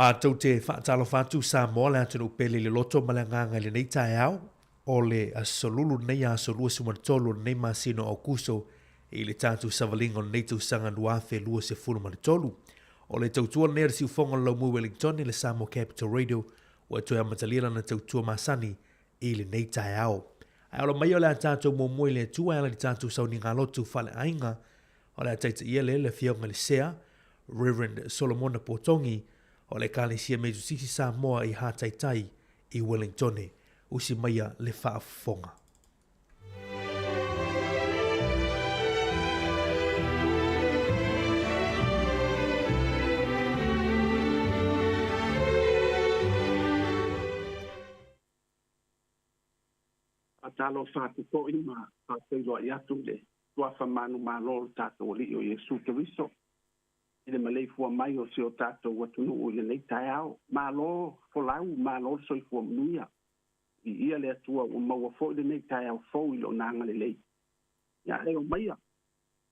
Matou te faatalofa atu Samoa le atunuu pele i le loto ma le agaga i lenei taeao o le Aso Lulu lenei aso 23 o lenei masina o Aokuso i le tatou savaliga o lenei tausaga 2023. O le tautua lenei a le siufofoga o le Laumui Wellington i le Samoa Capital Radio ua toe amatalia lana tautua masani i lenei taeao. Ae ola mai o le a tatou muamua i le Atua e ala i le tatou sauniga lotu faaleaiga. O le a taitaia lea le Afioga i le Sea, Reverend Solomona Potogi, o le Ekalesia Metotisi Samoa i Hataitai i Wellingtone. Usi maia le faafofoga. Faatalofa atu foi ma faafeiloai atu i le Suafa manumalo o le tatou Alii o Iesu Keriso i le maleifua mai o si o tatou atunuu i lenei taeao. Malo folau, malo le soifua manuia. Viia le Atua ua maua foi lenei taeao fou i Lona agalelei. Ia e omaia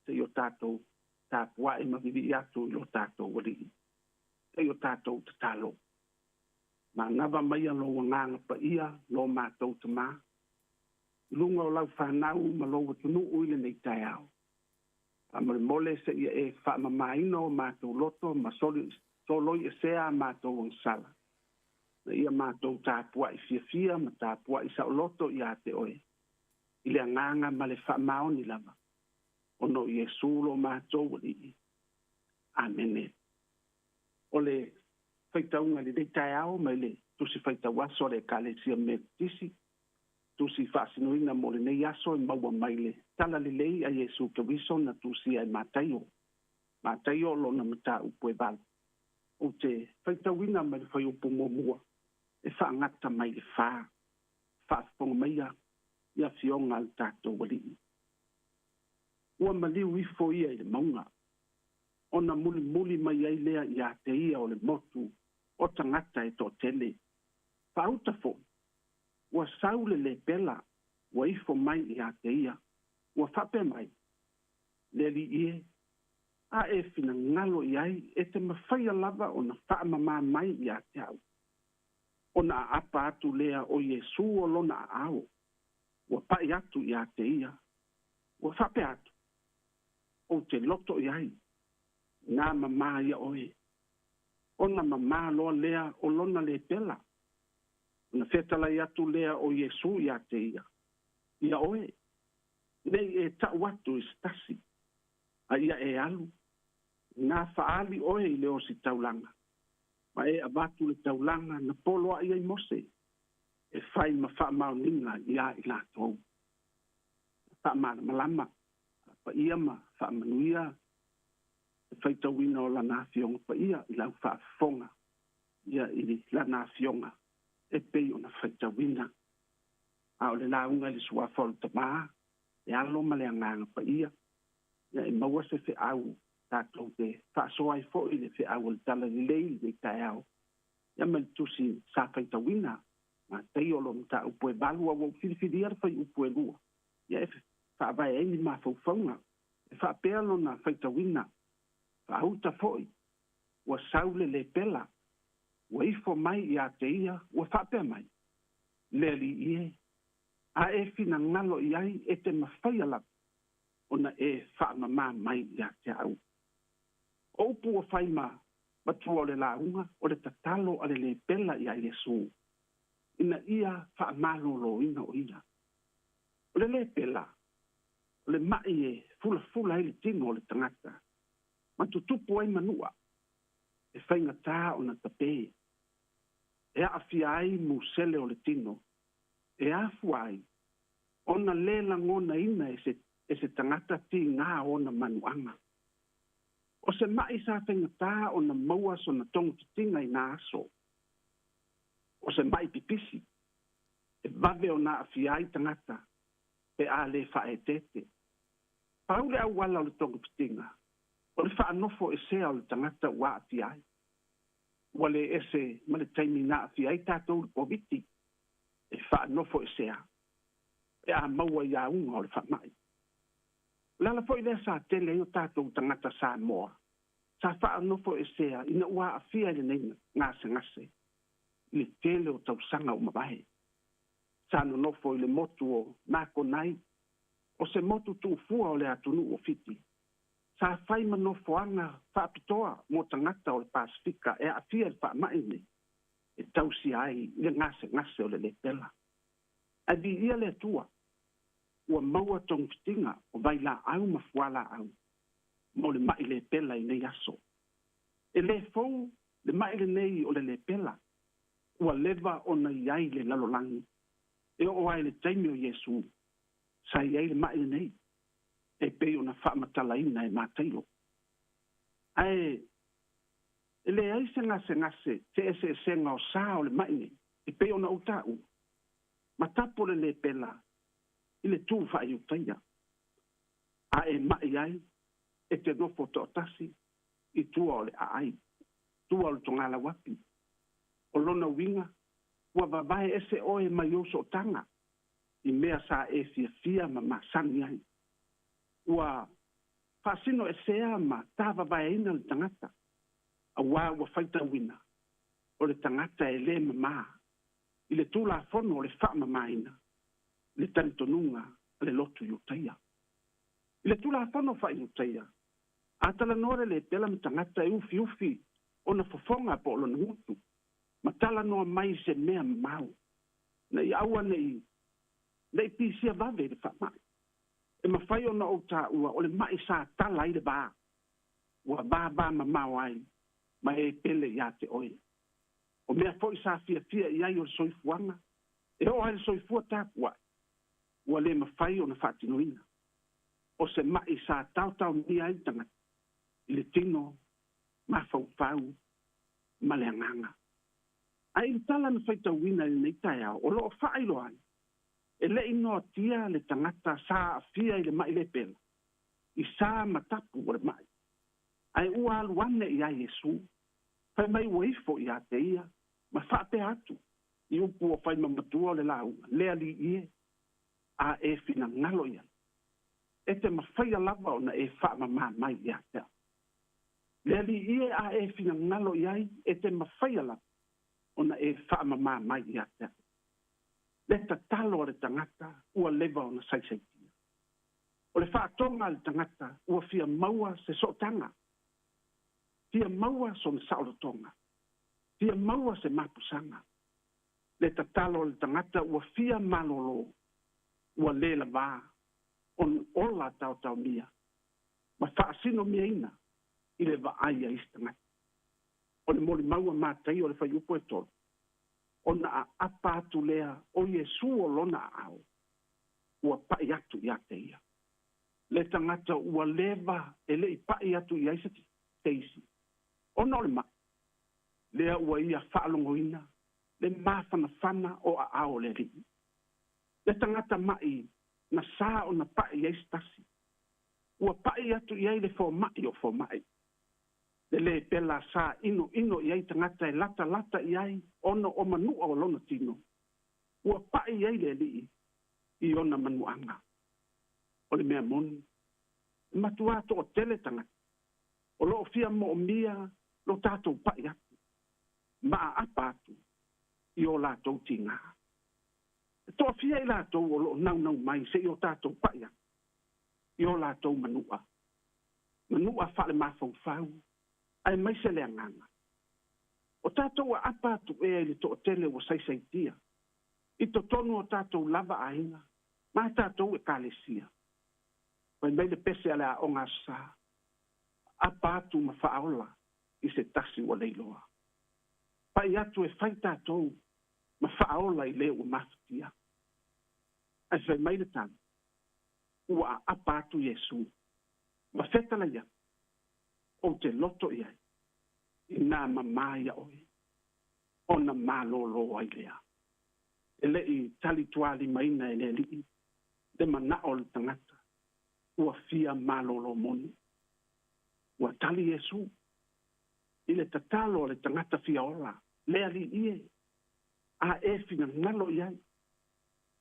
se i o tatou tapuai ma vivii atu i lo tatou Alii. Se i o tatou tatalo. Manava maia lou agaga paia, lo matou Tama, i luga o lau fanau ma lou atunuu i lenei taeao. Faamolemole seia e faamamaina o matou loto ma soloi esea a matou agasala, na ia matou tapuai fiafia ma tapuai saoloto ia te oe, i le agaga ma le faamaoni lava, ona o Iesu lo matou Alii. Amene. O le faitauga i lenei taeao mai le Tusi Faitau Aso a le Ekalesia Metotisi, tusi faasinoina mo lenei aso e maua mai le Talalelei a Iesu Keriso na tusia e Mataio. Mataio o lona mataupu e 8. Ou te faitauina mai le fuaiupu muamua e faagata mai le 4. Faafofoga maia i afioga a le tatou Alii. Ua maliu ifo ia i le mauga, ona mulimuli mai ai lea ia te ia o le motu o tagata e toatele. Faauta foi, ua sau le lepela ua ifo mai ia te ia, ua faapea mai, Le Alii e, a e finagalo i ai e te mafaia lava ona faamamā mai ia te au. Ona aapa atu lea o Iesu o lona aao, ua pai atu ia te ia, ua faapea atu, Ou te loto i ai, na mamā ia oe. Ona mamā loa lea o lona lepela. Ona fetalai atu lea o Iesu ia te ia, Ia oe, nei e tau atu i se tasi, a ia e alu, na faaali oe i le ositaulaga, ma e avatu le taulaga na poloai ai Mose, e fai ma faamaoniga iā i latou. Faamalamalama, faapaia ma faamanuia le faitauina o lana Afioga Paia i lau faafofoga ia i lana Afioga e pei ona faitauina. A o le lauga i le Suafa o le Tama, le Alo ma le Agaga Paia, ia e maua se feau tatou te faasoa ai foi le feau o le Talalelei i lenei taeao, ia ma le tusi sa faitauina Mataio o lo mataupu e 8, a ua ou filifilia le fuaiupu e 2, ia e faavae ai ni mafaufauga. E faapea lona faitauina, faauta foi, ua sau le lepela, ua ifo mai ia te ia, ua faapea mai, Le Alii e, a e finagalo i ai e te mafaia lava ona e faamamā mai ia te au. O upu ua fai ma matua o le lauga, o le tatalo a le lepela iā Iesū, ina ia faamaloloina o ia. O le lepela, o le maʻi e fulafula ai le tino o le tagata, ma tutupu ai manua, e faigata ona tape. E aafia ai musele o le tino, e afua ai ona le lagonaina e se, e se tagata tigā ona manuaga. O se maʻi sa faigata ona maua sona togafitiga i nā aso. O se maʻi pipisi, e vave ona aafia ai tagata pe a lē faaeteete. Pau le auala o le togafitiga, o le faanofo esea o le tagata ua aafia ai. Ua lē ese ma le taimi na aafia ai tatou i le Koviti, e faanofo esea pe a maua i auga o le faamai. O le ala foi lea sa tele ai o tatou tagata Samoa Sa faanofoesea ina ua aafia i lenei gasegase i le tele o tausaga ua mavae. Sa nonofo i le motu o Makonai, o se motu tuufua o le atunuu o Fiti. Sa fai ma nofoaga faapitoa mo tagata o le Pasefika e aafia i le faamai lenei e tausia ai i le gasegase o le lepela. Ae viia le Atua, ua maua togafitiga o vailaau ma fualaau mo le ma'i lepela i nei aso. E lē fou le ma'i lenei o le lepela, ua leva ona i ai le lalolagi e oo ai le taimi o Iesu sa i ai le ma'i lenei e pei ona faamatalaina e Mataio. Ae e leai se gasegase se eseesega o sa o le ma'i nei e pei ona ou taua, ma tapu le lepela i le tū faaiutaia. A e ma'i ai, e te nofo to'atasi i tua o le aai, tua o le togalauapi. O lona uiga, ua vavae ese oe mai ou sootaga i mea sa e fiafia ma masani ai. Ua faasino esea ma tāvavaeina le tagata, auā ua faitauina o le tagata e lē mamā i le tulafono o le faamamāina le talitonuga a le lotu Iutaia. I le tulafono faaiutaia, a talanoa le lepela ma tagata e ufiufi ona fofoga po o lona gutu, ma talanoa mai se mea mamao, na i aua nei le i pisia vave i le faamai. E mafai ona ou taua o le ma'i sa tala ai le va, ua vavā mamao ai ma e pele iā te oe. O mea foi sa fiafia i ai o le soifuaga, e oo ai le soifua tapuai, ua le mafai ona faatinoina. O se ma'i sa taotaomia ai le tagata i le tino, mafaufau ma le agaga. Ae i le tala na faitauina i lenei taeao, o lo o faailoa ai, e le i noatia le tagata sa aafia i le ma'i lepela, i sa ma tapu o le ma'i. Ae ua alu ane i ai Iesu, fai mai ua ifo iā te ia, ma faapea atu i upu o fai ma matua o le lauga, le Alii e, a e finagalo i ai, e te mafaia lava ona e faamamā mai ia te au. Le Alii e, a e finagalo i ai, e te mafaia lava ona e faamamā mai ia te au. Le tatalo a le tagata ua leva ona saisaitia. O le faatoga a le tagata ua fia maua se sootaga, fia maua sona saolotoga, fia maua se mapusaga. Le tatalo a le tagata ua fia malōlō, ua lē lavā ona ola taotaomia ma faasinomiaina i le vaai a isi tagata. O le molimau a Mataio o le fuaiupu e 3, ona aapa atu lea o Iesu o lona aao, ua pa'i atu iā te ia. Le tagata ua leva e le i pa'i atu i ai se teisi, ona o le ma'i, lea ua ia faalogoina le mafanafana o aao o le Alii. Le tagata ma'i na sa ona pa'i ai se tasi, ua pa'i atu i ai le foma'i o foma'i. Le lepela sa inoino i ai tagata e latalata i ai ona o manu'a o lona tino, ua pa'i ai le Alii i ona manuaga. O le mea moni, e matuā to'atele tagata o lo o fia mo'omia lo tatou pa'i atu ma aapa atu i o latou tigā. E toafia i latou o lo o naunau mai se'i o tatou pa'i atu i o latou manu'a, manu'a faalemafaufau aemaise le agaga. O tatou aapa atu ea i le to'atele ua saisaitia i totonu o tatou lava aiga ma tatou ekalesia. Fai mai le pese a le aoga Aso Sa, aapa atu ma faaola i se tasi ua leiloa. Pai atu e fai tatou ma faaola i le ua mafatia. Ae fai mai le tala, ua aapa atu Iesu, ma fetalai atu, ou te loto i ai, inā mamā ia oe, ona malōlō ai lea. E le i talituālimaina e le Alii le mana'o o le tagata ua fia malōlō moni. Ua tali Iesu i le tatalo a le tagata fia ola, le Alii e, a e finagalo i ai,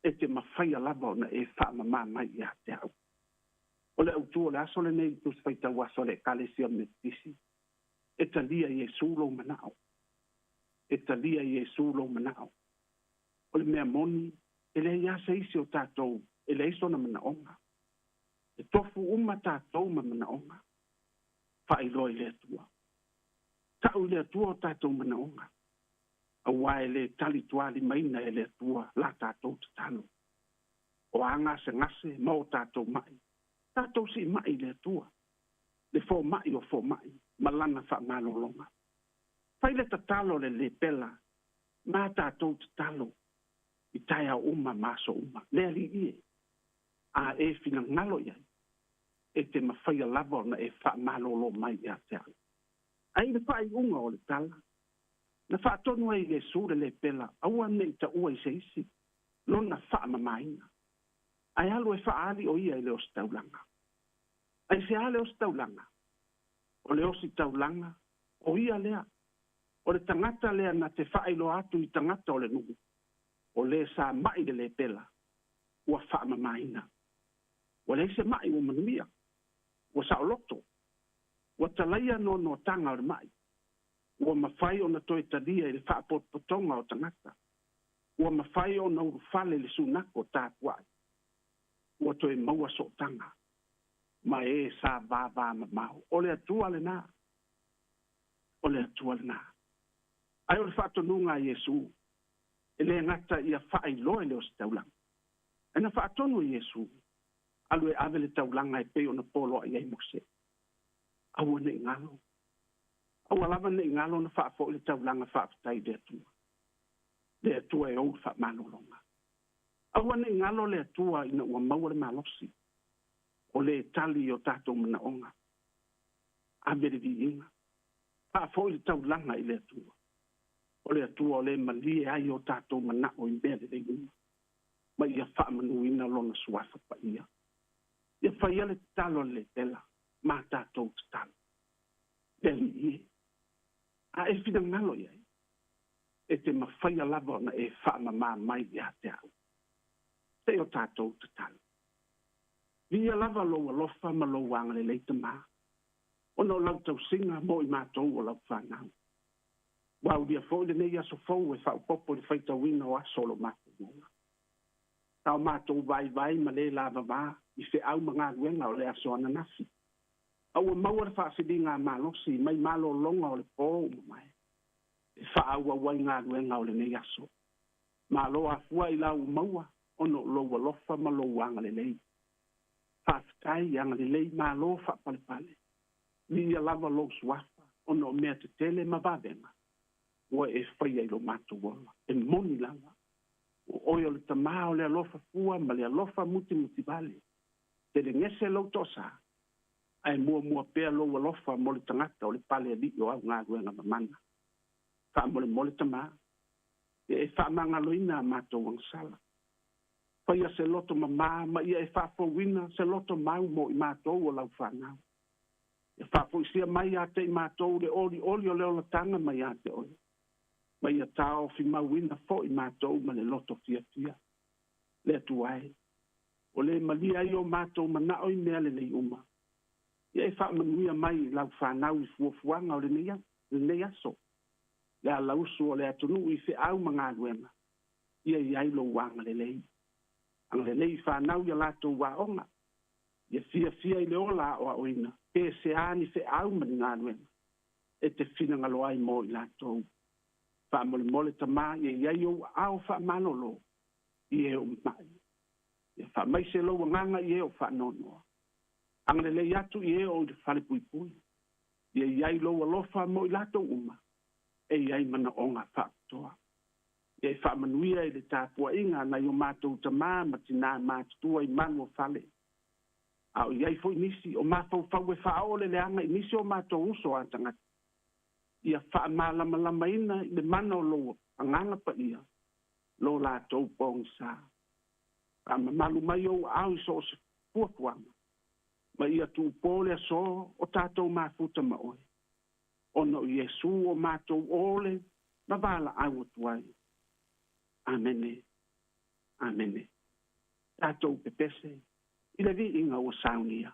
e te mafaia lava ona e faamamā mai iā te au. O le autū o le aso lenei, Tusi Faitau Aso a le Ekalesia Metotisi, E talia e Iesu lou manao. E talia e Iesu lou manao. O le mea moni, e leai lava se isi o tatou e leai sona manaoga. E tofu uma tatou ma manaoga. Faailoa i le Atua. Tau i le Atua o tatou manaoga. Aua e le talitualimaina e le Atua la tatou tatalo. O a gasegase ma o tatou mai, tatou siimai i le Atua, le fomai o fomai ma lana faamalologa. Fai le tatalo a le lepela ma tatou tatalo i taeao uma ma aso uma. Le Alii e, a e finagalo i ai, e te mafaia lava ona e faamalolo mai ia te au. Ae i le faaiuga o le tala, na faatonu ai e Iesu le lepela, aua ne i taua i se isi lona faamamaina, ae alu e faaali o ia i le ositaulaga. Aisea le ositaulaga? O le ositaulaga, o ia lea, o le tagata lea na te faailoa atu i tagata o le nuu, o le sa mai le lepela, ua faamamaina. Ua leai se mai ua manuia, ua saoloto, ua talaia noanoataga o le mai, ua mafai ona toe talia i le faapotopotoga o tagata, ua mafai ona ulufale i le sunako tapuai, ua toe maua sootaga ma e sa vavamamao. O le Atua lena. O le Atua lena. Ae o le faatonuga a Iesu, e le gata ia faailoa i le ositaulaga, ae na faatonu e Iesu, alu e ave le taulaga e pei ona poloai ai Mose. Aua ne i galo. Aua lava ne i galo ona faafoi le taulaga faafetai i le Atua. Le Atua e ou le faamalologa. Aua ne i galo le Atua ina ua maua le malosi, o le tali i o tatou manaoga. Ave le viiga. Faafoi le taulaga i le Atua. O le Atua o le malie ai o tatou manao i mea lelei uma, ma ia faamanuina lona suafa paia. Ia faia le tatalo a le lepela ma tatou tatalo. Le Alii e, a e finagalo i ai, e te mafaia lava ona e faamama mai ia te au. Se i o tatou tatalo. Viia lava lou alofa ma lou agalelei Tamā, ona o lau tausiga mo i matou o lau fanau. Ua aulia foi lenei aso fou e faaopoopo i le faitauina o aso o lo matou ola. Sa o matou vaivai ma le lavavā i feau ma galuega o le aso ananafi, a ua maua le faasiliga malosi mai malologa o le pō ua mavae e faaauau ai galuega o lenei aso. Malo afua i la ua maua ona o lou alofa ma lou agalelei. Faafetai, agalelei, malo faapalepale. Viia lava lou suafa ona o mea tetele ma vavega ua e faia i lo matou ola. E moni lava, o oe o le Tamā o le alofa fua ma le alofa mutimutivale. Telegese lou toasā, ae muamua pea lou alofa mo le tagata o le pale alii o au galuega mamana. Faamolemole Tamā, ia e faamagaloina a matou agasala. Faia se loto mamā ma ia e faafouina se loto mau mo i matou o lau fanau. Ia faafoisia mai ia te i matou le olioli o le olataga mai ia te oe, ma ia taofimauina foi matou ma le loto fiafia. Le Atua e, o le malie ai o matou manao i mea lelei uma, ia e faamanuia mai i lau fanau i fuafuaga o lenei aso, le alausu o le atunuu i feau ma galuega, ia i ai lou agalelei. Agalelei i fanau i a latou aoga, ia fiafia i le ola aoaoina, pe sea ni feau ma ni galuega, e te finagalo ai mo i latou. Faamolemole Tamā, ia i ai ou aao faamalolo i e o ma'i. Ia faamaise lou agaga i e o faanoanoa. Agalelei atu i e o i le falepuipui. Ia i ai lou alofa mo i latou uma, e i ai manaoga faapitoa. Ia e faamanuia i le tapuaiga a nai o matou tamā ma tinā matutua i manu o fale. A o i ai foi nisi o mafaufau e faaoo le leaga i nisi o matou uso a tagata, ia faamalamalamaina i le mana o lou Agaga Paia lo latou pogisa. Faamamalu mai ou aao i so o se fuafuaga, ma ia tuupō le aso o tatou mafuta ma oe, ona o Iesu o matou ole ma valaau atu ai. Amene. Amene. Tatou pepese i le viiga ua saunia.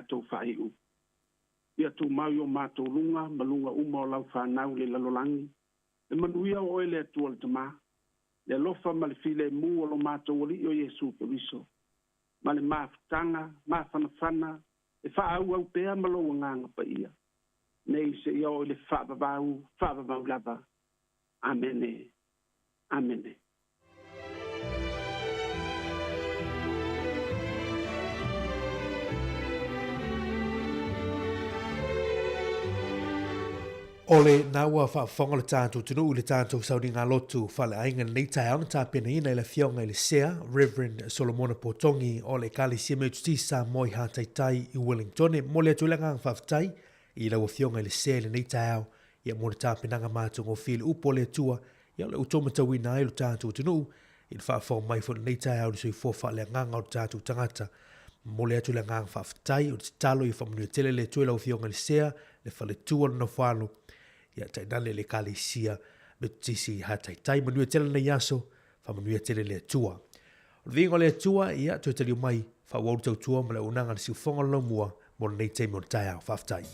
tatou faaiu. Ia tumau i o matou luga ma luga uma o lau fanau i le lalolagi, le manuia o oe le Atua le Tamā, le alofa ma le filemu o lo matou Alii o Iesu Keriso, ma le mafutaga mafanafana e faaauau pea ma lou Agaga Paia, nei seia oo i le faavavau faavavau lava. Amene. Amene. O lena ua faafofoga le tatou atunuu i le tatou sauniga lotu faaleaiga i lenei taeao na tapenaina e le Afioga i le Sea, Rev. Solomona Potogi o le Ekalesia Metotisi Samoa i Hataitai i Wellington. E momoli atu ai le agaga faafetai i lau Afioga i le Sea i lenei taeao ia mo le tapenaga matagofie i le upu a le Atua ia o le ua matauina ai lo tatou atunuu i le faafofoga mai foi i lenei taeao i le soifua faaleagaga o le tatou tagata. Momoli atu le agaga faafetai o le tatalo ia faamanuia tele le Atua i lau Afioga i le Sea, le faletua o le nofoalo, ia tainane le Ekalesia Metotisi i Hataitai. Manuia tele lenei aso, faamanuia tele le Atua. O le viiga o le Atua, ia toe taliu mai, faaauau le tautua ma le auaunaga a le siufofoga o le laumua mo lenei taimi o le taeao. Faafetai.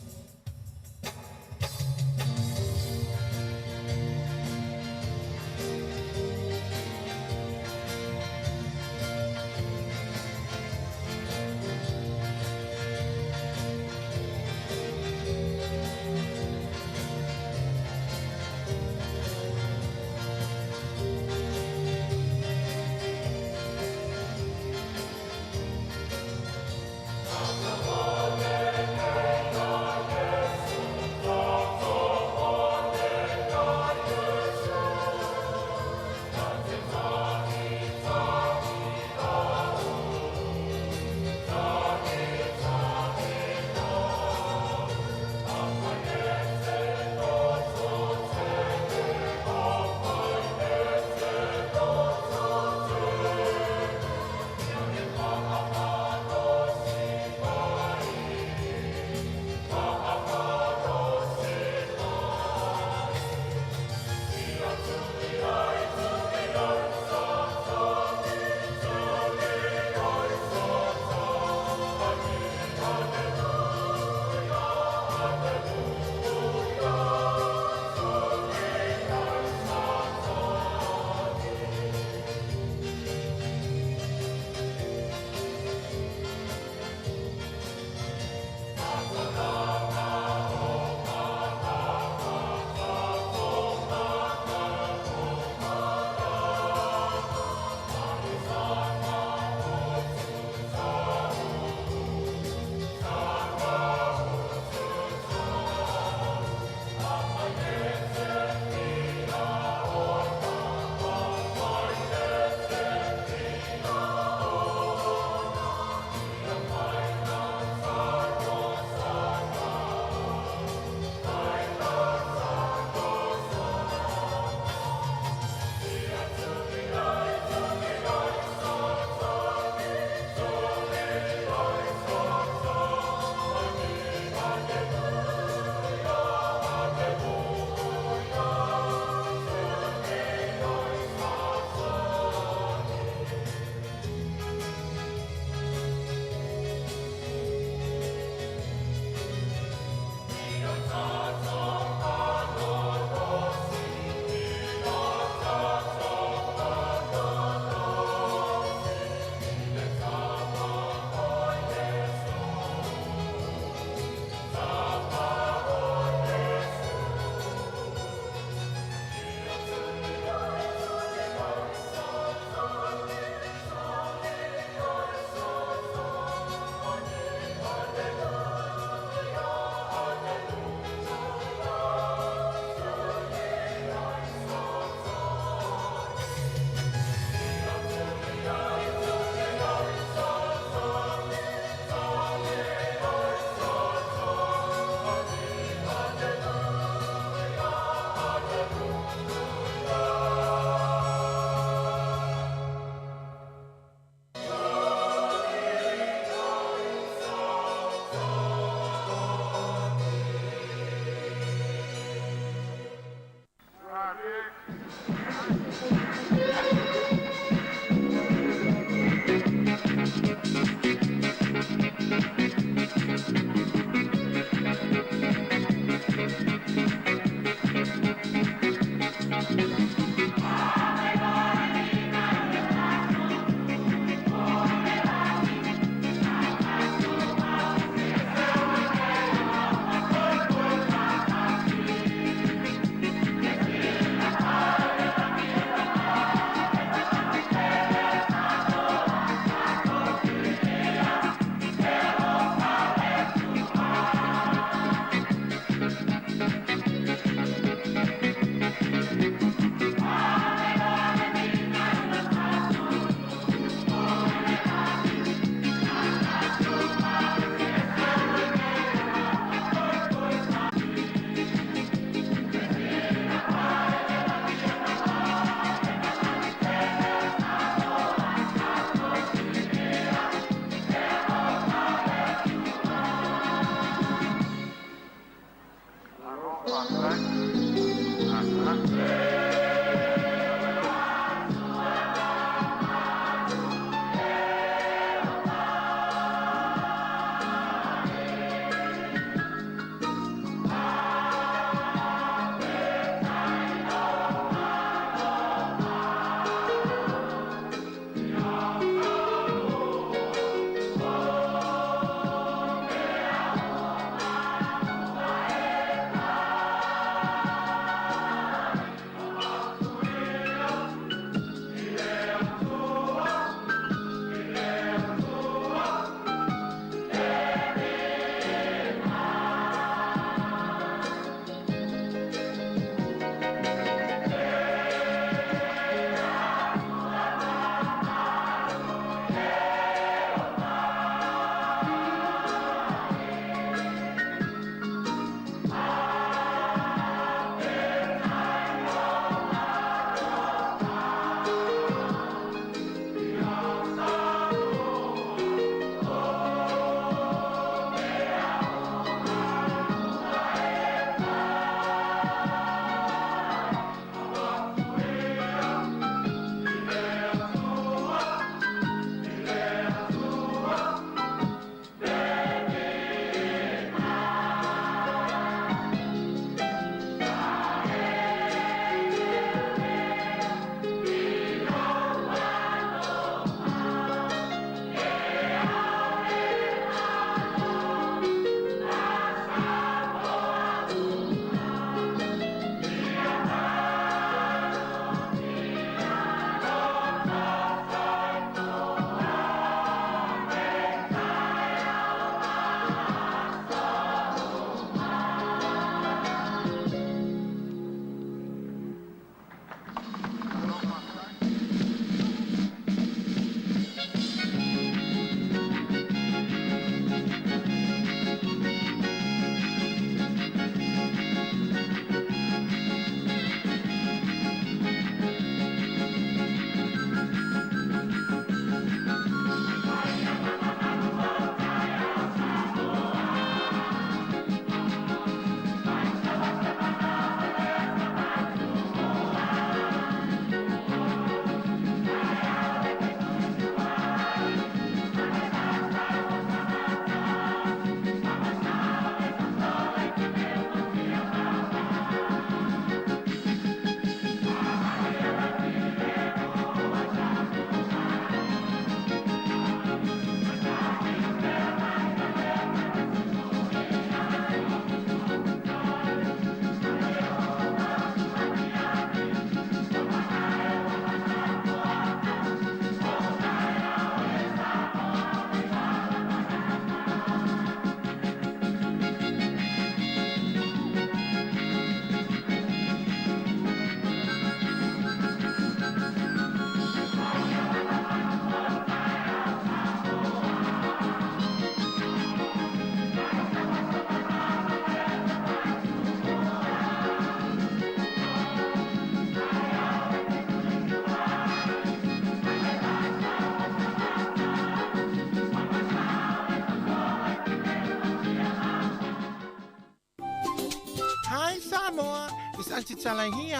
Aunty Tala here.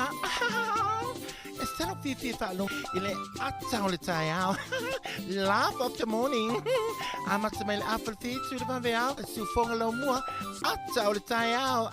E se lou fiafia e faalogo i le ata o le taeao. Laugh of the morning. Amata mai le afa le fitu i le vaveao, le siufoga laumua, ata o le taeao.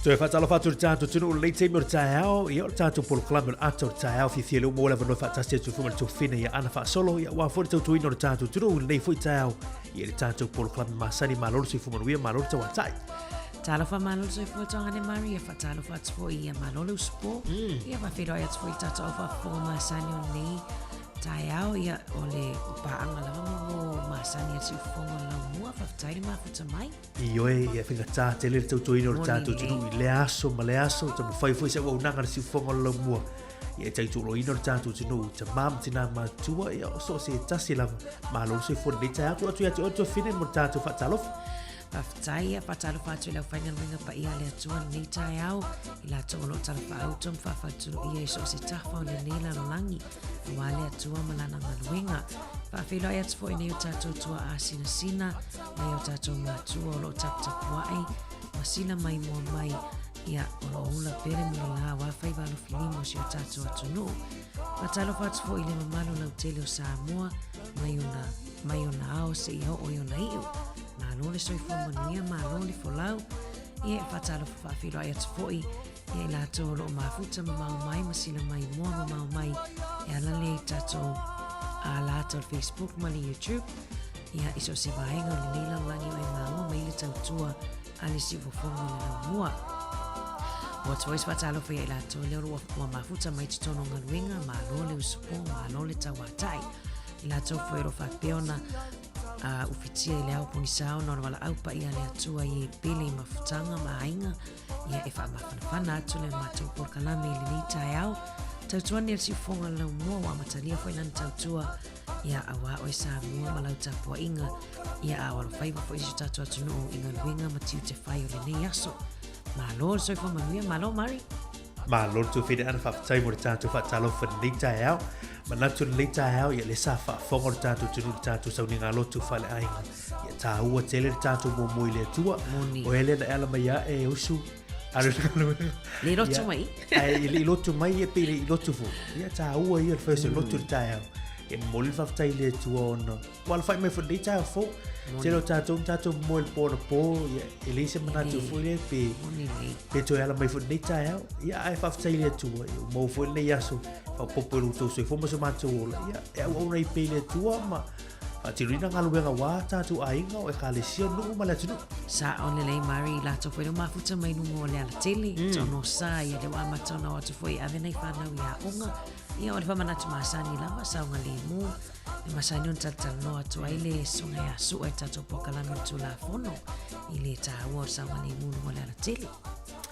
Toe faatalofa atu i le tatou atunuu i lenei taimi o le taeao, ia o le tatou polokalame o le ata o le taeao fiafia lea ua maua le avanoa e faatasi atu foi ma le Tofina ia Ana Faasolo, ia aua foi le tautuaina o le tatou atunuu i lenei foi taeao ia le tatou polokalame masani. Malo le soifua manuia, malo le tauatai. Talofa malo le soifua Tuagane Maria, faatalofa atu foi ia malo le usupo. Ia faafeiloai atu foi i le tatou au faafofoga masani o lenei taeao, ia o le paaga lava mo masani a le siufofoga o le laumua. Faafetai le mafuta mai. Ioe, ia faigata tele le tautuaina o le tatou atunuu i lea aso ma lea aso, taumafai foi se auaunaga a le siufofoga o le laumua. Ia e taituloina le tatou atunuu, tamā ma tinā matutua, ia o so o se tasi lava. Malo le soifua lenei taeao, tuu atu ia te oe Tuafine mo le tatou faatalofa. Faafetai, ia faatalofa atu i le aufaigaluega paia a le Atua i lenei taeao, i latou o lo o talafaauto ma faafautuluia i so o se tafa o lenei lalolagi, aua le Atua ma lana galuega. Faafeiloai atu foi nei o tatou tuaa sinasina, nai o tatou matua o lo o taputapuai, ma sila mai mua mai, ia, o lo o ula pea le mulila aua faiva alofilima o si o tatou atunuu. Faatalofa atu foi i le mamalu lautele o Samoa, mai ona, mai ona ao seia oo i ona iu. Malo le soifua manuia, malo le folau. Ia, e faatalofa faafeiloai atu foi ia i latou o lo o mafuta mamao mai ma sila mai moa mamao mai e ala lea i tatou alata o le Facebook ma le YouTube. Ia, i so o se vaega o lenei lalolagi o e maua mai le tautua a le siufofoga o le laumua. Ua atu ai se faatalofa ia i latou lea ua mafuta mai totonu o galuega, malo le usupo, malo le tauatai. I latou foi o lo o faapea ona ufitia i le ao pogisa ona o le valaau paia a le Atua i e pele i mafutaga ma aiga, ia e faamafanafana atu le matou polokalame i lenei taeao. Tautuani le siufofoga o le laumua ua amatalia foi lana tautua ia aua oe Samoa ma lau tapuaiga ia a o alofaiva foi si o tatou atunuu i galuega ma tiute fai o lenei aso. Malo le soifua manuia, malo Mari. Malo le tuafine Ana, faafetai mo le tatou faatalofa i lenei taeao. Manatu i lenei taeao, ia lea sa faafofoga le tatou atunuu i le tatou sauniga lotu faaleaiga. Ia taua tele le tatou muamua i le Atua. Moni. O ea lea na e ala mai ae e usu, alu i le galuega. Le lotu mai. Ae e le i lotu mai, ia pe le i lotu foi. Ia taua ia le fai o se lotu i le taeao. E momoli le faafetai i le Atua ona ua alafai mai foi i lenei taeao fou. Tele o tatou na tatou moe i le po anapo, ia e leai se manatu foi lea pe, pe toe ala mai foi i lenei taeao. Ia ae faafetai i le Atua, ia ua maua foi lenei aso faaopoopo i lo outou soifua ma so matou ola. Ia e auauna ai pea i le Atua ma. Faatinoina galuega aua tatou aiga o Ekalesia, nuu ma le atunuu. Sao lelei Mari, i latou foi lea ua mafuta mai luga o le alatele, tono sa ia lea ua amata ona o atu foi e ave nai fanau i aoga. Ia o le faamanatu masani lava, saogalemu, e masani ona talatalanoa atu ai le susuga ia Sua i le tatou polokalame o le Tulafono i le taua o le saogalemu i luga o le alatele.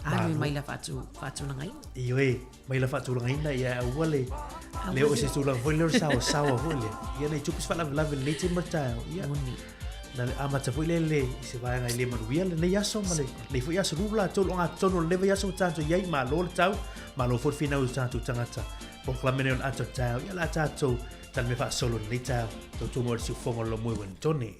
Alu mai la faatulagaina. Ioe, mai la faatulagaina ia aua le le o se tulaga foi lea o le saoasaoa foi lea. Ia nei tupu se faalavelave lenei taimi ma le taeao. Ia. Moni. Na le amata foi lea le i se vaega i le manuia lenei aso ma le lenei foi aso lulu latou o ogatotonu o lenei vaiaso ua tatou i ai. Malo le tau, malo foi le finau i o tatou tagata. Polokalame lenei o le ata o le taeao. Ia o le a tatou tali mea faasolo i lenei taeao. Tautua mai o le siufofoga o le Lomoi Uenitone.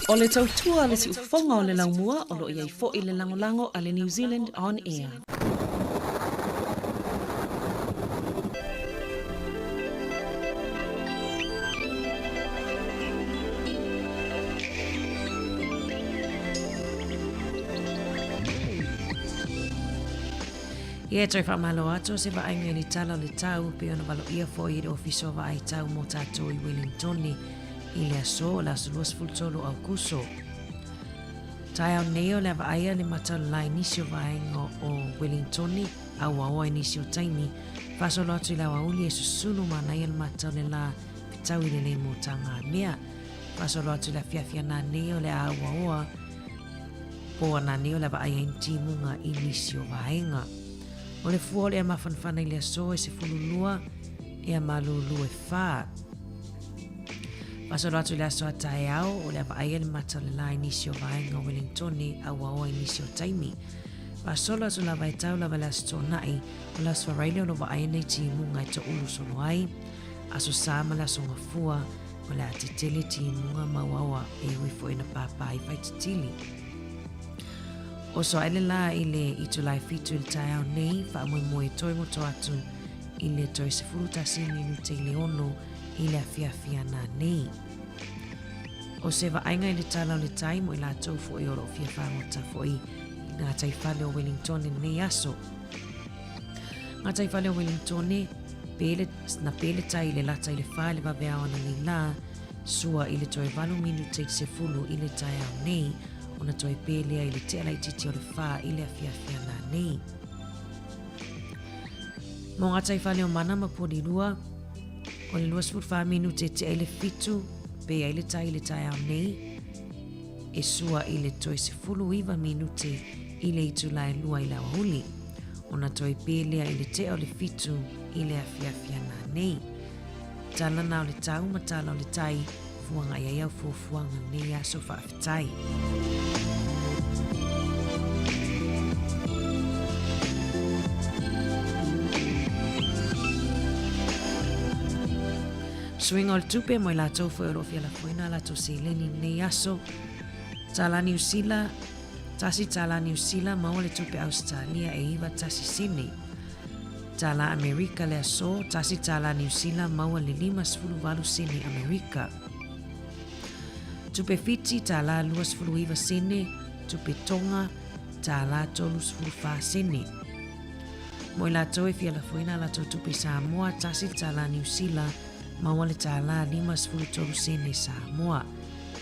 O le tautua a le siufofoga o le laumua o lo o i ai foi le lagolago a le New Zealand On Air. Ia e toe faamalo atu o se vaaiga i le tala o le tau pei ona valoia foi e le Ofisa o Vaai Tau mo tatou i Wellingtone i le aso o le aso 23 o Aukuso. Taeao nei o le a vaaia le mata o le la i nisi o vaega o Wellingtone, auaoa i nisi o taimi, faasolo atu i le aoauli e susulu manaia le mata o le la fetau i le lē mo Tagamea. Faasolo atu i le afiafi ananei o le a auaoa. Po a nanei o le a vaai ai ni timuga i nisi o vaega. O le fua o le ea mafanafana i le aso e 12 ea malūlū e whā. Faasolo atu i le aso a taeao, o le a vaaia le mata o le lā i nisi o vaega o Wellingtone a ua oa i nisi o taimi. Faasolo atu lava e tau lava le Aso Toonai, o le Aso Faraile o lo o vaaia nei timuga e toʻulu solo ai, Aso Sa ma le Aso Gafua, o le a tetele timuga ma uaoa e ui foi na pāpā i Whaititili. Oso aʻe le lā i le itula e fitu i le taeao nei, faamoemoe e toe goto atu i le toe 11 minute i le ono i le afiafi ana nei. O se vaaiga i le tala o le tai mo i latou foi o lo o fia fagota foi i ngā taifale o Wellington i lenei aso. Ngā taifale o Wellington, pele, na pele tai i le lata i le wha i le vaveao ana nei lā, sua i le toe 8 minute i te 10 i le taeao nei, ona toe pelea i le tea laitiiti o le wha i le afiafi ana nei. Mō ngā taifale o Mana ma Porirua, o le 24 minute tea i le fitu, pe ai le tai i le taeao nei, e sua i le toe 19 minute i le itula e lua i le aoauli, ona toe pēlea i le tea o le fitu i le afiafi ana nei. Tala na o le tau ma tala o le tai, fuanga i ai au fuafuaga lenei aso faafetai. Suiga o le tupe mo i latou foi o lo o fia lafoina a latou seleni i lenei aso. Tālā Niu Sila, tasi tālā Niu Sila, maua le tupe Ausetalia e iwa tasi sene. Tālā Amerika le aso, tasi tālā Niu Sila, maua le 58 sene Amerika. Tupe Fiti, tālā 29 sene, tupe Tonga, tālā 34 sene. Mo i latou e fia lafoina a latou tupe Samoa, tasi le tālā Niu Sila, maua le tālā 53 sene Samoa.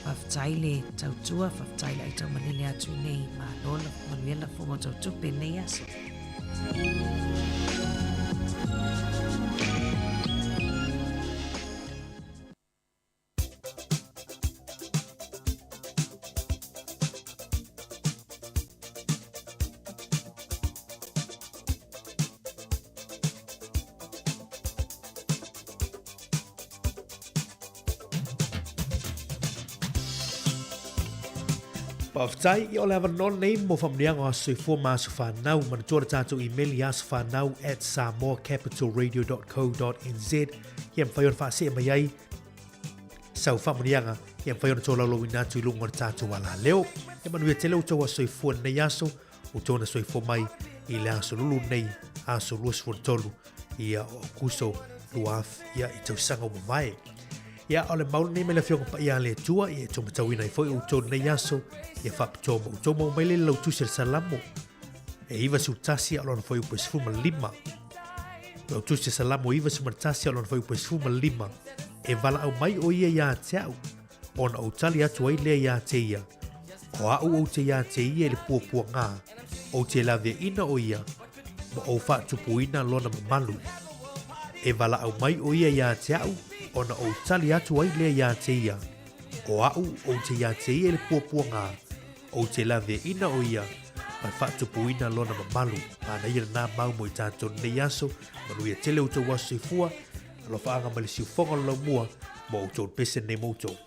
Faafetai le tautua, faafetai le aitau malele atu i nei malo, manuia lafoga o tau tupe nei aso. Faafetai ia o le avanoa lenei mo faamanuiaga o Aso Soifua ma Aso Fanau. Manatua le tatou email i asofanau at samoacapitalradio.co.nz ia mafai ona faasee mai ai sau faamanuiaga ia mafai ona tolaulauina atu i luga o le tatou alaleo. Ia manuia tele outou aso soifua i lenei aso, outou na soifua mai i le aso lulu lenei, aso 23 ia o Aukuso 2000 ia i tausaga ua mavae. Ia, o le mau lenei mai le Afioga Paia a le Atua, ia e taumatauina ai foi outou lenei aso, ia faapitoa ma outou mau mai le lau tusi o le Salamo. E 91 a o lona fuaiupu e 15. Lau tusi o Salamo 91 a o lona fuaiupu e 15. E valaau mai ʻo ia iā te au, ona ou tali atu ai lea iā te ia. O aʻu ou te iā te ia i le puapuagā, ou te laveaʻina ʻo ia, ma ou faatupuina lona mamalu. E valaau mai ʻo ia iā te aʻu, ona ou tali atu ai lea iā te ia. O aʻu ou te iā te ia i le puapuagā, ou te laveaʻina ʻo ia, ma le faatupuina lona mamalu. Manaia lenā mau mo i tatou lenei aso, manuia tele outou aso soifua, Alofaaga mai le siufoga o le laumua mo outou le pese nei mo outou.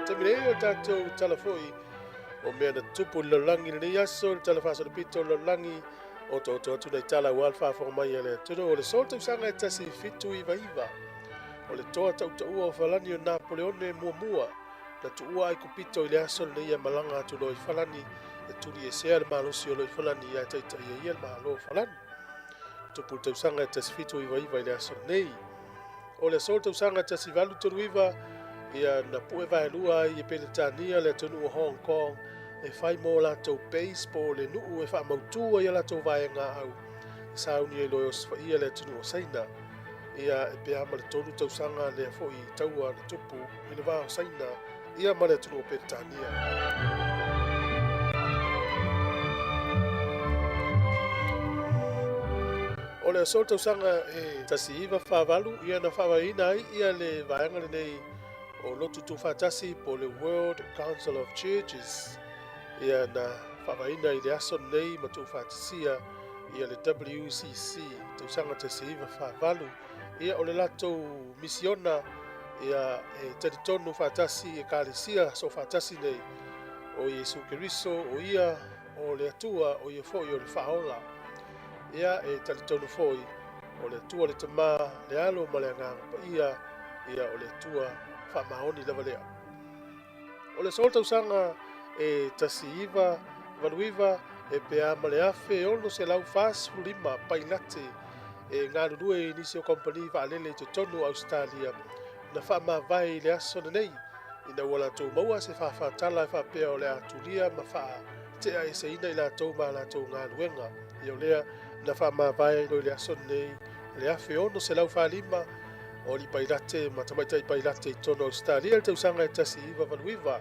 Taimi nei o tatou tala foi o mea na tupu i le lalolagi i lenei aso, le tala faasolopito o le lalolagi, otooto atu nai tala aua le faafofoga mai a le atunuu. O le solo tausaga e 1799, o le toa tautaua o Falani o Napoleone muamua na tuua Aikupito i le aso lenei e malaga atu loa i Falani e tuliesea le malosi o loa i Falani ae taitaia ia le Malo o Falani. Tupu le tausaga e 1799 i le aso lenei. O le aso le tausaga 1839, ia na pue vaelua ai e Peretania le atunuu o Hong Kong e fai mo latou base po o le nuu e faamautu ai a latou vaega au e sauni ai loa e osofaia le atunuu o Saina. Ia e pe a ma le 3 tausaga lea foi taua na tupu i le va o Saina ia ma le atunuu o Peretania. O le aso le tausaga e 1948, ia na faavaeina ai ia le vaega lenei o Lotu Tuufaatasi po o le World Council of Churches. Ia na faavaeina i le aso lenei ma tuufaatasia ia le WCC tausaga 1948. Ia o le latou misiona ia e talitonu faatasi ekalesia soofaatasi nei o Iesu Keriso, o ia o le Atua, o ia foi o le Faaola. Ia e talitonu foi o le Atua le Tamā, le Alo ma le Agaga Paia, ia o le Atua faamaoni lava lea. O le aso tausaga e 1989, e pe a ma le 1645 pailate e galulue i nisi o kompani vaalele i totonu o Ausetalia na faamavae i le aso lenei ina ua latou maua se fāfātala e faapea o le a tulia ma faateaeseina i latou ma latou galuega. Ia o lea na faamavae i le aso lenei le 1645 o li pailate ma tamaitai pailate i totonu o Ausetalia le tausaga e 1989.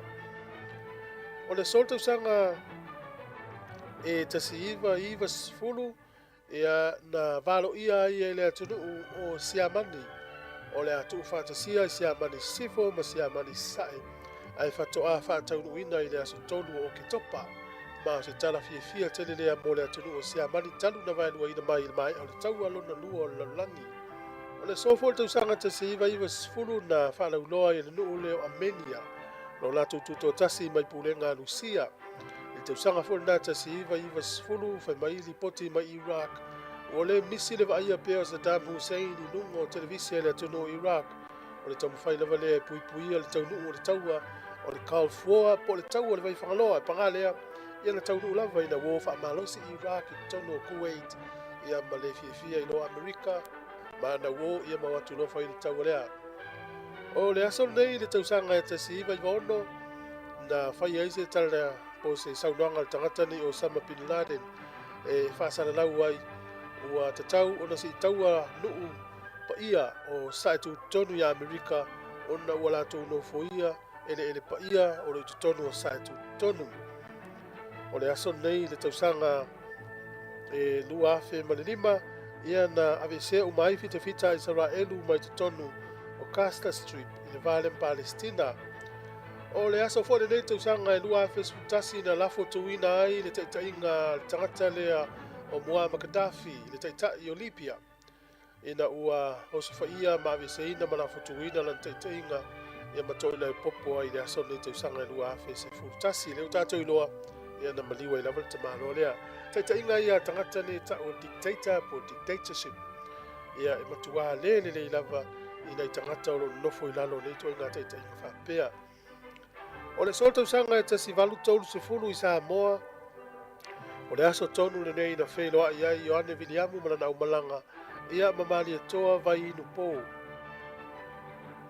O le aso le tausaga e 1990, ia na valoia ai e le atunuu o Siamani o le a tuufaatasia i Siamani Sisifo ma Siamani Sasae ae faatoa faataunuuina i le aso 3 o Oketopa. Ma o se tala fiafia tele lea mo le atunuu o Siamani talu na vaeluaina mai i le maea o le taua lona lua o le lalolagi. O le aso foi le tausaga 1990 na faalauiloa ai e le nuu lea o Amenia lo latou tutoatasi mai pulega a Lusia. I le tausaga foi lena 1990, fai mai lipoti mai Iraq ua le misi le vaaia pea o Saddam Hussein i luga o televise i le atunuu o Iraq. O le taumafai lava lea e puipuia le taunuu o le taua o le Gulf War po o le taua o le Vaifagaloa e paga lea ia na taunuu lava ina ua o faamalosi Iraq i totonu o Kuwait ia ma le fiafia i loa Amerika ma na uo ia mau atu loa fai le taua lea. O le aso lenei i le tausaga e 1996, na fai ai se tala po o se saunoaga a le tagata nei o Osama Bin Laden e faasalalau ai ua tatau ona siitaua nuu paia o Sae Tutotonu ia Amerika ona ua latou nofoia eleele paia o lo o i totonu o Sae Tutotonu. O le aso lenei i le tausaga e 2005, ia na aveesea uma ai fitafita a Isaraelu mai totonu o Gaza Strip i le va lea ma Palestina. O le aso foi lenei tausaga e 2011 na lafo tuuina ai le taitaiga a le tagata lea o Muammar Gaddafi, le taitai o Libya, ina ua osofaia ma aveeseina ma lafo tuuina lana taitaiga ia ma toilai popo ai i le aso lenei tausaga e 2011. Lea ua tatou iloa, ia na maliu ai lava le tamaloa lea. Taitaiga ia a tagata nei e tau o dictator po o dictatorship. Ia e matuā le lelei lava i nai tagata o lo o nonofo i lalo o nei ituaiga taitaiga faapea. O le aso tausaga e 1830 i Samoa, o le aso tonu lenei na feiloai ai Ioane Viliamu ma lana aumalaga, ia ma Malietoa Vaiinupo,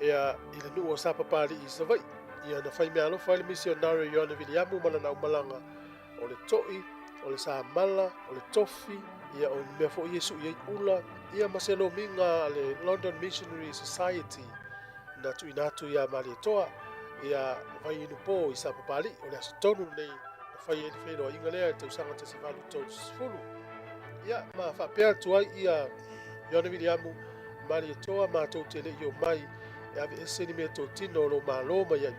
ia i le nuu o Sapapalii i Savaii. Ia na fai meaalofa ai le misionario Ioane Viliamu ma lana aumalaga, o le to'i, o le samala, o le tofi, ia o ni mea foi e sui ai ula, ia ma se lomiga a le London Missionary Society na tuuina atu iā Malietoa, ia Vaiinupō i Sapapalii. O le aso tonu lenei na fai ai le feiloaiga lea i le tausaga 1830. Ia, ma faapea atu ai ia Ioane Viliamu, Malietoa matou te le i omai e aveese ni meatotino o lou Malo mai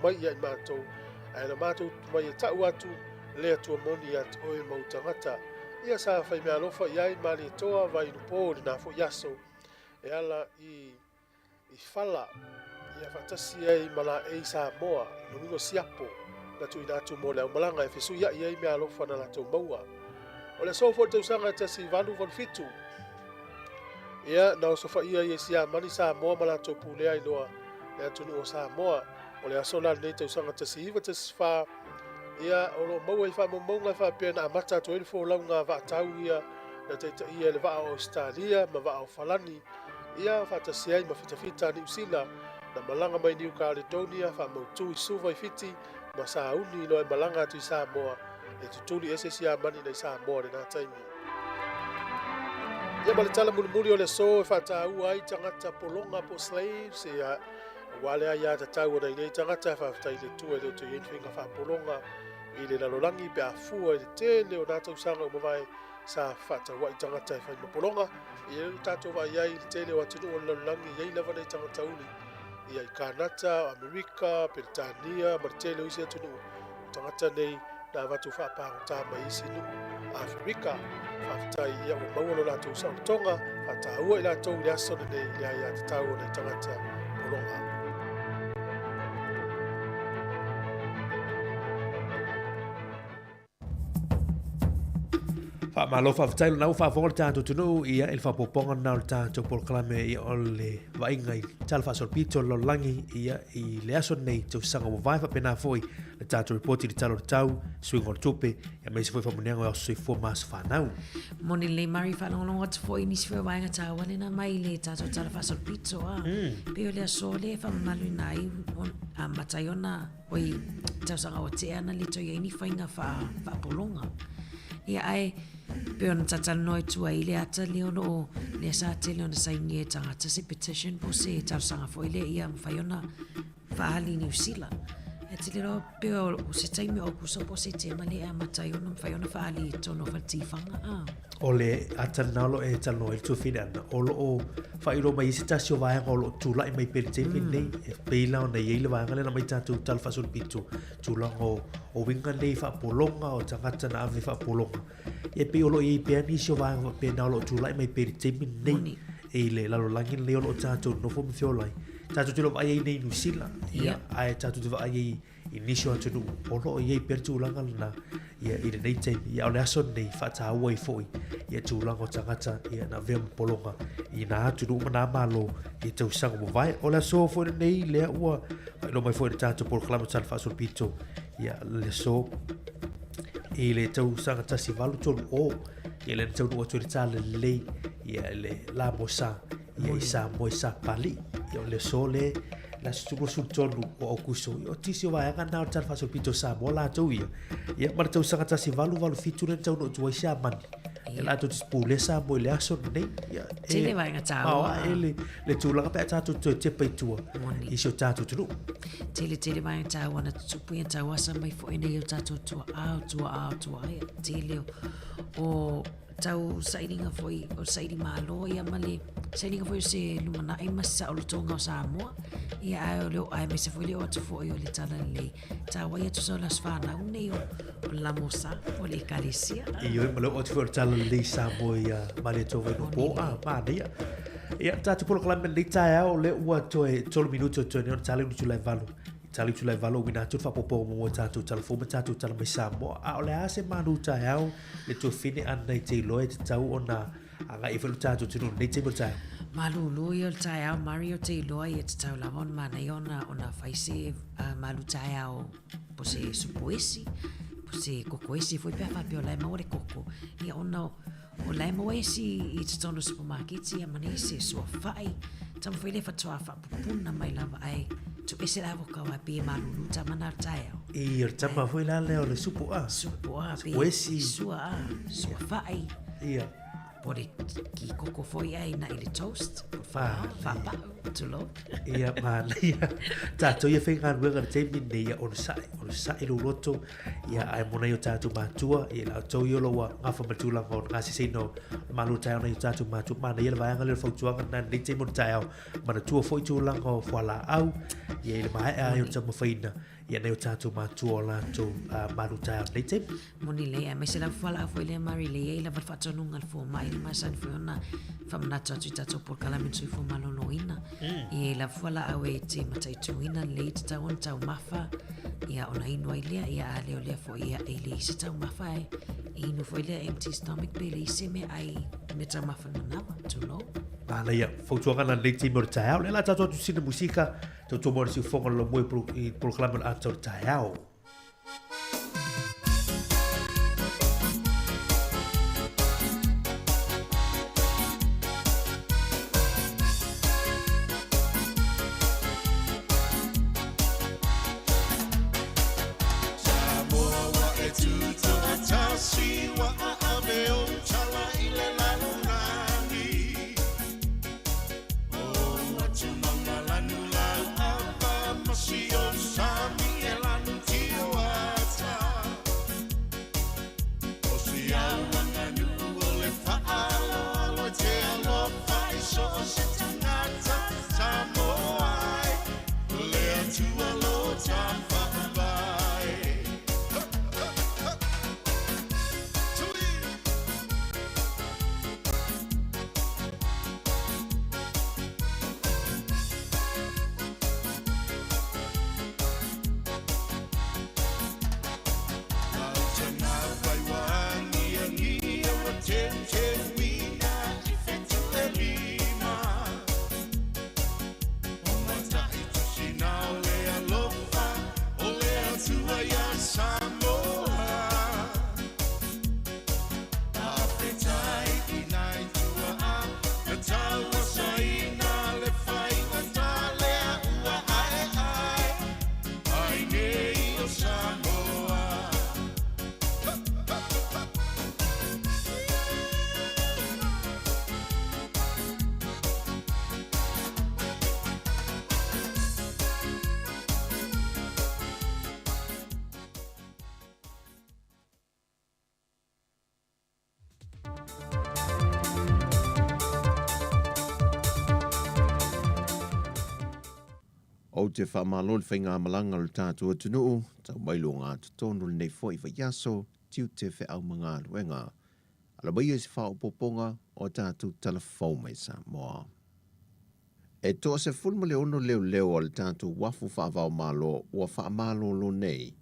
mai ia i matou, ae na matou mai e ta'u atu le Atua moni ia te oe ma ou tagata. Ia sa faimeaalofa i ai Malietoa Vaiinupō i lenā foi aso e ala i i fala ia faatasi ai ma laei Samoa, lona uiga o siapo na tuuina atu mo le aumalaga e fesuia'i ai meaalofa na latou maua. O le aso foi i le tausaga e 1887, ia na osofaia ai e Siamani Samoa ma latou pulea ai loa le atunuu o Samoa. O le aso la lenei tausaga 1914, ia o lo o maua i faamaumauga e faapea na amata atu ai le folauga a vaatau ia na taitaia e le vaa o Ausetalia ma vaa o Falani, ia faatasi ai ma fitafita a Niu Sila na malaga mai Niu Kaledonia faamautu i Suva i Fiti ma sauni loa e malaga atu i Samoa e tutuli ese Siamani nai Samoa lenā taimi. Ia ma le tala mulimuli o le aso e faataua ai tagata pologa po o slaves, ia aua le aiatatau a nai nei tagata e faafetai i le Atua e le o toe i ai ni faiga faapologa i le lalolagi pe a fua i le tele o nā tausaga ua mavae sa fefaataua'i tagata e fai ma pologa. Ia ua tatou vaai ai i le tele o atunuu o le lalolagi e i ai lava nai tagata uli ia i Kānata, Amerika, Peretania ma le tele o isi atunuu. O tagata nei na avatu faapagota mai isi nuu Aferika. Faafetai ia ua maua lo latou saolotoga, faataua i latou i le aso lenei i le aiatatau o nai tagata pologa. Faamalo faafetai lona ua faafofoga le tatou atunuu ia i le faaopoopoga lena o le tatou polokalame ia o le vaaiga i Tala Faasolopito o le Lalolagi ia i le aso lenei tausaga ua mavae faapena foi le tatou report i le Tala o le Tau, suiga o le tupe ia aemaise foi faamanuiaga o aso soifua ma aso fanau. Moni lelei Murray, faalogologo atu foi i nisi foi o vaega taua lena mai le tatou Tala Faasolopito a. Pei o le aso lea e faamamaluina ai amata ai ona Oi, tausaga ua tea na le toe i ai ni faiga faapologa. Ia ae, pei ona tatalanoa i tua i le ata lea o lo o, lea sa tele ona sainia e tagata se petition po o se talosaga foi lea ia mafai ona faaali i Niu Sila. Ae tele loa pei o se taimi o Aukuso po o Setema lea e amata ai ona mafai ona faaali i totonu o faletifaga. A. O le ata lena o lo o e talanoa ai le tuafine ana, o lo o faailoa mai ai se tasi o vaega o lo o tulai mai pea i le taimi lenei, e pei la ona i ai le vaega lea na aumai tatou tala faasolopito, tulaga o, o uiga nei faapologa, o tagata na ave faapologa. Ia e pei o lo o i ai pea nisi o vaega faapena o lo o tulai mai pea i le taimi lenei i le lalolagi lenei o lo o tatou nonofo ma feola ai. Tatou te le o vaai ai nei i Niu Sila, ia, ae tatou te vaai ai i nisi o atunuu o lo o i ai pea le tulaga lena ia, i lenei taimi. Ia, o le aso lenei faataua ai foi ia tulaga o tagata ia, na avea ma pologa i nā atunuu ma nā malo i tausaga ua mavae. O le aso foi lenei lea ua faailoa mai foi i le tatou polokalame o Tala Faasolopito ia, le aso i le tausaga 1830 ia lea na taunuu atu ai le talalelei ia le la mosa ia i Samoa i Sapapalii. Ia o le aso lea le aso 23 o Aukuso. Ia, o tisi o vaega na o le Tala Faasolopito o Samoa latou ia. Ia, ma le tausaga 1887 lea na taunuu atu ai Siamani. Ia latou te pulea Samoa i le aso lenei. Ia, e Tele vaega taua. maoae le, le tulaga pe a tatou toe tepa i tua Moni. i si o tatou atunuu. Tele tele vaega taua na tutupu ia tauasa mai foi nei o tatou tuaa, o tuaa, o tuaa. Ia, tele o, o tau sailiga foi o saili malo ia ma le sailiga foi o se lumanai ma se saolotoga o Samoa ia ae o le oo aemaise foi le oo atu foi o le Talalelei taua ia tusa o le aso fanau nei o o le Lamosa o le Ekalesia. Ioe ma le oo atu foi o le Talalelei Samoa ia Malietoa Vainupo a manaia. Ia tatou polokalame lenei taeao o lea ua toe 3 minute o toe nei ona tala i le itula e 8. Tali itula e 8 uiga atu le faaopoopoga muamua i tatou tala fou ma tatou tala mai Samoa. A o le a se malu taeao le tuafine ana i te iloa e tatau ona agai foi lo tatou atunuu i lenei taimi o le taeao? Malulu ia o le taeao Mari o te iloa ia tatau lava ona manaia ona ona fai se uh, malu taeao po se supu esi po se koko esi foi pe a faapea o la e maua le koko ia ona O la e maua isi i totonu o supamaketi ia ma nisi e suafa'i taumafai le fatoā faapupuna mai lava ae tuu ese le avoka aua e pei e malulu tama na o le taeao. I o le tama foi la lea o le supu a. Supu a pei e sua a suafa'i. Ia. Po o le kikoko foi ae ina'i i le toast po o le faapa'u tulou. Ia manaia. Tatou ia faigaluega i le taimi lenei ia onosai, onosai lou loto Ia, ae mo nai o tātou mātua, ia la outou ia o lo ua gafa ma le tulaga o le gasesina o le malo taeao nai o tātou mātua. Manaia le vaega lea o le fautuaga lena i lenei taimi o le taeao. Manatua foi tulaga o fualaau, ia i le maea ai o le taumafaiina, ia nai o tātou mātua o latou uh, malu taeao i lenei taimi. Moni lelei, aemaise lava fualaau foi lea Mari le i ai lava le faatonuga a le fomai le masani foi ona faamanatu atu i tatou polokalame o le soifua maloloina. Mm. E i ai lava fualaau e te mataituina lelei tatau ona taumafa, ia ona inu ai lea, ia a lea o lea foi ia e leai se taumafa e inu foi lea empty stomach pe leai se mea ai mea taumafa i le manawa, tulou. Manaia, fautuaga na lenei taimi o le taeao. Lea la tatou atu sina musika, tautua mo le siufoga lo moe i polokalame o le ata o le taeao. Ou te faamalo i le faigamalaga o le tatou atunuu, tau mai luagatotonu lenei foi vaiaso, tiute feau ma galuega. Ala maia i se faaopoopoga o a tatou tala fou mai Samoa. E 16 leoleo a le tatou uafu faava-o-Malo ua faamalolo nei,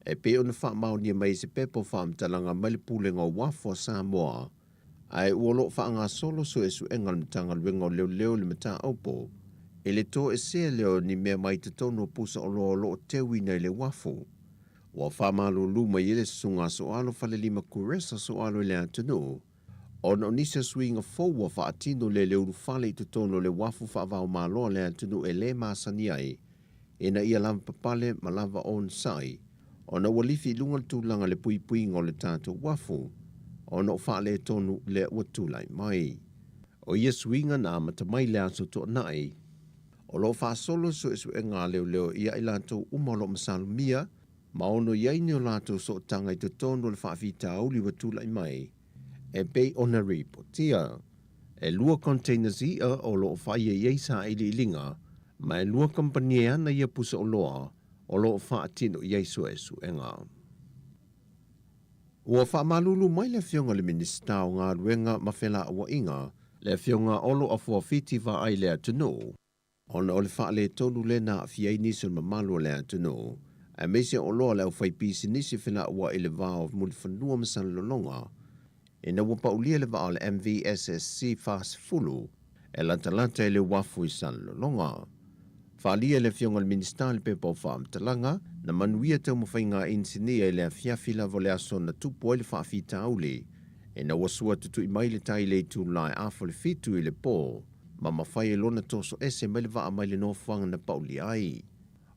e pei ona faamaonia mai i se pepa o faamatalaga mai le Pulega o Uafu a Samoa, ae ua o lo o faagasolo suesuega a le Matagaluega o Leoleo i le mataupu i le toesea lea o ni mea mai totonu o pusa oloa o lo o teuina i le uafu. Ua faamalulu mai ai le Susuga a Soalo Falelima Kuresa Soalo i le atunuu. Ona o nisi o suiga fou ua faatino le le ulufale i totonu o le uafu faava-o-Malo a le atunuu e lē masani ai, ina ia lavapapale ma lava onosai, ona ua lifi i luga le tulaga i le puipuiga o le tatou uafu, ona o faaletonu lea ua tulai mai. O ia suiga na amata mai i le Aso Toonai, o lo o faasolo suesuega a leoleo ia i latou uma o lo o masalomia ma ono i ai ni o latou sootaga i totonu o le faafitauli ua tulai mai e pei ona ripotia. E lua containers i'a o lo o vaaia i ai sailiiliga, ma e lua kamupani e ana ia pusaoloa o lo o faatino i ai suesuega. Ua faamalulu mai le Afioga i le Minisita o Galuega ma Felauaiga, le Afioga Olo Afuafiti Vaai le atunuu, ona o le faaletonu lea na aafia ai nisi o le mamalu o le atunuu, aemaise o oloa a le aufaipisinisi felauai i le va o Mulifanua ma Salelologa, ina ua paulia le vaa o le MVSSC 40 e latalata i le uafu i Salelologa. Faaalia e le Afioga i le Minisita i le pepa o faamatalaga, na manuia taumafaiga a inisinia i le afiafi lava o le aso na tupu ai le faafitauli, ina ua sua tutui mai le tai i le itula e afa o le fitu i le po, ma mafai ai lona toso ese mai le vaa mai le nofoaga na paulia ai.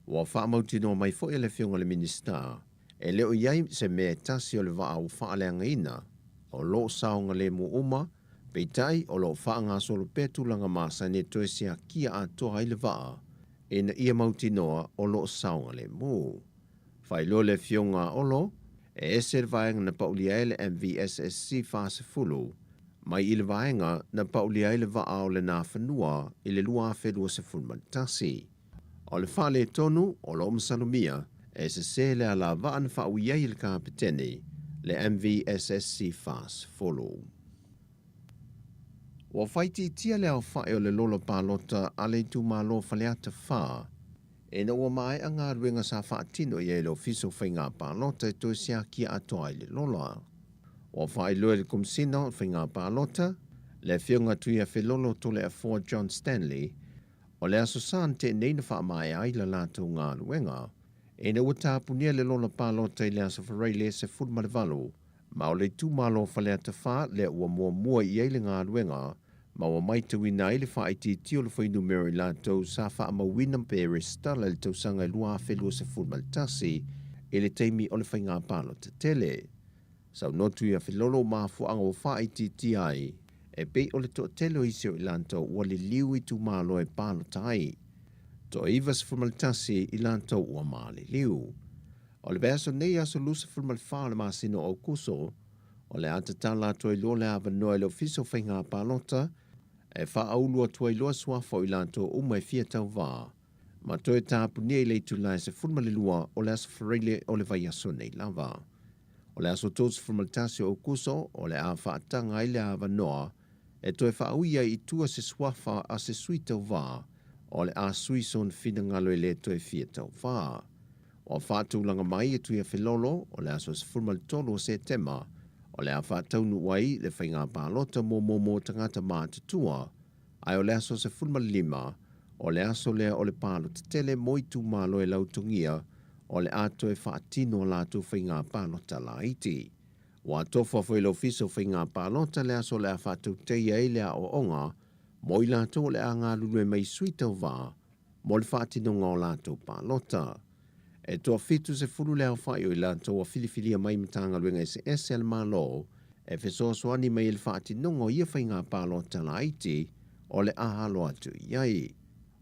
Ua faamautinoa mai foi e le Afioga i le Minisita, e le o i ai se mea e tasi o le vaa ua faaleagaina, o lo o saogalemu uma, peitai o lo o faagasolo pea tulaga masani e toe siakia atoa ai le vaa ina ia mautinoa o lo o saogalemu. Faailoa le Afioga a Olo, e ese le vaega na paulia ai le MVSSC 40 mai i le vaega na paulia ai le vaa o le Nafanua i le 2021. O le faaletonu o lo o masalomia e sesē le alavaa na faaui ai e le Kapeteni le MVSSC 40. Ua faaitiitia le aofai o le lola palota a le itumalo Faleata 4 ina ua maea galuega sa faatino i ai e le Ofisa o Faiga Palota e toe siakia atoa ai le lola. Ua faailoa e le Komesina o Faiga Palota, le Afioga Tuiafelolo Toleafoa John Stanley, o le Aso Sa na tea nei na faamaea ai la latou galuega, ina ua tapunia le lola palota i le Aso Faraile 18, ma o le itumalo o Faleata 4 lea ua muamua i ai le galuega ma ua maitauina ai le faaitiitia o le fuainumera o i latou sa faamauina pe resitala i le tausaga e 2021 i le taimi o le faiga palota tele. Saunoa Tuiafelolo o mafuaaga ua faaitiitia ai e pei o le toatele o isi o i latou ua liliu i itumalo e palota ai. Toa 91 i latou ua maliliu. O le vaiaso nei aso 24 o le masina o Aokuso, o le a tatala atu ai loa le avanoa i le Ofisa o Faiga Palota e faaulu atu ai loa suafa o i latou uma e fia tauvā ma toe tapunia i le itula e 12 o le aso Faraile o le vaiaso nei lava. O le aso 31 o Aokuso o le a faataga ai le avanoa e toe faaui ai i tua se suafa a se sui tauvā o le a sui sona finagalo e le toe fia tauvā. Ua faatulaga mai e Tuiafelolo o le aso 13 o Setema o le a faataunuu ai le faiga palota muamua mo tagata matutua, ae o le aso 15 o le aso lea o le palota tele mo itumalo e lautogia o le a toe faatino a latou faiga palota laiti. Ua tofa foi le Ofisa o Faiga Palota le aso o le a faatauteia ai le aoaoga mo i latou o le a galulue mai sui tauvā mo le faatinoga o latou palota. E toa 70 le aofai o i latou ua filifilia mai Matagaluega eseese a le Malo e fesoasoani mai i le faatinoga o ia faiga palota laiti o le a alo atu i ai.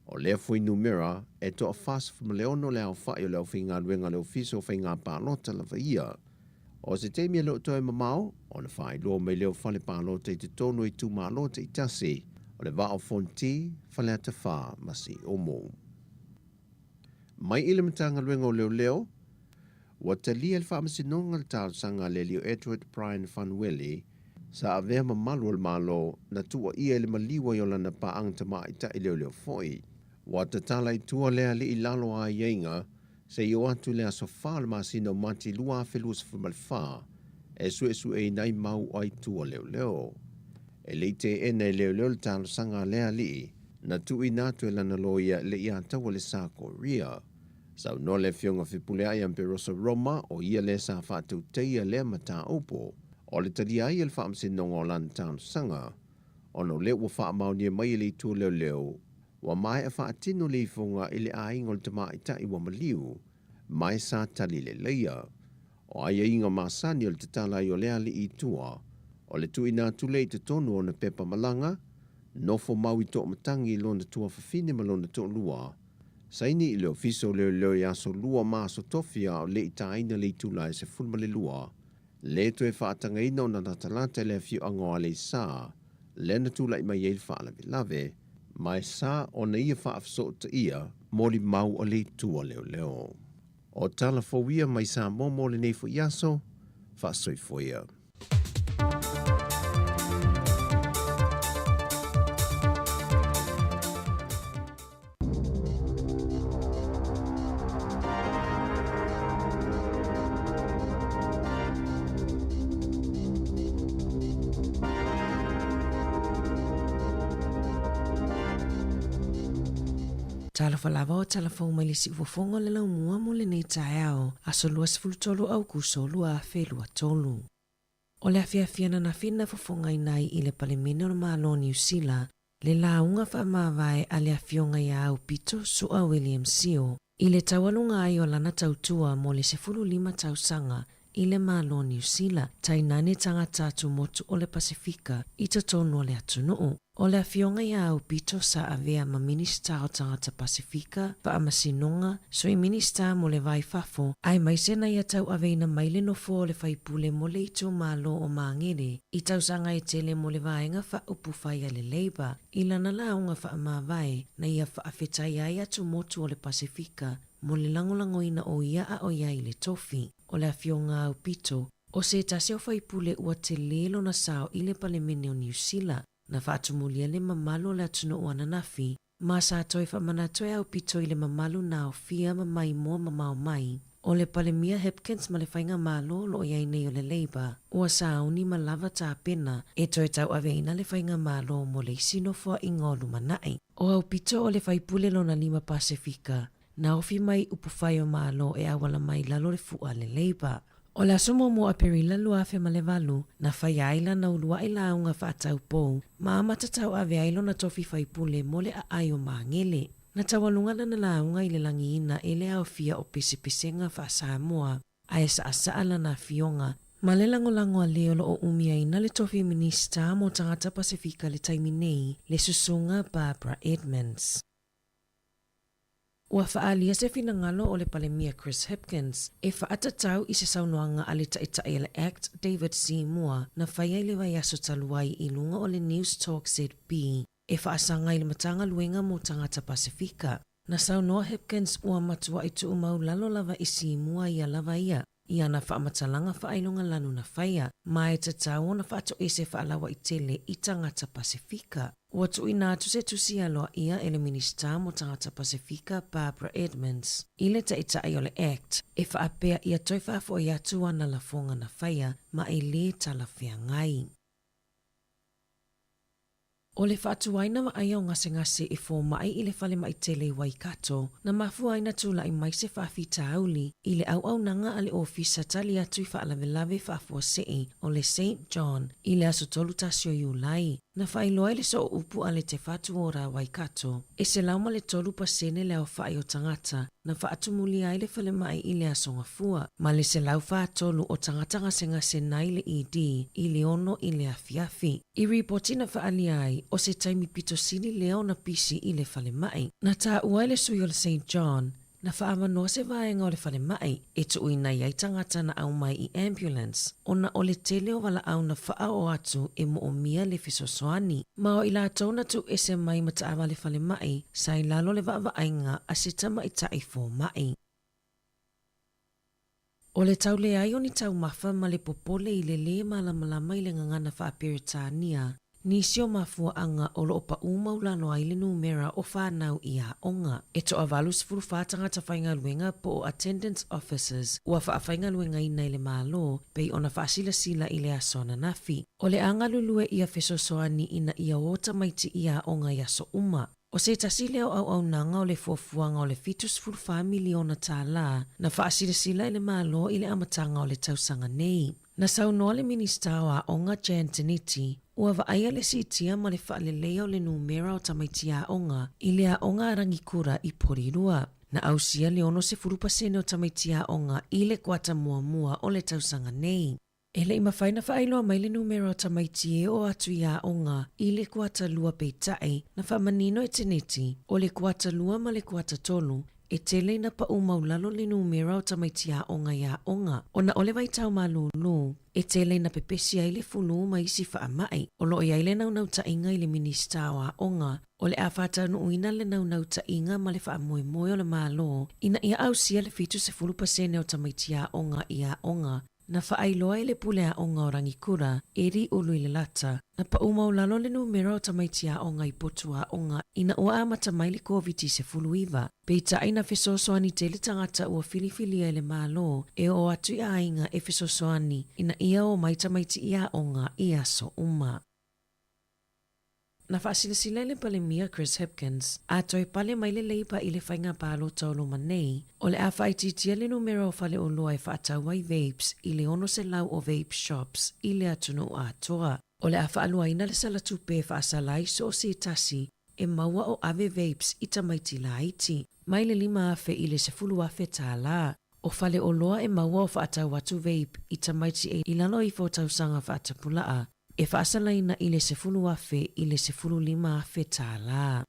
O lea fuainumera, e toa 46 le aofai o le aufaigaluega a le Ofisa o Faiga Palota lava ia. O se taimi e le o toe mamao, ona faailoa mai lea o fale palota i totonu o itumalo taitasi o le Vaa o Fonoti, Faleata 4 ma Siumu. Mai i le Matagaluega o Leoleo, ua talia e le Faamasinoga le talosaga a le Alii o Edward Brian Fanueli, sa avea ma malu o le Malo na tuuaia i le maliu ai o lana paaga tamaitai leoleo foi. Ua tatala i tua lea alii i lalo o aiaiga seia oo atu i le aso 4 o le masina o Mati 2024 e suesueina ai mau ai tua leoleo. E le i teena e leoleo le talosaga a lea alii na tuuina atu e lana loia le ia taua le Sa Korea. Saunoa le Afioga Fepuleai Amperosa Roma o ia lea sa faatauteia lea mataupu. O le talia ai e le Faamasinoga o lana talosaga, ona o lea ua faamaonia mai e le Itu o Leoleo, ua maea faatino le ifoga i le aiga o le tamaitai ua maliu, ma e sa tali leleia. O aiaiga masani o le tatala ai o le alii i tua, o le tuuina atu lea i totonu o ona pepa malaga, nofo mau i toamatagi i lona tuafafine ma lona toalua, saini i le Ofisa o Leoleo i aso Lua ma aso Tofi a o le i taina le itula e 12, le toe faatagaina ona latalata i le afioaga o Aleisa, lea na tulai mai ai le faalavelave, ma e sa ona ia faafesootaia molimau a le itu a leoleo. O tala fou ia mai Samoa mo lenei foi aso, faasoifua ia. Talofa lava o tala fou mai le siufofoga o le laumua mo lenei taeao, aso 23 Aukuso 2023. O le afiafi ananafi na fofogaina ai i le Palemene o le Malo o Niu Sila le lauga faamavae a le Afioga ia Aupito Su'a William Sio i le taualuga ai o lana tautua mo le 15 tausaga i le Malo o Niu Sila, tainane tagata atumotu o le Pasefika i totonu o le atunuu. O le Afioga ia Aupito sa avea ma Minisita o Tagata Pasefika, Faamasinoga, Sui Minisita mo le Va i Fafo, aemaise na ia tauaveina mai le nofoa o le faipule mo le itumalo o Magele i tausaga e tele mo le vaega faaupufai a le Labour i lana lauga faamavae na ia faafetai ai atumotu o le Pasefika mo le lagolagoina o ia a o ia i le tofi. O le Afioga Aupito, o se tasi o faipule ua tele lona sao i le Palemene o Niu Sila, na faatumulia le mamalu o le atunuu ananafi, ma sa toe faamanatu e Aupito i le mamalu na aofia ma maimoa mamao mai o le Palemia Hipkins ma le Faigamalo o lo o i ai nei o le Labour, ua sauni ma lava tapena e toe tauaveina le Faigamalo mo le isi nofoaiga o lumanai. O Aupito o le faipule lona lima Pasefika, na ofi mai upufai o Malo e auala mai lalo le fu'a le Labour. O le aso muamua o Aperila 2008, na faia ai lana ulua'i lauga fa'ataupou ma amata tau'ave ai lona tofi faipule mo le a'ai o Magele. Na taualuga lana lauga i le lagiina e le aofia o pesepesega faa-Samoa, ae sa'asa'a lana afioga ma le lagolago a le o lo o umiaina le tofi Minisita mo Tagata Pasefika le taimi nei, le Susuga Barbara Edmonds. Ua faaalia se finagalo o le Palemia Chris Hipkins e faatatau i se saunoaga a le Taitai o le act David Seymour na faia i le vaiaso talu ai i luga o le Newstalk ZB e faasaga i le Matagaluega mo Tagata Pasefika. Na saunoa Hipkins ua matuai tuumau lalo lava i Seymour ia lava ia i ana faamatalaga faailoga lanu na faia, ma e tatau ona faatoese faalauaitele i tagata Pasefika. Ua tuuina atu se tusi aloaia e le Minisita mo Tagata Pasefika Barbara Edmonds i le Taitai o le act e faapea ia toe faafoi atu ana lafoga na faia ma e lē talafeagai. O le faatuaina vaaia o gasegase e fomai i le falemai tele i Waikato, na mafua ai na tulai mai se faafitauli i le auaunaga a le Ofisa Tali Atu i Faalavelave Faafuasei o le Saint John i le aso 31 o Iulai. Na faailoa i le sooupu a le Te Whatu Ora Waikato, e 103% le aofai o tagata na faatumulia ai le falemai i le aso Gafua, ma le 143 o tagata gasegase nai le ED i le 6 i le afiafi. I ripoti na faaalia ai, o se taimi pito sili lea ona pisi i le falemai. Na taua e le sui o le Saint John, na faaavanoa se vaega o le falemai e tuuina i ai tagata na aumai i ambulance, ona o le tele o valaau na faaoo atu e moomia le fesoasoani. Ma o i latou na tuuese mai ma taavale falemai sa i lalo le vaavaaiga a se tamaitai fomai. O le tauleai o ni taumafa ma le popole i le lē malamalama i le gagana faa-Peretania, nisi o mafuaaga o lo o paʻū maulalo ai le numera o fanau i aoga. E toa 84 tagata faigaluega po o attendance officers ua faafaigaluegaina i le Malo pei ona faasilasila i le aso ananafi. O le a galulue ia fesoasoani ina ia o tamaiti i aoga i aso uma. O se tasi lea o auaunaga o le fuafuaga o le $74 miliona tālā na faasilasila e le Malo i le amataga o le tausaga nei. Na saunoa le Minisita o Aoga Jan Tinetti, ua vaaia le siitia ma le faaleleia o le numera o tamaiti aoga i le aoga a Rangikura i Porirua. Na ausia le 60% o tamaiti aoga i le kuata muamua o le tausaga nei. E le i mafai na faailoa mai le numera o tamaiti e oo atu i aoga i le kuata lua peitai na faamanino e Tinetti, o le kuata lua ma le kuata tolu E tele ina paʻu maulalo le numera o tamaiti aoga i aoga, ona o le vaitau malūlū, e tele ina pepesi ai le fulu ma isi faamai. O lo o i ai le naunautaiga i le Minisita o Aoga, o le a faataunuuina le naunautaiga ma le faamoemoe o le Malo ina ia ausia le 70% o tamaiti aoga i aoga Na faailoa e le pule aoga o Rangikura, Eddie Uluilelata, na paʻu maulalo le numera o tamaiti aoga i potu aoga ina ua amata mai le Koviti-19. Peitai na fesoasoani tele tagata ua filifilia e le Malo e oo atu i aiga e fesoasoani ina ia o mai tamaiti i aoga i aso uma. Na faasilasila e le Palemia Chris Hipkins, a toe pale mai le Labour i le faiga palota o loma nei, o le a faaitiitia le numera o faleoloa e faatau ai vapes i le 600 o vape shops i le atunuu atoa. O le a faaluaina le sala tupe e faasala ai so o se tasi e maua o ave vapes i tamaiti laiti, mai le $5,000 i le $10,000 tālā. O faleoloa e maua o faatau atu vape i tamaiti e i lalo ifo o tausaga faatapulaa, e faasalaina i le $10,000 i le $15,000 tālā.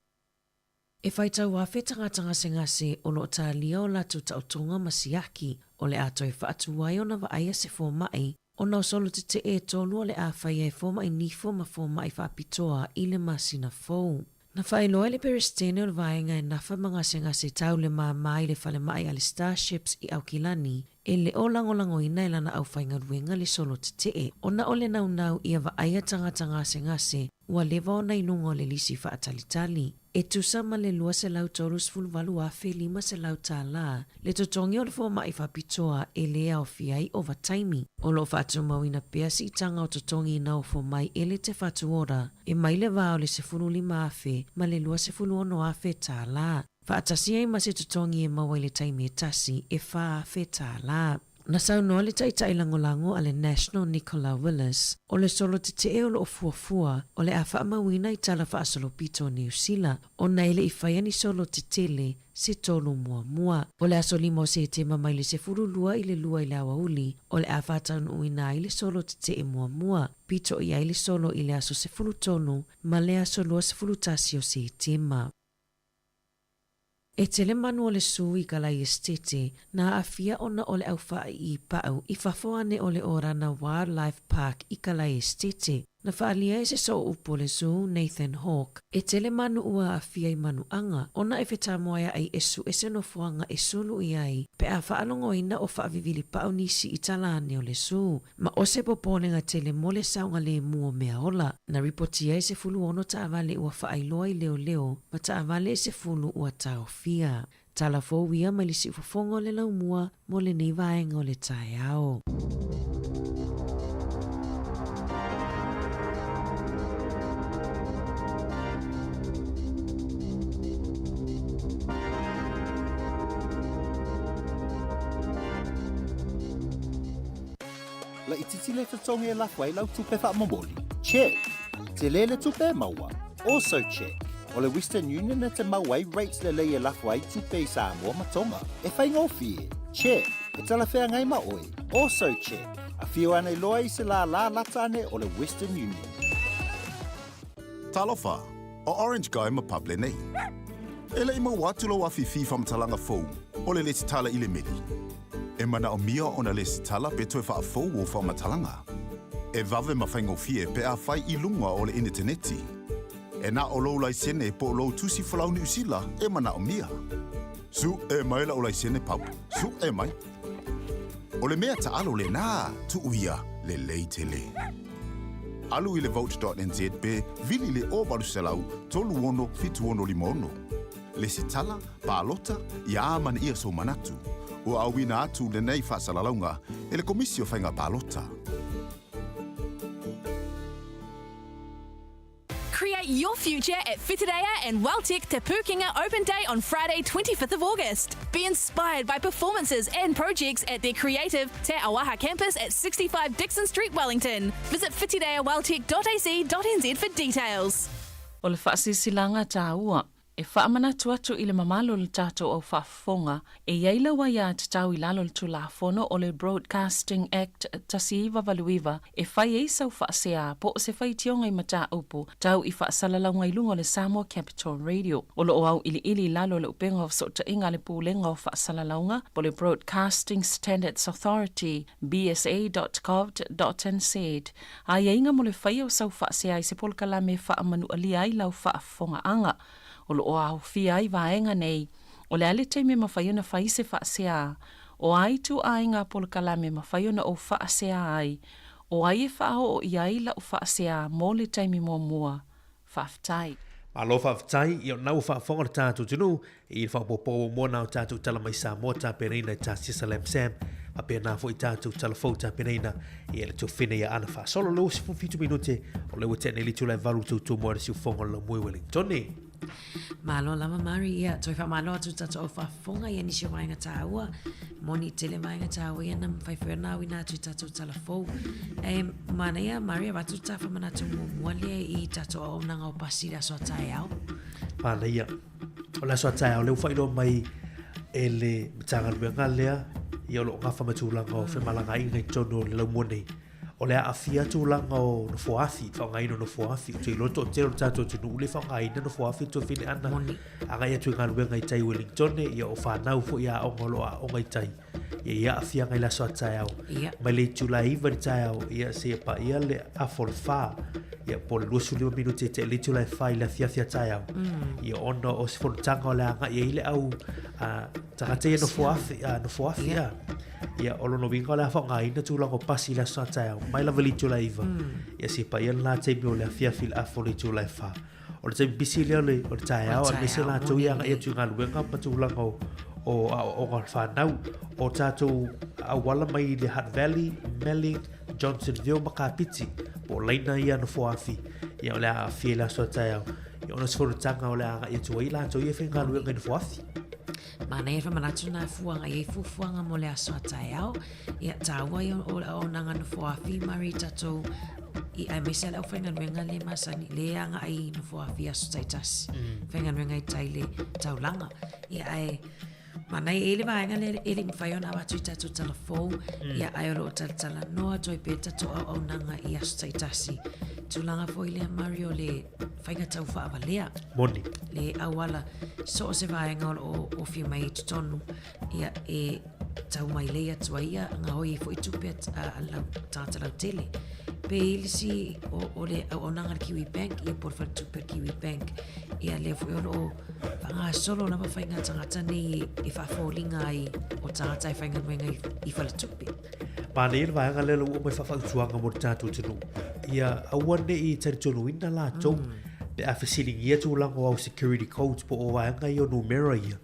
E faitau afe tagata gasegase o lo o talia o latou taotoga ma siaki, o le a toe faatu ai ona vaaia se fomai, ona o solo tetee e tolu o le a faia e fomai nifo ma fomai faapitoa i le masina fou. Na faailoa e le Peresetene o le Vaega e nafa ma gasegase tau le māmā i le falemai a le Starships i Aukilani, e le o lagolagoina e lana aufaigaluega le solo tetee, ona o le naunau ia vaaia tagata gasegase ua leva ona i luga o le lisi faatalitali. E tusa ma le $238,500 tālā le totogi o le fomai faapitoa e lē aofia ai ovataimi. O lo o faatumauina pea siitaga o totogi ina ofo mai e le Te Whatu Ora e mai le vā o le $15,000 ma le $26,000 tālā. Faatasi ai ma se totogi e maua i le taimi e tasi e $4,000 tālā. Na saunoa le Taitai Lagolago a le National Nicola Willis, o le solo tetee o lo o fuafua o le a faamauina i tala faasolopito o Niu Sila ona e le i faia ni solo tetele se tolu muamua. O le aso 5 o Setema mai le 12 i le 2 i le aoauli o le a faataunuuina ai le solo tetee muamua, pito i ai le solo i le aso 13 ma le aso 21 o Setema. E tele manu o le sū i Kalai Esitete na aafia ona o le au faaiipaʻu i fafo ane o le Orana Wildlife Park i Kalai Esitete. Na faaalia e se soo upu o le sū, Nathan Hawke, e tele manu ua aafia i manuaga ona e fetamoeaʻi e suʻe se nofoaga e sulu i ai pe a faalogoina o faavivilipaʻu nisi i tala ane o le sū. Ma o se popolega tele mo le saogalemu o mea ola. Na ripotia e 16 taavale ua faailoa i leoleo ma taavale e 10 ua taofia. Tala fou ia mai le siufofoga o le laumua mo lenei vaega o le taeao. Laitiiti le totogi e lafo ai lau tupe faamomoli? Check! Tele le tupe e maua? Also check! O le Western Union e te mau ai rates lelei e lafo ai tupe i Samoa ma Tonga. E faigofie? Check! E talafeagai ma oe? Also check! Afio ane loa i se lālā lata ane o le Western Union. Talofa, o Orange Guy ma Pable nei. E leʻi maua atu lou afifi faamatalaga fou o le lesitala i le meli. E manaomia ona lesitala pe toe faafou ou faamatalaga. E vave ma faigofie pe a fai i luga o le ineteneti. E na o lou laisene po o lou tusi folau Niu Sila e manaomia. Suʻe mai la'u laisene Pub, suʻe mai. O le mea taʻalo lenā, tuu ia, lelei tele. Alu i le vote.nz pe vili le 0800 36 7656. Lesitala, palota, ia amanaia sou manatu. Ua auina atu lenei faasalalauga e le Komisi o Faiga Palota. Create. Create your future at Whitireia and WelTec Te Pūkenga Open Day on Friday 25th of August. Be inspired by performances and projects at their creative Te Auaha campus at 65 Dixon Street, Wellington. Visit whitireaweltec.ac.nz for details. O le faasilasilaga taua e faamanatu atu i le mamalu o le tatou au faafofoga, e i ai lau aiatatau i lalo o le Tulafono o le Broadcasting Act 1989 e fai ai sau faasea po o se faitioga i mataupu tau i faasalalauga i luga o le Samoa Capital Radio. O lo o auiliili i lalo o le upega o fesootaiga a le Pulega o Faasalalauga po o le Broadcasting Standards Authority, bsa.govt.nz, aiaiga mo le faia o sau faasea i se polokalame e faamanualia ai lau faafofogaaga. O lo o aofia ai vaega nei, o le a le taimi e mafai ona fai se faasea, o a ituaiga polokalame e mafai ona ou faasea ai, o ai e faaoo i ai lau faasea mo le taimi muamua. Faafetai. Malo faafetai, ia o lena ua faafofoga le tatou atunuu i le faaopoopo muamua na o tatou tala mai Samoa tapenaina e Tarcissa Lam Sam, faapena foi tatou tala fou tapenaina ia le tuafafine ia Ana Faasolo. Lea ua 17 minute o lea ua tea nei le itula e 8 tautumo ai le siufofoga o le laumue Wellingtone. Malo lava Mari, ia toe faamalo atu tatou au faafofoga ia nisi o vaega taua, moni tele vaega taua ia na mafai foi ona auina atu i tatou tala fou. E manaia Mari avatu ta faamanatu muamua lea i tatou auaunaga o pasi i le aso a taeao. Manaia. O le aso a taeao lea ua faailoa mai e le Matagaluega lea ia o lo o gafa ma tulaga o femalagaaiga i totonu o le laumua nei. O le aafia tulaga o nofoafi, faaaogaina o nofoafi. Ou te iloa le toatele o le tatou atunuu le faaaogaina nofoafi le tuafafine Ana. Agai atu i galuega i tai Wellington, ia o fanau foi aoga o lo o aoga i tai. Ia i aafiaga i le aso a taeao. Mai le itula e 9 i le taeao, ia seia paia le afa o le 4. Ia po o le 25 minute e tea i le itula e 4 i le afiafi a taeao. Ia ona o se fonotaga o le a agai ai le au tagata ia nofoafi, nofoafi a. Ia, o lona uiga o le a faaaogaina tulaga o pasi i le aso a taeao, mai lava i le itula e 9, ia seia paia le la taimi o le afiafi i le afa o le itula e 4. O le taimi pisi lea o le, o le taeao, aemaise latou ia agai atu i galuega ma tulaga o, o aoaoga o le fanau. O tatou auala mai i le Hutt Valley, Melling, Johnsonville ma Kapiti, po o laina ia nofoafi, ia o le a aafia i le aso a taeao. Ia ona o se fonotaga o le a agai atu ai latou ia e faigaluega i nofoafi. Manaia le faamanatu na fuaga i ai fuafuaga mo le aso a taeao. Ia taua ia o le auaunaga nofoafi mari tatou i aemaise le aufaigaluega le masani le agai i nofoafi aso taitasi. Faigaluega i tai le taulaga. Ia ae manaia e i le vaega lea e le i mafai ona avatu i tatou tala fou. Ia ae o lo o talatalanoa atu ai pea tatou auaunaga i aso taitasi. Tulaga foi lea Mari o le faiga tau faavalea. Moni. Le auala so o se vaega o lo o ofi mai i totonu, ia e tau mai lei atu ai ia gaoi ai foi tupe a lau tagata lautele. Pe i le isi o, o le auaunaga a le Kiwi Bank, ia po o le faletupe a le Kiwi Bank, ia lea foi o lo o faagasolo lava faiga tagata nei e faafoliga ai o tagata e faigaluega i, i faletupe. Manaia le vaega lea ua aumai faafautuaga mo le tatou atunuu. Ia aua ne i talitonuina latou pe a fesiligia tulaga o au security codes po o vaega ia o numera ia,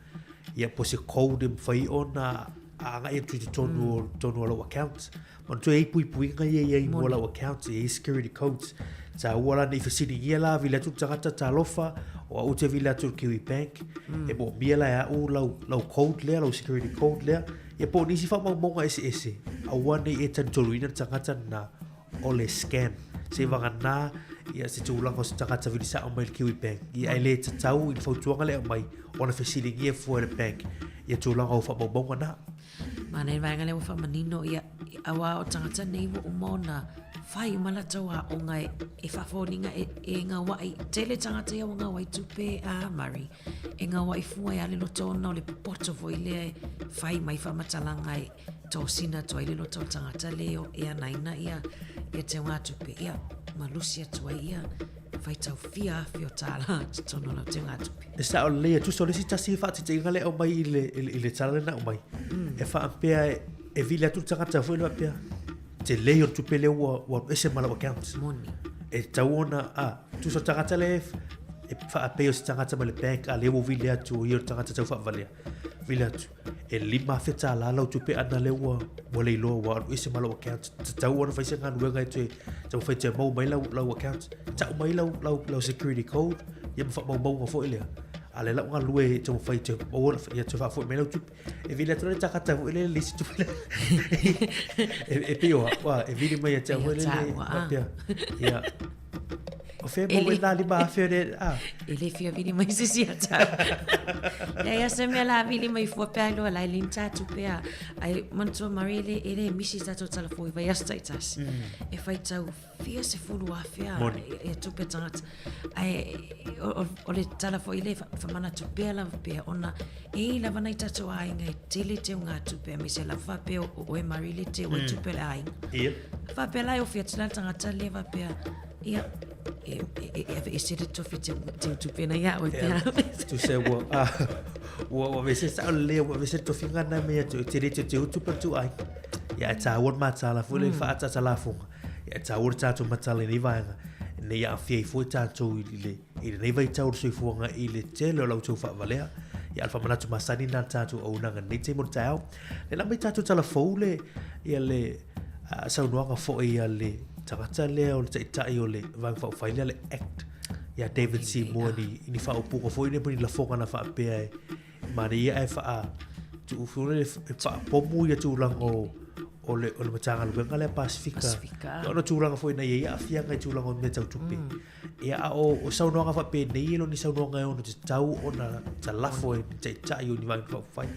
ia po o se code e mafai ona agai atu i totonu o totonu o lau account. Manatua e i ai puipuiga ia e i ai mo lau account, e i ai security codes. Taua la ne i fesiligia la vili atu le tagata talofa o au ou te vili atu i le Kiwi Bank, e moomia la e au lau, lau code lea, lau security code lea. Ia po o nisi faamaumauga eseese, aua ne i e talitonuina le tagata lena o le scam. Seivagana ia se tulaga o se tagata vili sao mai le Kiwi Bank. Ia ae le tatau i le fautuaga lea e aumai ona fesiligia fua e le bank ia tulaga o faamaumauga na. Manaia le vaega lea ua faamanino ia aua o tagata nei ua uma ona fai uma latou aoga e, e faafoliga e, e gauai tele tagata ia ua gauai tupe a Murray e gauai fua e ale loto ona o le popoto foi lea e fai mai faamatalaga e tosina atu ai le loto o le tagata le e anaina ia ia teugatupe ia malusi atu ai ia faitau fia afe o tālā totonu o lau teugatupe. E sao lelei e tusa o le isi tasi faataitaiga lea e aumai i le, i le, i le tala lea na aumai. E faapea e, e vili atu le tagata foi lea faapea, tele o le tupe lea ua, ua alu ese ma lau account. Moni. E tatau ona, a, tusa o le tagata lea e, e faapea o se tagata mai le bank, a lea ua vili atu o ia o le tagata tau faavalea. Vili atu. e 5,000 tālā lau tupe ana lea ua ua le iloa ua alu ese ma lou account. Tatau ona fai se galuega e toe taumafai e toe maua mai lau lau account. Tau mai lau lau lau security code ia ma faamaumauga foi lea. A o lea la ua galue e taumafai e toe maua ia toe faafoi mai lau tupe. E vili atu la le takata foi lele le isi tupe lea. E pei o au, e vili mai ia te au foi lele faapea. Ia. O fea e maua ai nā 5,000 le, a? E le fia vili mai se isi ia te au. Leai a se mea la vili mai fua pea iloa la e le ni tātupe a. Ai manatua Murray e le, e le misi tātou talafou i vaiaso taitasi. E faitau fia 10,000 a Moni. ia tupe tagata. Ae o, o, o le tala foi le whamanatu pea lava pea ona e i lava nai tātou aiga e tele teu ngā tupe aemaise lava faapea o oe Murray le teu ai tupe le aiga. Ia. Faapea la e ofi atu la le tagata lea faapea ia e, e, e, e aveese le tofi teu, teu tupe na ia oe pea. Tusa ua, a, ua, ua aveese sao lelei, ua aveese le tofiga na me atu, e tele te teu tupe le tou aiga. Ia, e tāua le matala foi le whaatata lafonga. Ia, e tāua le tātou matala i nei vaega, nei aafia ai foi tātou i le, i lenei vaitau o le soifuaga i le tele o la outou faavalea. Ia, a o le faamanatu masani lena a le tātou auaunaga i lenei taimi o le taeao. Lea la mai tātou tala fou le, ia le saunoaga foi a le tagata lea o le taitai o le Vaega Faaupufai lea le act ia David Seymour ni, ni faaupuga foi nei ma ni lafoga na faapea e manaia ae faa tuu foi lele e faapomu ia tulaga o o le, o le Matagaluega lea Pasifika. Pasifika. Ia ona tulaga foi na i ai aafiaga i tulaga o mea tau tupe. Ia, a o, o saunoaga faapenei e le o ni saunoaga e ono tatau ona talafo e ni taitai o ni Vaega Faaupufai.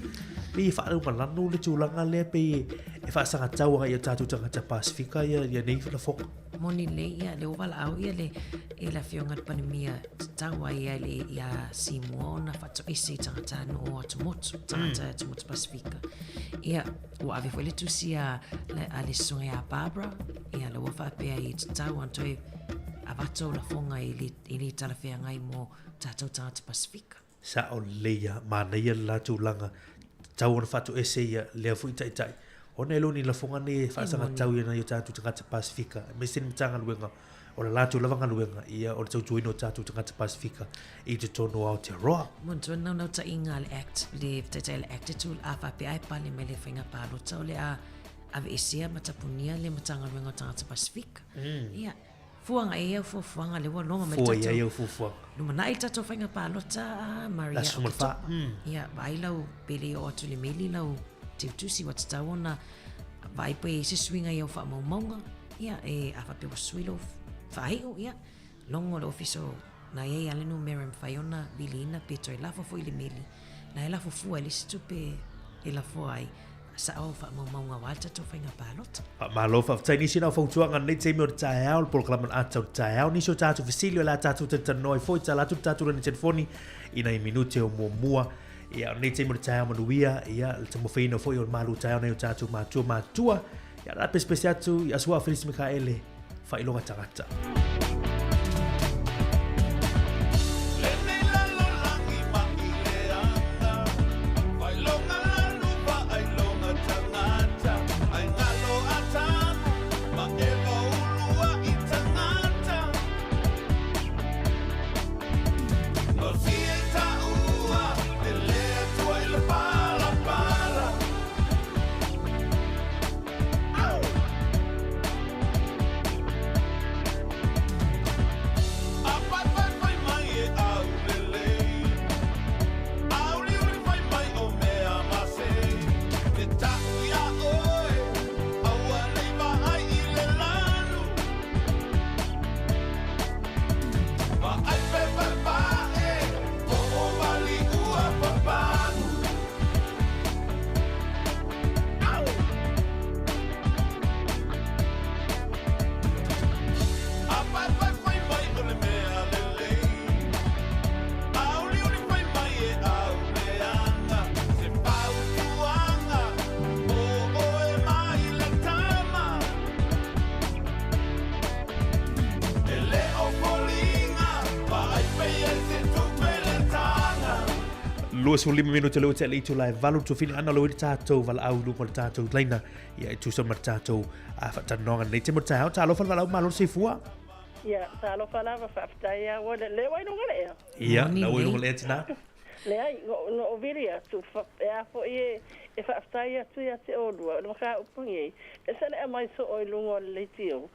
Pei e faalugalanu le tulaga lea, pei e faasagatau agai i o tatou tagata Pasifika ia, ia nei lafoga. Moni lelei ia, lea ua valaau ia le, e le Afioga i le Palemia tatau ai ia le, ia Simoa ona faatoese i tagatanuu o atumotu, tagata atumotu Pasifika. Ia, Ua ave foi le tusi a, a le susuga ia Barbara, ia la ua faapea e tatau ona toe avatu au lafoga e le, e le talafeagai mo tatou tagata Pasifika. Sao lelei ia, manaia le la tulaga, tatau ona faatoese ia lea foi taitai, ona e le o ni lafoga nei e faasagatau ia nai o tatou tagata Pasifika, aemaise ni Matagaluega o le latou lava galuega, ia o le tautuaina o tatou tagata Pasifika i totonu o Aotearoa. Manatua le naunautaiga a le Act, le taitai a le Act e tu a faapea e pale mai le faiga palota o le a aveesea ma tapunia le Matagaluega o Tagata Pasifika. Ia, fua agai ai au fuafuaga lea ua loma mai le Fua i tatou ai au fuafuaga. lumanai le tatou faiga palota a Maria La 14. Ia, vaai lau pe le oo atu i le meli lau teutusi ua tatau ona vaai pe i ai se suiga i au faamaumauga. Ia, e, a faapea ua sui lou faaiu, ia, logo le ofisa o na i ai lava le numera e mafai ona viliina pe toe lafo foi i le meli, na e lafo fua i le isi tupe e lafoa ai, sao au faamaumauga aua le tatou faiga palota. Faamalo, faafetai nisi na o fautuaga lenei taimi o le taeao, le polokalama na ata o le taeao, nisi o tatou fesili o le a tatou talatalanoa ai foi, tala atu le tatou lani telefoni i nai minute o muamua. Ia, o lenei taimi o le taeao manuia, ia, le taumafaiina foi o le malu taeao nai o tatou matua matua. Ia, o le a pesepese atu i Asuā Felisi Mikaele, Faailoga Tagata. 25 minute leo te le itula e valu tofili ana lo i tatou valaau i luga o le tatou laina ia e tusa ma le tatou faatalanoaga lenei taimi o le taeao. Talofa le valaau malo le soifua. Ia, talofa lava, faafetai lava, ua leo ai luga o le ea. Ia, la ua i luga o le ea tina. Leai, na ou vili atu, e a foi e, e faafetai atu ia te oulua, o le mataupu lenei, e se le aumai soo i luga o le leitio,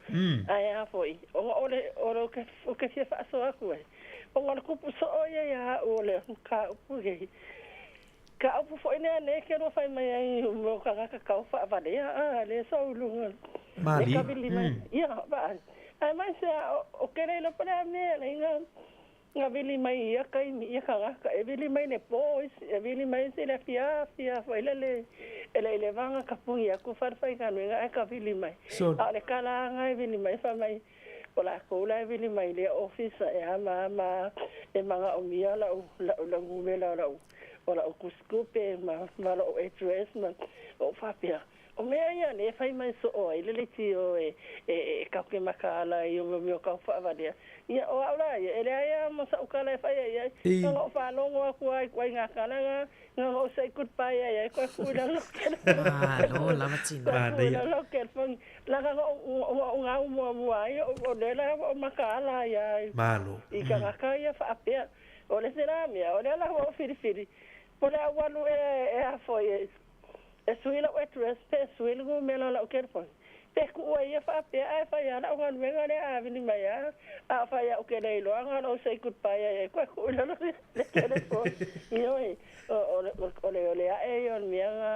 ae a foi, ona o le, o le ou te fia faasoa atu ai, ona o le tupu soo ia ia au o le mataupu lenei. Ka upu foi lea lea e te lua fai mai ai i mea o tagata tau faavalea, a, lea sau i luga o le kavili mai. Ia, vaai. Aemaise lava o ke le iloa po o le a mea e ala ai na na vili mai i ia taimi ia tagata. E vili mai i le po isi, e vili mai isi i le afiafi lava foi lele e le i leva ona tapuni atu falefaigaluega ae kavili mai. A o le tala lava na e vili mai fai mai, O lakou la e vili mai i lea ofisa e a ma a ma a e manaomia lau lau lau numera o lau o lau tusitupe ma ma lou address ma ou faapea, o mea ia lea e fai mai soo ai le leitio e e e tatou te mataala ai i mea o tau faavalea. Ia o au la ia, e leai lava ma sau tala e fai ai ai, na ona ou faalogo atu lava i ituaiga tala na, na ona ou say goodbye ai ai koe tuu i lalo o le telefoni. Malo lava tina. Koe tuu i lalo o le telefoni. Leaga na ou gau muamua ai, o lea la ua ou mataala ai lava i tagata ia faapea. O le isi la mea, o lea la ua ou filifili, po o le a ou alu ea e a foi e sui lau address pe sui le numera o lau telefoni, pe tuu ai ia faapea ae fai lava lau galuega lea a vili mai lava, a o fai lava ou te le iloa na ona ou say goodbye ai ai koe tuu i lalo le telefoni. Ioe, o le ae ia o le mea na,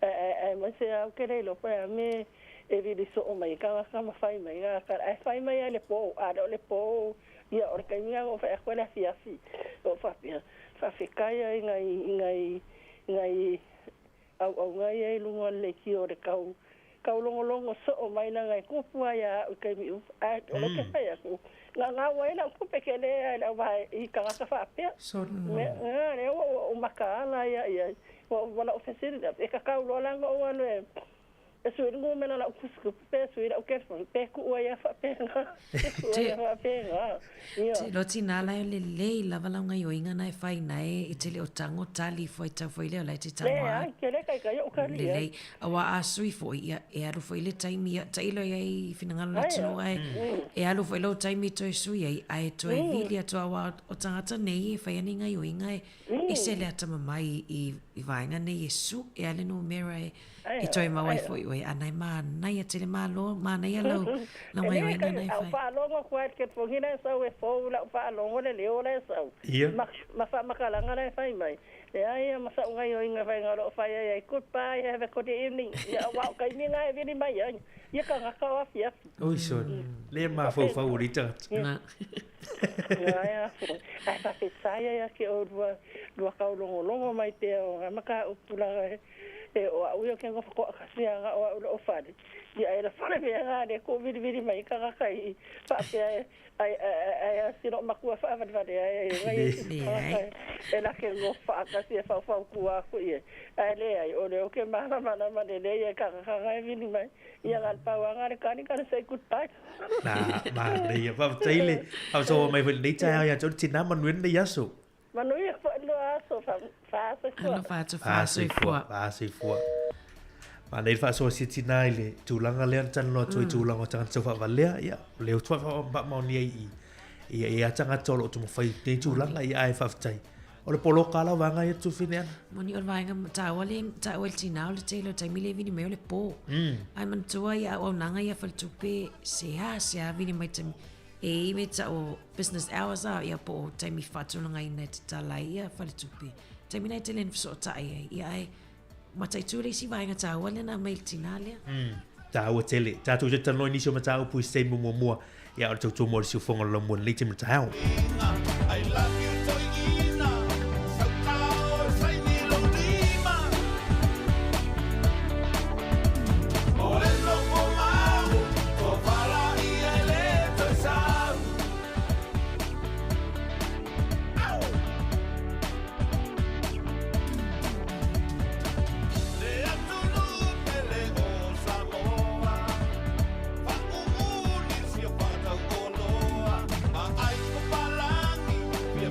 aemaise lava ou te le iloa po o le a le mea e vili soo mai ai tagata ma fai mai na tala, ae fai mai lava i le po, a le o le po, ia o le taimi lena na ou fai atu ai le afiafi, ou faapea, faafetai ai i nai i nai nai auauna ia i luga o le leitio o le tau taulogologo soo mai leaga e tupu lava ia au i taimi uma, ae o lea ou te fai atu, na gau ai lau tupe tele lava i le auvae i tagata faapea. Mea na lea ua ou mataala ai i ai, ua ou ua fesili lea, e tatau loa la ona ou alu e E sui le numera o lau tusitupe pe sui lau telefoni pe tuu ai lava faapena. Pe tuu ai lava faapena. Ioe. Te iloa tina la e lelei lava lau gaioiga na e fai na e i te le o tago tali foi tau foi lea o la e te tago a. Leai, ke le taitai ou tali ai. Lelei. Aua a sui foi ia e alu foi le taimi ia tailo i ai i finagalo o le atunuu ae e alu foi lou taimi toe sui ai ae toe vili atu aua o tagata nei e fai ana i gaioiga e ese le atamamai i vaega nei e sue a le numera e E toe mau ai foi oe, ana e manaia tele malo, manaia lau, lau gaioiga na e fai. Au faalogo atu ai le telefoni la e sau e fou lau faalogo le leo la e sau. Ia. Ma, ma faamatalaga la e fai mai. Leai ma sa'u gaioiga faiga o lo o fai ai ai, Goodbye, have a good evening. Ia aua o taimi na e vili mai ai ia tagata o afiafi. Oi soni, le mafaufau o nei tagata. Na. Ae faafetai ai ia te oulua lua taulogologo mai pea o na mataupu laga e E o au ia ou te nofo toatasi lava na o au i lou fale, ia e lafo le mea lena lea e tuuvilivili mai ai tagata i i, faapea e, ai, ai, ai si lou matua faavalevale ai ai nai isi tagata e lake nofo faatasi e faufautua atu i ai. Ae leai, o lea ou te malamalama lelei ai tagata na e vili mai, ia na o le pau lava na o le tali na o le say goodbye. Na, manaia. Faafetai le faasoa mai foi i lenei taeao ia te oe le tina, manuia lenei aso. Manuia foi lua aso faasoifua. Alofa atu faasoifua. Faasoifua. Manaia le faasoa sia tina i le tulaga lea na talanoa atu ai mm. tulaga o tagata taufaavalea. Ia, o lea ua faamaonia i i ia ia tagata o lo o taumafai i lenei tulaga, ia ae faafetai. O le poloka la o vaega ia Tufine ana. Moni o le vaega taua le taua i le tina o le tele o taimi le vili mai o le po. Ae manatua ia auaunaga ia faletupe se a se a vili mai taimi E i me ta o business hours a ia po o taimi faatulagaina e tatala ai ia faletupe. Taimi na e tele na fesootai ai, ia ae mataitu le isi vaega taua lea na aumai i le tinā lea. Taua tele. Tatou te talanoa i nisi o mataupu i se taimi o muamua, ia o le tautua mo le siufofoga o le laumua i lenei taimi o le taeao. I love you toeina Sautao e saini lou lima O le nofo mau Tovala ia e le toe sau Au! Le atunuu pele o Samoa Faauu nisi o fatauoloa Ma ai papalagi Fia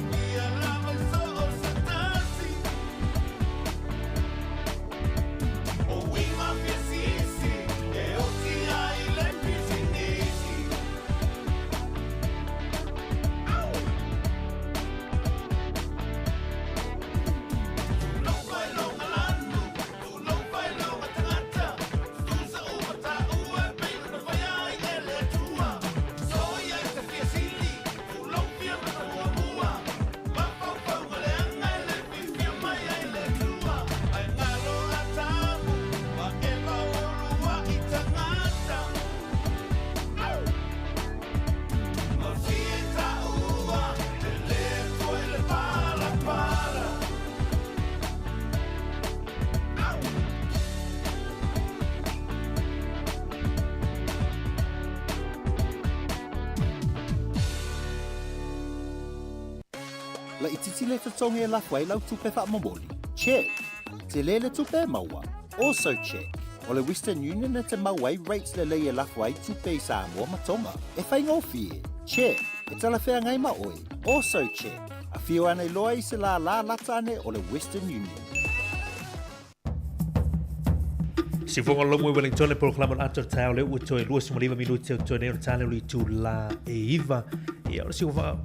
Laitiiti le totogi e lafo ai lau tupe faamomoli? Check. Tele le tupe e maua? Also check. O le Western Union e te maua ai rates lelei e lafo ai tupe i Samoa ma Tonga. E faigofie? Check. E talafeagai ma oe? Also check. Afio ane loa i se lālā lata ane o le Western Union. Siufoga lomo i Wellington le polokalama o le Ata o le Taeao lea ua toe 29 minute o toe nei o le tale o le itulā e iva. Ia, o le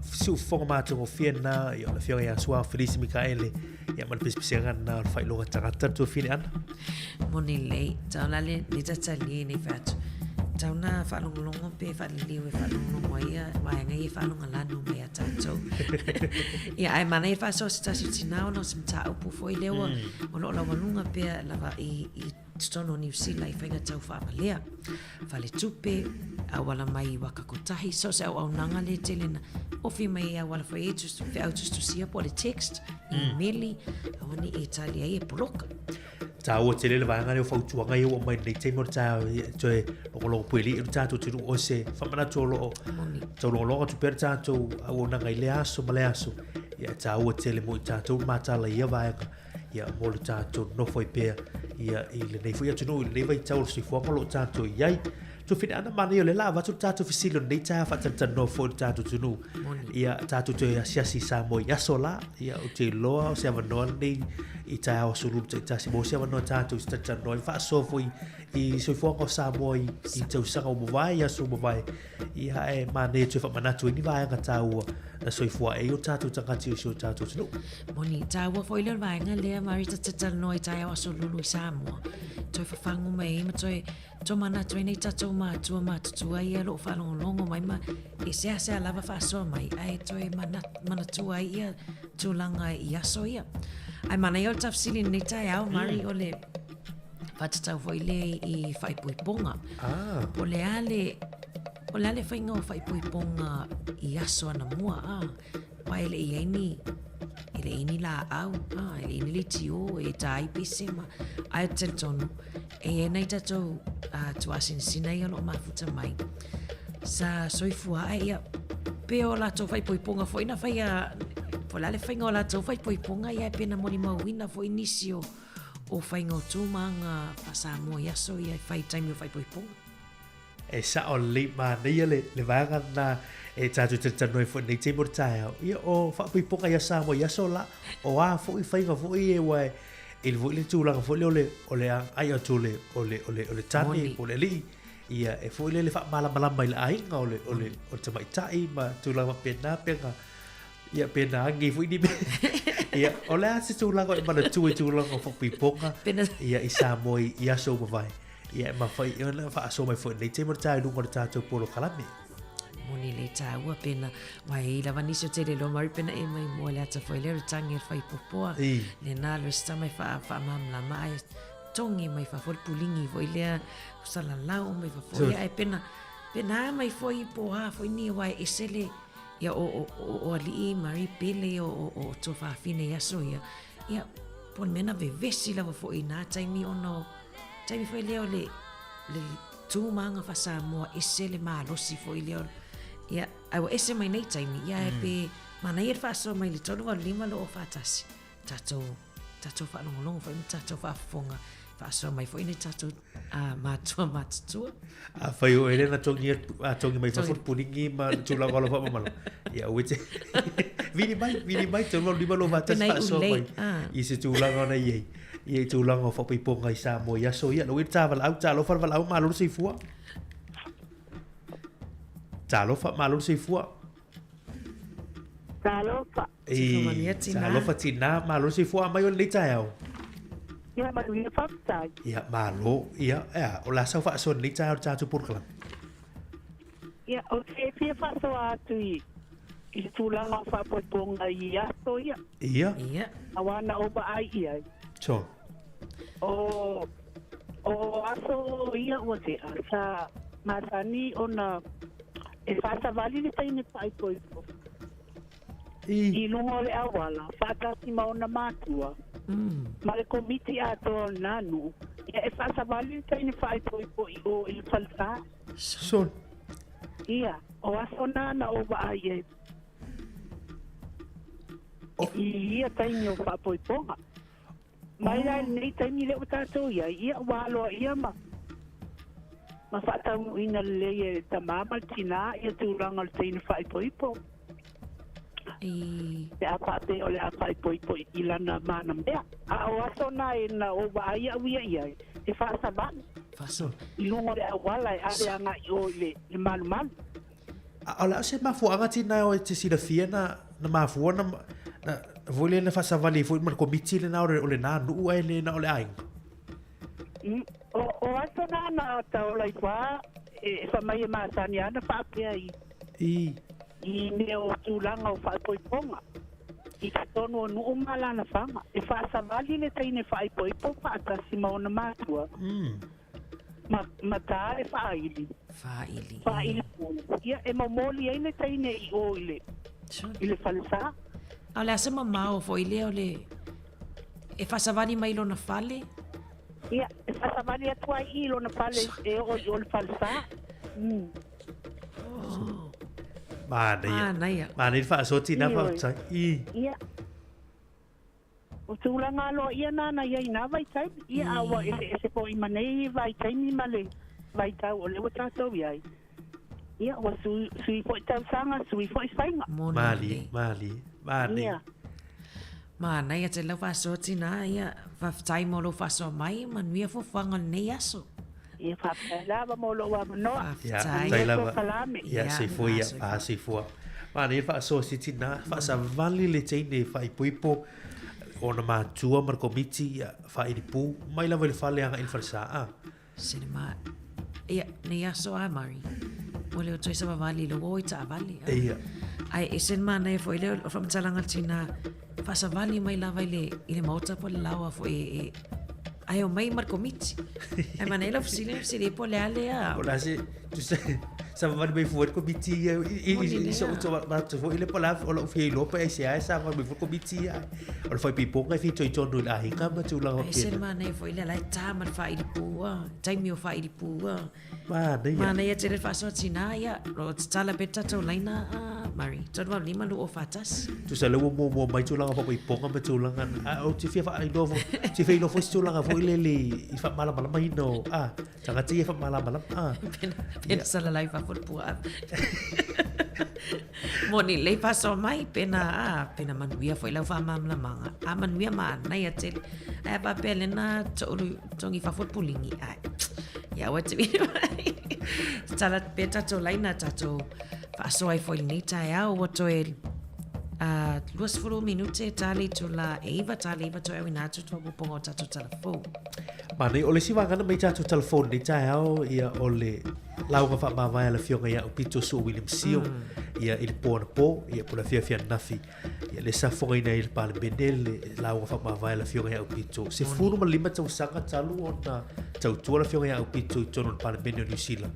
siufoga matagofie lena, ia, o le afioga ia Suao Felisi Mikaele, ia, ma le pisipisiga lena o le faailoga tagata le tuafine ana. Moni lelei, tau la le, le tatalie nei fai atu. Tau na faalogologo pe faaliliu e faalogologo ai ia vaega ia e faalogalanu mai ia tatou. Ia, ae manaia faasoa se tasi o tina ona o se mataupu foi lea ua o lo o laualuga pea lava i, i totonu o Niu Sila i faiga tau faavalea. Faletupe, auala mai i waka kotahi, so se auaunaga le tele na ofi mai e auala foi e tus, feau tusitusia po o le text, imeli, aua ne i e tali ai e poloka. Tāua tele le vaega lea o fautuaga ia ua aumai i lenei taimi o le taeao ia toe logologo pueli i le tatou atunuu o se faamanatu o lo o taulogologo atu pea le tatou auaunaga i lea aso ma lea aso. Ia e tāua tele mo i tatou le matala i ia vaega ia mo le tatou nofo ai pea ia i lenei foi atunuu i lenei vaitau o le soifuaga o lo o tatou i ai. Tufine ana manaia o lea la avatu le tatou fesili o lenei taeao faatalatalanoa foi i le tatou atunuu. Ia tatou toe asiasi i Samoa i aso la, ia ou te iloa o se avanoa lenei i taeao aso lulu taitasi mo se avanoa tatou se talatalanoa ai faasoa foi i soifuaga o Samoa i, i tausaga ua mavae, i aso ua mavae. Ia e manaia toe faamanatu ai ni vaega tāua na soifua ai o tatou tagata i si o tatou atunuu. Moni, tāua foi lea o le vaega lea, Marita, talatalanoa i taeao aso lulu i Samoa. Toe fafagu mai ai ma toe Tomanatu ai nei tatou matua matutua ia o lo o faalogologo mai ma e seasea lava faasoa mai ae toe manatua ai ia tulaga i aso ia. Ae manaia o le tafsili i lenei taeao, Mari, o le faatatau foi lea i faaipoipoga. Ah. Po o le a le, o le a le faiga o faaipoipoga i aso anamua, ah. Aua e le i ai ni, e le i ai ni laau, ah, e le i ai ni leitio e ta ai pese ma, ae ou te talitonu, E i ai nai tatou uh, tuaasinasina ia o lo o mafuta mai, sa soifua ae ia, pe o latou faaipoipoga foi na faia, po o le a le faiga o latou faaipoipoga ia, pe na molimauina foi nisi o, o faiga o tu ma aga faa-Samoa i aso ia e fai i taimi o faaipoipoga. E sao lelei manaia le, le vaega lena e tatou talatalanoa ai foi i lenei taimi o le taeao. Ia, o faaipoipoga ia Samoa i aso la, o a foi faiga foi e ua e, i le foi le tulaga foi lea o le, o le agai atu o le, o le, o le, o le tane po o le alii, ia, e foi lele faamalamalama i le aiga o le, o le, o le tamaitai ma tulaga faapena pe na, ia, pe na agi foi ni mea. Ia, o le a se tulaga e manatua i tulaga o faaipoipoga, ia, i Samoa i, i aso ua mavae. Ia, e mafai ona faasoa mai foi i lenei taimi o le taeao i luga o le tatou polokalame. Moni le tāua pena, wai e i lava nisi o te le loa mari pena e mai mua le ata foi lea o le tangi e le whaipopoa. Le nā le resita mai wha, wha mamlama ai tongi mai wha foi le pulingi foi lea salalau mai wha foi ia e pena, pena mai foi po ha foi ni wai ese le ia o, o, o, o alii mari pele o, o, o tuafafine i aso ia. Ia, po le mea na vevesi lava foi i nā taimi ona o taimi foi lea o le, le tu ma aga faa-Samoa ese le malosi foi lea o, ia, ae ua ese mai nei taimi, ia e pe manaia le faasoa mai le 385 241, tatou, tatou faalogologo foi ma tatou faafofoga, faasoa mai foi nai tatou uh, matua matutua. Afai o ele na tongi, a tongi mai fafo le puligi ma le tulaga o lau faamamalo. Ia aua e te vili mai, vili mai, 385 241 faasoa mai i se tulaga ona i ai. Ia i tulaga o faapaipoga i Samoa i aso ia. Lau e ta valaau, talofa le valaau, malo le soifua. Talofa, malo le soifua. Talofa. E, talofa tina, malo le soifua mai o lenei taeao. Ia manuia faafetai. Ia malo, ia, ea, o le a sau faasoa i lenei taeao i le tatou polokalame? Ia, ou te fia faasoa atu i i le tulaga o faapoipoga i aso ia. Ia. Ia. Aua na ou vaai i ai. So. O, o aso ia ua tea, sa masani ona e faasavali le teine faaipoipo. I. I luga o le auala, faatasi ma ona matua, ma le komiti atoa o lena nuu, ia e faasavali le teine faaipoipo i o i le falesa. Sol. Ia, o aso na na ou vaai ai. I ia taimi o faapoipoga. Mai la i lenei taimi lea ua tatou i ai, ia ua aloaia ma ma faataunuuina lelei e le tamā ma le tinā ia tulaga o le teine faaipoipo. Pe a faapea o le a faaipoipo i lana manamea. A o aso na e na ou vaai au ia i ai, e faasavali i luga o le auala e ave agai i o i le malumalu. A o le a se mafuaaga tina e te silafia na na mafua na na foi lea na faasavali ai foi ma le komiti lena o le o lena nuu ae le na o le aiga? O o aso na na taola ifo a e fai mai e masani a na faapea i I. I mea o tulaga o faaipoipoga i totonu o nuu ma alalafaga. E faasavali le teine faaipoipo faatasi ma ona matua. Ma, ma tā le faaili. Faaili. Faaili pū. Ia, e momoli ai le teine i o i le, i le falesā. A o le a se mamao foi lea o le, e faasavali mai i lona fale? Ia, e faasavali atu ai i lona fale e oo i o le falesā. Mm. Oh. Manaia. Manaia. Manaia le faasoa tina faafetai. I. Ia. O tulaga aloaia na na i ai i na vaitaimi, ia a ua eseese foi ma nei vaitaimi ma le vaitau o lea ua tatou i ai. Ia ua sui, sui foi tausaga, sui foi faiga. Malie, malie, malie. Ia. Manaia tele lau faasoa tina, ia faafetai mo lou faasoa mai, manuia fuafuaga o lenei aso. Ia faafetai lava mo lou avanoa. Ia, faafetai lava. Ia, soifua ia, soifua. Manaia le faasoa si tina, faasavali le teine faaipoipo ona matua ma le komiti, ia, faailipu, mai lava i le fale agai i le falesa. A. Cinema. Ia, nei aso a Murray. Ua le o toe savavali i lou o i taavale. Ia. Ae ese le manaia foi lea o le faamatalaga a le tina, faasavali mai lava i le, i le maota po o le laoa foi e, e ae omai ma le komiti. Ae manaia lau fesili, fesili po o le a lea. O le a se, tusa, savavali mai fua le komiti ia, i, i, i, i, so, matou foi le po o le a, o lou fia iloa pe aisea e savavali mai fua le komiti ia. O le faaipoipoga e fitoitonu i le aiga ma tulaga faapena. Ese le manaia foi lea, la e ta ma le faaili pua, taimi o faaili pua. Manaia. Manaia tele le faasoa tina, ia, o lo o tatala pea le tatou laina, Murray. 385 241. Tusa lea ua muamua mai tulaga faaipoipoga ma tulaga na, ae ou te fia faailoa foi, ou te fia iloa foi se tulaga foi lele i faamalamalamaina o, a, tagata ia e faamalamalama, a. Pena, pena salalai fafo le puaa. Moni lelei faasoa mai, pena, a, pena manuia foi lau faamalamalamaga. A manuia manaia tele. Ae a faapea lena toulu togi fafo le puligi, ae, ia aua e te vili mai. Tatala pea tatou laina, tatou faasoa ai foi i lenei taeao, ua toe uh, 20 minute ta le itula e iva, ta le iva toe auina atu te faaopoopoga o tatou tala fou. Manaia, o le isi vaega na mai tatou tala fou i lenei taeao, ia, o le lauga faamavae a le Afioga ia Aupito Su'a William Sio, ia, i le po anapo, ia, po o le afiafi ananafi. Ia, lea sa fofogaina ai e le Palemene le lauga faamavae a le Afioga ia Aupito. 15 tausaga talu ona tautua le Afioga ia Aupito i totonu o le Palemene o Niu Sila.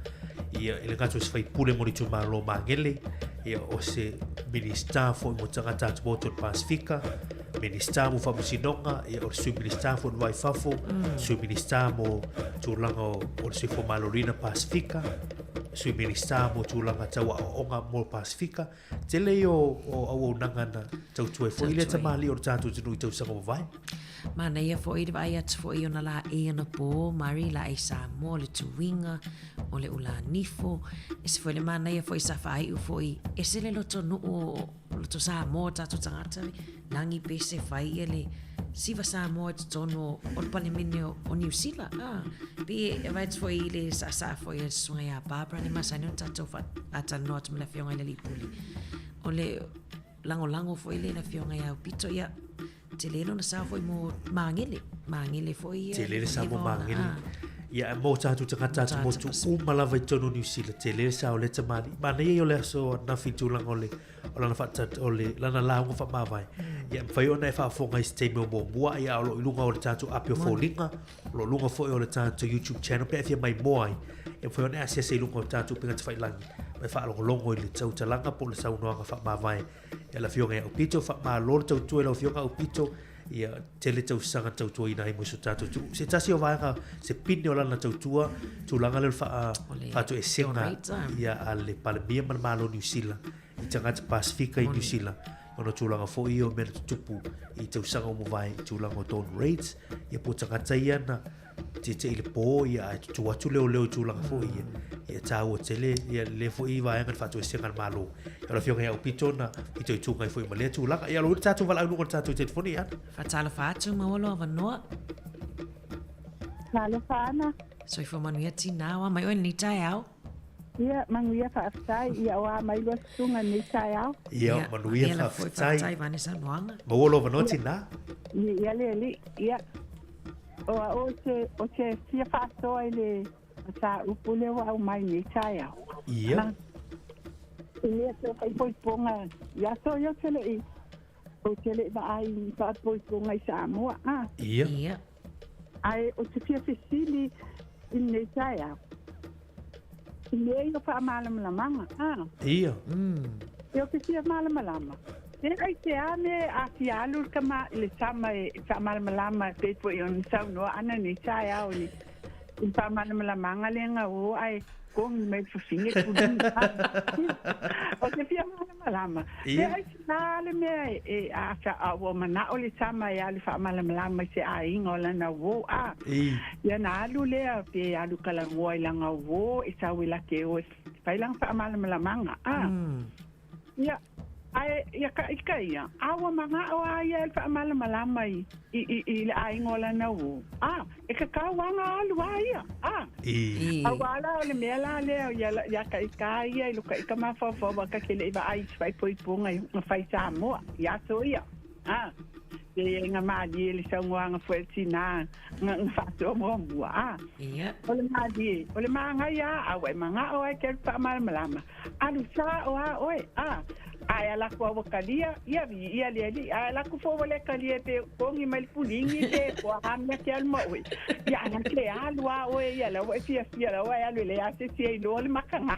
Ia, e le gata o se faipule mo le itumalo o Magele, ia, o se Minisita foi mo tagata atumotu o le Pasifika, Minisita mo Faamasinoga, ia, o le Sui Minisita foi o le Va i Fafo, Sui Minisita mo tulaga o, o le Soifua Maloloina Pasifika, Sui Minisita mo tulaga tau aoaoga mo Pasifika. Tele ia o, o auaunaga na tautua ai foi lea tamalii o le tatou atunuu i tausaga ua mavae. Manaia foi le vaai atu foi i ona laei anapo, Murray, laei Samoa, le tuiga, o le ulanifo. Ese foi le manaia foi sa faaiu foi, ese le loto nuu o loto Samoa o tatou tagata, lagi pese fai ia le siva Samoa i totonu o le Palemene o Niu Sila. Ah, pe e vaai atu foi i le saasaa foi a le susuga ia Barbara le masani ona tatou faatalanoa atu ma le afioga i le Alii Pule. O le lagolago foi lea i le afioga ia Aupito, ia, tele lona sao foi mo Magele. Magele foi ia. Tele le sao mo Magele. Ia, mo tatou tagata atumotu uma lava i totonu o Niu Sila, tele le sao o lea tamalii. Manaia ia o le aso ananafi i tulaga o le o lana faata, o le lana lauga faamavae. Ia, e mafai ona e faafofoga i se taimi o muamua, ia, o lo o i luga o le tatou api o foliga, o lo o luga foi o le tatou YouTube channel pe a e fia maimoa ai, e mafai ona e asiasi i luga o tatou upega tafailagi ma e faalogologo i le tautalaga po o le saunoaga faamavae a le Afioga ia Aupito. Faamalo le tautua i lau Afioga Aupito, ia tele tausaga tautuaina ai mo si o tatou atunuu. Se tasi o vaega, se pine o lana tautua, tulaga lea o le faa, faatoesega ia a le Palemia ma le Malo o Niu Sila i tagata Pasifika i Niu Sila. Ona o tulaga foi ia o mea na tutupu i tausaga ua mavae i tulaga o dawn raids, ia po o tagata ia na tietie i le pō, ia ae tutū atu leoleo i tulaga foi ia. Ia e tāua tele ia lea foi vaega i le faatoesega a le Malo. Ia o le Afioga ia Aupito na fitoitū mai foi ma lea tulaga. Ia alo le tatou valaau i luga o le tatou telefoni, Ana. Faatalofa atu, maua lou avanoa. Talofa Ana. Soifua manuia tinā, o a mai oe i lenei taeao? Ia, manuia faafetai, ia o a mai lua susuga i lenei taeao. Ia, manuia faafetai. Faafetai vaeane saunoaga. Maua lou avanoa tinā. Ia le alii, ia. O au ou te fia faasoa i le mataupu lea ua aumai i lenei taeao. Ia. I mea tau faaipoipoga i aso ia ou te le i, ou te le i vaai i faaipoipoga i Samoa, a. Ia. Ia. Ae ou te fia fesili i lenei taeao, i mea ia o faamalamalamaga, a. Ia. Ia ou te fia malamalama, pe aisea mea e aafia alu le tama i le tama e faamalamalama e pei foi ona saunoa Ana i lenei taeao i le faamalamalamaga lea na o ae kogi mai le fafine tuli. Ou te fia malamalama, pe aisea le mea e aafia a ua manao le tama e alu faamalamalama i se aiga o lana uō, a. Ia na alu lea pe alu talanoa i lana uō e sau e lake o e fai lana faamalamalamaga, a. Ia, ae ia ka ika ia, a ua manao a ia e faamalamalama i, i, i, i le aiga o lana uō, a, e kakau a nga alu a ia, a. I. Auā la o le mea la lea ia, ia ka ika a ia i lo ka ika mafaufau a ka ke leʻi vaai i se faaipoipoga i nga fai Samoa, i aso ia, a. Pe ia nga malie le saunoaga foi a le tinā nga, nga faasoa muamua, a. Ia. O le malie, o le magaia a, a ua e manao ai ke alu faamalamalama, Alu sa'o a oe, a, ae ala aku a ua kalia, ia viia le Alii, ae ala aku foi ua le kalia pe kogi mai le puligi pe po o a mea ke alu ma oe, ia ala ke alu a oe ia la ua e fiafia la ua e alu e leai a se isi e iloa le makaga.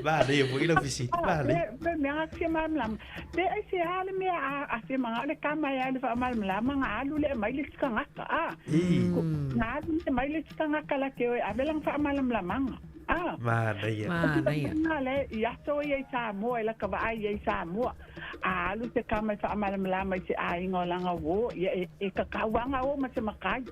Manaia foi lau fesili, manaia. Pe mea ga fia malamalama, pe aisea le mea a fia manao le tama e alu faamalamalama ga alu lea mai le isi tagata, a. Ga alu lea mai le isi tagata la ke o e ave lana faamalamalamaga, a. Manaia. Manaia. Ga le i aso ia i Samoa i laka vaai ia i Samoa, a alu se tama e faamalamalama i se aiga o lana uō, ia e kakau lava ga o ma se makai.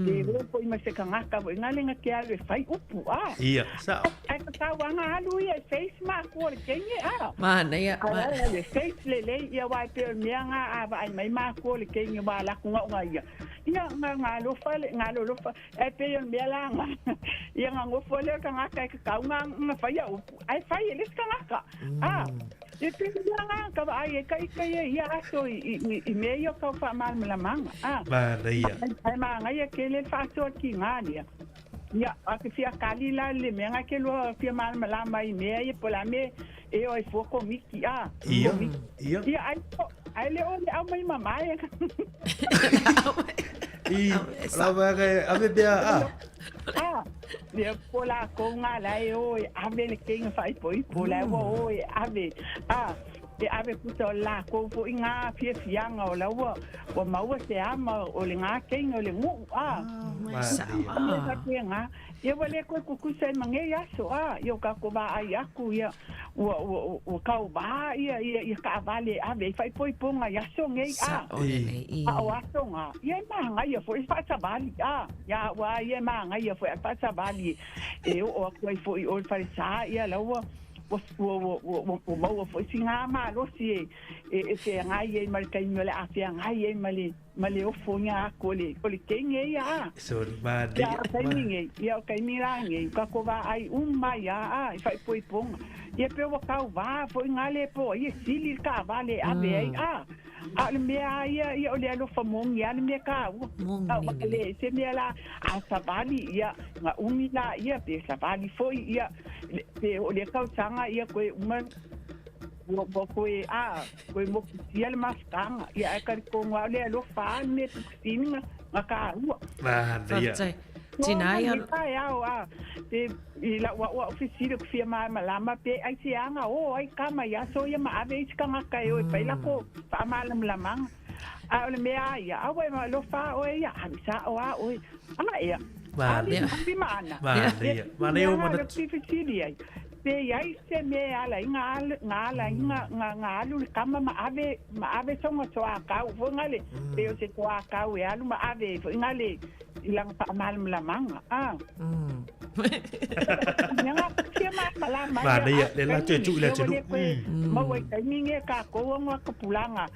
E o foi ma se tagata foi ga le ga ke alu e fai upu, a. Ia, sa'o. Ae tatau lava na alu ia e face matua o le teine, a. Manaia. Ae alu e face lelei ia aua e pei o le mea na a vaai mai matua o le teine ua alu atu na ona ia. Ia na na alofa le na alolofa ae pei o le mea la na ia na nofo lea o le tagata e tatau na na faia upu ae fai e le isi tagata. A. E pei o le mea na ka vaai e ka ika ia i ia aso i i i mea ia o tau faamalamalamaga, a. Manaia. Ae manaia tele le faasoa tiga lea. Ia, a ke fia kali la le mea nga ke lua fia malamalama i mea ia po o le a mea e o ai fua komiti, a. Ia, ia. Ia, ai, ai le o le au mai mamae. I, la vaega e ave mea, a. A, ia po lakou nga la e o e ave le keiga faaipoipo la ua o e ave, a. E ave puta o lakou foi nga fiafiaga o la ua ua maua se ama o le nga keiga o le nuu, a. Mea faapena, ia ua le toe kukusa ai ma nei aso, a, ia o tatou vaai aku, ia, ua, ua, ua tauvā ia, ia, ia taavale e ave ai faaipoipoga i aso nei, a. A o aso na, ia e magaia foi le faasavali, a, ia au lava ia e magaia foi a le faasavali e oo atu ai foi i o i le falesa, ia la ua, ua, ua, ua, ua maua foi sina malosi e, e, e feagai ai ma le taimi o le a feagai ai ma le, ma le ofoina atu o le, o le teine ia, a. Sorry, manaia. Ia, o taimi nei, ia o taimi la nei, ua tatou vaai uma ai a, a, i faaipoipoga. Ia pe ua tauvā foi nga le po ai e sili le taavale e ave ai, a. A o le mea a ia, ia o le alofa moni a le mea taua. Moni lelei. Se mea la, a savali, ia, na umi la ia, pe savali foi, ia, pe o lea tausaga, ia, koe uma, ua, ua koe, a, koe mokutia le mafutaga, ia, ae talitonu lava o le alofa a le mea pito sili na, na taua. Manaia. Faafetai. Tina ia. No, taeao, a, pe, i lau au au fesili ou te fia malamalama pe aisea na o ai kama i aso ia ma ave isi tagata e o e fai lako faamalamalamaga. A o le mea a ia, aua e alofa a oe ia, alu sa'o a oe. Ana ea. Manaia. Ali ma ana. Manaia. Manaia o manatu. Ia, fesili ai. Pe iai se mea e ala ai na ala ai na alu le kama ma ave ma ave soga toakau foi gale pe o se toakau e alu ma ave foi gale i lana faamalamalamaga a Mea malamalama Manaia, le latou e tuu i le atunuu. Maua i taimi nei e kākou ona ka pulaga.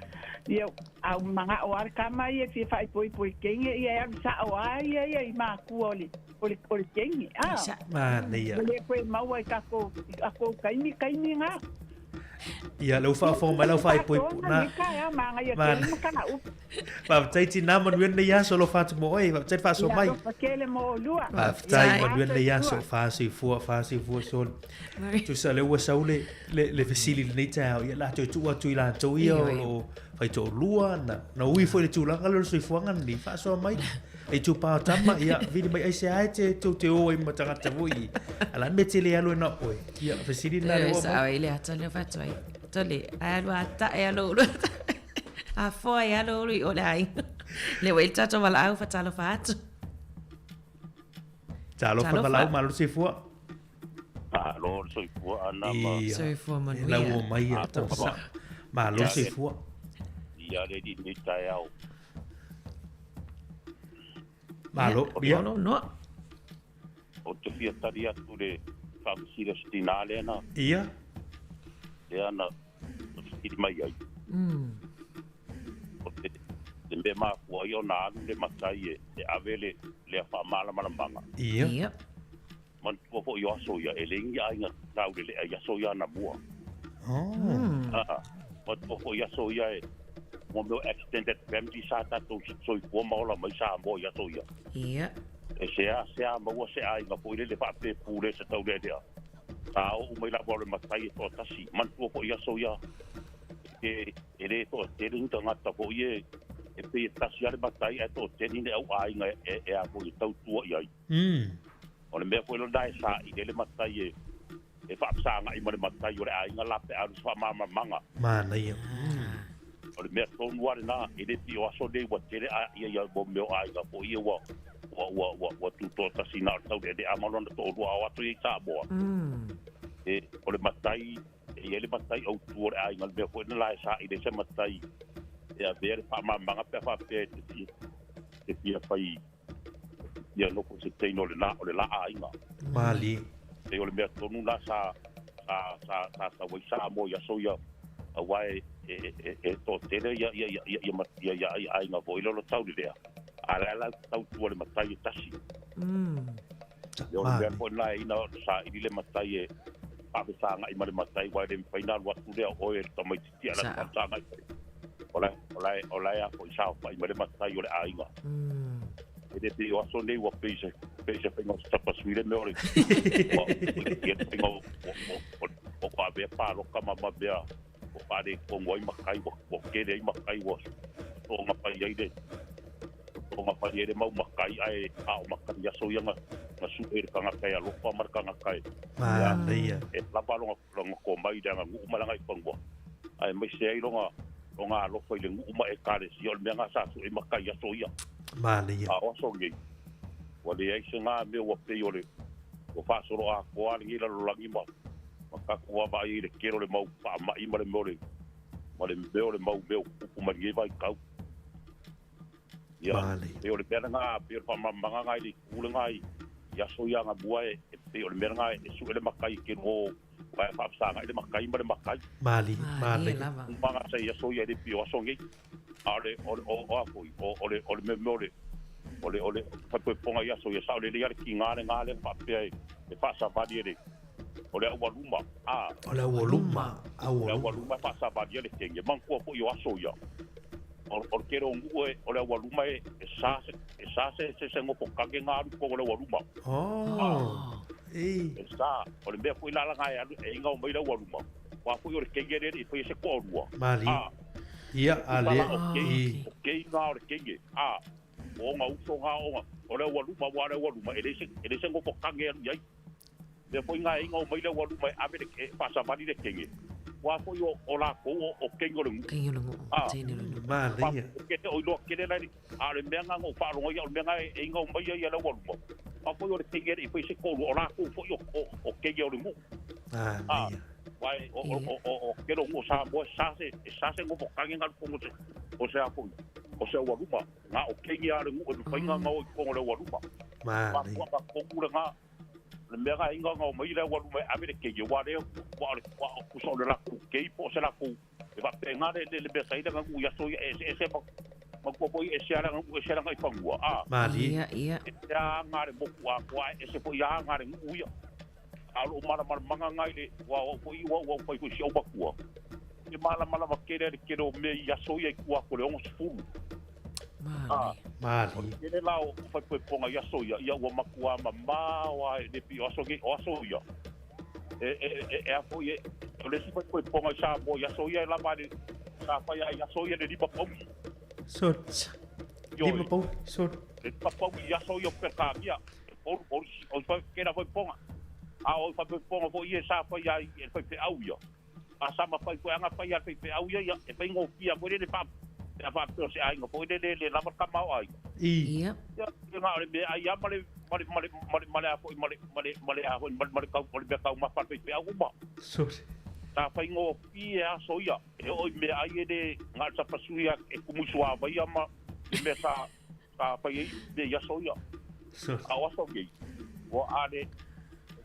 Ia, a ua manao lava le kama ia e fia faaipoipo i teine, ia e alu sao lava ia ia i matua o le o le o le teine. A. Manaia. Ua le toe maua i tatou i tatou taimi taimi na. Ia, lea ua faafofoga mai lau faaipoipo. Na. Manaia. Faafetai tinā, manuia lenei aso, alofa atu mo oe. Faafetai le faasoa mai. Alofa tele mo oulua. Faafetai, manuia lenei aso. Faasoifua, faasoifua soli. Tusa lea ua sau le, le, le fesili i lenei taeao, ia la toe tuu atu i latou ia o lo o faitoalua, na, na ui foi i le tulaga lea o le soifuaga lenei, faasoa mai. Le itupa o tama, ia, vili mai aisea e te tou te o ai ma tagata foi. A la me te le alu e na oe. Ia, fesili na le oa mai. Sao i le ata lea fatu ai. Tole, ai alu a ta e alu ulu. A foa e alu ulu i o le aiga. Le ua i le tatou valaau fatalofa atu. Talofa valaau malo le soifua. Malo le soifua ana ma. Soifua manuia. Lau o mai a tausa. Malo le soifua. Ia le di nei taeao. Malo, ia. No, no. O te fia tali atu le faafesili a se tinā lea na. Ia. Lea na fesili mai ai. O te, te mea mafua ai ona alu le matai e, e ave le, lea faamalamalamaga. Ia. Ia. Manatua foi o aso ia, e leai ni aiga taulelea i aso ia anamua. Oh. Ah, manatua foi i aso ia e, mo mea o extended family sa tatou soifua ma ola mai Samoa i aso ia. Ia. E sea sea maua se aiga foi lele faapea pule se taulelea. Sa oo mai lava o le matai e toatasi. Manatua foi i aso ia, e, e le toatele ni tagata foi e, e pei e tasi lava le matai ae toatele ni au aiga e, e, e a foi e tautua i ai. O le mea foi lena e saili ai le matai e e faafesagai ma le matai o le aiga la pe a alu i se faamalamalamaga. Manaia. O le mea tonu lava lena, e le pei o aso nei ua tele a ia ia mo mea o aiga foi ia ua ua ua ua ua tutoatasi na o le taulealea ma lona toalua a o atu ia i Samoa. E o le matai e i ai le matai autu o le aiga, le mea foi lena e saili ai se matai e avea le faamalamalamaga pe a faapea e te fia te fia fai ia nofo se teine o le la o le la aiga. Malie. Pei o le mea tonu na sa sa sa sa tau ai Samoa i aso ia aua e e e e toatele ia ia ia ia ia ia ia ia aiga foi lea o lo taulelea a o la e la tautua le matai e tasi. Ia o le mea foi lena e ina saili le matai e faafesagai ma le matai aua e le mafai ona alu atu lea o oe e le tamaitiiti ae o la e faafesagai mai. O la o la o la e a foi saofai mai le matai o le aiga. E le pei o aso nei ua pei se pei se faiga o se tapasui le mea o le ua ia le faiga o o o o o avea paloka ma ma mea ua faaletonu ai matai ua ua tele ai matai ua soona fai ai le soona fai ai le mau matai ae a o matai i aso ia na na sue e le tagata e alofa ma le tagata e Manaia. e lava lona lona tomai i le aganuu ma le agaifanua aemaise ai lona lona alofa i le nuu ma ekalesia o le mea na sa sue ai matai i aso ia. Manaia. A o aso nei ua leai se na mea ua pei o le ua faasoloatoa lenei lalolagi ma ma tatou vaavaai ai i le tele o le mau faamai ma le mea o le ma le mea o le mau mea o tutupu mai lenei vaitau. Ia, pei o le mea lena, pei o le faamalamalamaga lena i le itu lena i i aso ia anamua e pei o le mea lena e sue le matai e te o aua e faafesagai le matai ma le matai. Malie, malie lava. Uma sa i aso ia e le pei o aso nei. A o le o le o a foi o o le o le mea mea o le o le o le faaipoipoga i aso ia sao lelei lava le tiga lena lea na faapea e faasavali e le o le aualuma a. O le aualuma, O le aualuma e faasavalia le kenge. Manatua foi o aso ia o o le tele o nuu e o le aualuma e e sa se e sa se se se nofo kage na alu i totonu o le aualuma. Oh. Ei. E sa, o le mea foi la laga e alu e iga mai le aualuma. Aua foi o le kenge lea e le i faia se toalua. Malie. A. Ia, a le, O kei, i. o kei na o le kenge. A. O ona uso na o o le aualuma aua o le aualuma e leai se e leai se nofo kage e alu i ai. Mea foi na e iga mai le aualuma e ave le e faasavali le kenge. Aua foi o o lakou o o kenge o le nuu. Kenge o le nuu, A. teine o le nuu. Manaia. Ke te o iloa tele la a o le mea na na ou faalogo ai o le mea na e iga mai ai le aualuma. Aua foi o le kenge e le i faia se toalua o lakou foi o o o kenge o le nuu. Ah, Wai o o o o o kelo o Samoa sa se e sa se ngofo kange ngalu kongo se o se apo o se ua luma nga o kengi a le ngu e whainga nga o i kongo le ua luma. Ma ni. Ma kongu le nga le mea nga inga nga o mai le ua luma e ave le kengi wa le wa le wa o kusa o le laku kei po se laku e wa pe nga le le mea saida nga ngu ia so ia e se e se ma ma kua po i e se ala nga e se ala nga i pangua. Ah. Ma li. Ia, ia. E se a nga le moku a kua e se po ia nga le ngu ia. A lo mala mala manga ngai le wa o po i wa wa pai ko si o makua. E mala mala ma kere le kere o me ia so ia i kua ko le ongo sefulu. Ah, Mali. Kere la o fai po ponga ia so ia ia ua makua ma ma wa e le pi o aso o aso ia. E e e e a po ia o le si fai po ponga sa mo ia so ia la ma le sa fai ia so ia le lipa pau. So lima pau so Le lipa pau ia so ia pe ka ia. O o o fai kera fai ponga. A o fai ponga fo ia sa fai ia e fai pe au ia. A sa ma fai ko anga fai ia fai pe au ia ia e fai ngofia ko le pa e fa pe se ai ngo le le le lava ka mau ai. I. Ia. Ia nga le me ai ma le ma le ma le ma le ma le a fo ma le ma le ma le a fo ma le kau ma le kau ma fa pe pe au ma. So Ta fai ngofia a so ia e o me ai e le nga sa pasuia e kumusu a vai ma le me sa ka fai e me ia so ia. So A o so ge. O a le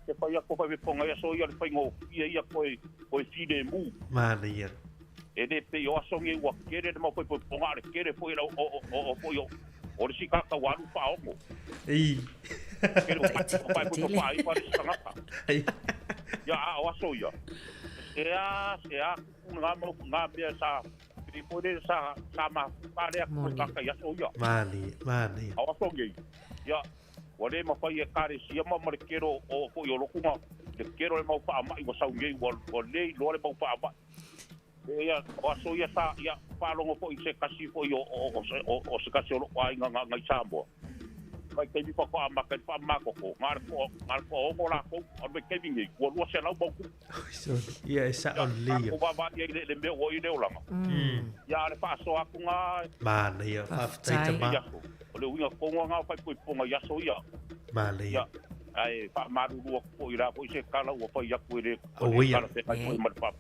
te fai a ko fai ponga ia so ia le fai ngofia ia ko e ko e fine mu. Mali ia. E le pe o aso nge ua kere le mau fai ponga le kere foi o o o o foi o o le sika ka walu pa ongo. I. Kere o pai o pai po pai pa le sangata. Ia a o aso ia. Se a nga mau nga mea sa i po le sa sa ma pa le ko ka ia so ia. Mali, mali. A o aso nge. Ia wa le ma fai e kare sia ma ma le kero o foi o lokunga le kero le mau pa mai wa sau nge wa wa le lo le mau pa mai. Ia o aso ia sa ia palongo fo i se kasi fo i o o o o se kasi o lo ai nga nga Samoa. Mai kei pa ko ama kai pa ma ko ko ngar ko o la ko o me kei ngi ko lo se la mo ku. So ia e sa on le. Ko va va ia le me o i le olanga. Ia le pa so aku nga. Mali ia fa tai ma. O le uinga ko nga fai po ponga ia so ia. Mali. Ia ai pa maruru ko i la ko se kala o pa ia ko le. O ia.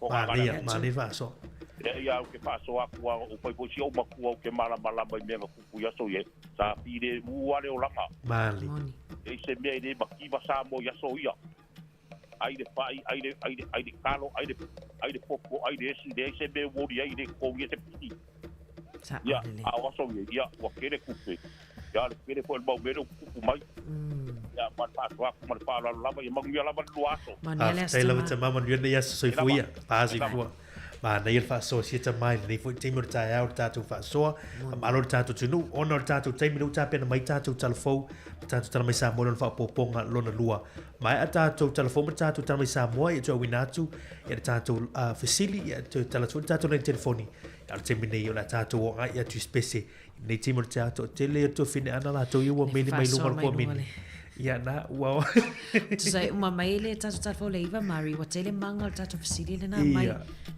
Mali mali va so. Ia o ke paso aku o pai po si o makua o ke mala mala mai me nga kupu ia so ia sa pire mua le olanga. Mali. E se mea i le makiwa sa mo ia so ia. Ai le pai, ai le ai le ai le kalo, ai le ai le popo, ai le esi, le se mea wori ai le ko ia se piti. Ia, a o aso ia, ia, ua kere kupe. Ia, le kere po el mau mele kupu mai. Ia, ma le paso aku, ma le paalo lava, ia manguia lava le lua aso. Ah, tai lava te mama nuia nei aso soifua ia. Pasi fua. Ma nei el whaasoa sia ta mai, nei foi taimi o le taeao le tātou whaasoa, malo le tātou tunu, ona o le tātou taimi le utapena mai tātou talafou, ma tātou tala mai Samoa lona whaapoponga lona lua. Mai a tātou talafou ma tātou tala mai Samoa, ia tau awina atu, ia le tātou fesili, ia tau talatu, le tātou nei telefoni. Ia le taimi nei o la tātou o ngai ia tu spese. Nei taimi o le tātou, tele o tō whine ana lātou ia ua mele mai luma le kua mene. Ia na, ua o. Tusa uma mai le tātou talafou le iwa Mari, ua tele manga o le tātou fesili le nā mai.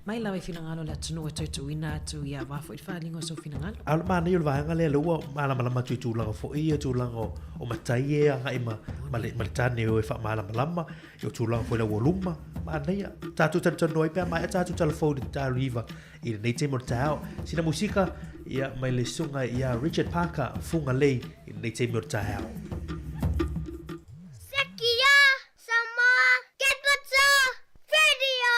Mai lawa i finangalo le atunu e tautuina atu ia wafo i whalingo so finangalo. A mana i o le vaega lea le ua malamalama atu i tulaga fo'i ia tulaga o matai e agai ma ma le ma le tane o e faamalamalama i o tulaga foi le ua luma. Manaia tātou talutanoa ai pea mai a tātou talafou i le tālu iwa i lenei taimi o le taeao. Sina musika ia mai le susuga ia Richard Parker Fugalei i lenei taimi o le taeao. Sekia Samoa Capital Radio.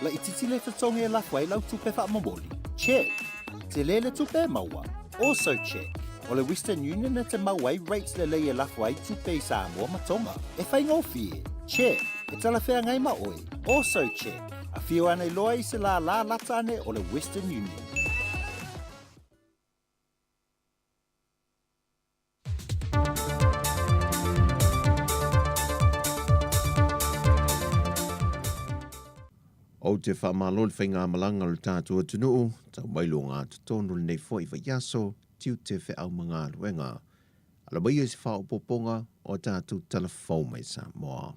Laitiiti le totogi e lafo ai lau tupe faamomoli? Check. Tele le tupe e maua? Also check. O le Western Union e te maua ai rates lelei e lafo ai tupe i Samoa ma Tonga. E faigofie? Check. E talafeagai ma oe? Also check. Afio ane loa i se lālā lata ane o le Western Union. Ou te faamalo i le faigamalaga o le tatou atunuu, tau mai luagatotonu lenei foi vaiaso, tiute feau ma galuega. Ala mai ia i se faaopoopoga o a tatou tala fou mai Samoa.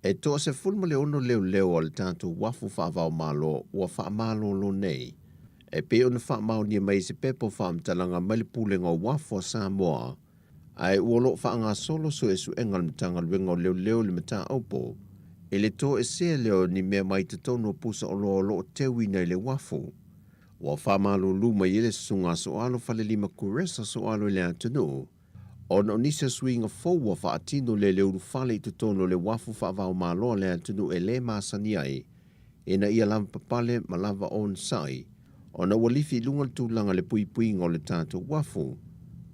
E 16 leoleo a le tatou uafu faava-o-Malo ua faamalolo nei, e pei ona faamaonia mai i se pepa o faamatalaga mai le Pulega o Uafu a Samoa, ae ua lo o faagasolo suesuega a le Matagaluega o Leoleo i le mataupu i le toesea lea o ni mea mai totonu o pusa oloa o lo o teuina i le uafu. Ua faamalulu mai ai le Susuga a Soalo Falelima Kuresa Soalo i le atunuu, Ona o nisi o suiga fou ua faatino le le ulufale i totonu o le uafu faava-o-Malo a le atunuu e le masani ai, ina ia lava papale ma lava onosai, ona ua lifi i luga le tulaga i le puipuiga o le tatou uafu,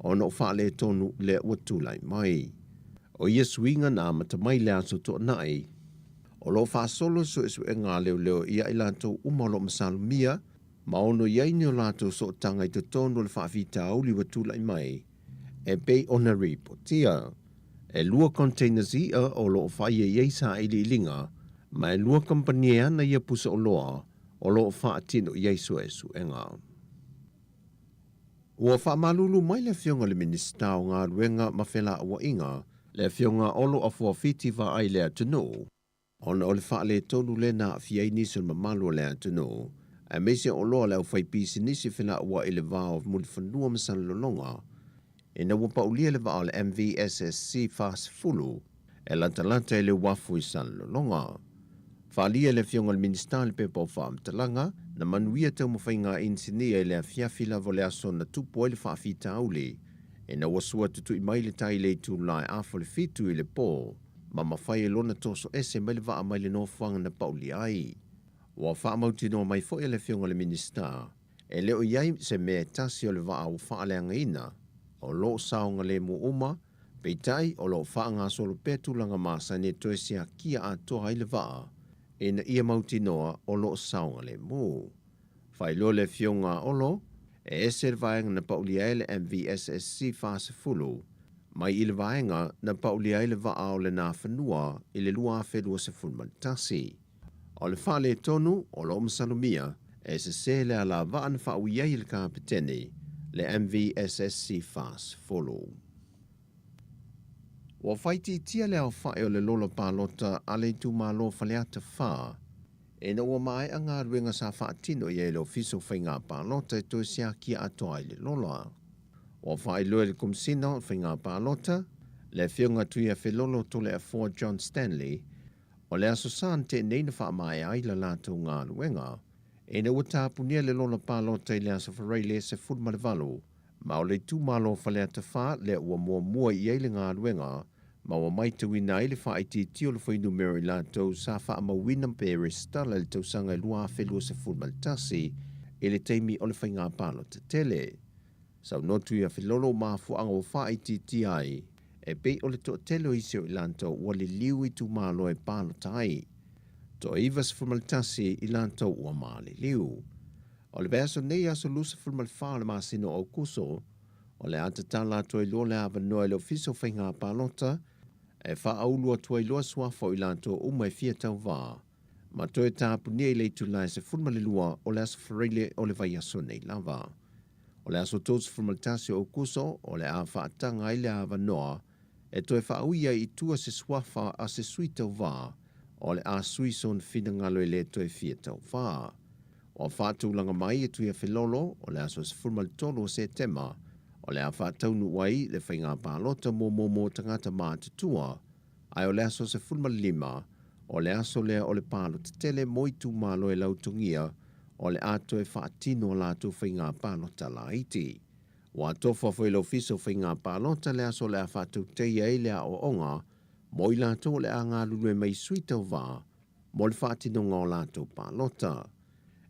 ona o faaletonu lea ua tulai mai. O ia suiga na amata mai i le Aso Toonai, o lo o faasolo suesuega a leoleo ia i latou uma o lo o masalomia, ma ono i ai ni o latou sootaga i totonu o le faafitauli ua tulai mai e pei ona ripotia. E lua containers i'a o lo o faia i ai sailiiliga, ma e lua kamupani e ana ia pusa oloa o lo o faatino i ai suesuega. Ua faamalulu mai le Afioga i le Minisita o Galuega ma Felauaiga, le Afioga Olo Afuafiti Vaai le atunuu, Ona o le faaletonu lea na aafia ai nisi o le mamalu o le atunuu, aemaise o oloa a le aufaipisinisi felauai i le va o Mulifanua ma Salelologa, ina ua paulia le vaa o le MVSSC 40 e latalata i le uafu i Salelologa. Faaalia e le Afioga i le Minisita le pepa o faamatalaga, na manuia taumafaiga a inisinia i le afiafi lava o le aso na tupu ai le faafitauli, ina ua sua tutui mai le tai i le itula e afa o le fitu i le po. ma mafai e lona toso ese mai le vaa mai le nofoaga na paulia ai. Ua faamautinoa mai foi e le Afioga i le Minisita, e le o i ai se mea e tasi o le vaa ua faaleagaina, o lo o saogalemu uma, peitai o lo o faagasolo pea tulaga masani e toe siakia atoa ai le vaa ina ia mautinoa o lo o saogalemu. Faailoa le Afioga a Olo, e ese le vaega na paulia ai le MVSSC 40 mai i le vaega na paulia ai le vaa o le Nafanua i le 2021. O le faaletonu o lo o masalomia e sese le alavaa na faaui ai e le Kapeteni le MVSSC 40. Ua faaitiitia le aofai o le lola palota a le itumalo Faleata 4 ina ua maea galuega sa faatino i ai e le Ofisa o Faiga Palota e toe siakia atoa ai le lola. Ua faailoa e le Komesina o Faiga Palota, le Afioga Tuiafelolo Toleafoa John Stanley, o le Aso Sa na tea nei na faamaea ai la latou galuega, ina ua tapunia le lola palota i le Aso Faraile 18 ma o le itumalo o Faleata 4 lea ua muamua i ai le galuega ma ua maitauina ai le faaitiitia o le fuainumera o i latou sa faamauina pe resitala i le tausaga e 2021 i le taimi o le faiga palota tele. Saunoa Tuiafelolo o mafuaaga ua faaitiitia ai e pei o le toatele o isi o i latou ua liliu i itumalo e palota ai. Toa 91 i latou ua maliliu. O le vaiaso nei aso 24 o le masina o Aokuso, o le a tatala atu ai loa le avanoa i le Ofisa o Faiga Palota e faaulu atu ai loa suafa o i latou uma e fia tauva ma toe tapunia i le itula e 12 o le aso Faraile o le vaiaso nei lava. O le aso 31 o Aokuso o le a faataga ai le avanoa e toe faaui ai i tua se suafa a se sui tauva o le a sui sona finagalo e le toe fia tauva. Ua faatulaga mai e Tuiafelolo o le aso 13 o Setema o le a faataunuu ai le faiga palota muamua mo tagata matutua, ae o le aso 15 o le aso lea o le palota tele mo itumalo e lautogia o le a toe faatino a latou faiga palota laiti. Ua tofa foi le Ofisa o Faiga Palota le aso o le a faatauteia ai le aoaoga mo i latou o le a galulue mai i sui tauva. mo le faatinoga o latou palota.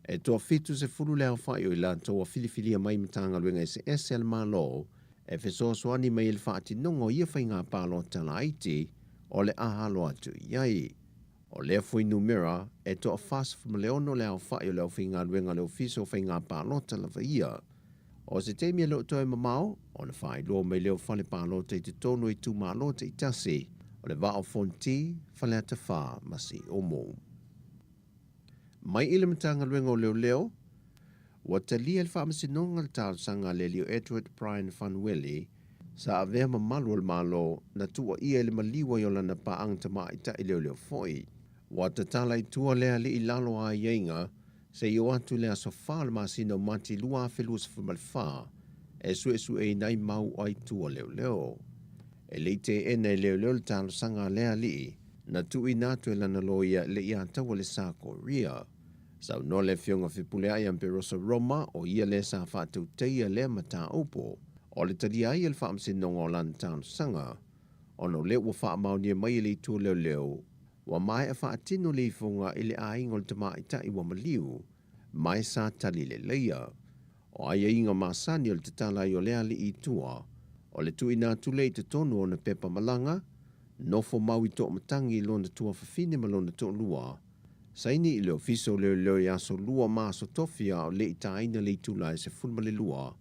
E toa-70 le aofai o i latou ua filifilia mai i Matagaluega eseese a le Malo e fesoasoani mai i le faatinoga o ia faiga palota laiti o le a alo atu i ai. O lea fuainumera, e toa-46 le aofai o le aufaigaluega a le Ofisa o Faiga Palota lava ia. O se taimi e le o toe mamao, ona faailoa mai lea o fale palota i totonu o itumalo taitasi o le Vaa o Fonoti, Faleata 4 ma Siumu. Mai i le Matagaluega o Leoleo, ua talia e le Faamasinoga le talosaga a le alii o Edward Brian Fanueli, sa avea ma malu o le Malo, na tuuaia i le maliu ai o lana paaga tamaitai leoleo foi. Ua tatala i tua lea alii i lalo o aiaiga seia oo atu i le aso 4 o le masina o Mati 2024 e suesueina ai mau ai tua leoleo. E le i teena e leoleo le talosaga a lea alii, na tuuina atu e lana loia le i ataua le Sa Korea. Saunoa le Afioga Fepuleai Amperosa Roma o ia lea sa faatautaia lea mataupu. O le talia ai e le Faamasinoga o lana talosaga, ona o lea ua faamaonia mai e le Itu o Leoleo, ua maea faatino le ifoga i le aiga o le tamaitai ua maliu, mai sa tali leleia. O aiaiga masani o le tatala ai o lea alii i tua, o le tuuina atu lea i totonu o ona pepa malaga, nofo mau i toamatagi i lona tuafafine ma lona toalua, saini i le Ofisa o Leoleo i aso lua ma aso tofi a o le i taina le itula e 12,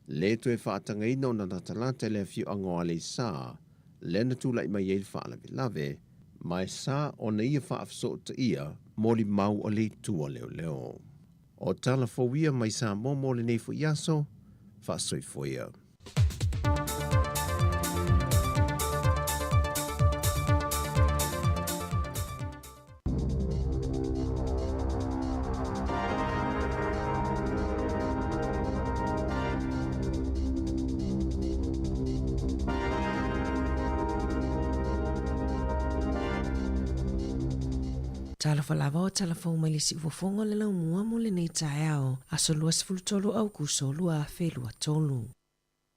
le toe faatagaina ona latalata i le afioaga o Aleisa, lea na tulai mai ai le faalavelave, ma e sa ona ia faafesootaia molimau a le itu a leoleo. O tala fou ia mai Samoa mo lenei foi aso, faasoifua ia. Talofa lava o tala fou mai le siufofoga o le laumua mo lenei taeao, aso 23 Aukuso 2023.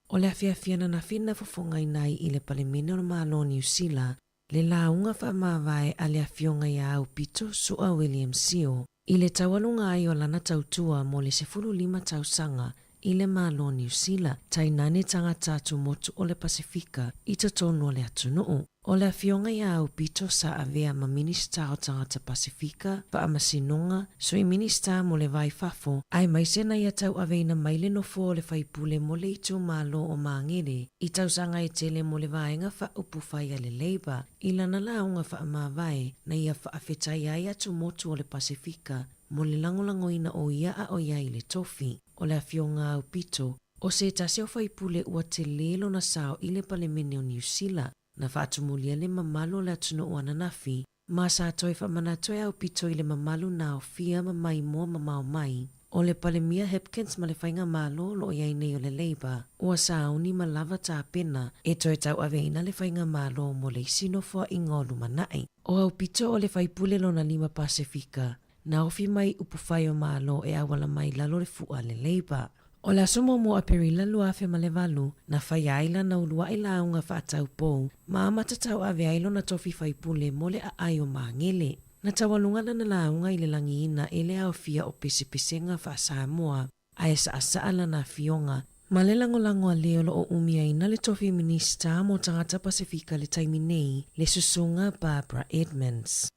O le afiafi ananafi na fofogaina ai i le Palemene o le Malo o Niu Sila le lauga faamavae a le Afioga ia Aupito Su'a William Sio i le taualuga ai o lana tautua mo le 15 tausaga i le Malo o Niu Sila, tainane tagata atumotu o le Pasefika i totonu o le atunuu. O le Afioga ia Aupito sa avea ma Minisita o Tagata Pasefika, Faamasinoga, Sui Minisita mo le Va i Fafo, aemaise na ia tauaveina mai le nofoa o le faipule mo le itumalo o Magere i tausaga e tele mo le vaega faaupufai a le Labour i lana lauga faamavae na ia faafetaia ai atumotu o le Pasefika mo le lagolagoina o ia a o ia i le tofi. O le Afioga Aupito, o se tasi o faipule ua tele lona sao i le Palemene o Niu Sila, na faatumulia le mamalu o le atunuu ananafi, ma sa toe faamanatu e Aupito i le mamalu na aofia ma maimoa mamao mai o le Palemia Hipkins ma le Faigamalo o lo o i ai nei o le Labour, ua sauni ma lava tapena e toe tauaveina le Faigamalo mo le isi nofoaiga o lumanai. O Aupito o le faipule lona lima Pasefika, na ofi mai upufai o Malo e auala mai lalo le fu'a le Labour. O le aso muamua o Aperila 2008, na faia ai lana ulua'i lauga fa'ataupou ma amata tau'ave ai lona tofi faipule mo le a'ai o Magele. Na taualuga lana lauga i le lagiina e le aofia o pesepesega faa-Samoa, ae sa'asa'a lana afioga ma le lagolago a le o lo o umiaina le tofi Minisita mo Tagata Pasefika i le taimi nei, le Susuga Barbara Edmonds.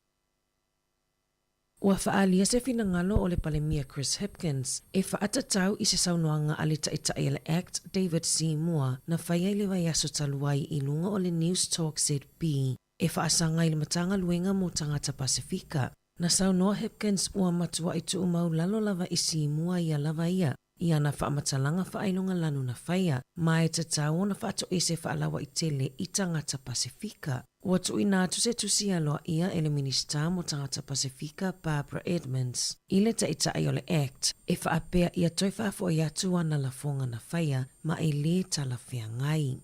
Ua faaalia se finagalo o le Palemia Chris Hipkins e faatatau i se saunoaga a le Taitai o le act David Seymour na faia i le vaiaso talu ai i luga o le News Talk ZB e faasaga i le Matagaluega mo Tagata Pasefika. Na saunoa Hipkins ua matuai tuumau lalo lava i Seymour ia lava ia i ana faamatalaga faailoga lanu na faia, ma e tatau ona faatoese faalauaitele i tagata Pasefika. Ua tuuina atu se tusi aloaia e le Minisita mo Tagata Pasefika Barbara Edmonds i le Taitai o le act e faapea ia toe faafoi atu ana lafoga na faia ma e lē talafeagai.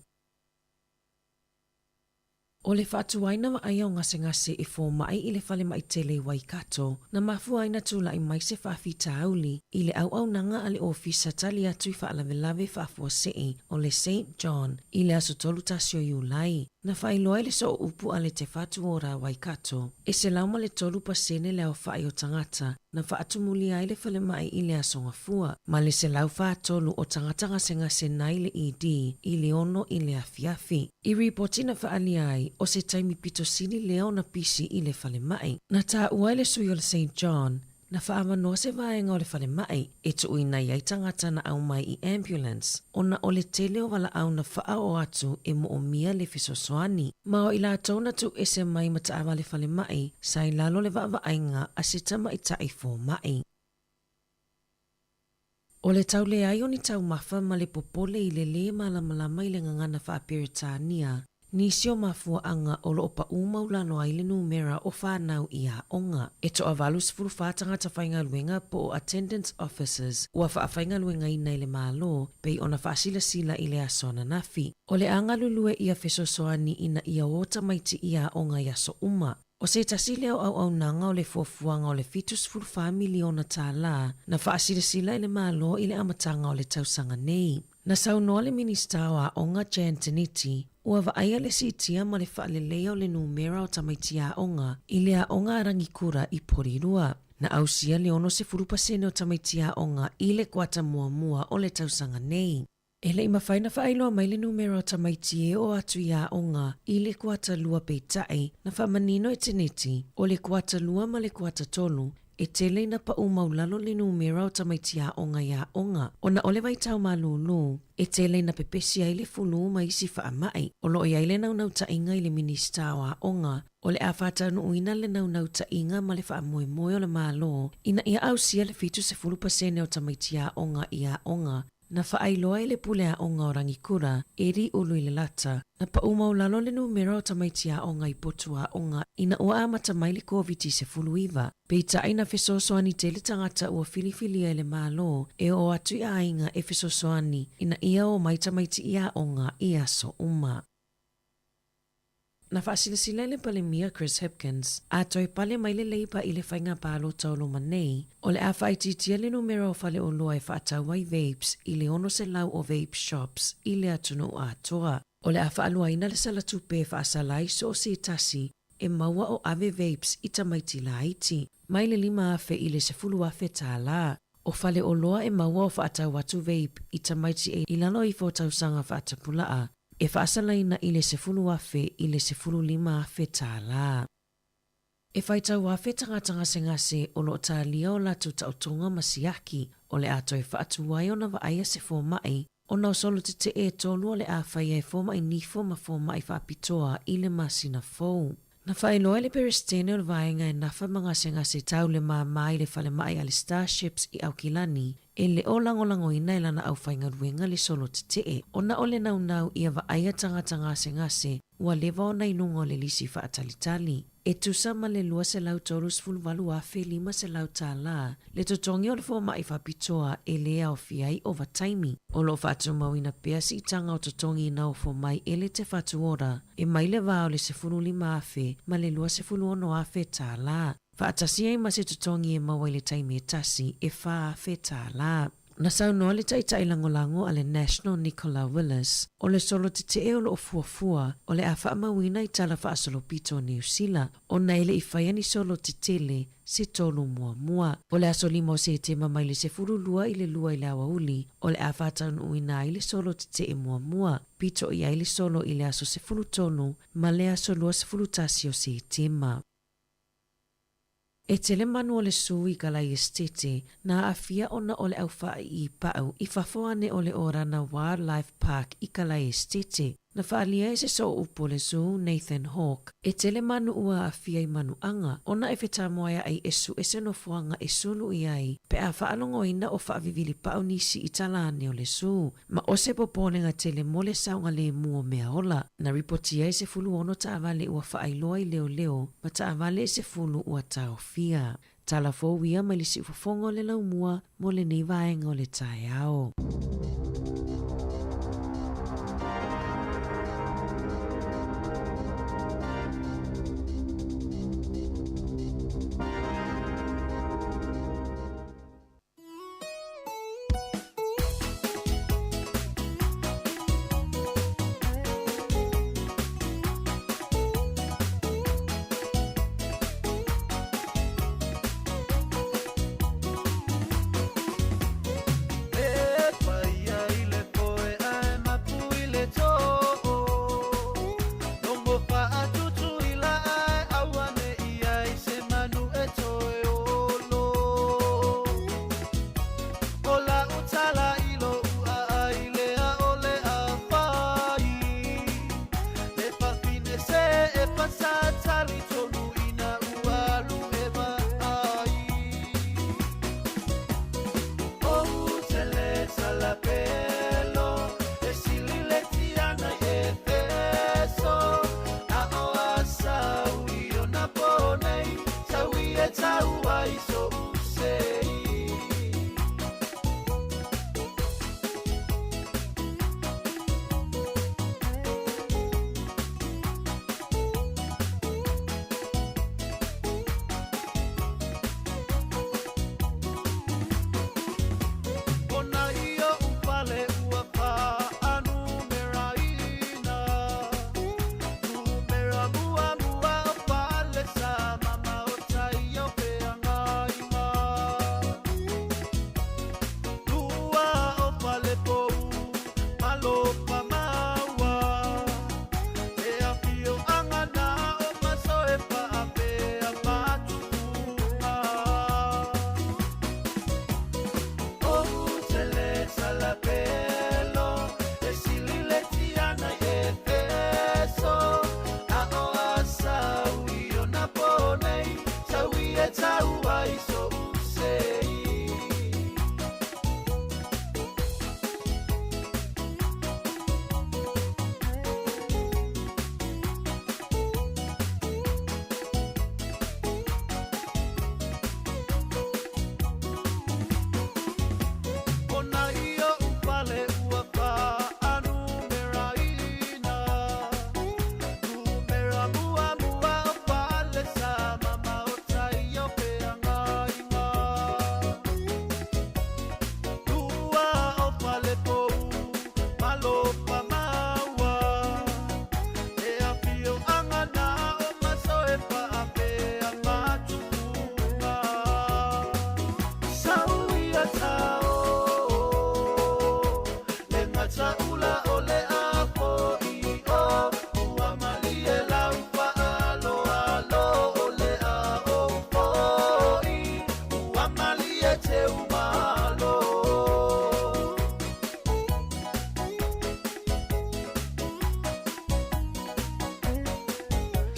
O le faatuaina vaaia o gasegase e fomai i le falemai tele i Waikato, na mafua ai na tulai mai se faafitauli i le auaunaga a le Ofisa Tali Atu i Faalavelave Faafuasei o le Saint John i le aso 31 o Iulai. Na faailoa i le sooupu a le Te Whatu Ora Waikato, e 103% le aofai o tagata na faatumulia ai le falemai i le Aso Gafua, ma le 143 o tagata gasegase nai le ED i le 6 i le afiafi. I ripoti na faaalia ai, o se taimi pito sili lea ona pisi i le falemai. Na taua e le sui o le Saint John, Na faaavanoa se vaega o le falemai e tuuina i ai tagata na aumai i ambulance ona o le tele o valaau na faaoo atu e moomia le fesoasoani. Ma o i latou na tuuese mai ma taavale falemai sa i lalo le vaavaaiga a se tamaitai fomai. O le tau leai o ni taumafa ma le popole i le lē malamalama i le gagana faa-Peretania, nisi o mafuaaga o lo o paʻū maulalo ai le numera o fanau i aoga. E toa-84 tagata faigaluega po o attendance officers ua faafaigaluegaina i le Malo pei ona faasilasila i le aso ananafi. O le a galulue ia fesoasoani ina ia o tamaiti i aoga i aso uma. ʻO se tasi lea o auaunaga o le fuafuaga o le $74 miliona tālā na faasilasila e le Malo i le amataga o le tausaga nei. Na saunoa le Minisita o Aoga Jan Tinetti, ua vaaia le siitia ma le faaleleia o le numera o tamaiti aoga i le aoga a Rangikura i Porirua. Na ausia le 60% o tamaiti aoga i le kuata muamua o le tausaga nei. E le i mafai ona faailoa mai le numera o tamaiti e oo atu i aoga i le kuata lua peitai na faamanino e Tinetti, o le kuata lua ma le kuata tolu, e tele ina paʻū maulalo le numera o tamaiti aoga i aoga ona o le vaitau malūlū e tele ina pepesi ai le fulū ma isi faamai. O lo o i ai le naunautai-ga i le Minisita o Aoga o le a faataunuuina le naunautaiga ma le faamoemoe o le Malo ina ia ausia le 70% o tamaiti aoga i aoga. Na faailoa e le pule aoga o Rangikura, Eddie Uluilelata, na paʻū maulalo le numera o tamaiti aoga i potu aoga ina ua amata mai le Koviti-19. Peitai na fesoasoani tele tagata ua filifilia e le Malo e oo atu i aiga e fesoasoani ina ia o mai tamaiti i aoga i aso uma. Na faasilasila e le Palemia Chris Hipkins, a toe pale mai le Labour i le faiga palota o loma nei, o le a faaitiitia le numera o faleoloa e faatau ai vapes i le 600 o vape shops i le atunuu atoa. O le a faaluaina le sala tupe e faasala ai so o se tasi e maua o ave vapes i tamaiti laiti, mai le $5,000 i le $10,000 tālā. O faleoloa e maua o faatau atu vape i tamaiti e i lalo ifo o tausaga faatapulaa, e faasalaina i le $10,000 i le $15,000 tālā. E faitau afe tagata gasegase o lo o talia o latou taotoga ma siaki, o le a toe faatuai ona vaaia se fomai, ona o solo tetee e tolu o le a faia e fomai nifo ma fomai faapitoa i le masina fou. Na faailoa e le Peresetene o le Vaega e nafa ma gasegase tau le māmā i le falemai a le Starships i Aukilani, e le o lagolagoina e lana aufaigaluega le solo tetee, ona o le naunau ia vaaia tagata gasegase ua leva ona i luga o le lisi faatalitali. E tusa ma le $238,500 tālā le totogi o le fomai faapitoa e lē aofia ai ovataimi. O lo o faatumauina pea siitaga o totogi ina ofo mai e le Te Whatu Ora e mai le vā o le $15,000 ma le $26,000 tālā. Faatasi ai ma se totogi e maua i le taimi e tasi e $4,000 tālā. Na saunoa le Taitai Lagolago a le National Nicola Willis, o le solo tetee o lo o fuafua o le a faamauina i tala faasolopito o Niu Sila ona e le i faia ni solo tetele se tolu muamua. O le aso 5 o Setema mai le 12 i le 2 i le aoauli o le a faataunuuina ai le solo tetee muamua, pito i ai le solo i le aso 13 ma le aso 21 o Setema. E tele manu o le sū i Kalaiestete na aafia ona o le aufaaiipaʻu i fafo ane o le Orana Wildlife Park i Kalaiestete. Na faaalia e se sooupu o le zoo, Nathan Hawke, e tele manu ua aafia i manuaga ona e fetamoeaʻi e suʻe se nofoaga e sulu i ai pe a faalogoina o faavivilipaʻu nisi i tala ane o le zoo. Ma o se popolega tele mo le saogalemu o mea ola. Na ripotia e 16 taavale ua faailoa i leoleo ma taavale e 10 ua taofia. Tala fou ia mai le siufofoga o le laumua mo lenei vaega o le taeao.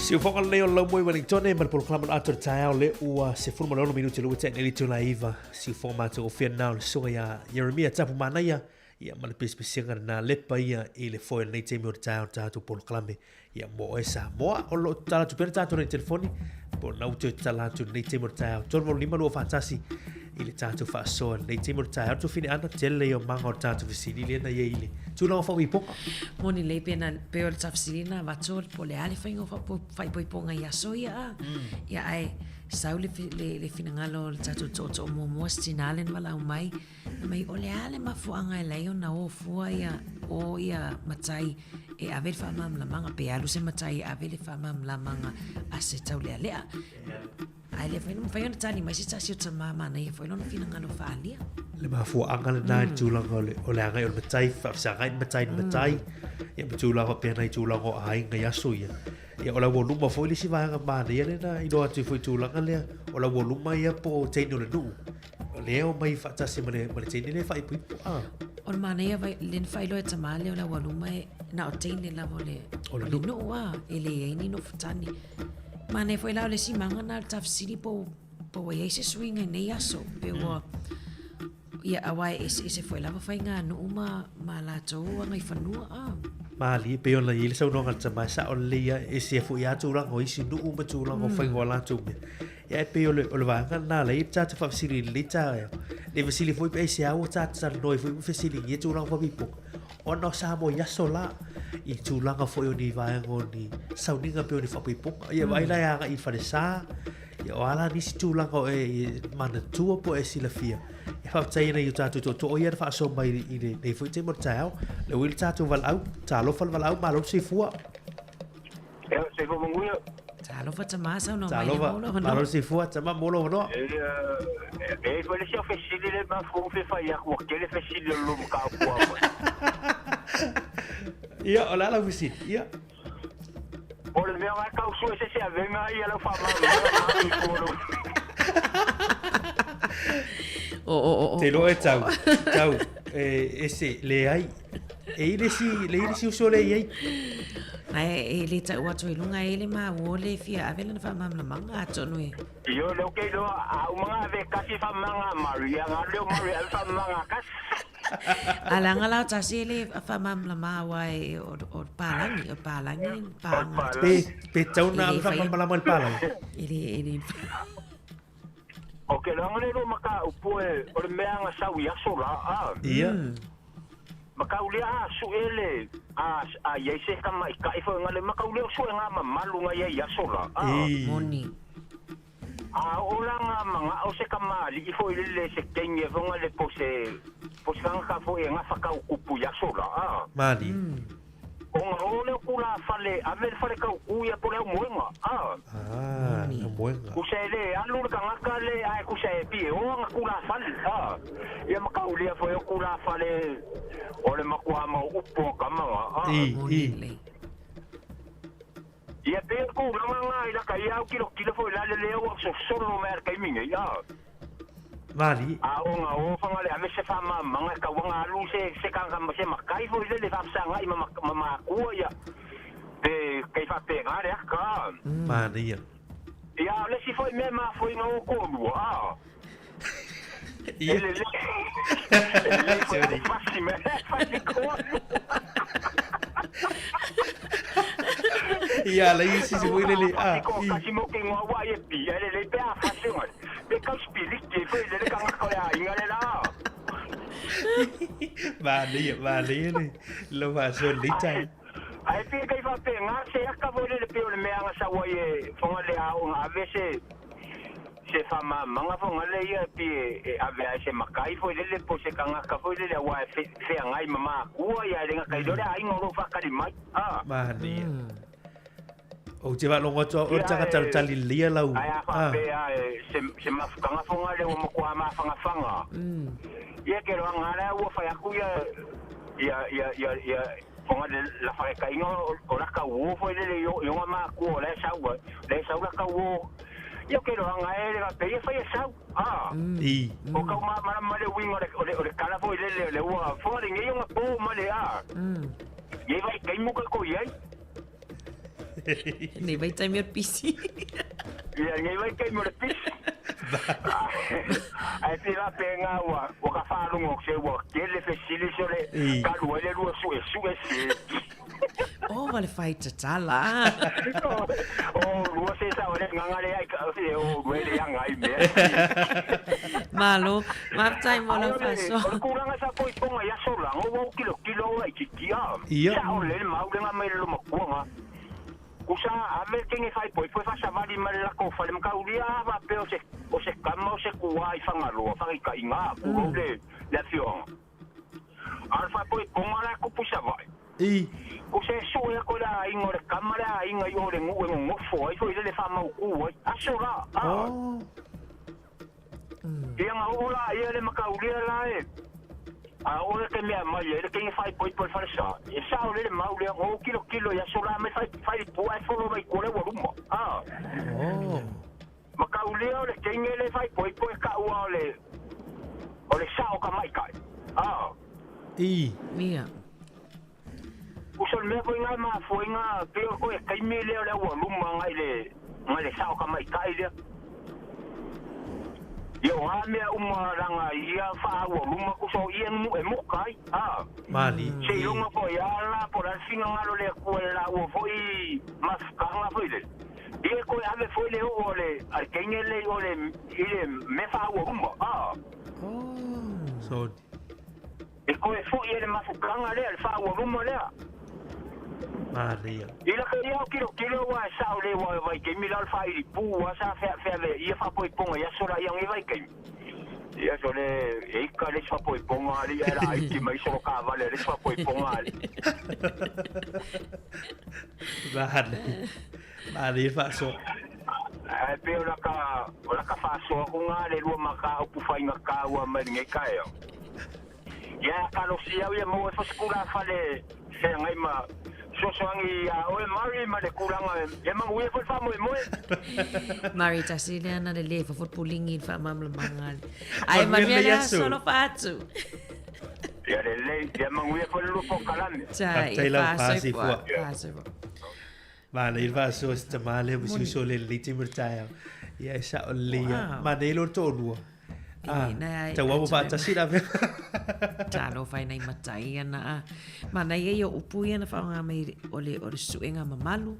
Siufoga lelei o le laumua i Wellingtone ma le polokalama o le Ata o le Taeao le ua 16 minute le ua tea nei le itula e 9. Siufoga matagofie lena o le susuga ia Ieremia Tapu Manaia ia ma le pisipisiga lena lepa ia i le foe o lenei taimi o le taeao o le tatou polokalame ia mo oe Samoa. O lo o tatala atu pea le tatou nei telefoni po o lena ua toe tatala atu i lenei taimi o le taeao 385 241 i le tatou faasoa i lenei taimi o le taeao. Tofine Ana, tele ia o maga o le tatou fesili lea na i ai i le tulaga o faauipoga. Moni lelei pe na pe o le tafesili na avatu po o le a le faiga o faaipoipoga i aso ia a. Ia ae sau le, le, le finagalo o le tatou tootoo muamua si tina le na valaau mai, fai mai o le a le mafuaaga e leai ona o fua ia o ia matai e ave le faamalamalamaga pe alu se matai e ave le faamalamalamaga a se taulealea. Ae le mafai mafai ona tali mai se tasi o tama manaia foi lona finagalo faaalia. Le mafuaaga lena i le tulaga o le, o le agai o le matai, faafesagai le matai i le matai, ia ma tulaga faapena i tulaga o aiga i aso ia. Ia o le aualuma foi le isi vaega manaia lea na iloa atu ai foi i tulaga lea, o le aualuma ia po o teine o le nuu, o lea e omai faatasi ma le, ma le teine lea e faaipoipo. Ah. O le manaia vai, le na faailoa e tama lea o le aualuma e na o teine lava o le, o le nuu ah, e leai ni nofotane. Manaia foi la o le isi maga na o le tafesili po po ua i ai se suiga i nei aso pe ua ia aua e eseese foi lava faiganuu ma ma latou agaifanua a. Malie, pei ona i ai le saunoaga a le tama, e sao lelei lava, e ese foi lava tulaga o isi nuu ma tulaga o faiga o latou mea. Ia ae pei o le, o le vaega lena la i ai le tatou faafesili i lenei taeao. Le fesili foi pe aisea ua tatou talanoa ai foi ma fesiligia tulaga faapipoga. Ona o Samoa i aso la, i tulaga foi o ni vaega o ni sauniga pei o ni faapoipoga. Ia vaai la e agai i falesa, ia o a la nisi tulaga o e manatua po o e silafia. E faafetai ana i o tātou tootoo ia na faasoa mai i lenei foi taimi o le taeao. Le ui le tātou valaau, talofa le valaau, malo le soifua. Ia, soifua manuia. Talofa tama, saunoa mai le molo hono. Malo le soifua, tama molo hono. E e foi le isi au fesili le mafua fia fai atu ua tele fesili o le lua mataupu a mai. Ia, o le a lau fesili? Ia. O le mea la e tau sue se se avega ia lau faamalamalamaga lo O o o o. Te iloa e tau, tau, e ese, leai. E i le isi, le i le isi uso le i ai. Ae e le tau atu i luga e le maua le fia ave lana faamalamalamaga atonu e. Io lea ou te iloa a uma ona ave e tasi faamalamalamaga a Mary, ia ona alu lea o Mary e ave faamalamalamaga a tasi. A leaga la o tasi e le faamalamalama aua e o o palagi, o palagi paaga. Pe pe tatau ona ave faamalamalama i le palagi. E le e le O ke loaga le lua mataupu e o le mea na sau i aso la a. Ia. Mataulia a sue le a a iai se tamaitai foi na le mataulia o sue nga mamalu na iai i aso la a. Moni. A oo la nga manao se kamali'i foi lele se teine foi na le po se po se tagata foi e gafa tau kupu i aso la a. Mali. Ona oo lea o tulafale ave le fale tauku ia po le aumoega a. Ah, le aumoega. Kusa e le alu le tagata le ae kusa e pie oa na tulafale a. Ia mataulia foi o tulafale o le matua mau upu o tama a. I, i. Ia pei o le tulaga lena i laka ia au tilotilo foi la le lea ua sosolo mai a le taimi nei a. Mali. A o na o fanga le ave se faamamaga e tau ana alu se se tagata ma se matai foi lele faafesagai ma ma matua ia pe kei faapena le aka a. Manaia. Ia a o le isi foi mea e mafua ina o toalua a. Ia. E lelei e lelei foi le fasi mea fasi toalua. Ia la isi se foi lele a. Ko kasi mo ke ngoa ua e pi e lelei pe a fasi ngai. Pe kau spiriti foi lele tagata o le aiga le la. Manaia, manaia le lau faasoa lenei taeao. Ae pe kai faapena se aka foi lele pei o le mea na sau ai e foga le aoga ave se se faamamaga foga le ia pi e ave ai se matai foi lele po se tagata foi lele aua e feagai ma makua ia e le gata i lea o le aiga o lo o faatali mai a. Manaia. Ou te faalogo atu au o le tagata o le tali lelei ia lau. Ae a faapea e se se mafutaga foga le ua matua mafangafaga ia ke loaga lea ua fai atu ia ia ia ia ia foga le la faletaiga o la tauō foi lele i i ona matua o la e sau ai la e sau la tauō ia ke loaga e le faapea ia fai e sau a I. O kau malamalama le uiga o le o le o le tala foi lele le ua foga lenei ona pō ma le a ia vai kaimu ka ko i ai. Nei vaitaimi o le pisi. Ia, nei vaitaimi o le pisi. Ae pei la pe nga ua ua ka faalogo atu se ua tele fesili se o le talu ai le lua suesue se. Ova le fai tatala. O lua se sao le nganga le ai ka se o lua le anga ai mea. Malo, maftai mo lau faasoa. O le tulaga sa poipoga i aso la, ngo ua kilo kilo ua itiiti a. Sa o le mau le nga mai le lomakua nga. Kusa ave kenge fai poipo e faasavali ma le lakou fale makaulia a faapea o se o se kama o se kuā i Fagaloa faagaitaiga a pulou le le afioaga. A o le faapoipoga la e kupu i Savaii. Kusa e sue aku e le aiga o le kama le aiga i o le nuu e nonofo ai foi lele faamautū ai. Aso la a. Ia na oo laia le makaulia la e a o le ke mea mai ai le kenge faaipoipo i le falesa, e sao lele mau lea o kilokilo i aso la mai fai fai le pua e folo mai tua le ua luma. A. Makaulia o le kenge le faaipoipo e kaua o le o le sao tamaitai. A. Ia. Uso le mea foi na e mafua ai na pei o toe taimi lea o le aualuma agai le agai le sao tamaitai lea. Ia o a mea uma laga ia faaaualuma tusa o ia e muka ai, a. Seiloga foi a la po o le a le finagalo o le Atua i le laua foi mafutaga foi lele, ia e toe ave foi le oo a le a le teine lea i o le i le mea faaaualuma, a. E toe foi e le mafutaga lea, le faaaualuma lea. Manaia. I laka ia o kilokilo aua e sao le ua vaitaimi la o le faaili pu a sa feaveai ia faapoipoga i aso la ia nei vaitaimi. Ia so le e ika le isi faapoipoga alii ae laaiti mai solo taavale a le isi faapoipoga alii. Manaia. Manaia le faasoa. Ae pei o laka o laka faasoa atu na le lua mataupu faigata ua mai lenei taeao. Ia talosia au ia maua ai foi se tulafale feagai ma fesoasoani ia oe Murray ma le tulaga e manuia foi le faamoemoe. Murray tasi lea na le le fofo puligi i le faamalamalamaga. Ae manuia le aso alofa atu. Ia lelei, ia manuia foi le lua polokalame. Faafetai lava faasoifua. Faasoifua. Manaia le faasoa si tamā lea ma si uso le lelei taimi o le taeao. Ia e sao lelei ia. Manaia lo le toalua. Ah, tau amo faatasi la mea. Talofa e nai matai ana a. Manaia ia o upu ia na whaonga mai o le, o le suenga mamalu.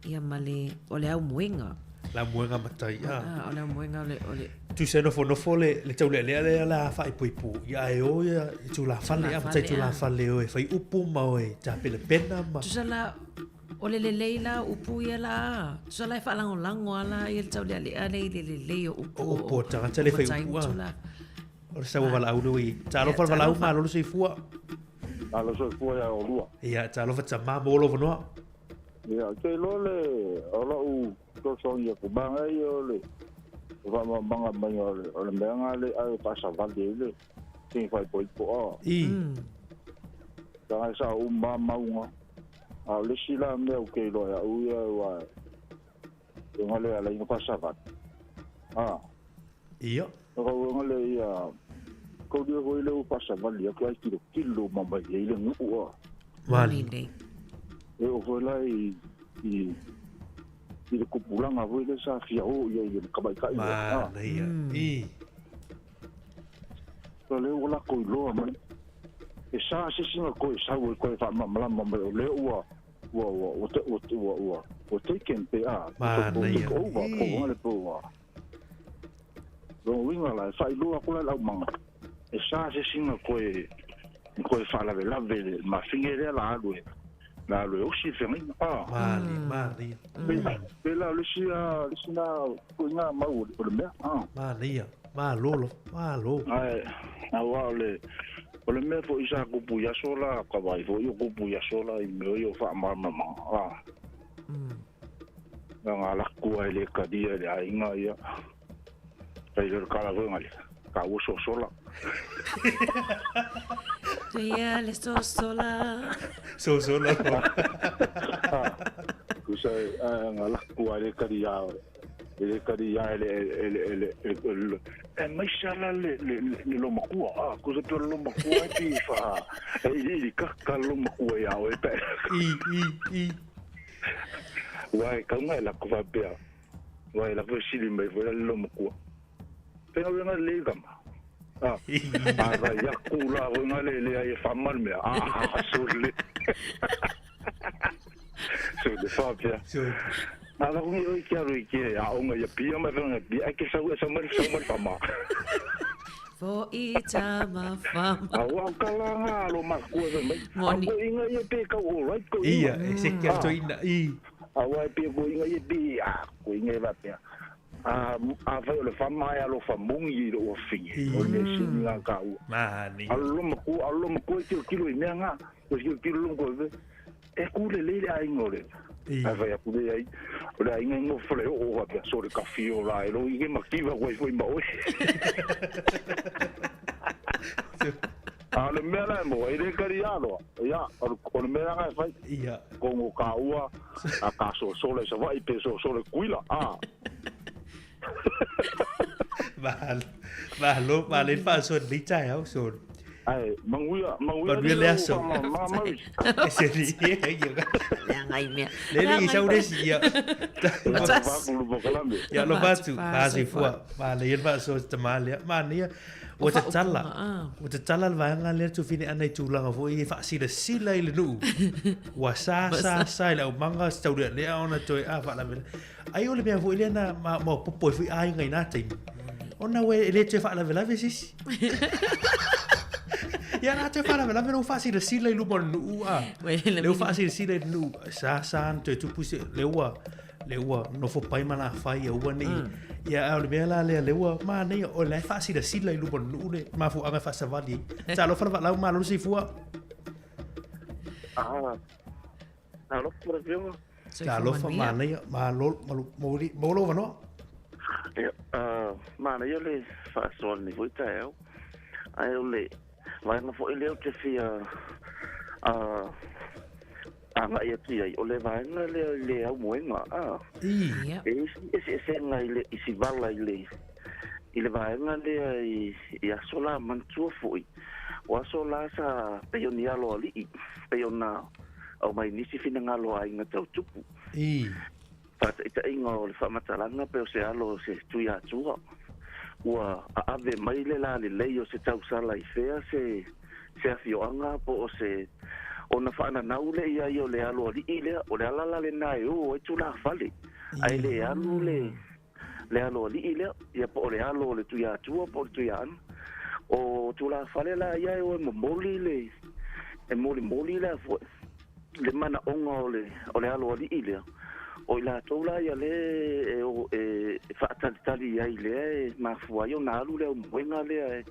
Ia ma le, o le aumoenga. La moenga matai, ah. Ah, o le aumoenga o le, o le... Tusa e nofonofo le, le taulealea lea la faaipoipo. Ia ae o ia i tulafale, a matai tulafale o e whai upu ma o e tapenapena ma... Tusa la, O le lelei la o upu ia la, tusa la e faalagolago lava la ia le taulealea lea i le lelei o upu o upu o tagata le fai upu a. O le sau o valaau lea ua i ai. Talofa le valaau malo le soifua. Malo soifua ia olua. Ia, talofa tama mo lou avanoa. Ia, ou te iloa le, o lou fesoasoani atu, manaia ia o le faamalamalamaga mai o le mea lena le ave faasavali ai le tini faaipoipo a. I. Leaga e sao uma lava mauga. A o le isi la mea ou te iloa e au ia aua e uiga le ala ai ona faasavali. A. Ia. O ka uiga le ia kaulia foi lea ua faasavali atu ai tilotilo uma mai i ai le nuu a. Mali. E oo foi la i i i le tupulaga foi lea sa fia oo i ai i le tamaitai lea. Manaia. I. O lea ua latou iloa mai, e sa se isi na toe sau e toe faamalamalama mai o lea ua ua ua ua ua ua ua ua taken pe a ua take over po o le po ua lona uiga la e faailoa atu la i le aumaga e sa se isi na toe na toe faalavelave le mafine lea la alu e la alu e osi le feagaiga a Mali, manaia. Pe la o le isi a le isi na ituaiga mau o le mea a Manaia. Malo lava, malo. Ae, aua o le, o le mea foi sa tupu i aso la, ka vaai foi o tupu i aso la i mea ia o faamalamalamaga, a. Leaga alu atu lava e le talia e le aiga ia, fai lea o le tala foi nale, taua sosola. Ia le sosola. Sosola. Tusa, na alu atu lava e le talia E le kari ia e le e le e le e le e mai sala le le le lomakua a ko se pele lomakua e pi fa e i i ka ka lomakua ia o e pe i i i Ua e kauga e lako faapea, ua e lako e sili mai foi la le lomakua. Faigaluega lelei kama. A, a vai aku la foi nga le le ai e whama le mea. A, a, sole. Sole faapea. Sole. A la kungi oi kia rui kia a onga ia pia mai whanga pia. Ai ke sau e sau mai sau mai whama. Fo i tama whama. A ua kala ngā alo makua whai mai. Moni. A ko inga ia pe kau all right ko Ia, inga. e se kia to ina, i. A wai pe ko inga ia pe, a ko inga e wapea. A, afai o le fama e alofa mongi i lou afine, o le mea sili nga ka ua. Mani. Alo makua, alo makua e tilotilo i mea nga, o tilotilo lo makua e, e ku lelei le aiga o le, ae fai atu le ai, o le aiga e nofo le oo faapea, so le kafi o la e lo ike makiva koe foi ma oe. A o le mea la e maua, e le kali aloa, ia, o le mea la e fai. Ia. Kongo ka ua, a ka sosola i Savaii pe sosola i Kuila, a. Malo, malo, malo i faasoa i lenei taeao, so. Ae, manuia, manuia Manuia le aso. Ma, ma, maui. E se ni, ia, ia. Leaga i mea. Le le i sau le si, ia. Ia, lo fatu, faasoifua. Malo ia le faasoa te tamā lea. Manaia, ua tatala, ua tatala le vaega lea tufine ana i tulaga foi e faasilasila i le nuu. Ua sa, sa, sa i le aumaga, se taulealea ona toe a faalavelave. Ai o le mea foi lea na maopoopo ai foi aiga i na taimi. Ona ua e le toe faalavelave se isi. Ia na toe faalavelave lou faasilasila i luma o le nuu a. Leu faasilasila i le nuu, sa, sa na toe tupu se, lea ua, lea ua nofo pai ma lafai aua ne i. Ia a o le mea la lea, lea ua manaia, o la e faasilasila i luma o le nuu le mafuaaga e faasavali ai. Talofa le valaau malo le soifua. Ah, talofa le afioga. Talofa manaia, malo, malo, mauli, maua lou avanoa. Ia, ah, manaia le faasoa lenei foi taeao. Ae o le vaega foi lea ou te fia ah, agai atu i ai, o le vaega lea i le aumoega, a. I. E i ai si eseesega i le, i si vala i le, i le vaega lea i, i aso la manatua foi, o aso la sa pei o ni alo alii, pei ona aumai nisi finagalo a aiga tau tupu. I. Faataitaiga o le faamatalaga pei o se alo o se Tuiatua, ua aave mai le lalelei o se tausala i fea se se afioaga po o se ona faananau le i ai o le alo alii lea, o le ala la lena e o ai tulafale, ae le alu le le alo alii lea, ia po o le alo o le Tuiatua po o le Tuiaana. O tulafale la ia e o e momoli le e molimoli le foi le manaoga o le o le alo alii lea, o i latou la ia le e o e faatalitali ai lea e mafua ai ona alu le aumoega lea e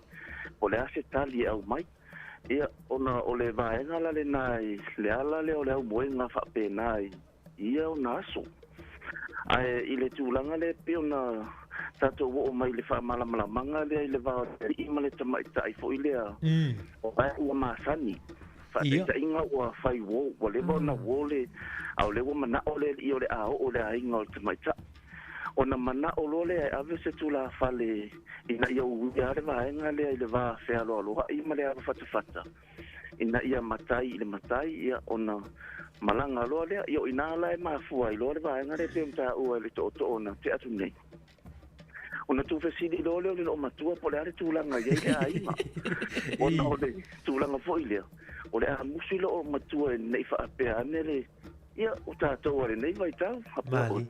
po o le a se tali e aumai. Ia, ona o le vaega la lena i le ala lea o le aumoega faapena i ia ona aso. Ae i le tulaga lea e pei ona tatou oo mai i le faamalamalamaga lea i le va o le alii ma le tamaitai foi lea, o la ua masani. Faataitaiga ua fai uo, ua leva ona uo le, a o lea ua manao le alii o le a oo i le aiga o le tamaitai. Ona manao loa lea e ave se tulafale ina ia uia le vaega lea i le va fealoaloai ma le ava fatafata, ina ia matai i le matai, ia, ona malaga loa lea. Ia, o i ina la e mafua ai loa le vaega lea e pei ona taua e le tootoo na tea atu nei. Ona tuufesili loa lea o le loomatua po o le a le tulaga i ai le aiga. Ona o le tulaga foi lea, o le a musi loomatua ne i faapea ane le, ia, o tatou a lenei vaitau, Mali.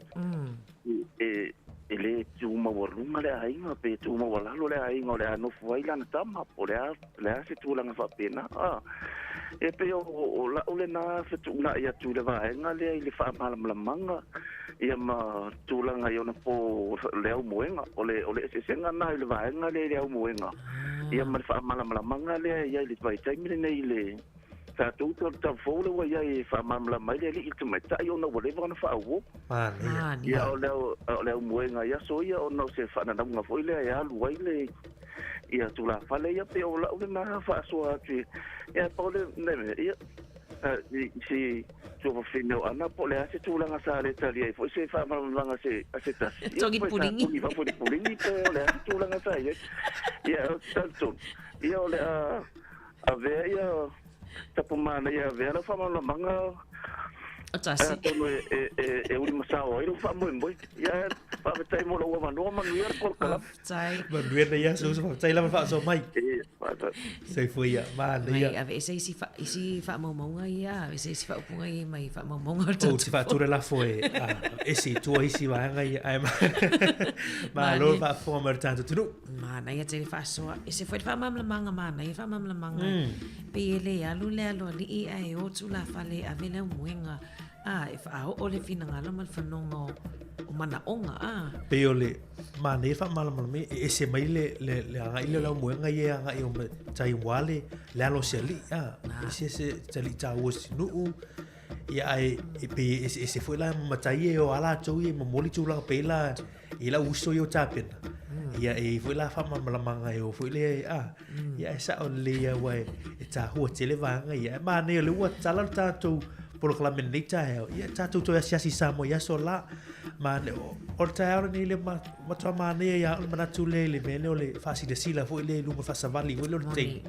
E, e le tu maualuga le aiga pe tu maualalo le aiga o le a nofo ai lana tama, po o le a, le a se tulaga faapena. A, e pei o, o lau lena fetuunai atu i le vaega lea i le faamalamalamaga ia ma tulaga i ona po le aumoega. O le, o le eseesega lena i le vaega lea i le aumoega ia ma le faamalamalamaga lea e i ai i le vaitaimi lenei i le tatou talavou lea ua i ai e faamalamalama ai le alii i le tamaitai ona ua leva ona faauo. Ia, o le, o le aumoega i aso ia ona o se faananauga foi lea e alu ai le ia tulafale ia pei o lau lena faasoa atu ia pau le le ia i si tuafafine o Ana po o le a se tulaga sa le tali ai foi se faamalamalamaga se a se tasi. Ia, Togi po e sa pulingi. togi fafo i le pulingi pe o le a se tulaga sa i ai. Ia, o te talitonu, ia o le a avea ia tapu manaia avea lau faamalamalamaga. O tasi. Atonu e, e, e, e uli masao ai lou faamoemoe. Ia, faafetai mo lou avanoa, manuia le polokalame. Faafetai. Manuia lenei aso uso, faafetai lava le faasoa mai. Ia, faafetai. Soifua ia, manaia. Mai aveese isi fa, isi faamaumauga ia, aveese isi faaupuga ia mai faamaumauga o le Ou tatou te faatu le lafo e ese i tua isi vaega ia, ae malo le faafofoga mai o le tatou atunuu. Manaia tele faasoa. Ese foi le faamalamalamaga, manaia faamalamalamaga. Pei e le alu le aloalii ae o tulafale e ave le aumoega, a, e faaoo le finagalo ma le fanoga o, o manaoga, a. Pei o le manaia faamalamalama e ese mai le, le, le agai lea o le aumoega ia e agai o tai ua le, le alo o se alii, a. Ese se, se alii taua o se nuu, ia ae e pei e eseese foi la ma matai ia e o a latou ia e momoli tulaga pei la i lau uso ia o tapena. Ia e i ai foi la faamalamalamaga e o foi lea a ia e sao lelei lava aua e tahua tele vaega ia. Ae manaia o lea ua tatala le tatou polokalame i lenei taeao, ia tatou toe asiasi i Samoa i aso la. Manaia, o le taeao lenei le matua manaia ia au le manatu lea i le mea lea o le faasilasila foi lea i luga faasavali foi lea o le taimi.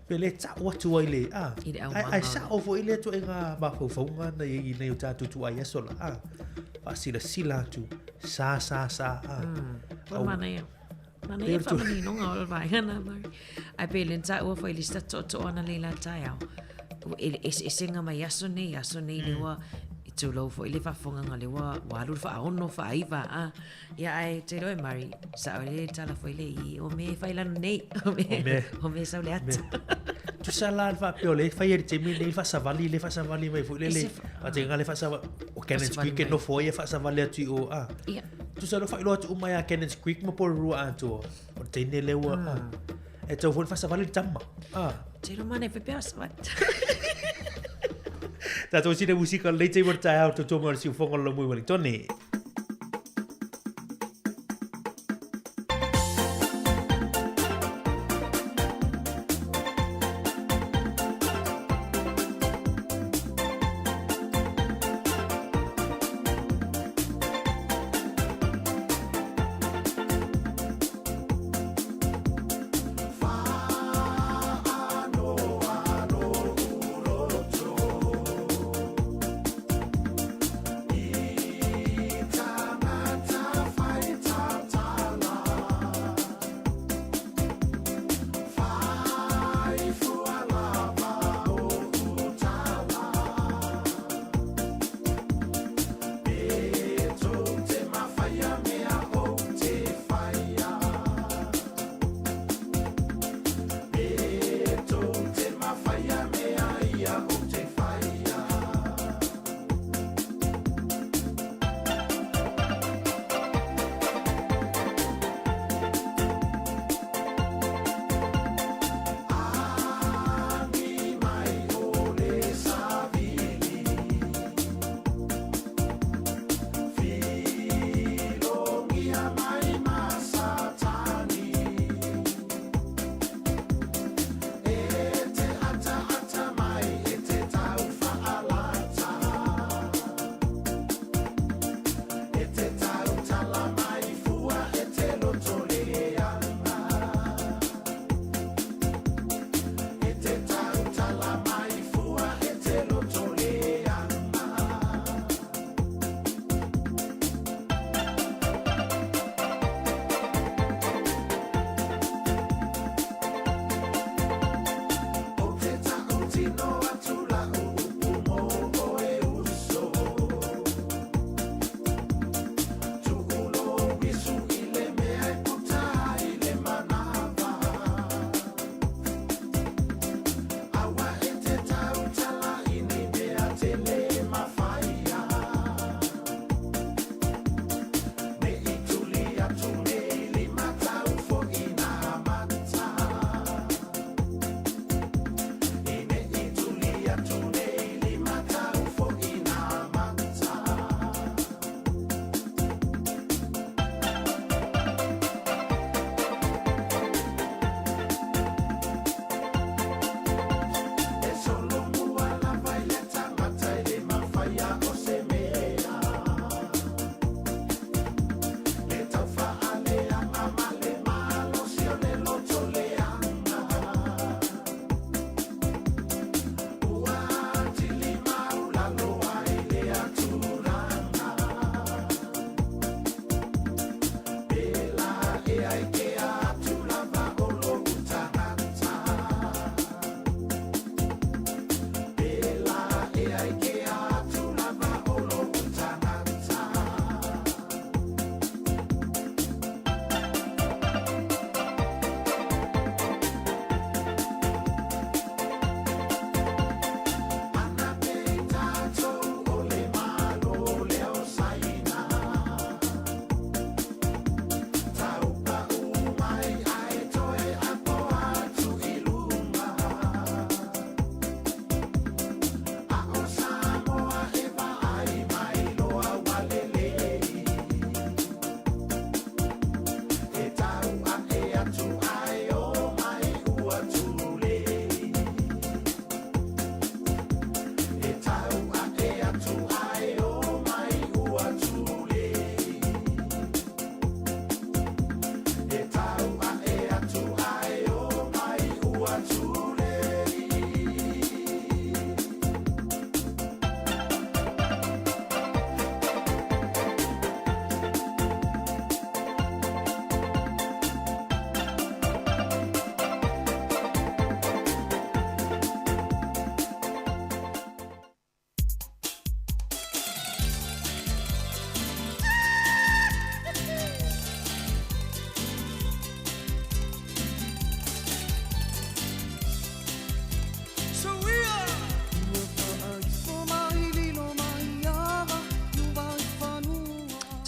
Pe le tau atu ai le, a, I le ae, aumaga ae o le- sao foi lea ituaiga mafaufauga na i ai i nai o tatou ituai aso la, a, faasilasila atu, sa, sa, sa, a. Ua Au- manaia. Manaia Pei o le tu- faamaninoga o le vaega na Mari. Ae pei lea na taua foi i le isi tatou tootoo analeila i le taeao. Ua e le eseesega mai aso nei i aso nei lea ua e tulou foi le faafofogaga lea ua ua alu le faaono faaiva a. Ia ae te iloa e Mari, sao ai le tala foi le i o mea e fai lalo nei. O mea, o mea e sau le ata. Tusa la le faapea o lea e fai ai le taimi lenei le faasavali le faasavali mai foi lele. Faataga le faasavali o Cannons Creek e nofo ai e faasavali atu i o a. Ia. Tusa le faailoa atu uma ia Cannons Creek ma Porirua atoa. O le teine lea ua a. E tau foi le faasavali le tama. A. Te iloa mana e pepea savali. Tātou sina musika lei taimi o le taeao tautua mai o le siufofoga o le Laumui Ueligitone.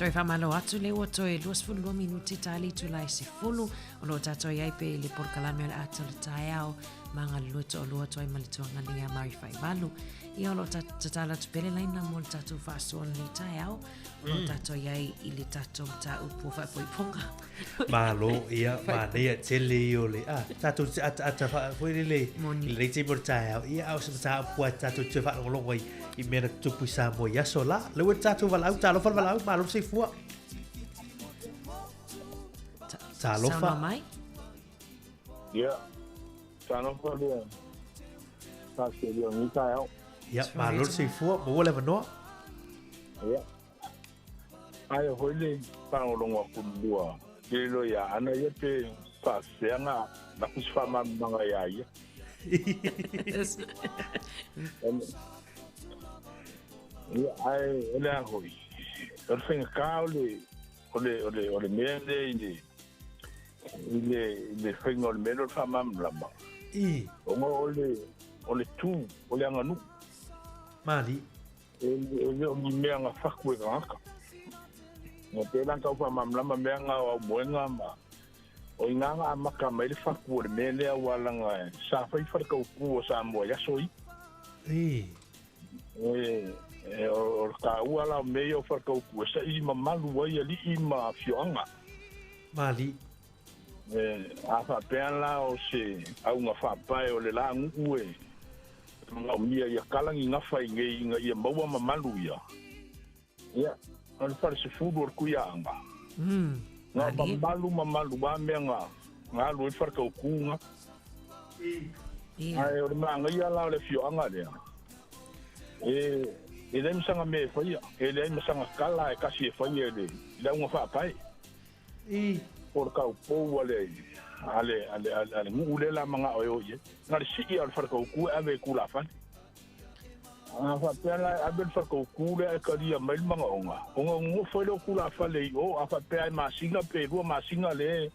Toe faamalo atu lea ua toe 22 minute ta le itula e 10 o lo o tatou i ai pea i le polokalame o le ata o le taeao ma galulue toalua atu ai ma le tuagana ia Mari Faivalu. Ia o lo o tatala atu pea le laina mo le tatou faasoa lenei taeao o lo o tatou i ai i le tatou mataupu o faaipoipoga. Malo, ia, manaia tele ia o le, ah, tatou te ataata foi lele i lenei taimi o le taeao, ia, a o se mataupu lava tatou te toe faalogologo ai i mea na tutupu i Samoa i aso la. Lea ua tatou valaau, talofa le valaau, malo le soifua. Talofa. Saunoa mai. Ia, talofa le Pastor o lenei taeao. Ia, malo le soifua, maua le avanoa. Ia. Aia foi le faalogologo atu i le lua lilo ia Ana ia pe faafefea na lafo se faamalamalamaga ia ia. Ia, ae o le a foi, o le faigata o le, o le, o le, o le mea lea i le, i le, i le faiga o le mea lea o le faamalamalama. I. Ona o le, o le tu, o le aganuu. Mali. E le o ni mea na fatu e tagata. Na pei la tau faamalamalama mea na o aumoega ma o i ina na amata mai le fatu o le mea lea aua leaga sa fai faletautu o Samoa i aso ia. I. E, o le taua la o mea ia o faletautu e saili mamalu ai alii ma afioaga. Mali. E, a faapea la o se auga faapae o le la nuu e manaomia ia kala ni gafa i nei ina ia maua mamalu ia. Ia, o le fale sefulu o le Tuiaana. Na mamalu mamalu a mea na na alu ai le faletautuga. Ae o le manaia la o le afioaga lea, e e leai ma sana mea e faia, e leai ma sana kala e tasi e faia i le i le auga faapae. I. Po o le taupou a le, a le, a le, a le nuu lea la manao e o i ai. Na le sii lava o le faletautu e ave i tulafale. A faapea la e ave le faletautu lea e talia mai le manaoga, ona nonofo ai lea o tulafale i o, a faapea e masina pe 2 masina lea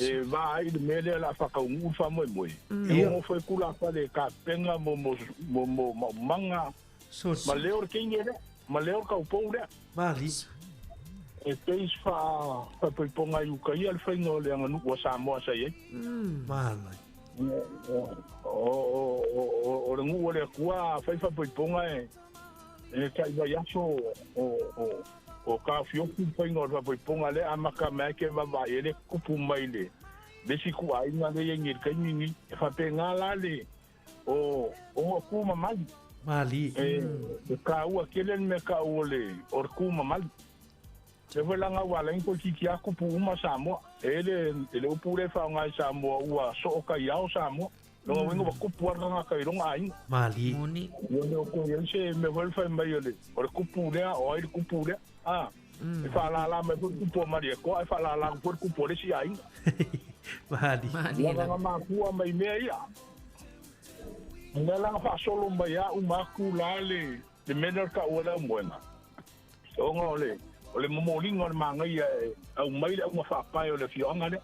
e va ai le mea lea o le a faataunuu le faamoemoe, e nonofo ai tulafale e tapena mo, mo, mo, mo maumaga, Ma leo le kingi lea, ma leo le taupou lea. Mali. E pei se faapoipoga i uka ia le faiga o le aganuu a Samoa sa i ai. Malai. O le nuu a le Atua a fai faapoipoga e tai vaiaso o taofiofi le faiga o le faapoipoga lea amata mai ai ke vaavaai ai le tupu mai le isi ituaiga lea e i ai nei i le taimi lenei. E faapena la le O o ku mamali. Mali. E, e kāua tele le mea kau o le, o le ku mamali. E foi langa ua alain koe kiki a kupu uma Samoa. E le, e le upu le whaonga i Samoa ua soo kai ao Samoa. Longa winga wa kupu ara ngā kai ronga ainga. Mali. Moni. Ia leo koe ai se mea foi le whai mai o le, o le kupu lea, o ai le kupu lea. Ah, e whaalala mai foi le kupu a Mariekoa, e whaalala foi le kupu a le isi aiga. Mali. Mali Langa nga mapua mai mea ia. Mea langa faasolo mai a uma aku la le le mea lea o le taua le aumoega. Ona o le o le momoliga o le manaia e aumai le auga faapae o le afioaga lea.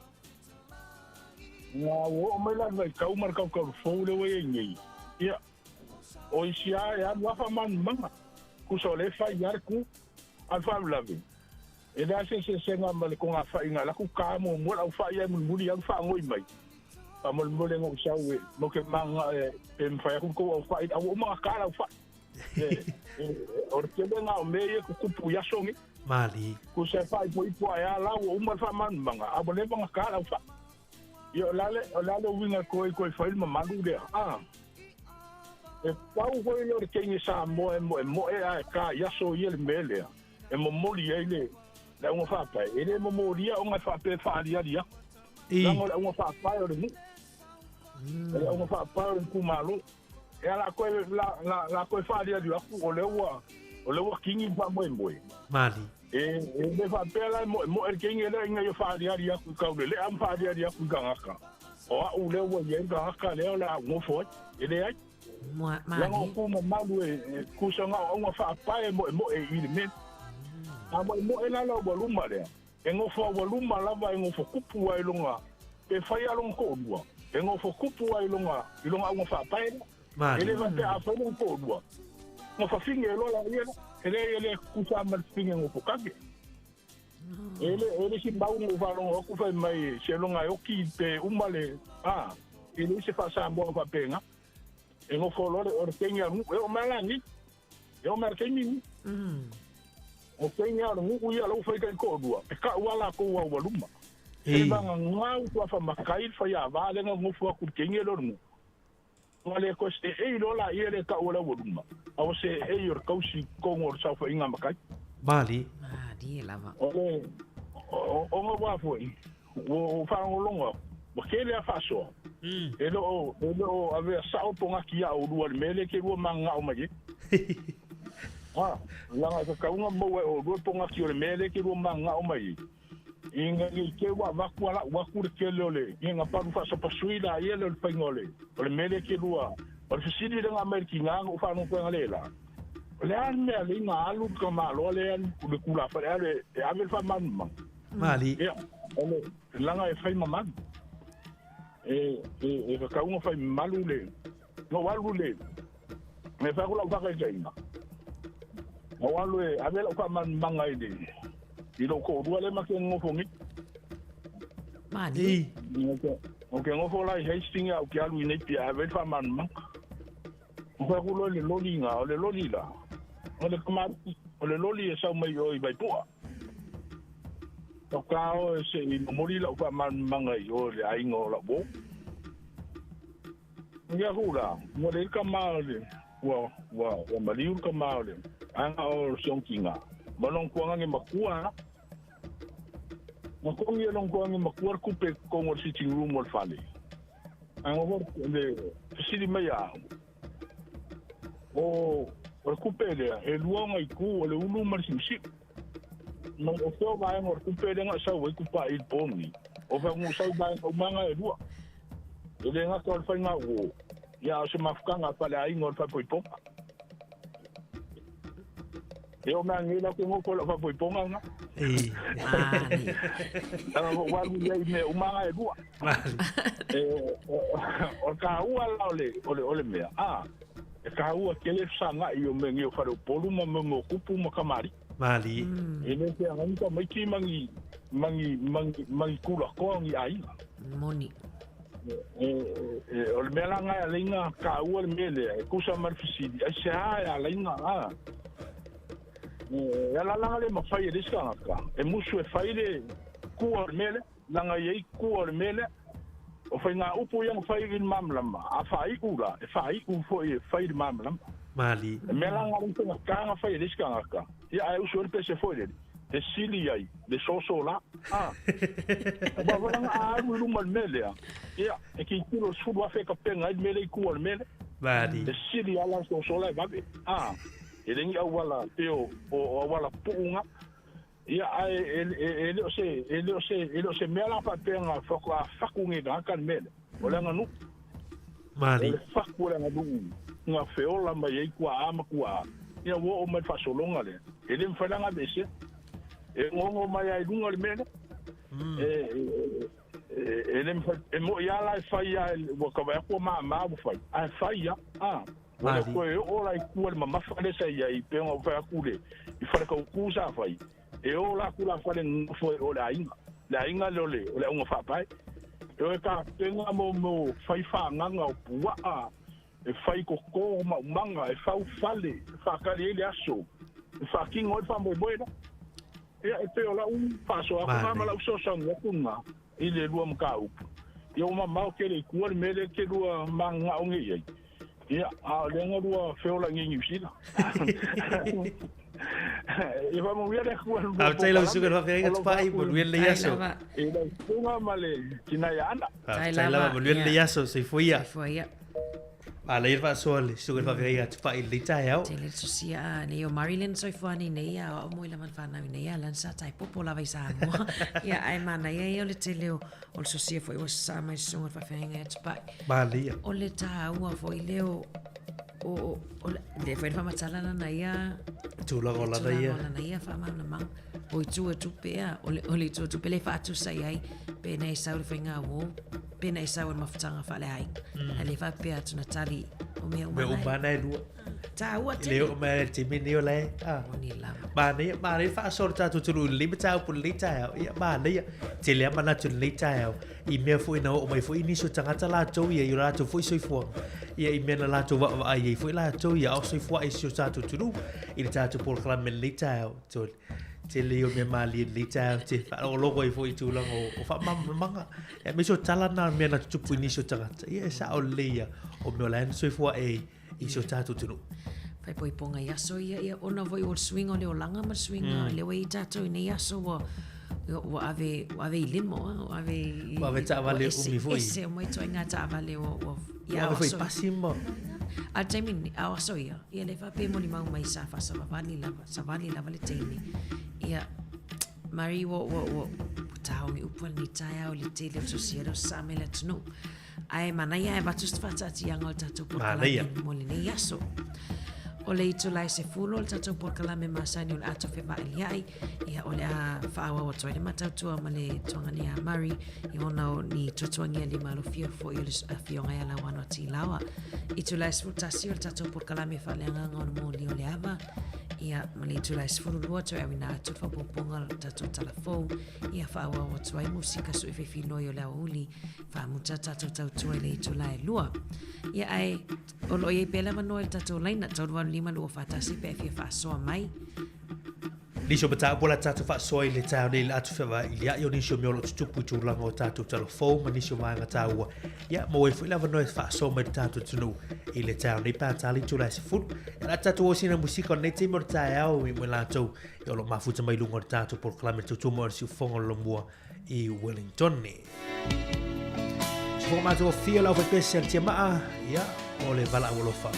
Na ua oo mai la le vaitau ma le tautaulufou lea ua i ai nei, ia, o isi lava e alu lava faamalamalamaga, tusa o lea e fai lava le tu. A o le faalavelave, e leai se eseesega ma le togafaiga e alu atu ta muamua le aufai ae mulimuli alu faanoi mai. Faamolemole na ou sau e mau ke maga e mafai atu le tou aufai, a ua uma ona ta le aufai. O le tele lena o mea ia e tutupu i aso nei. Malie. Tusa e faaipoipo ae a la ua uma le faamalamalamaga, a ua leva ona ta le aufai. Ia, o le a le, o le a le uiga e toe, toe fai le mamalu lea, a? E pau foi lea o le teine Samoa e moemoe ae ta i aso ia le mea lea e momoli ai le, le auga faapae. E le momolia ona e faapea e faaaliali atu. Leaga o le auga faapae o le nuu. O le auga faapae o le itumalo. Ia la koe, la, la, la koe faaaliali atu o lea ua, o lea ua kini le faamoemoe. Mali. E, e le faapea la e moemoe le teine lea ina ia faaaliali atu i Kaulelea ma faaaliali atu i tagata. O au lea ua i ai le tagata lea o le a ou nofo ai. E leai. Leaga o ku mamalu e tusa na o auga faapae e moemoe i le mea. A moemoe la le aualuma lea, e nofo aualuma lava e nofo kupu ai lona, pe fai lava lona toalua, e nofo kupu ai lona, i lona auga faapae lea. E le faapea a fai lona toalua, ona fafine loa laia lea, e leai e le tutusa lava ma le fafine nofo kage. E le e le si mau na ou faalogo atu fai mai seiloga e oti pe uma le a e leai se faa-Samoa faapena. E nofo loa le o le teine a le nuu e oo mai lava la nei. E oo mai le taimi lenei. O teine a le nuu ia la ua fai taitoalua e tau lava latou aualuma. E vagagau suafa matai le faiava lea na nofo atu i le teine lea o le nuu. Ua le toe seei loa laia le tau o le aualuma, a ua seei o le tausi i totonu o le saofaiga a matai. Malie. Malie lava. O le ona ua foi, ua ou faalogologo atu, ua tele lava faasoa, e le o, e le o avea sao pogaki ia oulua i le mea lea e te lua mananao mai ai. A, leaga e tatau ona maua e oulua le pogaki o le mea lea e te lua mananao mai ai. Ina ne i te i ua avatu alau atu le tele o le ina palu faasapasui laia lea o le faiga o le o le mea lea e telua. O le fesili lea na aumai e le tina na ou faalogo atu ai le la. O le a le mea lea na alu le tamaloa lea le tulafale alu e ave le faamalamalamaga. Mali. Ia, o le leaga e fai mamalu. E e e tatau ona fai mamalu le na ou alu le e fai atu lau faataitaiga. Na ou alu e ave lau faamalamalamaga i le i lou toalua lea ma te nonofo nei. Mali. Ou te nofo la i Hastings ae ou te alu i Napier e ave ai le faamalamalamaga. Ou fai atu loa i le loli ina, o le loli la, o le kamali'i, o le loli e sau mai i o i Vaipua. Faatoa o se i momoli lau faamalamalamaga i o i le aiga o lau uo. Ia ku la, ua leai le tama o le, ua, ua, ua maliu le tama o le, aiga o Siongtinga, ma lona tuagage matua la. Na togi e lona tuagage matua le tupe i totonu o le sitting room o le fale. Ae na le fesili mai ia au, o, o le tupe lea, e lua ona itu, o le ulu ma le siusiu. Ma o fea o vaega o le tupe lea na e sau ai tupaai i le po lenei? O fea na sau vaega uma na e lua? E le gata o le faiga uo, ia a o se mafutaga a faleaiga o le faaipoipoga. E o mea nei la ke nofo lau faaipoipoga na. Tanga mo walu ia i mea uma na e lua. E, o taua la o le, o le, o le mea. A, e taua tele fesagai o mea nei o faleupolu ma mea o tupu ma kamali'i. Malie. E le feagai ni tamaiti ma ni, ma ni, ma ni, ma ni tulatoa o ni aiga. Moni. E, e, o le mea la lena e ala ai ona taua le mea lea, e tusa ma le fesili, aisea e ala ai ona, a, e ala la le mafai e le isi tagata, e musu e fai le kua o le mea lea, leaga e i ai kua o le mea lea. O faigaupu ia na fai i le malamalama, a faaiu la, e faaiu foi e fai le malamalama. Malie. Le mea la lena faigata ona fai e le isi tagata, ia ae usu ai le pese foi lele, e sili ai le soso la. A! Aua foi leaga a alu i luma i le mea lea, ia, e tilotilo i le 10,000 e tapena ai le mea lea i tua o le mea lea. Malie. E sili lava la le soso la e vave. A! E le ni auala pei o, o auala puu na. Ia, ae e le o se, e le o se, e le o se mea la faapea na faatoa fatu nei tagata le mea lea. O le aganuu. Malie. O le fatu o le aganuu na feola mai ai tuaa ma tuaa. Ia ua oo mai le faasologa lea. E le mafai la ona aveesea. E onoono mai lava i luga le mea lea. E, e, e le mafai, e moi lava la e fai lava, ua tau vaai atu ua mama ua fai, ae fai lava. A. Ua le toe oo la i tua i le mamafa lea sa i ai, pei ona ou fai atu le, i Faletautu sa fai, e o la tulafale nonofo ai o le aiga. Le aiga lea o le, o le auga faapae. E o e tapena mo mo fai fagaga o puaa, e fai koko maumaga, e fau fale, e faatali ai le aso, e faatino ai le faamoemoe la. Ia, e pei o lau faasoa atu na ma lau fesoasoani atu lena i le lua mataupu. Ia ua mamao tele i tua le mea lea e te lua mananao nei i ai. Ia, a o lea na lua feola i nei Niu Sila. Ia faamanuia le Atua i le lua Faafetai lau susuga i le faafeagaiga Tupai, manuia lenei aso. I lau susuga ma le tina ia Ana. Faafetai lava, manuia lenei aso, soifua ia. Soifua ia. Manaia le faasoa le susuga i le faafeagaiga Tupai i lenei taeao. Tele le sosia a nei o Marilyn soifua nei nei a o au mo i lava whanau nei a lan sa tai popo lava i Samoa. Ia ai manaia ia o le tele o o le sosia foi ua sasaa mai le susuga i le faafeagaiga ia Tupai. Manaia. O le taua foi lea o o o le foi le faamatala lana ia tulaga o lana ia. Tulaga o lana ia faamalamalamaga. O itu e tupe a, o le, o le itu e tupe le faatusa i ai, pena e sau le faiga uo, pena e sau le mafutaga faaleaiga. Ae le faapea atu na tali o mea uma Mea uma na e lua. Tāua tele. Le oo mai le taimi lenei o la e. Ah. Moni lava. Manaia, manaia le faasoa o le tatou atunuu i lenei mataupu i lenei taeao. Ia, manaia. Tele lava manatu i lenei taeao i mea foi na oo mai foi nisi o tagata latou ia i o latou foi soifuaga. Ia, i mea na latou vaavaai ai foi latou ia a o soifua ai i si o tatou atunuu i le tatou polokalame i lenei taeao. Tele ia o mea malie i lenei taeao e te faalogologo ai foi i tulaga o faamalamalamaga. Ia, aemaise o tala na o mea na tutupu i nisi o tagata. Ia, e sao lelei ia o mea o la e na soifua ae ai i si o tatou atunuu. Faaipoipoga i aso ia, ia ona foi o le suiga o le olaga ma le suiga mm. lea ua i ai tatou i nei aso ua ua ave ua ave i limo ua ave i ua ave taavale umi foi ese uma ituaiga taavale ua ua ia ave foi pasi ma a taimi a o aso ia ia le faapea molimau mai sa faasavavali lava savali lava le teine ia Mari ua ua ua taogi upu a lenei taeao i le tele o sosia lea o sasaa mai le atunuu Ae manaia ae avatu se faataatiaga o le tatou polokalame mo lenei aso. O le itula e 10 o le tatou polokalame masani o le ato fevailia'i, ia o le a faaauau atu ai le matautua ma le tuagani a Murray i ona o ni tuatuagia limalofia foi o le afioga ia Lauano a Tilaoa. Itula e 11 o le tatou polokalame faaleagaga o le moli o le ava, ia ma le itula e 12 toe auina atu le faaopoopoga o le tatou tala fou, ia faaauau atu ai musika suifefiloi o le aoauli Faamuta tatou tautua i le itula e 2. Ia ae o lo o i ai pea le avanoa i le tatou laina 385 241 pe a e fia faasoa mai. Nisi o mataupu o le a tatou faasoa i le taeao nei i le atu fevailia'i o nisi o mea o lo o tutupu i tulaga o tatou tala fou ma nisi o vaega taua. Ia, maua ai foi le avanoa e faasoa mai i le tatou atunuu i le taeao nei pe a ta le itula e 10. Ia, o le a tatou o sina musika o lenei taimi o le taeao i mo i latou o lo o mafuta mai i luga o le tatou polokalame tautua mo le siufofoga o le Lomua i Wellington. Siufofoga matagofie o le aufaipese a le Tiamaa, ia, o le valaau alofa.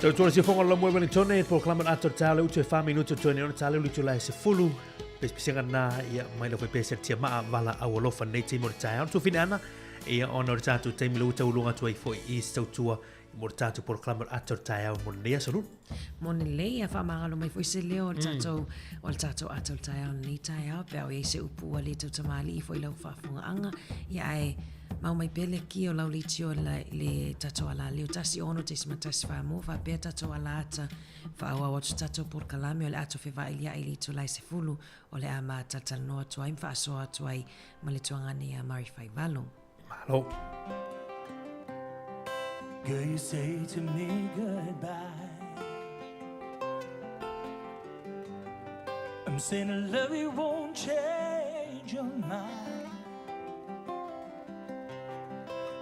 Tautua le siufoga o le Laumua i Wellingtone, le polokalame o le Ata o le Taeao, le utu e 4 minute o toe nei ona ta leu le itula e 10. Pesepesega na ia mai lau faipea tia maa vala au alofa nei taimi o le taeao. Tuafine ana ia ona o le tatou taimi le ua tauluga atu ai foi i se tautua mo le tatou polokalame o le Ata o le Taeao mo lenei aso Lulu. Moni lelei, ia faamagalo mai foi se leo o le tatou, o le tatou ata o le taeao i lenei taeao, pe a o i ai se upu ua le tautamalii foi i lau faafofogaaga, ia ae mau mai pea le ki o lau leitio i le, le tatou alaleo 16.14 mo faapea tatou alaata faaauau atu tatou polokalame o le ato fevailia'i i le itula e 10 o le a ma talatalanoa atu ai ma faasoa atu ai ma le tuagane ia Murray Faivalo. Malo. Girl, you say to me goodbye. I'm saying I love you won't change your mind.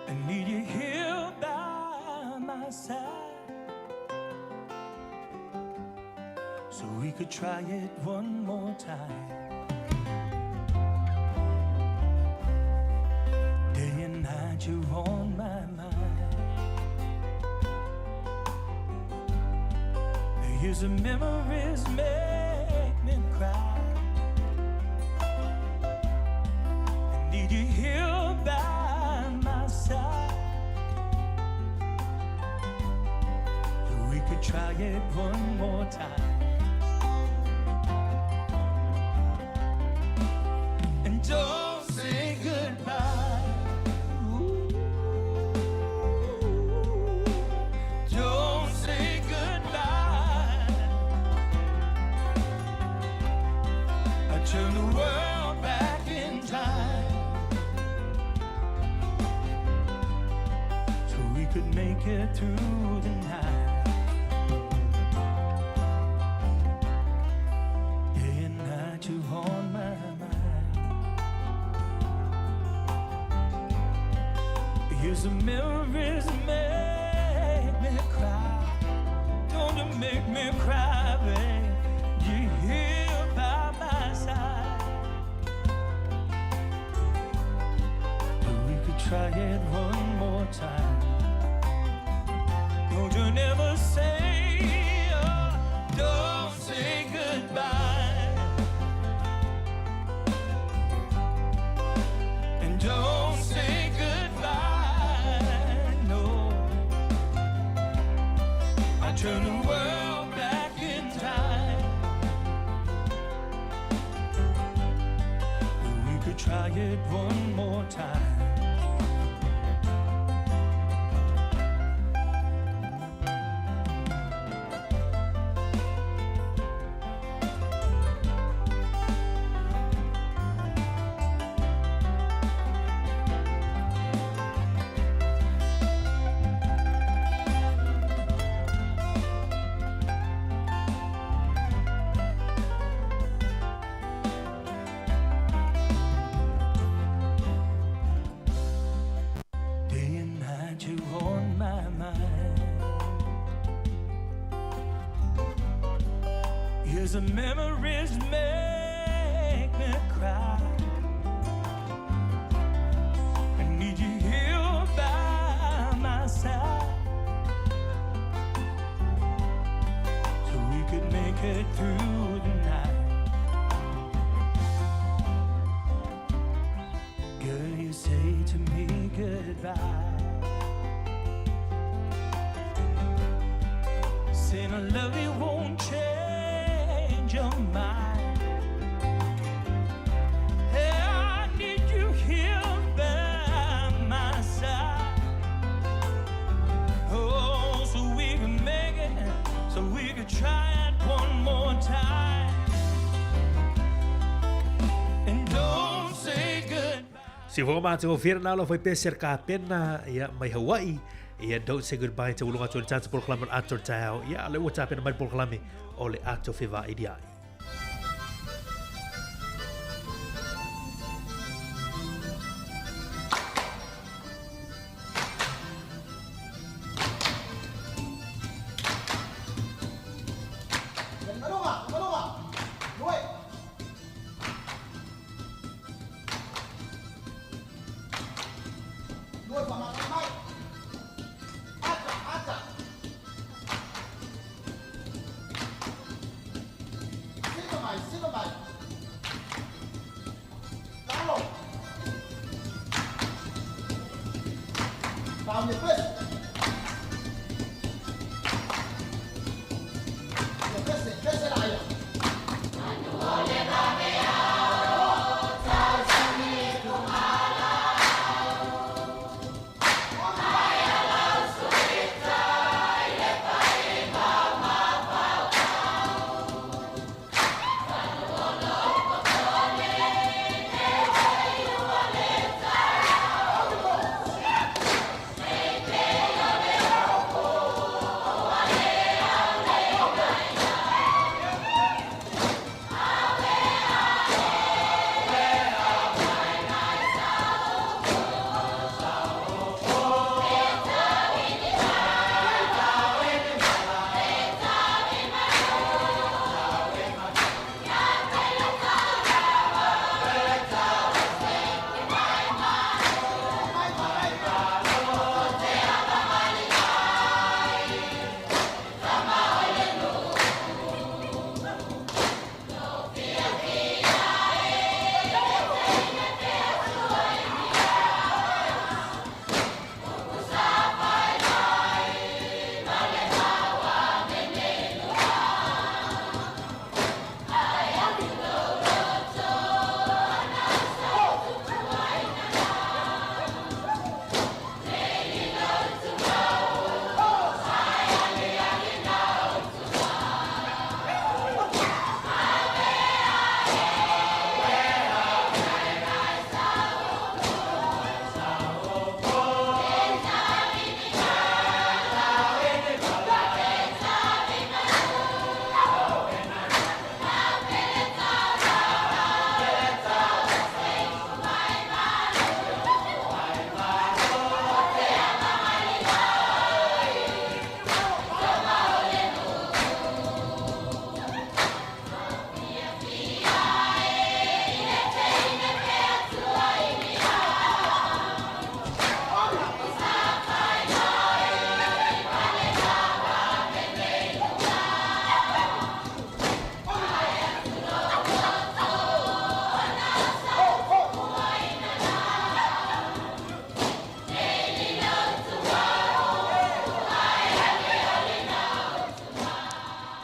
I need you here by my side. So we could try it one more time. Day and night you're on my mind. Years of memories make me cry. I need you here by my side. So we could try it one more time. And don't say goodbye. Ooh, don't say goodbye. I turn the world back in time so we could make it through the night. Day and night you're on my mind. Years of memories make me cry. Don't you make me cry, babe. You're here by my side. But we could try it one more time. Don't you never say, oh, don't say goodbye. And don't say goodbye, no. I turn the world back in time. We could try it one more time. Day and night you're on my mind. Years of memories make me cry. I need you here by my side. So we could make it through the night. Girl, you say to me goodbye. Saying I love you won't change your mind. Hey, I need you here by my side. Oh, so we can make it, so we could try it one more time. And don't say goodbye. Siufoga matagofie lena alo faipea Sir Kapena ia mai Hawaii ia don't say goodbye tauluga atu i le tatou polokalame o le Ato o le Taeao ia lea ua tapena mai le polokalame o le Ato Fevailia'i. Silasila mai. Lalo. Pauni pesi. Ia pese, pese la ia.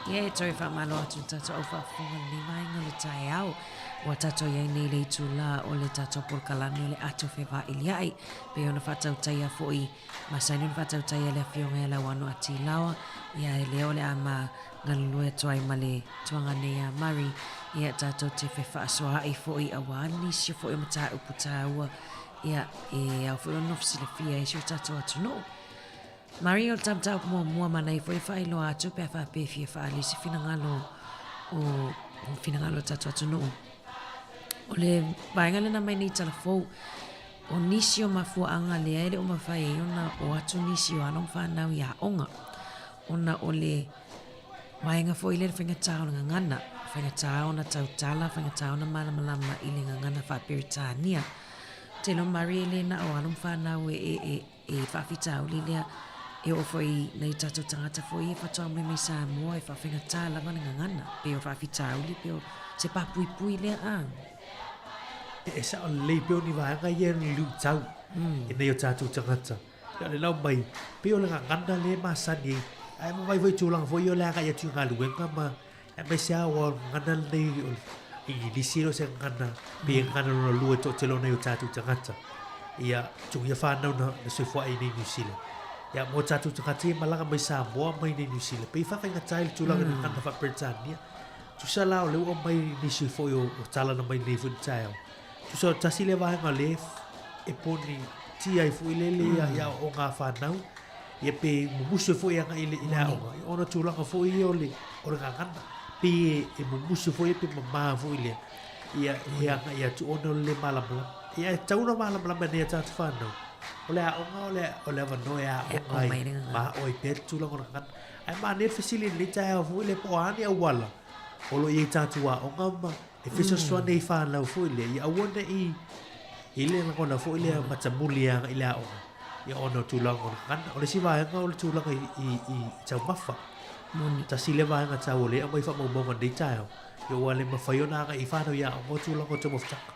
Ia e toe faamalo atu i le tatou au faafofoga i lenei vaega o le taeao. Ua tatou i ai nei i le itulā o le tatou polokalame o le Ato Fevailia'i, pei ona faatautaia foi masani ona faatautaia e le Afioga ia Lauano Atilaoa, ia e lea o le a ma galulue atu ai ma le tuaga nei a Murray, ia tatou te fefaasoaai foi auā nisi foi o mataupu taua, ia e ao foi ona nofo silafia e si o tatou atunuu. Murray, o le ta mataupu muamua manaia foi le faailoa atu pe a faapea e fia faaali se finagalo o finagalo o le tatou atunuu. O le vaega lena mai nei tala fou, O nisi o mafuaaga lea e le o mafai ai ona o atu nisi o alo ma fanau i aoga, ona o le vaega foi lea i le faigata o le gagana, faigata ona tautala, faigata ona malamalama i le gagana faa-Peretania. Ou te iloa Murray e le na o alo ma fanau e, e, e, e faafitauli lea, e oo foi i nai o tatou tagata foi ia faatoa mai mai Samoa e faafaigata lava le gagana, pe o faafitauli pe o se papuipui lea a. E sao lelei pea o ni vaega ia ni luitau i nei o tatou tagata. Ia o le lau mai, pei o le gagana lea e masani ai, ae vaavaai foi i tulaga foi ia o le agai atu i galuega ma aemaise lava aua o le gagana lenei o le Igilisi e le o se gagana, pei e gagana lona lua i toatele o nai o tatou tagata. Ia, tuu ia fanau na, na soifua ai nei Niu Sila. Ia, mo tatou tagata ia malaga mai Samoa mai nei Niu Sila, pei e faafaigata ai le tulaga i le gagana faa-Peretania. Tusa la o lea ua aumai nisi foi o, o tala na mai nei foi le taeao. Tusa o tasi lea vaega lea e poni tia ai foi lele ia, ia o ngā whānau, ia pe mumusu foi agai i le, i le aoga. Ia ona tulaga foi ia o le, o le gagana. Pe e, e mumusu foi pe mamā foi lea. Ia e agai atu ona o le le malamalama. Ia e tatau ona malamalama nei a tātou whānau. O le aoga o le, o le avanoa e aoga ai, ma aoga ai pea le tulaga o le gagana. Ae manaia le fesili i lenei taeao foi lea po o a ni auala o lo o i ai tatou aoga ma e fesoasoani ai i whānau foi lea, ia aua ne i i le lagona foi lea matamuli e agai i le aoga, ia ona o tulaga o le gagana. O le isi vaega o le tulaga i, i, i taumafa. Moni. Tasi lea vaega taua lea e aumai faamaumauga i lenei taeao. Ia ua le mafai ona agai i fanau i aoga o tulaga o taumafataga.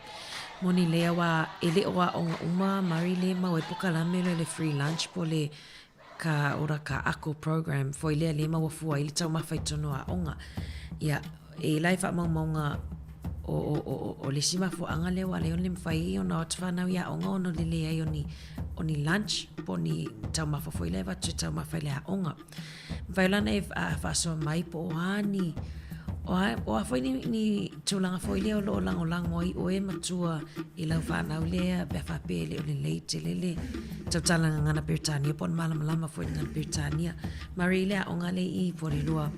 Moni lea aua e le o aoga uma Mari le mau ai pokalame loa le free lunch po le ka ora ka ako program foi lea le maua fua ai le taumafa i totonu o aoga. Ia e la e faamaumauga o, o, o, o, o le isi mafuaaga lea ua ala ai ona le mafai ona o atu fanau i aoga ona o le leai o ni, o ni lunch po o ni taumafa foi lea e avatu e taumafa i le aoga. Mafai la ona e faasoa mai po o a ni, o a, o a foi ni, ni tulaga foi lea o lo o lagolago ai oe matua i lau fanau lea pe a faapea e le o lelei tele le tautala gagana Peretania po o le malamalama foi i le gagana Peretania. Mari i le aoga lea i Porirua,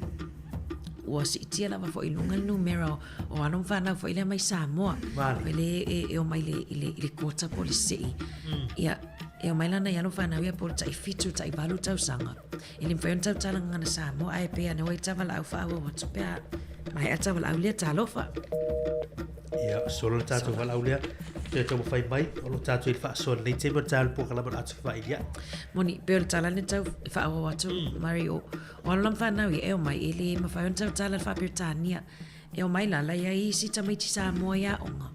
ua siitia lava foi i luga le numera o, o alo ma fanau foi lea mai Samoa. Vale. Foi lea e, e omai i le, i le, i le kota po o le sei. Ia, e omai la nai alo ma fanau ia po o le tai 7, tai 8 tausaga. E le mafai ona tautala gagana Samoa ae pei ana ua i tavalaau faaauau atu pe a maea tavalaau lea talofa. Ia, solo le tatou valaau lea. Toe taumafai mai, o lo tatou i le faasoa lenei taimi o le talu polokalame o le atu fevailia'i. Moni, pei o le tala lena tau faaauau atu, Mari, o, o alo la ma fanau ia e omai, e le mafai ona tautala le faa-Peretania. E omai la, la i ai isi tamaiti Samoa i aoga.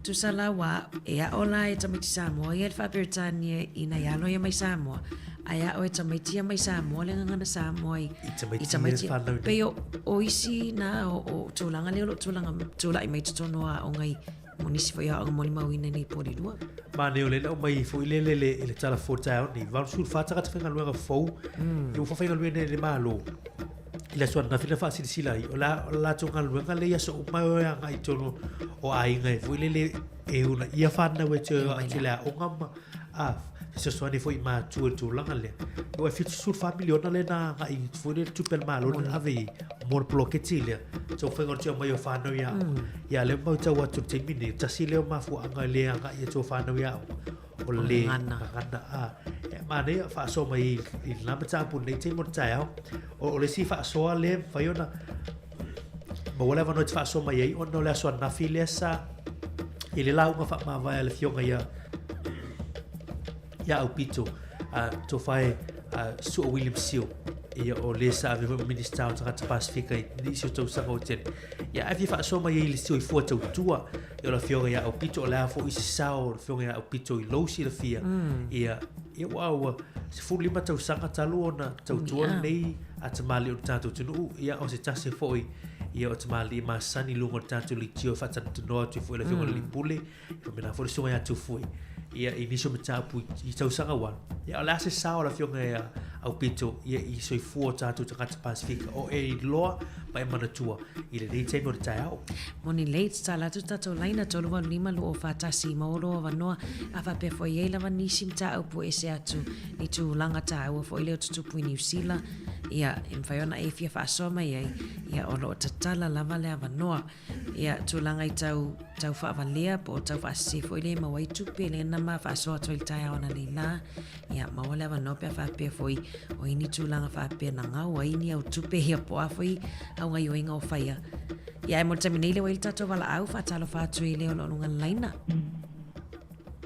Tusa la ua e aʻo la e tamaiti Samoa ia le faa-Peretania i nai alo ia mai Samoa, ae aʻo e tamaiti ia mai Samoa le gagana Samoa i, I tamaiti ia fanau nei. Pei o, o isi na o, o tulaga lea o lo o tulaga, tula'i mai totonu o aoga i, mo nisi foi aoga molimauina nei Porirua. Manaia o lea na aumai foi lele le, i le tala fou taeao nei, 84 tagata faigaluega fou, mm. ua faafaigaluega nei e le Malo. I le aso ananafi na faasilasila ai, o la, o le latou galuega lea i aso uma e o e agai i totonu o aiga e foi lele e uunaia fanau e toe o atu i le aoga ma a fesoasoani foi i matua i le tulaga lea. Ua 74 miliona lea na agai foi lele tupe a le Malo na ave i mo le poloketi lea. Taumafaiga o le toe aumai o fanau i aoga. Ia lea ua matau atu i le taimi nei, tasi lea o mafuaaga e le agai atu o fanau i aoga. O le gagana. A, e manaia faasoa mai i lena mataupu i lenei taimi o le taeao. O, o le isi faasoa lea e mafai ona maua le avanoa e te faasoa mai ai ona o le aso ananafi lea sa i le lauga faamavae a le afioga ia ia Aupito a Tofae a Sua William Seal ia o le sa ave foi ma Minista o Tagata Pasifika i nisi o tausaga ua tele. Ia ae fia faasoa mai ai i le soifua tautua ia o le afioga ia Aupito o le a foi se sao o le afioga ia Aupito i lou silafia ia ia ua ua 15 tausaga talu ona tautua lenei a tamalii o le tatou atunuu ia o se tasi foi ia o tamalii masani i luga o le tatou leitio e faatanoa atu ai foi le afioga i le alii pule e faapena foi le susuga ia Tufui ia i nisi o mataupu i tausaga ua alu. Ia o le a se sao o le afioga ia Aupito ia i soifua o tatou tagata Pasifika o e iloa ma e manatua i lenei taimi o le taeao. Moni lei, tatala atu le tatou laina 385 241 maua lou avanoa a faapea foi i ai lava nisi mataupu e ese atu ni tulaga taua foi lea o tutupu i Niu Sila ia e mafai ona e fia faasoa mai ai ia o lo o tatala lava le avanoa. Ia, tulaga i tau, tau faavalea po o tau faasese foi lea e maua ai tupe lea na ma faasoa atu ai i le taeao ananei la. Ia, maua le avanoa pe a faapea foi o i ni tulaga faapea na gau ai ni au tupe ia po o a foi au gaioiga o faia. Ia, ae mo le taimi nei lea ua i ai le tatou valaau, faatalofa atu i le o lo o luga o le laina.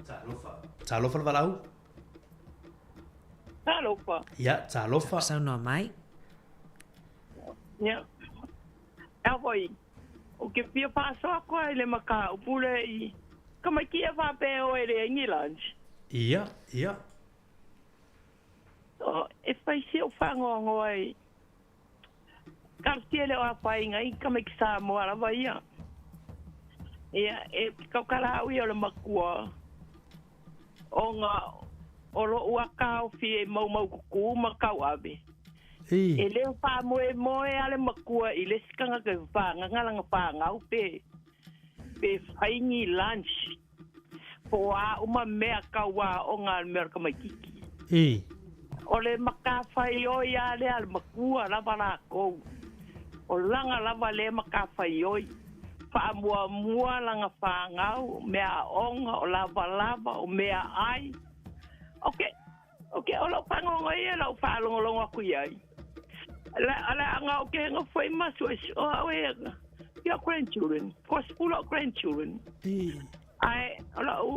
Talofa. Talofa le valaau. Talofa. Ia, talofa. Saunoa mai. Ia. Ea foi, o ke fia faasoa koa i le mataupu lea i tamaiti ia faapea e o e leai ni lunch. Ia, ia. O, e fai si ou faanoanoa i talosia le o afaina ai tamaiti Samoa lava ia. Ia, e tautala au ia o le matua ona o lo'u ataofi e maumaututu ma tauave. E le faamoemoe a le matua i le isi tagata e fagaga lana fanau pe pe fai ni lunch po o a uma mea tau aoga a le mea o le tamaititi. O le matafaioi a lea a le matua lava latou. O lana lava lea matafaioi. Faamuamua lana fanau, o meaaoga, o lavalava, o meaai. Ok, ok, o lou faanoanoa ia i lau faalogologo atu i ai. Leaga ou te nofo ai ma suesueina, o au e, your grandchildren, ko 10 a'u grandchildren. Ae o la'u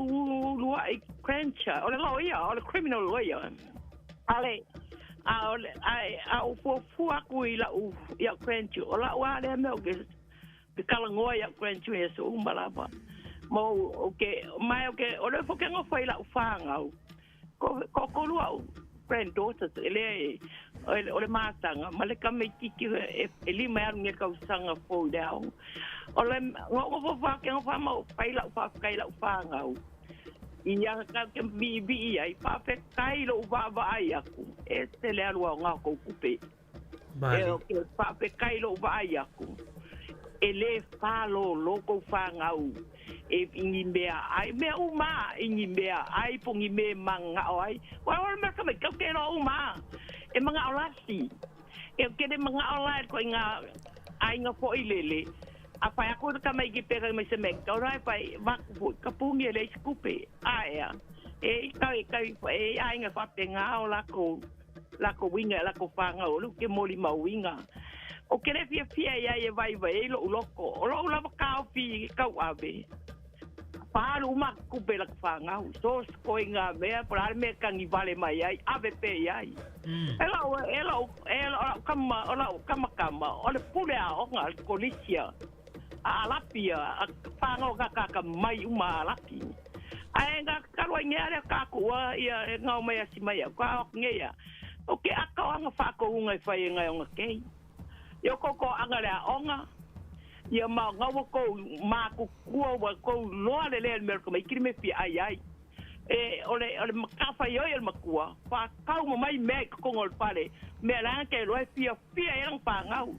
ulua'i grandchild, o le loia, o le criminal lawyer. Ale, a o le, ae a ou fuafua atu i la'u, i a'u grandchildren, o la'u lava lea mea ou te. Talanoa ia'u grandchildren i aso uma lava. Ma ou ke, ma o ke, o le fo ke ngofo i la'u fāgau. Ko, toatolu a'u granddaughters, e lea e, o le mataga ma le tamaititi e, e 5 e alu nei tausaga fou i le aoga. O le nofo ke ngofa ma fai la'u faafetai i la'u fāgau. Ia ka ke viivii ai, faafetai lo'u vaavaai aku, e ese le alu aoga o kou kupe. E o ke faafetai lo'u vaai aku, e lē fālōlō kou fāgau e i ni mea ai, mea uma i ni mea ai po o ni mea e mana'o ai. Ua o le mea ka maitau ke iloa uma e mana'o lasi. E ke le mana'o la e koiga aiga fo'i lele. A fai aku le tamaiti pe mai se mea tau la e fai vaku fo'i ka puni e leai se tupe. Ae a e i ka e ka e aiga faapegā o lakou lakou uiga i lakou fāgau o lea ou te molimauina. O ke le fiafia iai e vaivai ai lo'u loko. O lo'u lava taofi i tauave. Faaalu uma aku tupe i laka fāgau. So se koiga mea po o le a le mea e tagi vale mai ai, ave pea iai. E la'u e la'u e la'u kama o la'u kamakama o le pule aoga le kolisi a Alapi a fāgau kakaka mai uma a Alapi. Ae ga talu ai nei lea kākou ia e gao mai asi mai au ka o nei ia. O ke aka o anga whakouga e whai e ngai o ngakei. Ia ko ko anga le aoga, ia ma o ngaua kou mākukua ua kou loa le lea le mea o le tamaiti le mea fia ai ai. E o le o le matawhai oi o le matua, whakau ma mai mea i totonu o le fale, mea langa ke loa e fia fia e langa whangau.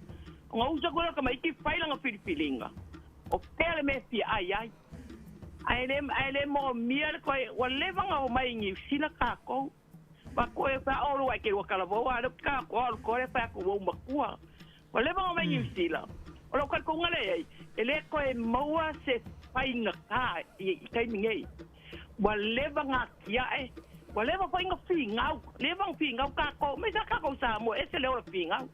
O ngā usa koe o tamaiti whai langa whiriwhiringa. O pea le mea fia ai ai. Ae le, ae le moomia le koe, ua leva ona omai i Niu Sila kākou. Ma koe wha olu ai ke ua kalavou a leo ka ko alu kore wha ko wau makua. Ua leva ona omai i Niu Sila. O lau talitonuga lea i ai, e le toe maua se faigata i taimi nei. Ua leva ngā tiae, ua leva foi nga figau, leva nga figau kākou, mai sa kākou Samoa, ese le ola figau.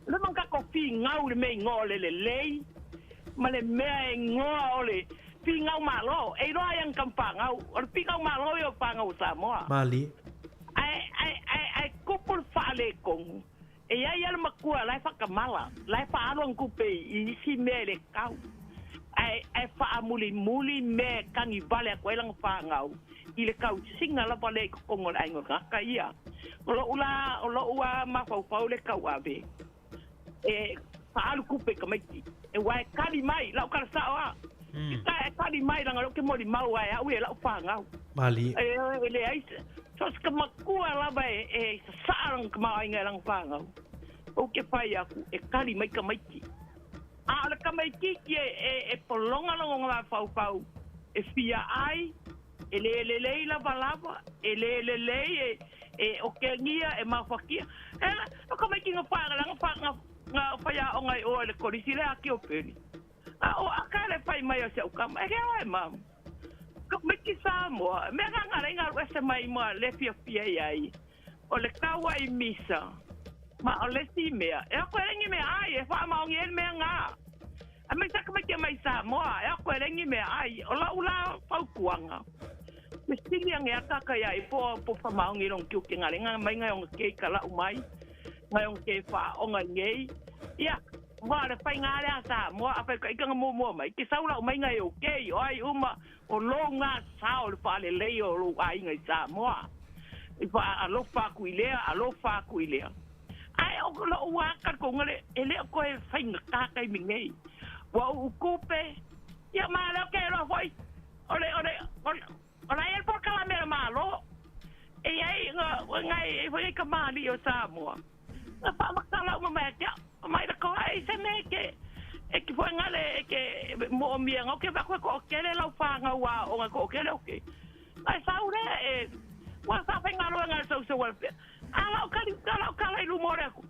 Leva nga kākou figau le mea igoa o le lelei, ma le mea e igoa o le figau Malo. E iloa ai anga pagau, o le figau Malo ia o pagau o Samoa. Malie. Ae, ae, ae, ae kupu le faaletonu. E i ai lava le matua la e faatamala, la e faaalu ana tupe i isi mea e le tatau, ae ae faamulimuli mea e tagi vale atu ai lana fanau i le tausiga lava lea i totonu o le aiga o le tagata ia. O lo'u la, o lo'u lava mafaufau le tauave e faaalu tupe i tamaiti, aua e tali mai, lau tala sao lava, e tali mai leaga o lea ou te molimau lava e au ia i lau fanau. Malie. E leai se, so o se matua lava e sasaa lana tamaoaiga i lana fanau, ou te fai atu e tali mai tamaiti. A o le tamaitiiti e pologa lona mafaufau e fia ai, e le lelei lavalava, e le lelei e okegia, e mafatia. E o tamaiti na na na faiaoga i o i le kolisi le ake o Peli. A o aka le fai mai o si au kama, e ke oe mam. Ka miki Samoa, mea ka ngā lenga alu ese mai ma le fiafia iai. O le taua i misa, ma o le si mea. E ako e lengi mea ai, e whaamaongi e le mea ngā. A mai saka mai ke mai Samoa, e ako e lengi mea ai. O lau la fautuanga. Me sili ange aka ka iai po po whamaongi long kiu ke ngā lenga mai ngai onga ke ka lau mai. Ngai onga ke whaonga ngei. Ia, Ua le faiga lea Samoa a fai ka ika muamua mai ke sau lau mai ngai o kei o ai uma o lou ngā sao le faalelei o lou aiga i Samoa. I wha alofa aku i lea, alofa aku i lea. Ae o lo'u lava talitonuga le, e le o toe faigata taimi nei. Ua uu tupe, ia ma lea ou te iloa foi, o le, o le, o le, o la e i ai le polokalame a le Malo, e i ai ngai, e foi ai kamali'i o Samoa. Na faamatala uma mai ia te au, mai lako ae i se mea e ke, e ke foi ngale e ke moomia ngau ke vaku e to'atele lau fanau aoga e to'atele o ke. Ae sau lea e, ua faafaigaluega e le sausau a le pea. A lau kali, a lau kala i luma o le aku,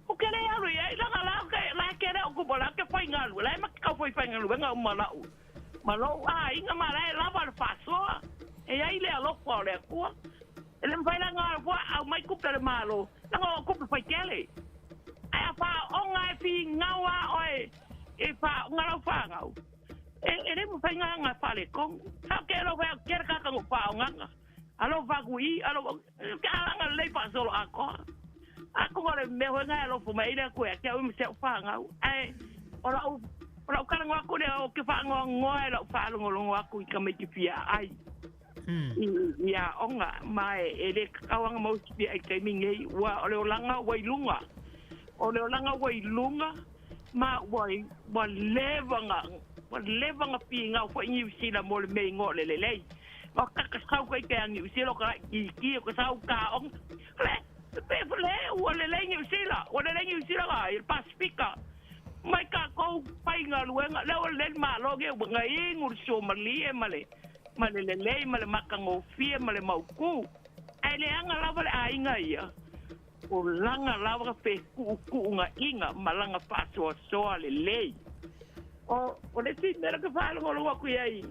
o ke le alu i ai, laga la ke, la e kele o kupa la ke faigaluega, la e ma ke kau foi faigaluega uma la'u, ma lou aiga ma la e lava le faasoa. E ai le alofa o le Atua. E le mafai la ona alofa aumai tupe a le Malo, leaga o tupe faitele. Ae a faaoga e finau lava oe e faaoga lau fanau, e le mafai ona faaletonu. Sa ou te alofa au tele tagata na ou faaogaga. Alofa atu i i, alofa atu, a laga lelei faasolo atoa. Atonu o le mea foi lena e alofa mai ai le Atua ia te au ma si au fanau. Ae o lau O lau talanoa atu lea ou te faanoanoa i lau faalogologo atu i tamaiti fia ai i i aoga ma e le tatau lava ona maua se fia ai i le taimi nei ua o le olaga ua i luga. O le olaga ua i luga ma ua ua leva ona ua leva ona finau foi Niu Sila mo le mea igoa o le lelei. O ka sau ka ite a Niu Sila o ka laitiiti o ka sau ka aoga le pe le ua lelei Niu Sila ua lelei Niu Sila ga i le Pasefika. Mai tatou faigaluega lea ua lelei le Malo nei ua na inu le suamalie ma le ma le lelei ma le matagofie ma le mautu. Ae leaga lava le aiga ia, o lana lava fetuutuunaiga ma lana faasoasoa lelei. O o le isi mea lea ou te faalogologo atu i ai,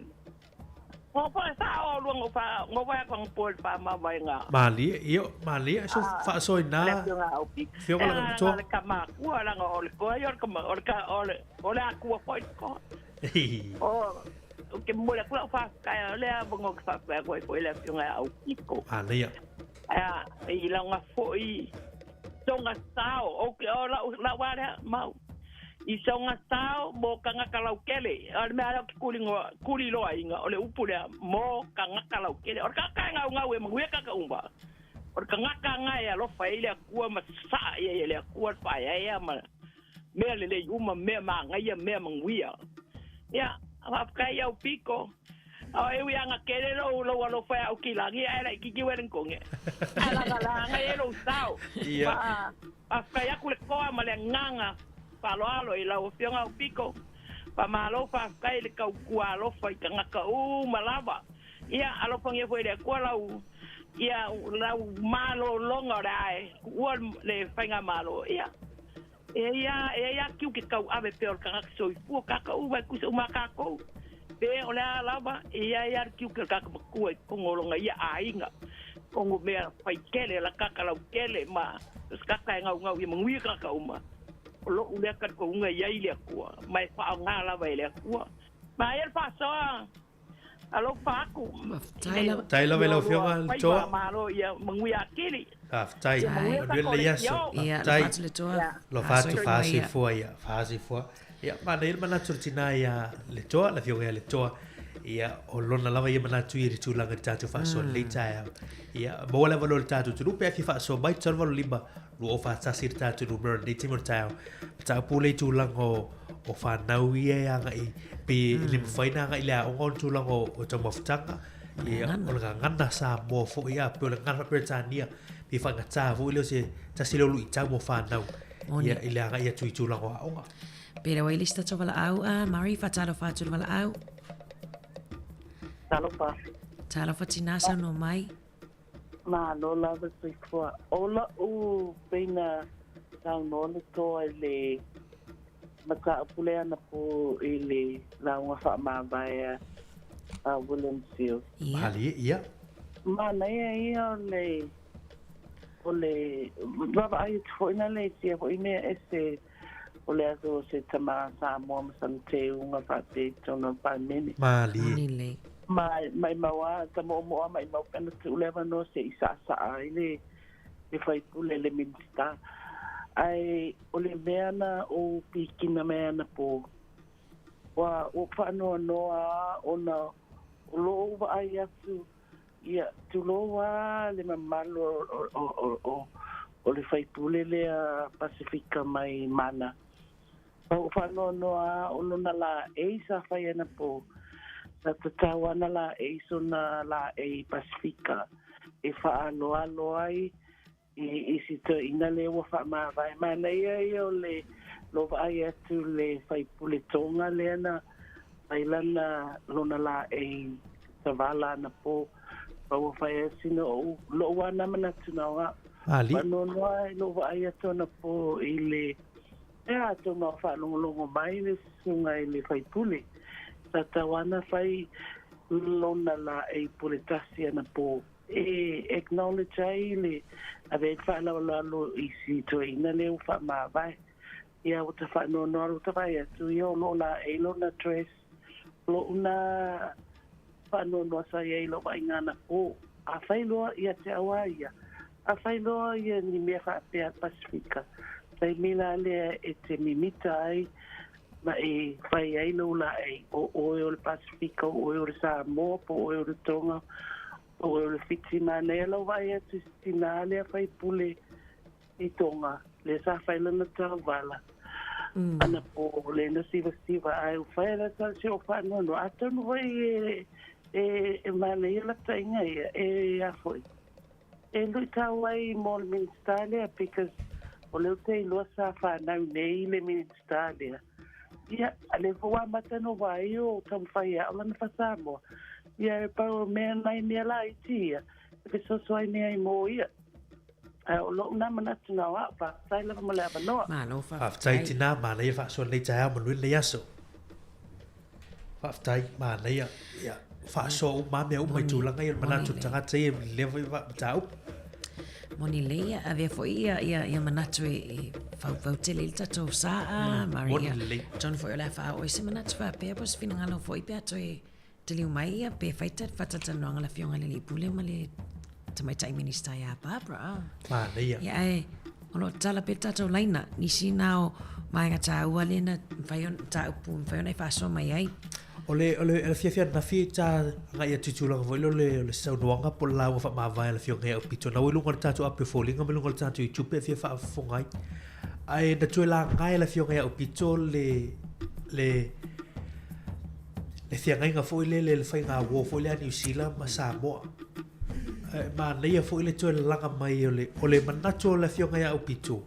o fa sa o lua no fa no va ko po le fa ma vai nga. Malie, io, malie, so faasoa i Le na afioga a Aupi. afioga la Lana Matoa. le tama akua lana o le koa ia o le tama o le ka o le o le akua foi le koa. O ou te momoli atu lau faafetai o lea avanoa ou te faafetai atu ai foi i le afioga ia Aupiko. Manaia. A i lana foi soga sao ou te o lau lau a lea mau i soga sao mo tagata lautele. O le mea lea ou te kuli kuliloaina o le upu lea mo tagata lautele. O le tagata e gaugau e manuia tagata uma. O le tagata lena e alofa i ai le Atua ma sasaa i ai e le Atua le faaeaea ma mea lelei uma, mea manaia, mea manuia. Ia, faafetai i au piko. O e ui lava ina tele lou lou alofa e au kilagi ae laitiiti Wellington e. Ae lagalaga ai lou sao. Ia. Ma faafetai atu le toa ma le agaga faaaloalo i lau Afioga Aupiko. Faamalo faafetai i le tautua alofa i tagata uma lava. Ia, alofagia foi e le Atua lau ia lau malologa o le a e tuua le faigamalo. Ia, e i ai e i ai lava tiute tauave pea o le tagata soifua, tagata uma e tusa uma lava tatou. Pe o le a lava, e i ai lava le tiute o le tagata matua i totonu o lona ia aiga, totonu o mea faitele, la tagata lautele ma so o se tagata e naunau ia manuia tagata uma. O lou lea talitonuga e i ai le Atua, ma e faaaoga lava e le Atua. Manaia le faasoa Alofa atu. Faafetai lava. Faafetai lava i lau Afioga Faiva Letoa. malo ia manuia atili. Faafetai. Ia manuia Manuia tatou lenei aso. leitio. Ia, Faafetai. alofa atu Letoa. Alofa atu, Soifua ia. faasoifua ia, faasoifua. Ia, manaia le manatu o le tina ia Letoa, le Afioga ia Letoa. Ia, o lona lava ia manatu ia i le tulaga i le tatou faasoa i lenei taeao. Ia, maua le avanoa i le tatou atunuu pe a fia faasoa mai, 385 241 le tatou numera i lenei taimi o le taeao. Mataupu lea i tulaga o, o whanau ia e agai, pe mm. le mawhai na agai le aoga o le tulaga o, o taumafataga, ia, o le gagana Samoa foi a, pe o le gagana Peretania, pe whaingatā foi lea o se tasi lea o luitau mo whanau, ia, i le agai atu i tulaga o aoga. Pe rewa i le sita walaau a Mari, whatalofa atu le walaau. Talofa. Talofa tina saunoa mai. Malo lava soifua. O la'u pei na saunoa le toa i le mataupu lea anapo i le lauga faamavae a William Seals. Malie, ia. Manaia ia o le o le vaavaai atu foi na le sia foi mea ese o le aso o se tama Samoa ma sana teuga faapea i totonu o le Palemene. Malie. Ma maimau a ta moomoo a maimau pe ana tuu le avanoa se i saasaa ai le le faipule le Minista. Ae o le mea na ou pikina mai anapo, ua ua faanoanoa a ona o lou vaai atu ia tulou a le mamalu o o o o o le faipule lea Pasefika mai Mana. Ma ua faanoanoa a o lona laei sa fai anapo, sa tatau ana laei sona laei Pasefika e faaaloalo ai i i si toeaina lea ua faamavae. Manaia ia o le lo vaai atu le faipule Tonga lea na fai lana lona laei tavala anapo, ma ua fai ai sina ou lou ana manatu na o au. Ali. Faanoanoa i lou vaai atu anapo i le ea atonu a faalogologo mai le susuga i le faipule, sa tau ana fai lona laei pule tasi anapo e acknowledge ai le ave ai le faaaloalo i si toeaina lea ua faamavae. Ia ua ta faanoanoa ua ta vaai atu ia o loo laei lona dress, lou na faanoanoa sa i ai i lou vaaiga anapo. Afai loa ia te au a ia, afai loa ia ni mea faapea a le Pasefika, taimi la lea e te mimita ai na e fai ai lou laei, o oe o le Pasifika, o oe o le Samoa, po o oe o le Tonga, po o oe o le Fiti. Manaia lau vaai atu i se tinā lea faipule i Tonga, lea sa fai lana tauvala, anapo lea na sivasiva, ae ua fai lana tala se o faanoanoa. Atonu foi e, e, e manaia lataiga ia, e a foi. E luitau ai mo le Minista lea because o lea ou te iloa sa fanau nei le Minista lea. Ia, a lea foi ua amata ona vaai o taumafai e ao lana faa-Samoa. Ia, e pau o mea nai mea laiti ia e fesoasoani ai mo ia. Ae o lou na manatu na o au, faafetai lava mo le avanoa. Malo Faafetai tinā, manaia faasoa lenei taeao manuia lenei aso. Faafetai, manaia. Ia, faasoa uma lava mea uma i tulaga ia o le manatu o le tagata ia i lea foi mataupu. Moni lelei ia, avea foi ia, ia, ia manatu e, e faufau tele i le tatou sa, mm, Maria. Moni lelei. Tonu foi o le a faaoo i se manatu faapea po o se finagalo foi pe a toe taliu mai ia pe fai ta faatalatalanoaga a le Afioga i le Alii Pule ma le Tamaitai Minista ia Barbara. Manaia. Ia ae o lo o tatala pea le tatou laina, nisi na o vaega taua lea na mafai ona, mataupu mafai ona e faasoa mai ai. O le, o le, o le fiafia ananafi sa agai atu i tulaga foi lea o le, o le saunoaga po o le lauga faamavae a le Afioga ia Aupito. Na ua i luga o le tatou api o foliga ma i luga o le tatou YouTube e fia faafofoga ai. Ae na toe laga e le Afioga ia Aupito le, le, le feagaiga foi lele, le faiga uo foi lea a Niu Sila ma Samoa. E manaia foi le toe lalaga mai o le, o le manatu o le Afioga ia Aupito,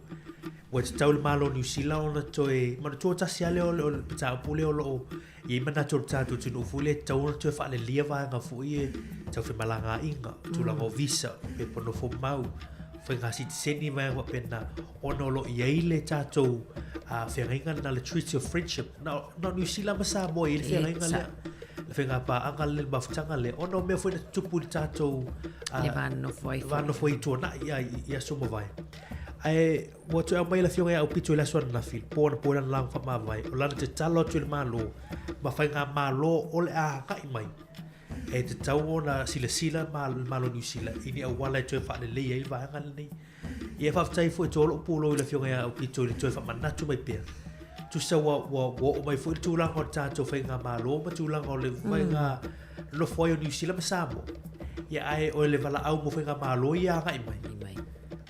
ua tatau le Malo o Niu Sila ona toe, manatua tasi lava lea o le, o le mataupu lea o lo o i ai manatu o le tatou atunuu foi lea, e tatau ona toe faalelia vaega foi ia tau femalagaaiga, tulaga o visa, pepa nofo mau, faiga sitiseni ma vaega faapena, ona o lo o i ai le tatou feagaiga lena, le Treaty of Friendship. Na, na o Niu Sila ma Samoa e i ai le feagaiga lea, le faiga paaga lea, le mafutaga lea, ona o mea foi na tutupu i le tatou Le va nonofo ai foi. Va nonofo ai i tuanai, ia, i aso mavae. Ae ua toe aumai le Afioga ia Aupito i le aso ananafi, le po anapo i lana lauga faamavae, o lana tatalo atu i le Malo ma faigamalo o le a agai mai, e tatau ona silasila le Malo o Niu Sila i ni auala e toe faalelei ai le vaega lenei. Ia faafetai foi to lou pulou i le Afioga ia Aupito i le toe faamanatu mai pea. Tusa ua, ua, ua oo mai foi le tulaga o le tatou faigamalo ma tulaga o le faiga nofo ai o Niu Sila ma Samoa. Ia ae o le valaau mo faigamalo ia agai mai.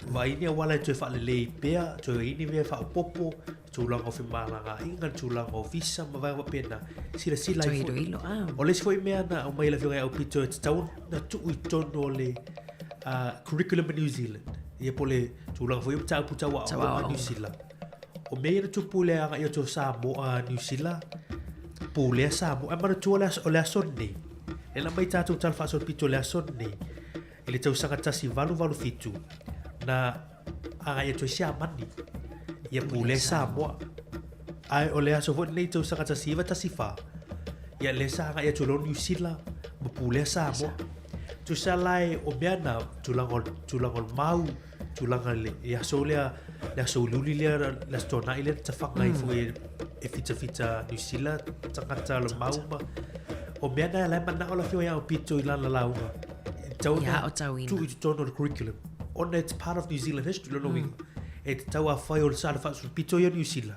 Vaai ni auala e toe faalelei pea, toe ai ni mea faaopoopo, tulaga o femalagaaiga, le tulaga o visa ma vaega faapena. Silasila ai foi. Iloilo, ah. O le isi foi mea na aumai e le Afioga ia Aupito e tatau ona tuu i totonu o le curriculum a New Zealand. Ia po o le tulaga foi o mataupu tau aoaoga a New Zealand. O mea ia na tupu i le agai atu o Samoa, New Zealand, pulea Samoa. Ae manatua le aso, o le aso lenei, lea na aumai tatou tala faasolopito i le aso lenei, i le tausaga 1887, na agai atu ai Siamani ia pulea Samoa. Ae o le aso foi lenei tausaga 1914, ia lea sa agai atu loa Niu Sila ma pulea Samoa. Tusa la e o mea na tulaga o, tulaga o le mau, tulaga le, i aso lea, le aso uliuli lea, le aso Toanai lea na tafaga ai foi e, e fitafita Niu Sila, tagata o le mau ma, o mea na la e manao le afioga ia Aupito i lana lauga. E tatau Ia ona tuu i totonu o le curriculum. Ona it's part of New Zealand history, lona uiga. E tatau afai o le sa le faasolopito ia o Niu Sila,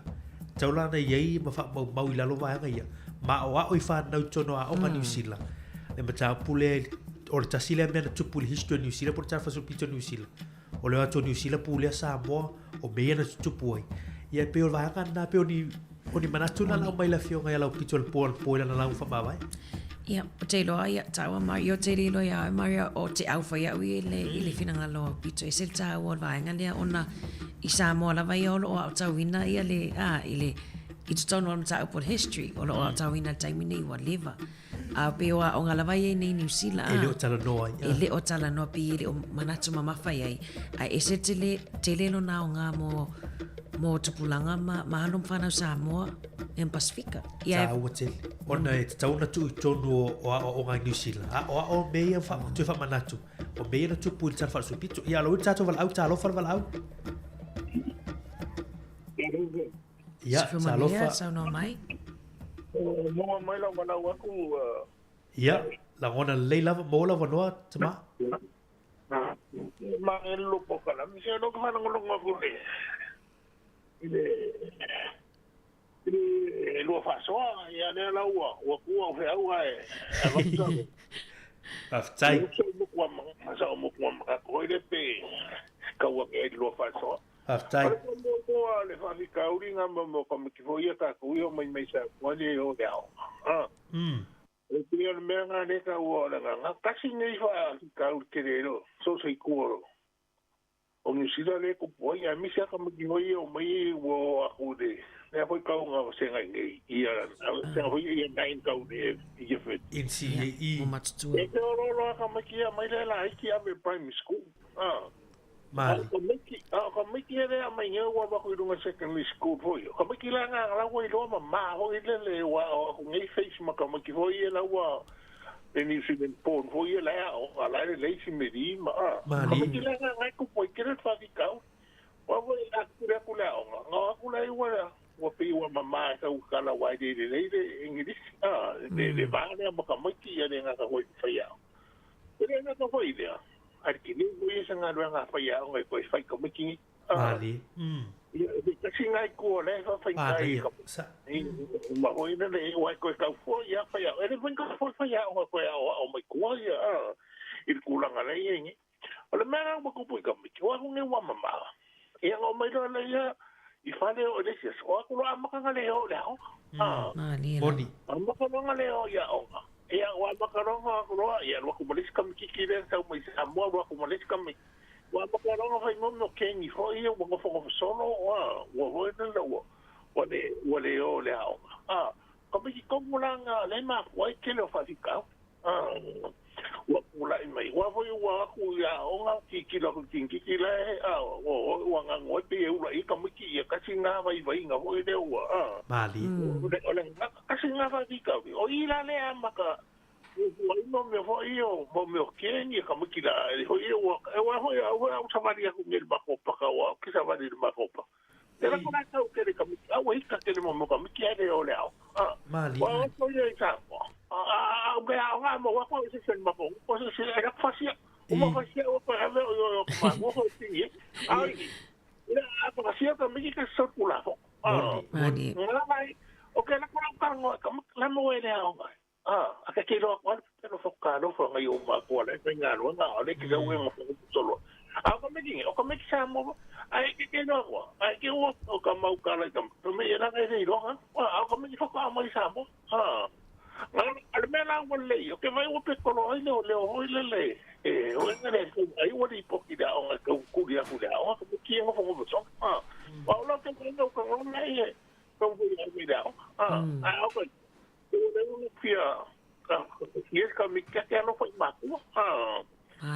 tatau la ona i ai ma faamaumau i lalo vaega ia, ma aoao i fanau i totonu o aoga Niu Sila, le mataupu lea, o le tasi lea mea na tupu i le history o Niu Sila po o le tala faasolopito o Niu Sila. O le o atu o Niu Sila pulea Samoa, o mea ia na tutupu ai. Ia e pei o le vaega lena, pei o ni, o ni manatu na na aumai le Afioga ia Laupito i le po anapo i lana lauga faamavae. Ia, o te iloa ia taua Maria, o te le iloa ia au Maria, o te au fai au i le, i le finagalo o Aupito. Ese le taua o le vaega lea ona i Samoa lava ia o lo o aotauina ia le, a, i le, i totonu o le mataupu o le history, o lo o aotauina i le taimi nei ua leva. A pei o aoga lava ia i nei Niu Sila. E le o talanoa ai. E le o talanoa pei e le o manatu mamafa i ai. Ae ese tele, tele lona aoga mo, mo tupulaga ma, ma alo ma fanau Samoa ia ma Pasifika. Ia e... Tāua tele. Ona e tatau ona tuu i totonu o, o aoaoga i Niu Sila. Aoao mea ia wha, toe faamanatu. O mea ia na tupu i le tala faasolopito. Ia alo i le tatou valaau, talofa le valaau. Ia, talofa. Saunoa mai. Maua mai lau valaau aku. Ia, lagona lelei lava, maua lau avanoa, tama. Ma e lo pokalame, se lo ka faalogologo aku le i le E lua faasoa, ia lea la ua ua kua o feau ae avatu. Faafetai. Sa o moku ma ko ile pe kaua ke lua faasoa. Faafetai. O le mo le faafitauli nga mo ka miki foi ia ka ku ia mai mai sa mo le o le ao. Ah. E pei o le mea nga le ka ua o le nga kasi nei faafitauli ke le lo so sei ku o New Zealand le ku poi a misi ka miki foi o mai wo a ku de. Le foi ka nga se ngai nei ia se foi ia nai ka de ia fe. NCAE. Mo matutua. E te oro ro ka miki ia mai le la iki a me primary school. Ah. Mali. Ka miki ka miki le a mai ngau wa ku runga secondary school foi. Ka miki la nga la wa ilo ma ma ho ile le wa o ngai face ma ka miki foi la wa le New Zealand born foi la o ala le le si meri ma. Mali. Ka miki la nga ngai ku poi kere fa ki kau. Wa wa la ku le ku la o nga ku la wa wa pi wa mama ka u kala wa de le le English. Ah le le va le ma ka miki ia le nga ka hoi fa ia. Le nga ka hoi le. Ai ki ni mo ia nga lua nga fa ia o ngai ko fa ka miki. Mali. Ia e kasi ngai ko le fa fa ngai ka. Ma hoi le le wa ko ka fo ia fa ia. E le fa ka fo fa ia o ko ia o mai ko ia. I ku langa le ia ni. O le mea ma ku pui ka miki. Wa ku ngai wa mama. Ia ngo mai lo le ia i fale o le sia. O ku lo amaka le o le o. Ah. Mali. Moni. Amaka le o ia o. Ia wa makaronga ko roa ia wa ku malis ka miki ki le sa mai sa mo wa ku malis ka mi wa makaronga fai mo no kengi fo ia wa fo fo solo wa wa ho le wa wa le o le ao ah ka miki ko mulanga le ma wa ke le fa ka ah wa kula mai wa fo wa ku ia o nga ki ki lo ki ki ki le ah wa wa nga ngoi pe u la i ka miki ia ka singa vai vai nga ho le wa ah Mali. O le nga ka singa fa ka o i la le amaka o mo me fo io mo me kengi ka miki la ho io wa ho ia wa u savari ku ngel ba ko pa ka wa ki savari ma ko pa Era ko na ka ke ka miki a wa ka ke mo mo ka miki ale o le ao ah Mali. Wa ko ia ka a o ga nga mo wa ko se se ma ko ko se se era fasia o ma fasia o pa ave o yo ma mo ko ti a ira a fasia ka miki ka so kula fo ah Mali. Nga mai o ke la ko ka ngo ka la mo ele ao ngai ah a ke ke lo ko te lo fo ka lo fo ngai o ma ko le nga lo nga le ke ga we mo ko solo a ko miki o ko miki sa mo ai ke ke lo ko ai ke o ka mau ka le ka me era ngai lo ha a ko miki fo ka mo sa mo ah ale me la wa le o ke vai o pe kolo ai le o le o le le e o ngare ai o li poki da o ka ku ria ku da o ko ki ngo fo so ah wa lo ke no ko ngo mai e ko ku ya mi da ah a o ko o le o pia ka ki ka mi ka ke no fo ma ku ah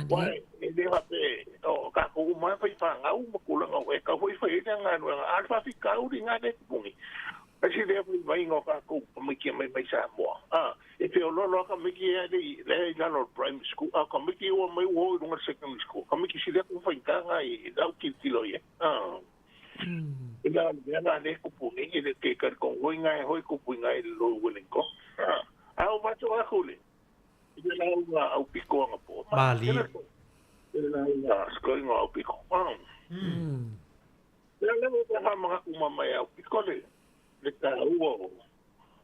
wa e le ha pe o ka ku ma fo fa nga u ku la ngo e ka fo fo e nga no alfa fi ka u ri nga le ku ni Asi le foi vai ngo ka ku miki mai mai sa mo. Ah, e pe lo lo ka miki e le le no primary school. Ah, ka miki o mai o no secondary school. Ka miki si le ku fai ka ngai da ki ti lo ye. Ah. E la le na le ku pu ni le ke ka ko hoi ngai hoi ku pu ngai lo welen ko. Ah, a o va to a hule. E la u au piko nga po. Mali. E la nga sko nga au piko. Ah. Le le mo ka ma ku mama au piko le. Le ka ua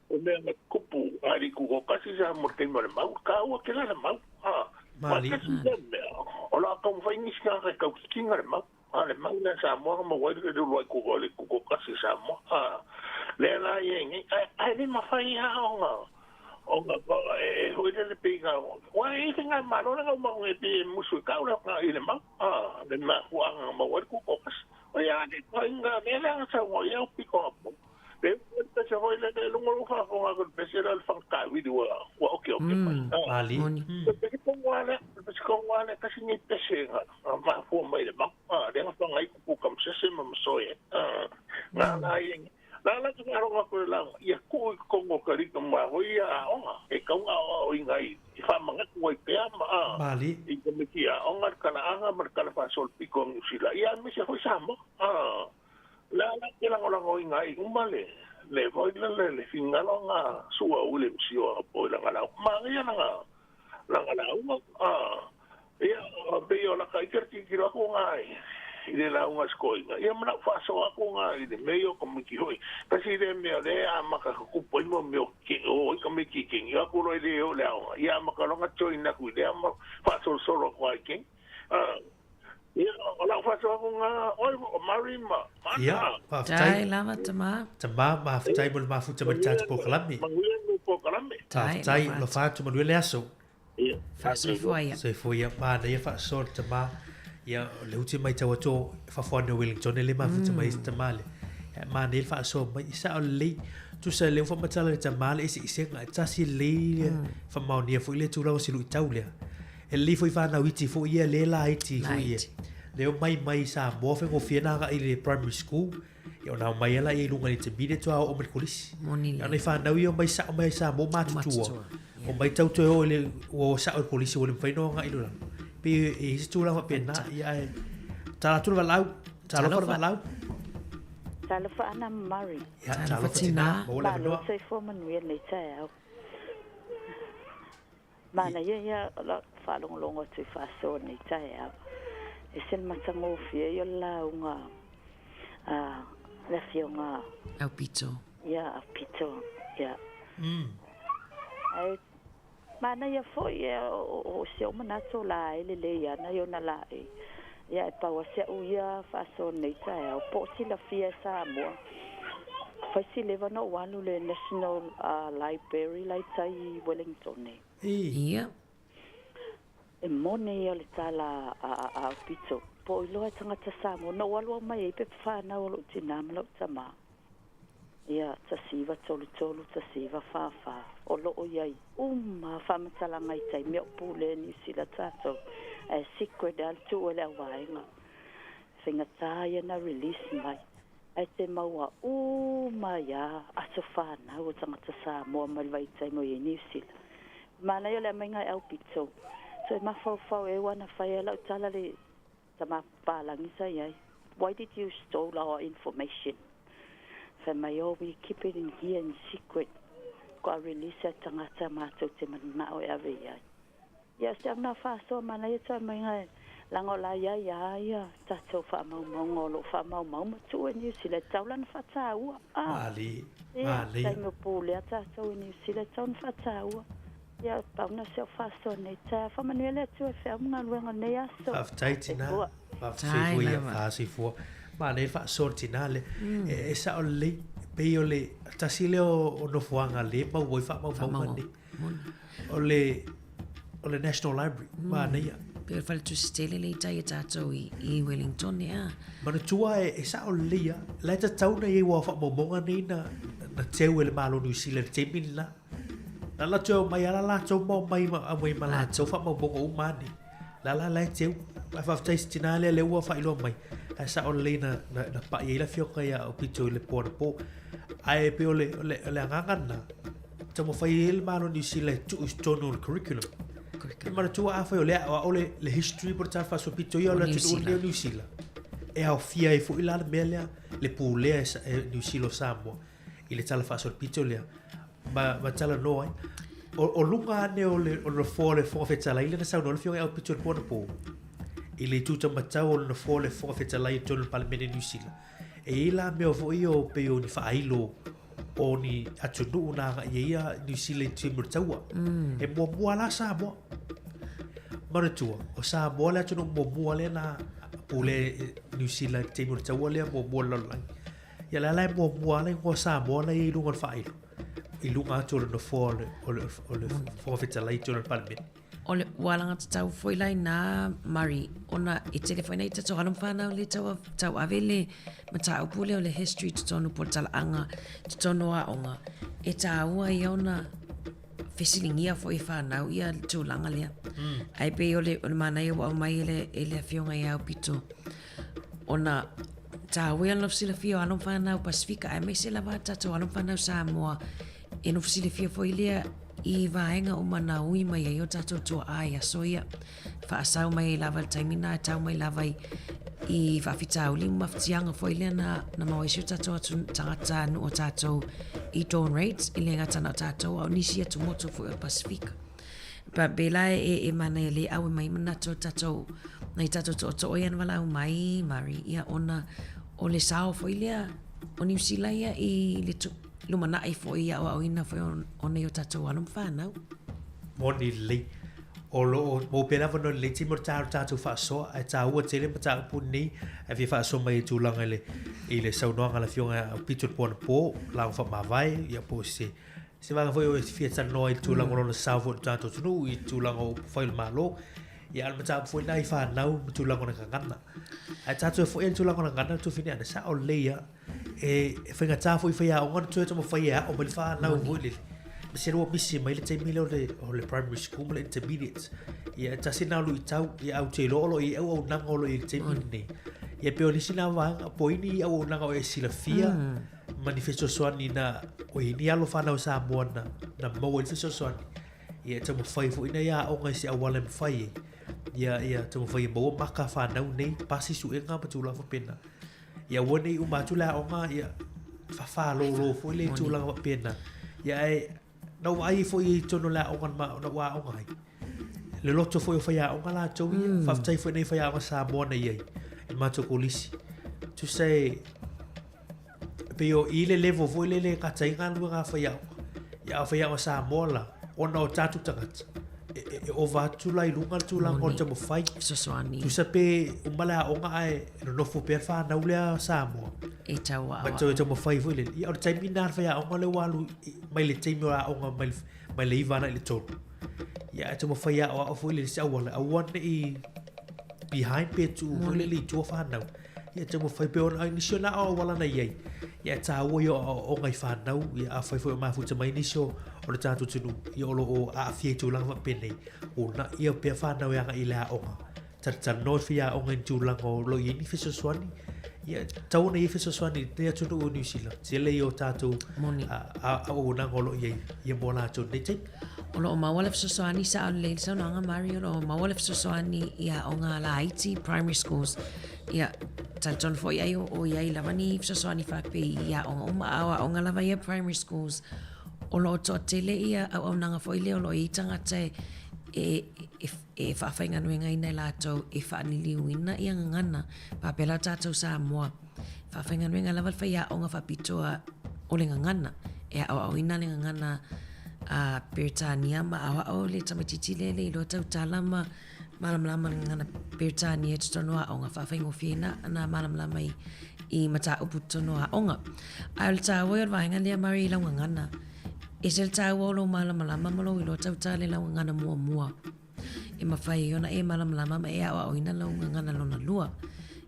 o mea nga kupu ari ku ko kasi sa mo te mo mau ka ua ke la mau ha Mali. O la ka mo ni ska ka ka kinga le mau ha le mau na sa mo mo wa le lo ku ko le ku ko kasi sa mo ha le la ye ni ai le ma fa ia o nga o nga e ho le pe ga wa e nga ma lo nga mo e pe musu ka ua ka ile mau ha le ma wa nga mo wa ku ko kasi o ya le ko nga me la sa mo ia pi ko le se hoi le lungo lo fa ko ga pe se la fa ka wi wa wa oke oke Mali. Pe ko wale pe ko wale ka si ni pe se nga ma fu mai le ma le nga fa ngai ku kam se se ma so ye na na ye la la tu ro nga ko la ia ku ko ngo ka ri ko ma ho ia o nga e ka nga o ngai i fa ma ku i pe ma Mali. I ko me kia o nga ka na anga mar ka fa sol pi ko si la ia me se ho sa mo la la ke la ngo ngai umale le voi le le fingalo nga sua ule msio po la ngala ma ia nga la ngala uma ah ia be yo la kai kerti ki ro ko ngai i le lauga a si toeaina, ia ma lau faasoa atu na i le mea ia o tamaiti foi. Tasi lea mea o lea e amata tutupu ai mo mea o o ai tamaiti i keni, o atu loa e le o i le aoga, ia amata loa ona join atu i lea ma faasolosolo atu lava i keni. Ia, o lau faasoa atu na, oi, o Mary ma Ana. Ia, faafetai. Tai lava, tama. Tama, faafetai mo le mafuta mai le tatou polokalame. Manuia le polokalame. Faafetai, alofa atu, manuia le aso. Faasoifua ia. Soifua ia. Manaia faasoa le tama. Ia, o lea ou te matau atu o fafoane o Wellington e le mafuta mai ai se tama lea. Ia, manaia le faasoa mai. E sao lelei. Tusa lea ua faamatala e le tama le eseesega. E tasi lelei le faamaonia foi lea tulaga o se luitau lea. E lelei foi fanau iti foi ia lea laiti foi ia. Lea omai mai Samoa faigofie ona agai i le primary school. Ia ona omai lava lea i luga i le intermediate faatoa oo mai i le kolisi. Moni lelei. A o nai fanau ia e omai sao mai Samoa matutua. Omai tau toe o i le, ua o sao i le kolisi ua le mafai ona agai i lalo. Pei e i ai se tulaga faapena, ia ae tala atu le valaau. Talofa le valaau. Talofa Ana ma Murray. Ia, talofa tina. Maua le avanoa. Malo soifua manuia lenei taeao. Manaia ia o lau faalogologo atu i faasoa i lenei taeao. E ese le matagofie ia o le lauga a le Afioga Aupito. Ia, Aupito, ia. Ae manaia foi ia o si ou manatu o la e lelei ana i ona laei. Ia e pau lava si au ia faasoa i lenei taeao po o silafia e Samoa. Fai si leva ona ou alu i le National Library la i tai i Wellington nei. Ia. E moni ia o le tala a Aupito, po o iloa e tagata Samoa. Na ou alu au mai ai pepa whanau o lou tinā ma lou tamā. Ia, 1933, 1944, o loo i ai uma lava faamatalaga i taimi a o pule e Niu Sila tatou, ae secret lava le tuu e le auvaega. Faigata ia na release mai. Ae te maua uma ai a aso whanau o tagata Samoa mai le vaitaimi o i ai Niu Sila. Manaia o le aumaiga e aupito. Toe mafaufau e ua na fai ai lau tala le tama papalagi sa i ai, Why did you stole our information? Fai mai, Oh, we keep it in here in secret. Kua release e tagata matou te manao e ave i ai. Ia, o se au nā faasoa manaia toe aumaiga e laga o la i ai a ia tatou faamaumauga o lo o faamaumau ma tuu e Niu Sila e tatau la ona faataua. A! Malie, Ia, malie. taimi o pulea tatou i Niu Sila e tatau ona faataua. Ia, pau na o se au faasoa nei taeao. Faamanuia le Atua e feau ma galuega o lenei aso. Faafetai tina. Soifua. Faafetai Soifua ia, lava. faasoifua. Manaia le faasoa le tina lea. E, e sao lelei, pei o le tasi lea o, o nofoaga lea e maua ai faamaumauga Faamaumau. nei. O le, o le National Library, mm. manaia. Pei o le faletusi tele le i tai e tātou i, i Wellington, ea. Manatua e, e sao lelei a, la e tatau na i ai ua faamaumauga nei na, na teu e le Malo Niu Sila i le taimi lena. La la toe omai ala latou ma omai ma aumai ma latou faamaumauga uma nei. La la la e teu. Ae faafetai i si tinā lea lea ua faailoa mai. Ae sao lelei na, na, na pai ai le afioga ia Aupito i le po anapo. Ae pei o le, o le, o le agaga lena, taumafai ai le Malo o Niu Sila e tuu i totonu o le curriculum. E manatua afai o le aoao le, le history po o le tala faasolopito ia o le atunuu lenei o Niu Sila, e aofia ai foi la le mea lea, le pulea e, e Niu Sila o Samoa i le tala faasolopito lea ma, ma talanoa ai. O, o luga ane o le, o le nofoa o le Fofoga Fetalai lea na saunoa le Afioga ia Aupito i le po anapo, i le itu taumatau o le nofoa o le Fofoga Fetalai i totonu o le Palemene o Niu Sila. E i ai la mea foi ia o pei o ni faailo o ni atunuu na agai ai ia Niu Sila i taimi o le taua. E muamua la Samoa. Manatua, o Samoa le atunuu muamua lea na pule Niu Sila i le taimi o le taua lea muamua o le lalolagi. Ia la la e muamua la ingoa Samoa la i ai i luga o le faailo. I luga atu o le nofoa o le, o le, o le Fofoga Fetalai i totonu o le Palemene. O le ua alagatatau foi la inā Murray, ona e tele foi nai tatou alo ma fanau le tau, tauave le mataupu lea o le history totonu po o le talaaga totonu o aoga, e tāua ia ona fesiligia foi e fanau ia le tulaga lea. Mm. Ae pei o le, o le manaia ua aumai e le, e le afioga ia Aupito, ona tāua ia ona silafia o alo ma fanau Pasifika, aemaise lava a tatou alo ma fanau Samoa, E nofo silafia foi lea i vaega uma na ui mai ai o tatou tuaa i aso ia. Faasau mai ai lava i le taimi na, e tau mai lava i, i faafitauli ma mafatiaga foi lea na, na maua ai si o tatou atu tagata nuu o tatou i dawn raids, e le gata na o tatou, a o nisi atumotu foi o le Pasifika. Pēlā e manaia lē ʻawe mai manatu o tātou, nai tātou toʻotoʻo ia na walaʻau mai, Mari, ia ona o le sao foi lea o Niu Sila ia i le lumanaʻi foi i aʻoaʻoina foi o nei o tātou alo ma whānau. Moni lelei. O lo o maua pea le avanoa lelei taimi o le tā o le tātou faasoa, ae tāua tele mataupu lenei ae fia faasoa mai i tulaga i le, i le saunoaga a le Afioga ia Aupito i le po anapo, lauga faamavae, ia po o se Se vaega foi o e fia talanoa i le tulaga o lona sao foi i le tatou atunuu i tulaga o upufai o le Malo. Ia, a o le mataupu foi lena i whanau ma tulaga o le gagana. Ae tātou e foi ai le tulaga o le gagana, Tufine, ana sao lelei lava. E, e faigata foi i faiaoga ona toe taumafai e aʻo mai le whanau foi lele. Ma se lua misi mai le taimi lea o le, o le primary school ma le intermediate. Ia, e tasi lena o luitau, ia, ae ou te iloa o lo o i ai auaunaga o lo o i ai i le taimi lenei. Ia, pei o nisi na vaega, po o ai ni auaunaga o e silafia, ma ni fesoasoani na o i ni alo whanau Samoa na, na maua i le fesoasoani. Ia e taumafai foi ina ia aoga i se auala e mafai ai. Ia, ia taumafai e maua maka whanau nei, pasi suega ma tulaga faapena. Ia aua ne i uma atu le aoga, ia whawhālōlō foi le tulaga faapena. Ia ae na ou vaai ai foi i totonu o le aoga na ou aoga ai. Le loto foi o faiaoga latou ia. Faafetai foi nei faiaoga Samoa na i ai i le matou kolisi. Tusa e pei o i le level foi lele e gata ai galuega a faiaoga. Ia a o faiaoga Samoa la, ona o tatou tagata, e, e, e ova atu la i luga le tulaga o le taumafai. Fesoasoani. Tusa pe uma le aoga ae nonofo pea le whanau lea Samoa. E tau Ma tau e taumafai foi lele. Ia o le taimi lena le faiaoga lea ua alu mai le taimi o aoga mai, mai le 9 agai i le 3. Ia ae taumafai e aoao foi lele se auala, aua ne i behind pe tuu foi lele i tua whanau. Ia taumafai pe ona ai nisi o nā auala na i ai. Ia e tāua ia o aoaoga i whanau, ia afai foi o mafuta mai nisi o, o le tātou atunuu, ia o lo o aafia i tulaga faapenei, o na ia pea whanau e agai i le aoga. Talatalanoa i faiaoga i ni tulaga o lo o i ai ni fesoasoani, ia, tatau ona i ai fesoasoani i lenei atunuu o Niu Sila. Tele ia o tātou auaunaga o lo o i ai ia mo latou i lenei taimi. O lo o maua le fesoasoani, sao lelei le saunoaga Mari, o lo o maua le fesoasoani i aoga laiti, primary schools. Ia, talitonu foi ai o, o i ai lava ni fesoasoani faapei i aoga uma, a o aoga lava ia primary schools, o lo o toatele ia auaunaga foi lea o lo o i ai tagata e, e, e, e faafaigaluegaina e latou e faaliliuina ia gagana faapea la tatou Samoa. E faafaigaluega lava le faiaoga faapitoa o le gagana e aoaoina le gagana a Peretania ma aoao le tamaitiiti lea e le iloa tautala ma malamalama le gagana Peretania i totonu o aoga faafaigofie na na malamalama i i mataupu totonu o aoga. Ae o le tāua ia o le vaega lea Mari i lau gagana, ese le tāua o lou malamalama ma lou iloa tautala i lau gagana muamua. E mafai ai ona e malamalama ma e aoaoina lau gagana lona lua.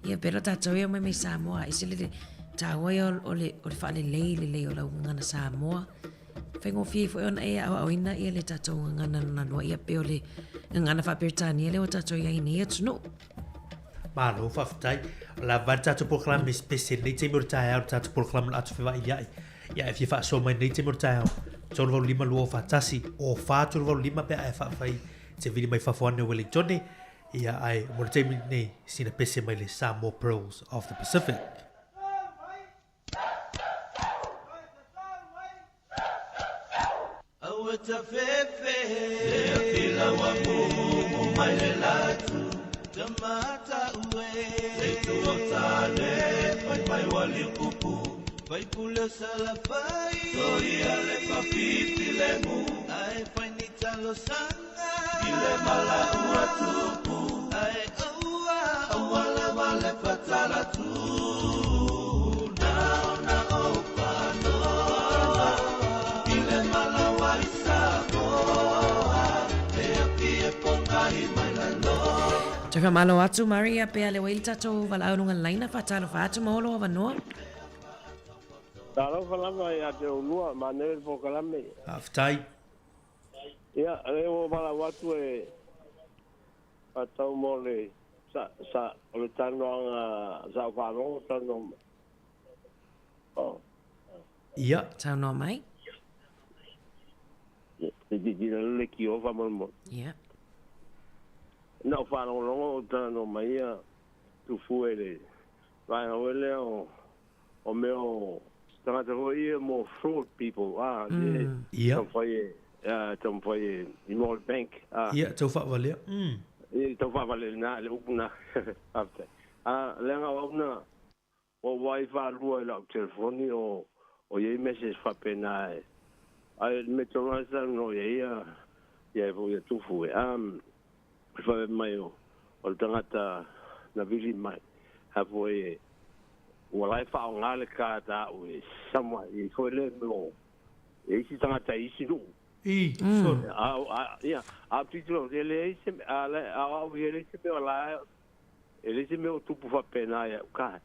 Ia pēlā tātou e omai mai Samoa, ese le tāua ia o le, o le faalelei lelei o lau gagana Samoa. Faigofie foi ona e aoaoina ia le tatou gagana lona lua, ia pei o le gagana faa-Peretania lea ua tatou i ai i nei atunuu. Malo, faafetai. O le a vale tatou polokalame special i lenei taimi o le taeao, le tatou polokalame o le ato fevailia'i. Ia e fia faasoa mai i lenei taimi o le taeao, 385 241 o 4 385 pe a e faafai te vili mai fafo ane o Wellingtone. Ia ae mo le taimi lenei, sina pese mai le Samoa Pearls of the Pacific. Aua tafefe Le afi laua mumu mai le latu Tamata ue Le tu o tane Pai pai wali kupu Pai pule o salafai Toia le papipi le mu Ae fai ni talo sanga I le mala ua tupu Ae aua Aua lava le fatala tu Na ona o panoa I le malawa i Samoa E aki e pokai mai lalo. Toe faamalo atu Maria pea le ua i le tatou valaau luga laina faatalofa atu ma olo avanoa. Talofa lava ia te oulua, manaia le polokalame. Faafetai. Ia, lea ua valaau atu e faatau mo le sa, sa, o le talanoaga sa ou faalogo talanoa mai. Oh. Ia. Saunoa mai. Ia, se i tilotilo atu le kio faamolemole. Ia. Na ou faalogologo o talanoa mai ia Tufue i le vaega foi lea o o mea o tagata foi ia mo fraud people a, lea e taumafai e taumafai e i mo le bank. Ia, tau faavalea. Ia, tau faavalea lena, le upu na. Faafetai. Leaga o au na, ua ou vaai faalua i lau telefoni o o i ai message faapena e, ae le mea tonu lava sa saunoa i ai ia ia foi ia Tufu e, e faapea mai o o le tagata na vili mai, a foi e, ua la e faaaoga le card a au e somewhere, i foi lea mea o e isi tagata i isi nuu. I, sure. A, a, ia, a ou tilotilo, e leai se, a, a o au ia e leai se mea o la e leai se mea o tupu faapena ia au ka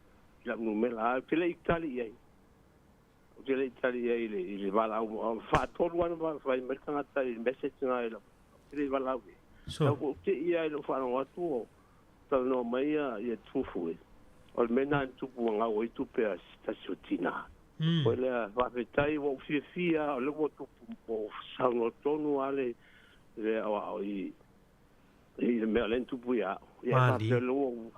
i lau numera, ae ou te le i tali i ai. Ou te le i tali i ai i le, i le valaau. Faatolu lava ona fai mai le tagata i le message na i lau, ou te le i valaau i ai. So. Ou te i ai i lou faalogo atu o talanoa mai ia, ia Tufu e. O le mea lena na tupu ua gau ai tupe a se tasi o tina. Foi lea, faafetai ua ou fiafia, o lea ua tupu, ua saunoa tonu lava le, le aoao i, i le mea o lea na tupu ia au. Ia e faapea lea ua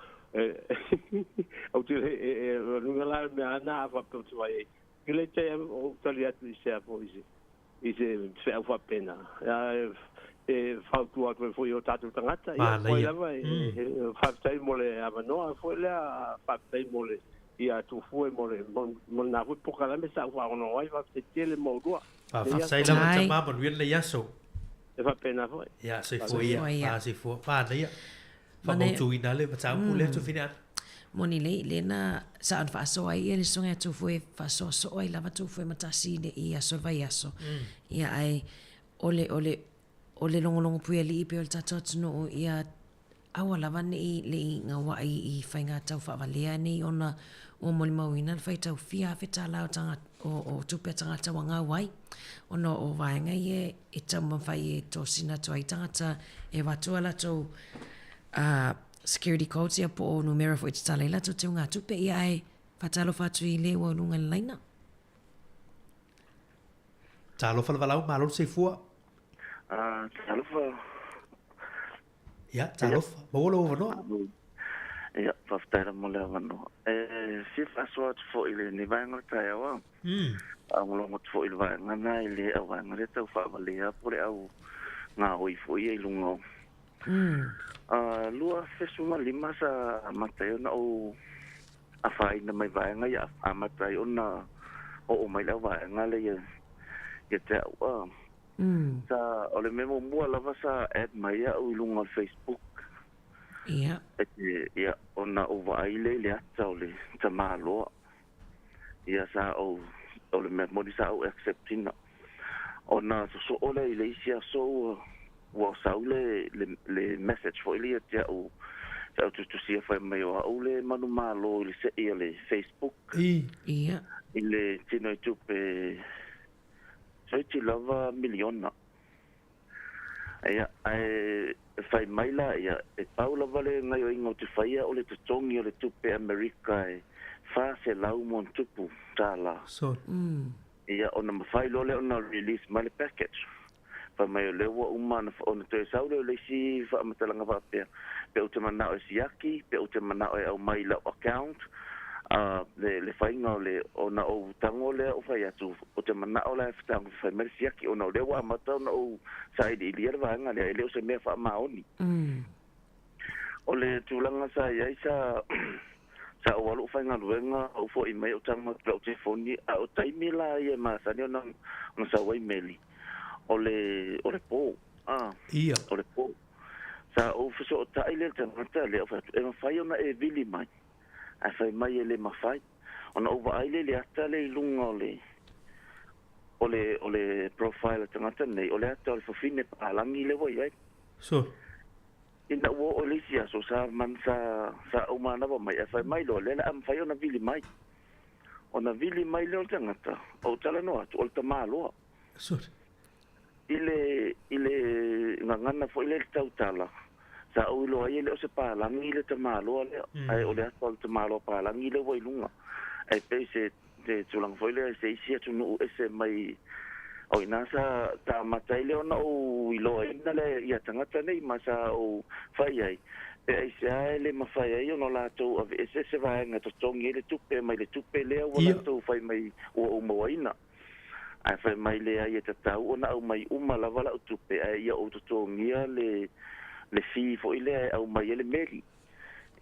ou te le, e luga la le mea ana a faapea ou te vaai ai. Ke le tai ou tali atu i se a foi i se i se feau faapena. E fautua atu ai foi i o tatou tagata. Ia, foi lava e faafetai mo le avanoa foi lea, faafetai mo le ia Tufue mo le mo lena foi polokalame sa ou faaono ai, faafetai tele mo oulua. Faafetai lava tama, manuia lenei aso. E faapena foi. Ia, soifua ia. A, soifua. Manaia. Faamautuina le mataupu lea Tufine Ana. Moni lei, lea na sa ona faasoa ai ia le susuga ia Tufue, e faasoa soo ai lava Tufue ma Tasi i le i aso o le vaiaso. Ia ae o le, o le, o le logologo puialii pei o le tatou atunuu, ia Aua lava ne i le i gauaʻi i faiga tau faavalea nei ona ua molimauina le faitau fia $1,000 o tagata, o, o tupe a tagata ua gau ai, ona o vaega ia e taumafai e tosina atu ai tagata e avatu a latou uh, security codes ia po o numera foi e tatala ai latou teugatupe. Ia ae faatalofa atu i le ua luga i le laina. Talofa le valaau, malo le soifua. Talofa. Ia, talofa. Maua lou avanoa. Ia, faafetai lava mo le avanoa. E fia faasoa atu foi i lenei vaega o le taeao a. Faalogologo atu foi i le vaega lena i le auvaega lea tau faavalea po o le au gaoi foi ia i luga o. 2015 sa amata ai ona ou afaina mai vaega ia amata ai ona oo mai le auvaega lea ia te au a. Sa, o le mea muamua lava sa add mai au i luga o le Facebook. Ia. E te, ia, ona ou vaai lea i le ata o le tamaloa. Ia, sa ou, o le mea moni sa ou accept ina. Ona sosoo lea i le isi aso ua, ua sau le, le, le message foi lea ia te au, sa ou tusitusia fai mai o au le manumalo i le se'i a le Facebook. I. Ia. I le tino i tupe Toeiti lava miliona. Ia, ae fai mai la ia, e pau lava le gaioiga ou te faia o le totogi o le tupe Amerika e 400 ma ona tupu tala. Ia, ona mafai loa lea ona release mai le package. Fai mai o lea ua uma ona toe sau lea o le isi faamatalaga faapea, pe ou te manao e siaki, pe ou te manao e aumai i lau account, a, le, le faiga o le, ona ou tago lea ou fai atu, ou te manao la e fetagofi fai mai le siaki, ona o lea ua amata ona ou sailiilia le vaega lea, e le o se mea faamaoni. O le tulaga sa i ai, sa, sa ou alu ou faigaluega, ou foi mai ou tago atu i lau telefoni, a o taimi la ia e masani ona, ona sau ai meli, o le, o le po, a, Ia. o le po. Sa ou fesootai lea i le tagata lea, ou fai atu, e mafai ona e vili mai, ae fai mai e le mafai. Ona ou vaai lea i le ata lea i luga o le, o le, o le profile a le tagata lenei, o le ata o le fafine palagi lea ua i ai. Sure. Ina ua oo i le isi aso, sa, sa, sa ou manava mai, ae fai mai loa, lea o le a mafai ona vili mai. Ona vili mai lea o le tagata, ou talanoa atu, o le tamaloa. Sure. I le, i le gagana foi lea i le tautala, sa ou iloa ai e le o se palagi le tamaloa lea, ae o le ata o le tamaloa palagi lea ua i luga. Ae pei se te tulaga foi lea i se isi atunuu ese mai o ina sa ta amata ai lea ona ou iloaina le ia tagata nei ma sa ou fai ai pe aisea e le mafai ai ona latou aveese se vaega e totogi ai le tupe mai le tupe lea ua latou fai mai ua ou mauaina. Ae fai mai leai e tatau ona aumai uma lava lau tupe ae ia ou totogia le le fee foi lea e aumai ai le meli.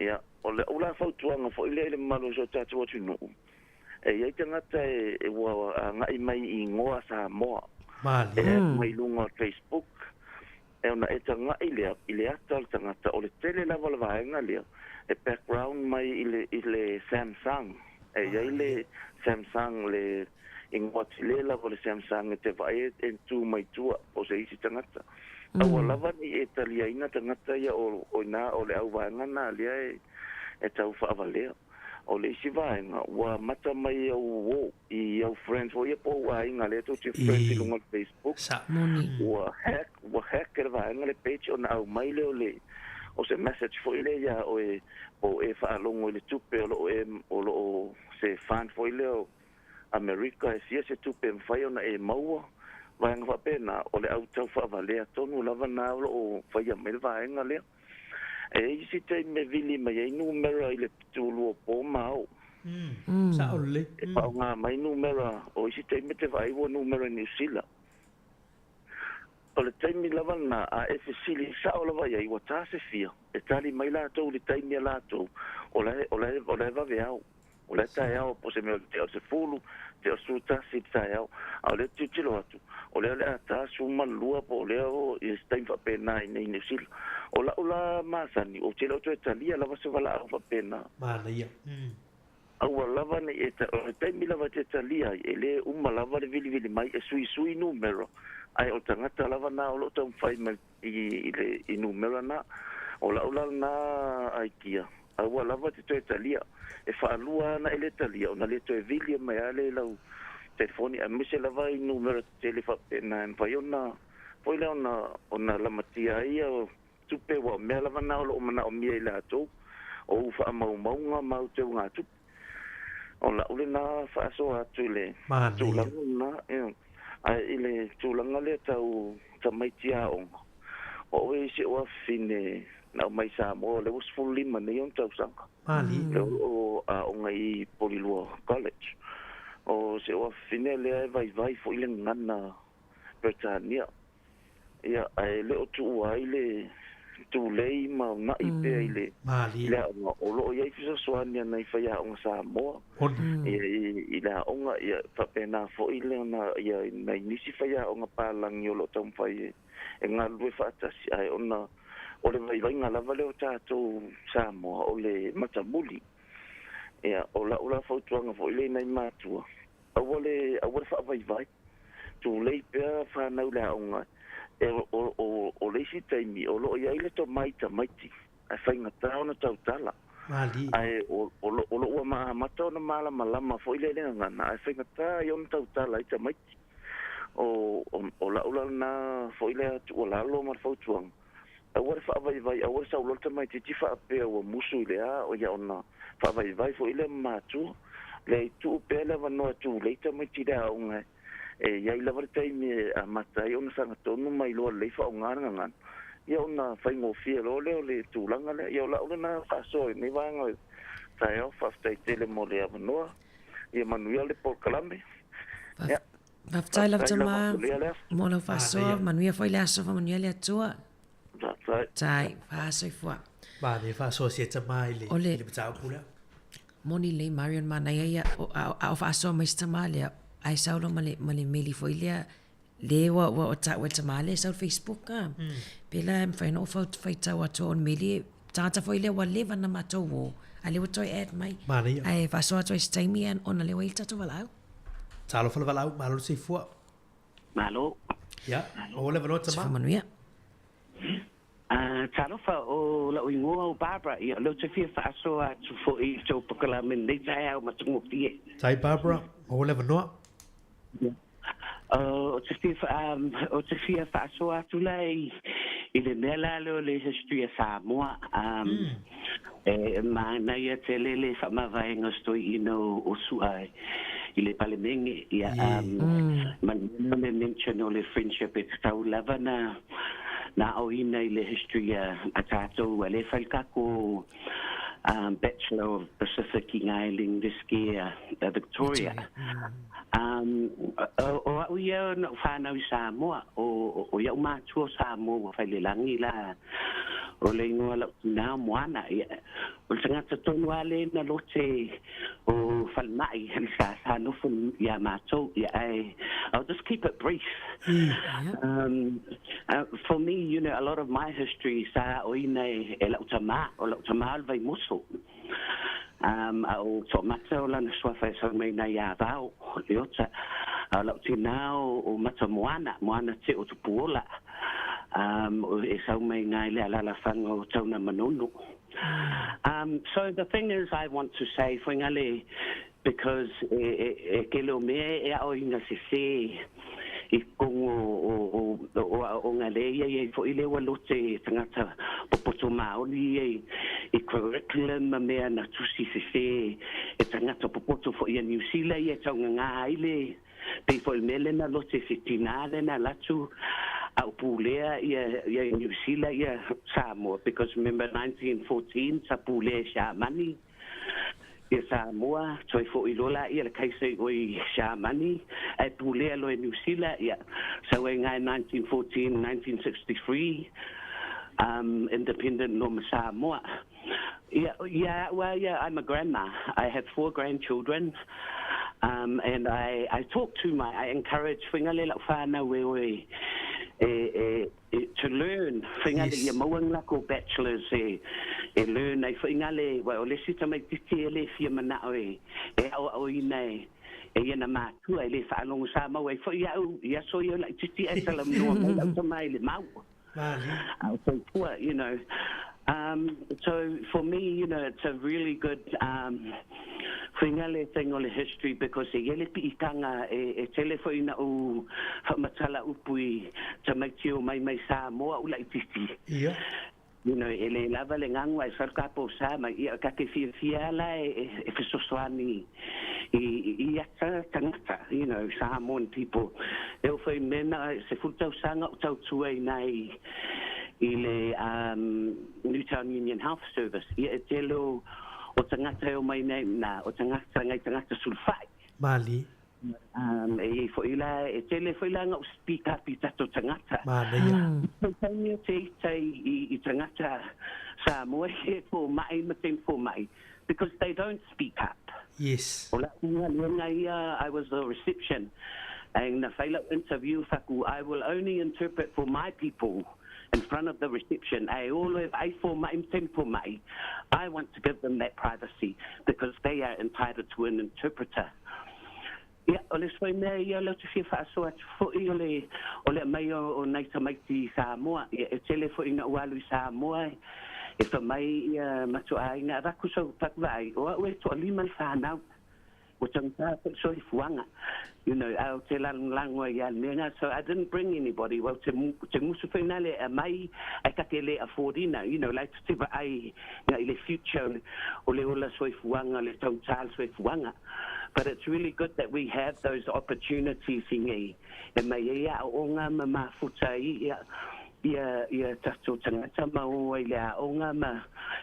Ia, o la'u la fautuaga foi lea i le mamalu o si o tatou atunuu, e i ai tagata e ua agai mai i igoa Samoa e add mai i luga o le Facebook, e ona e taga'i lea i le ata o le tagata, o le tele lava o le vaega lea e background mai i le i le Samsung. E i ai le Samsung le igoa tele lava o le Samsung e te vaai e tu mai tua po o se isi tagata. Aua lava ne i e taliaina tagata ia o o ina o le au vaega na lea e e tau faavalea. O le isi vaega ua amata mai au uo i au friends foi ia po o ou aiga lea tou te friends i luga o le Facebook. Ua hack ua hack e le vaega le page ona aumai lea o le o se message foi lea ia oe po o e faalogo i le tupe o lo o e o lo o se fund foi lea o Amerika e fia se tupe e mafai ona e maua, vaega faapena, o le au tau faavalea tonu lava na o lo o faia mai le vaega lea. E i ai isi taimi e vili mai ai numera i le pitulua o po ma ao. Sao lelei. E faaaoga mai numera, o isi taimi e te vaai ua numera i Niu Sila. O le taimi lava lena a e fesili sao lava i ai ua ta se fia, e tali mai latou i le taimi a latou, o la e, o la e, o la e vaveao. O la e taeao po o se mea o le tea o le 10, tea o le 11 i le taeao. A o lea e tilotilo atu, o lea o le a ta 12 po o lea o i se taimi faapena i inei i Niu Sila. O la'u la masani, ou te le o toe talia lava se valaau faapena. Manaia. Aua lava ne i e ta, o le taimi lava e te talia ai, e le uma lava le vilivili mai e suisui numera, ae o le tagata lava na o lo o taumafai mai i, i le i numera na. O la'u la lena aikia, Aua lava te toe talia. E faalua ana e le talia ona le toe vili mai a lea i lau telefoni aemaise lava i numera tetele faapena e mafai ona foi lea ona ona lamatia ai ia tupe aua o mea lava na o lo o manaomia i latou o u faamaumauga ma au teugatupe. O la'u lena faasoa atu i le tulaga lena ia ae i le tulaga lea tau tamaiti aoga o au e i si ou afafine Na aumai i Samoa, o lea ua 15 nei ona tausaga. Lea o lo o aoga i Polilua College. O si ou afafine lea e vaivai foi le gagana Peretania. Ia, ae le o tuua ai le tulei ma una'i pea i le i le aoga. O lo o i ai fesoasoani a nai faiaoga Samoa ia i le aoga, ia faapena foi le ona ia nai nisi faiaoga palagi o lo o taumafai e galulue faatasi, ae ona o le vaivaiga lava lea o tatou Samoa, o le matamuli. Ia, o la'u la fautuaga foi lea i nai matua, aua le, aua le faavaivai, tulei pea fanau i le aoga, e, o, o, o le isi taimi o lo o i ai le tomai tamaiti, ae faigata ona tautala. Ae o, o, lo, o lo o ua amata ona malamalama foi lea i le gagana, ae faigata ai ona tautala ai tamaiti. O, o, o la'u la lena foi lea tuualalo ma le fautuaga, aua le faavaivai, aua le sauloa le tamaitiiti faapea ua musu i le a, ia ona faavaivai foi lea ma matua. Lea i tuu pea le avanoa e tulei tamaiti i le aoga e i ai lava le taimi e amata ai ona sagatonu ma iloa lelei faaaoga le gagana, ia ona faigofie loa lea o le tulaga lea. Ia o la'u lena faasoa i lenei vaega o le taeao. Faafetai tele mo le avanoa. Ia manuia le polokalame. Ia. Faafetai lava tama mo lau faasoa, manuia foi le aso, faamanuia le Atua. Faafetai. Tai, faasoifua. Manaia faasoa sia tama i le, i le mataupu lea. Moni lelei Marion manaia ia o, a, a o faasoa mai si tama lea, ae sau loa ma le, ma le meli foi lea, le ua, ua o taua e le tama lea e sau i le Facebook a. Pela e mafai ona ou faitau atu o le meli e tagata foi lea ua leva ona matou o, a lea ua toe add mai. Manaia. Ae faasoa atu ai se taimi ona lea ua i ai le tatou valaau. Talofa le valaau, malo le soifua. Malo. Ia, o le avanoa tama. Soifua manuia. Ah, talofa, o la'u igoa o Barbara, ia o lea ou te fia faasoa atu foi i le tou polokalame i lenei taeao matagofie. Tai Barbara, maua le avanoa. Ou te fia faa, ou te fia faasoa atu la i, i le mea la lea o le history a Samoa. Um, E manaia tele le faamavaega o se toeaina o Su'a i le Palemene. Ia, um, ma le mea lea o le mention o le friendship e tatau lava na, na aoina i le history a, a tatou, a lea e fai le tatou. Bachelor of Pacific i ngā le University a Victoria. O a'u ia na ou whānau i Samoa, o ia'u matua o Samoa ua failelagi la o le igoa la'u tinā o Moana. Ia, o le tagata tonu lava lē na lote o falema'i le sa nofo iā matou. Ia, ae I'll just keep it brief. For me, you know, a lot of my history sa a'oina e la'u tamā, o la'u tamā o le Vaimoso. A o to'amata o lana suafa e sau mai nai Avao, Leota. A o la'u tinā o Matamoana, Moana Te o Tupuola, e sau mai iga i le alalafaga o Taunamanono. So the thing is I want to say, Fuaigale, because e tele o mea e a'oina sesē i totonu o aoaoga lea ia i ai fo'i le ua lote tagata popoto maoli ia i curriculum ma mea na tusi sesē e tagata popoto fo'i a Niu Sila ia e taugagā ai le pei fo'i le mea lea na lote se tinā lea na alu atu a o pulea ia i Niu Sila ia Samoa because remember 1914 sa pulea e Siamani ia Samoa, toe fo'i loa laia le kaisa i o i Siamani, ae pulea loa e Niu Sila, ia, sau ai iga i 1914, 1963, independent loa ma Samoa. Ia, ia a'u a ia, I'm a grandma, I have four grandchildren, and I, I talk to my, I encourage, fuaigale la'u fanau e o e, e, e, to learn fuaigale ia maua ni lakou bachelors e e learn ai fuaigale aua o le isi tamaititi e le fia mana'o e e aoaoina e e ia na matua e le faalogo sa maua ai foi a'u i aso ia o laititi ae talanoa mai la'u tama i le mau a o soifua you know so for me you know it's a really good Fuaigale thing o le history because e i ai le piitaga e tele foi ina ou faamatala upu i tamaiti o mai mai Samoa ou laititi. Ia. You know, e le lava le gagu ae fai le tatou sa mai, ia ka te fiafia la e e fesoasoani i i ata tagata, you know, Samoan people. E oo foi i mea na 10 tausaga o tautua i ina i le Newtown Union Health Service. Ia e tele o o tagata e omai nei ina, o tagata ngai tagata sulufai. Malie. E i ai foi la, e tele foi la na ou speak up i tatou tagata. Manaia. Taimi o te ita i tagata Samoa e fomai ma te fomai because they don't speak up. O la'u galuega ia, I was the reception and na fai la'u interview faku, I will only interpret for my people in front of the reception ae olo e vaai fomai ma te fomai. I want to give them that privacy because they are entitled to an interpreter. Ia, o le isi mea ia o lea ou te fia faasoa atu fo'i o le o le aumai o nai tamaiti i Samoa. Ia, e tele fo'i ina ou alu i Samoa e fai mai ia matuaaiga, avatu sau vaai, o a'u e toalima le fanau. Ua taugata fo'i le soifuaga, you know, ae ou te lagolago ai lava i le mea lena. So I didn't bring anybody, aua ou te ou te musu foi lena le aumai ae ta te le afford ina, you know, la e te vaai i le future o le ola soifuaga, le taugata o le soifuaga. But it's really good that we have those opportunities i nei e mai ai aoaoga ma mafuta ai ia ia ia tatou tagata ma o ai le aoga ma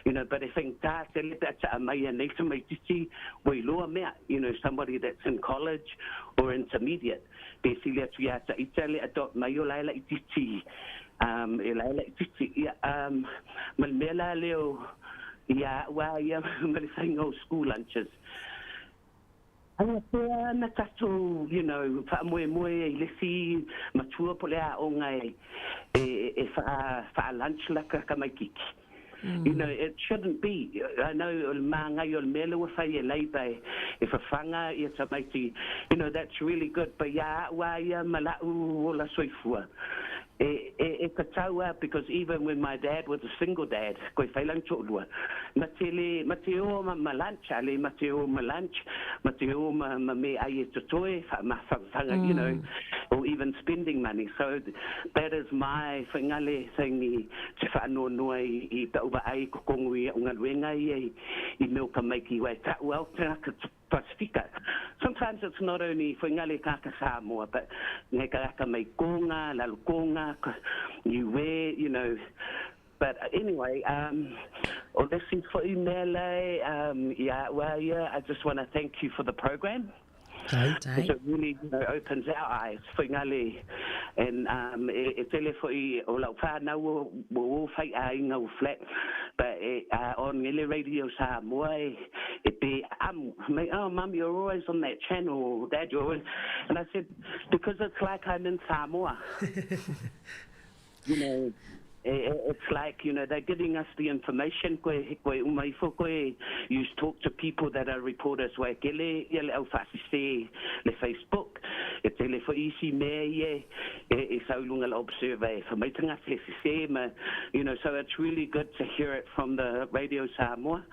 you know but e faigata tele pe a ta'a mai anei tamaititi ua iloa mea you know somebody that's in college or intermediate pe sili atu iā ta'ita le adopt mai o la e laititi e la e laititi ia ma le mea la lea o ia a'u a ia ma le faiga o school lunches. Aua pea na tatou, you know, faamoemoe i le isi matua po o le aoga e, e, e faa, faa-lunch laka tamaititi. You know, it shouldn't be. I know o le māngai o le mea lea ua fai e Labour e, e fafaga ia tamaiti, you know, that's really good, but iā a'u a ia ma la'u ola soifua, e, e, e tatau a, because even when my dad was a single dad, koe fai lana to'alua, ma te le, ma te o ma, ma lunch, a le ma te o ma lunch, ma te o ma, ma meaai e totoe, faamafanafanaga, you know, or even spending money. So that is my fuaigale thing i te faanoanoa i, i ta'u vaai i totonu i a'u galuega ia i, i mea o tamaiti aua e ta'u a o tagata Pasifika. Sometimes it's not only fuaigale tagata Samoa, but ngai tagata mai Tonga, lalo Tonga, Niue, you know. But anyway, O le isi foi mea la e ia au a ia, I just want to thank you for the program. Because it really, you know, opens our eyes foi ngale and um, e, e tele foi o lau whānau o, o o whai āinga o flat but e, on ngele radio Samoa e, e pe amu mate, oh mum you're always on that channel or dad you're always and I said because it's like I'm in Samoa you know it's like, you know, they're giving us the information koe, koe uma ifo koe, you talk to people that are reporters wai kele ia le au whaasise le Facebook, e tele fo isi mea ia e, e sau i lunga le Observer e whamaitanga le sese ma, you know, so it's really good to hear it from the Radio Samoa.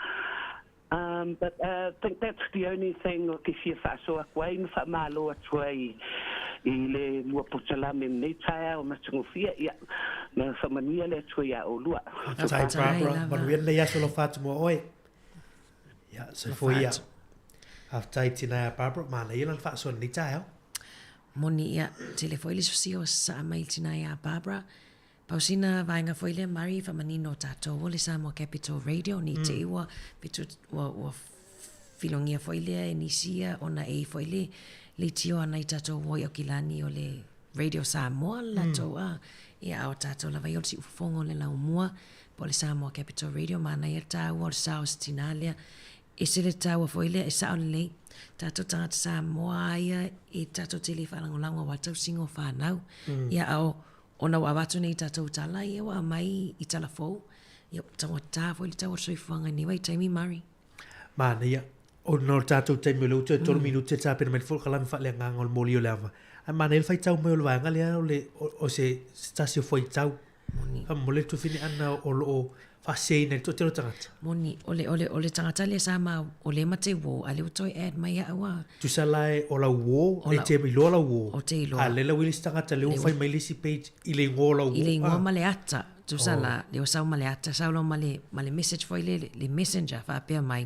Um, but uh, think that's the only thing o ke fia whaasoa aku ai ma whaamalo atu ai i le mua potalame nei taeao matagofie, ia, ma whamanuia le Atua iā ʻolua. Faafetai Barbara, manuia lenei aso alofa atu mo oe. Ia, soifua ia. Faafetai tina ia Barbara, manaia lana faasoa lenei taeao. Moni ia, tele foi le sosia o sasaa mai le tina ia Barbara. Pau sina vaega foi lea Murray e faamanino tatou o le Samoa Capital Radio nei te i ua fetu ua ua filogia foi lea e nisi ia ona e i foi le leitio ana i tatou ua i Aukilani o le Radio Samoa le latou a ia a o tatou lava ia o le siufofoga o le laumua po o le Samoa Capital Radio manaia le taua o le sao o se tina lea ese le taua foi lea e sao lelei tatou tagata Samoa a ia e tatou te le faalagolago aua tausiga o fanau ia a o Ona ua avatu nei tatou tala ia ua aumai i tala fou, ia ua taugata foi le tau o le soifuaga i nei vaitaimi Murray. Manaia. Ona o le tatou taimi o lea ua toe 3 minute e tapena mai le polokalame faaleagaga o le moli o le ava. Ae manaia le faitau mai o le vaega lea o le, o, o se, se tasi o fuaitau. Moni. Faamolemole le tuafine-ana o lo o faaseseina i le toatele o tagata. Moni, o le, o le, o le tagata lea sa ma, o lea ma te uō, a lea ua toe add mai au a. Tusa la e o lau uō, e te iloa lau uō. O te iloa. A lea la ua i le isi tagata lea ua fai mai le isi page i le igoa o lau uō. I le igoa ma le ata, tusa la, lea ua sau ma le ata, sau loa ma le, ma le message foi lea, le messenger faapea mai,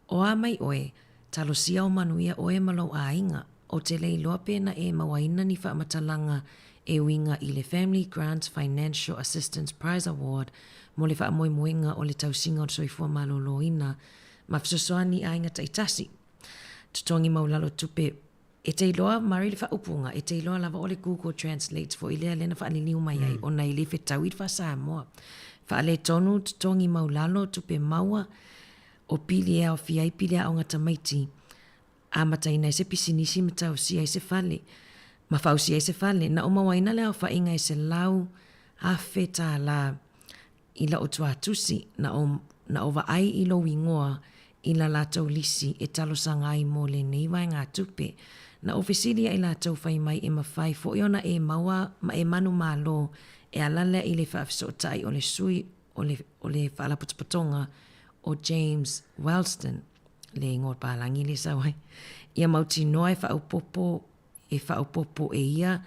O a mai oe, talosia o manuia oe ma lou aiga. Ou te le iloa pena e mauaina ni faamatalaga e uiga i le Family Grant Financial Assistance Prize Award mo le faamoemoega o le tausiga o le soifua malōlōina ma fesoasoani i aiga taitasi. Totogi maulalo tupe E te iloa, Murray, le faaupuga, e te iloa lava o le Google Translate foi lea lea na faaliliu mai ai, ona e le fetaui le faa-Samoa. Faaletonu, totogi maulalo, tupe maua, o pili e aofia ai pili aoga tamaiti, amataina ai se pisinisi ma tausia ai se fale, ma fausia ai se fale. Na ou mauaina le aofaiga e $100,000 i la'u tuatusi, na ou, na ou vaai i lou igoa i la latou lisi e talosaga ai mo lenei vaegatupe. Na ou fesili ia i latou fai mai e mafai foi ona e maua ma e manumalo e ala lea i le faafesootai o le sui o le, o le Faalapotopotoga o James Wellston, le igoa palagi lea e sau ai, ia mautinoa e faaopoopo, e faaopoopo e ia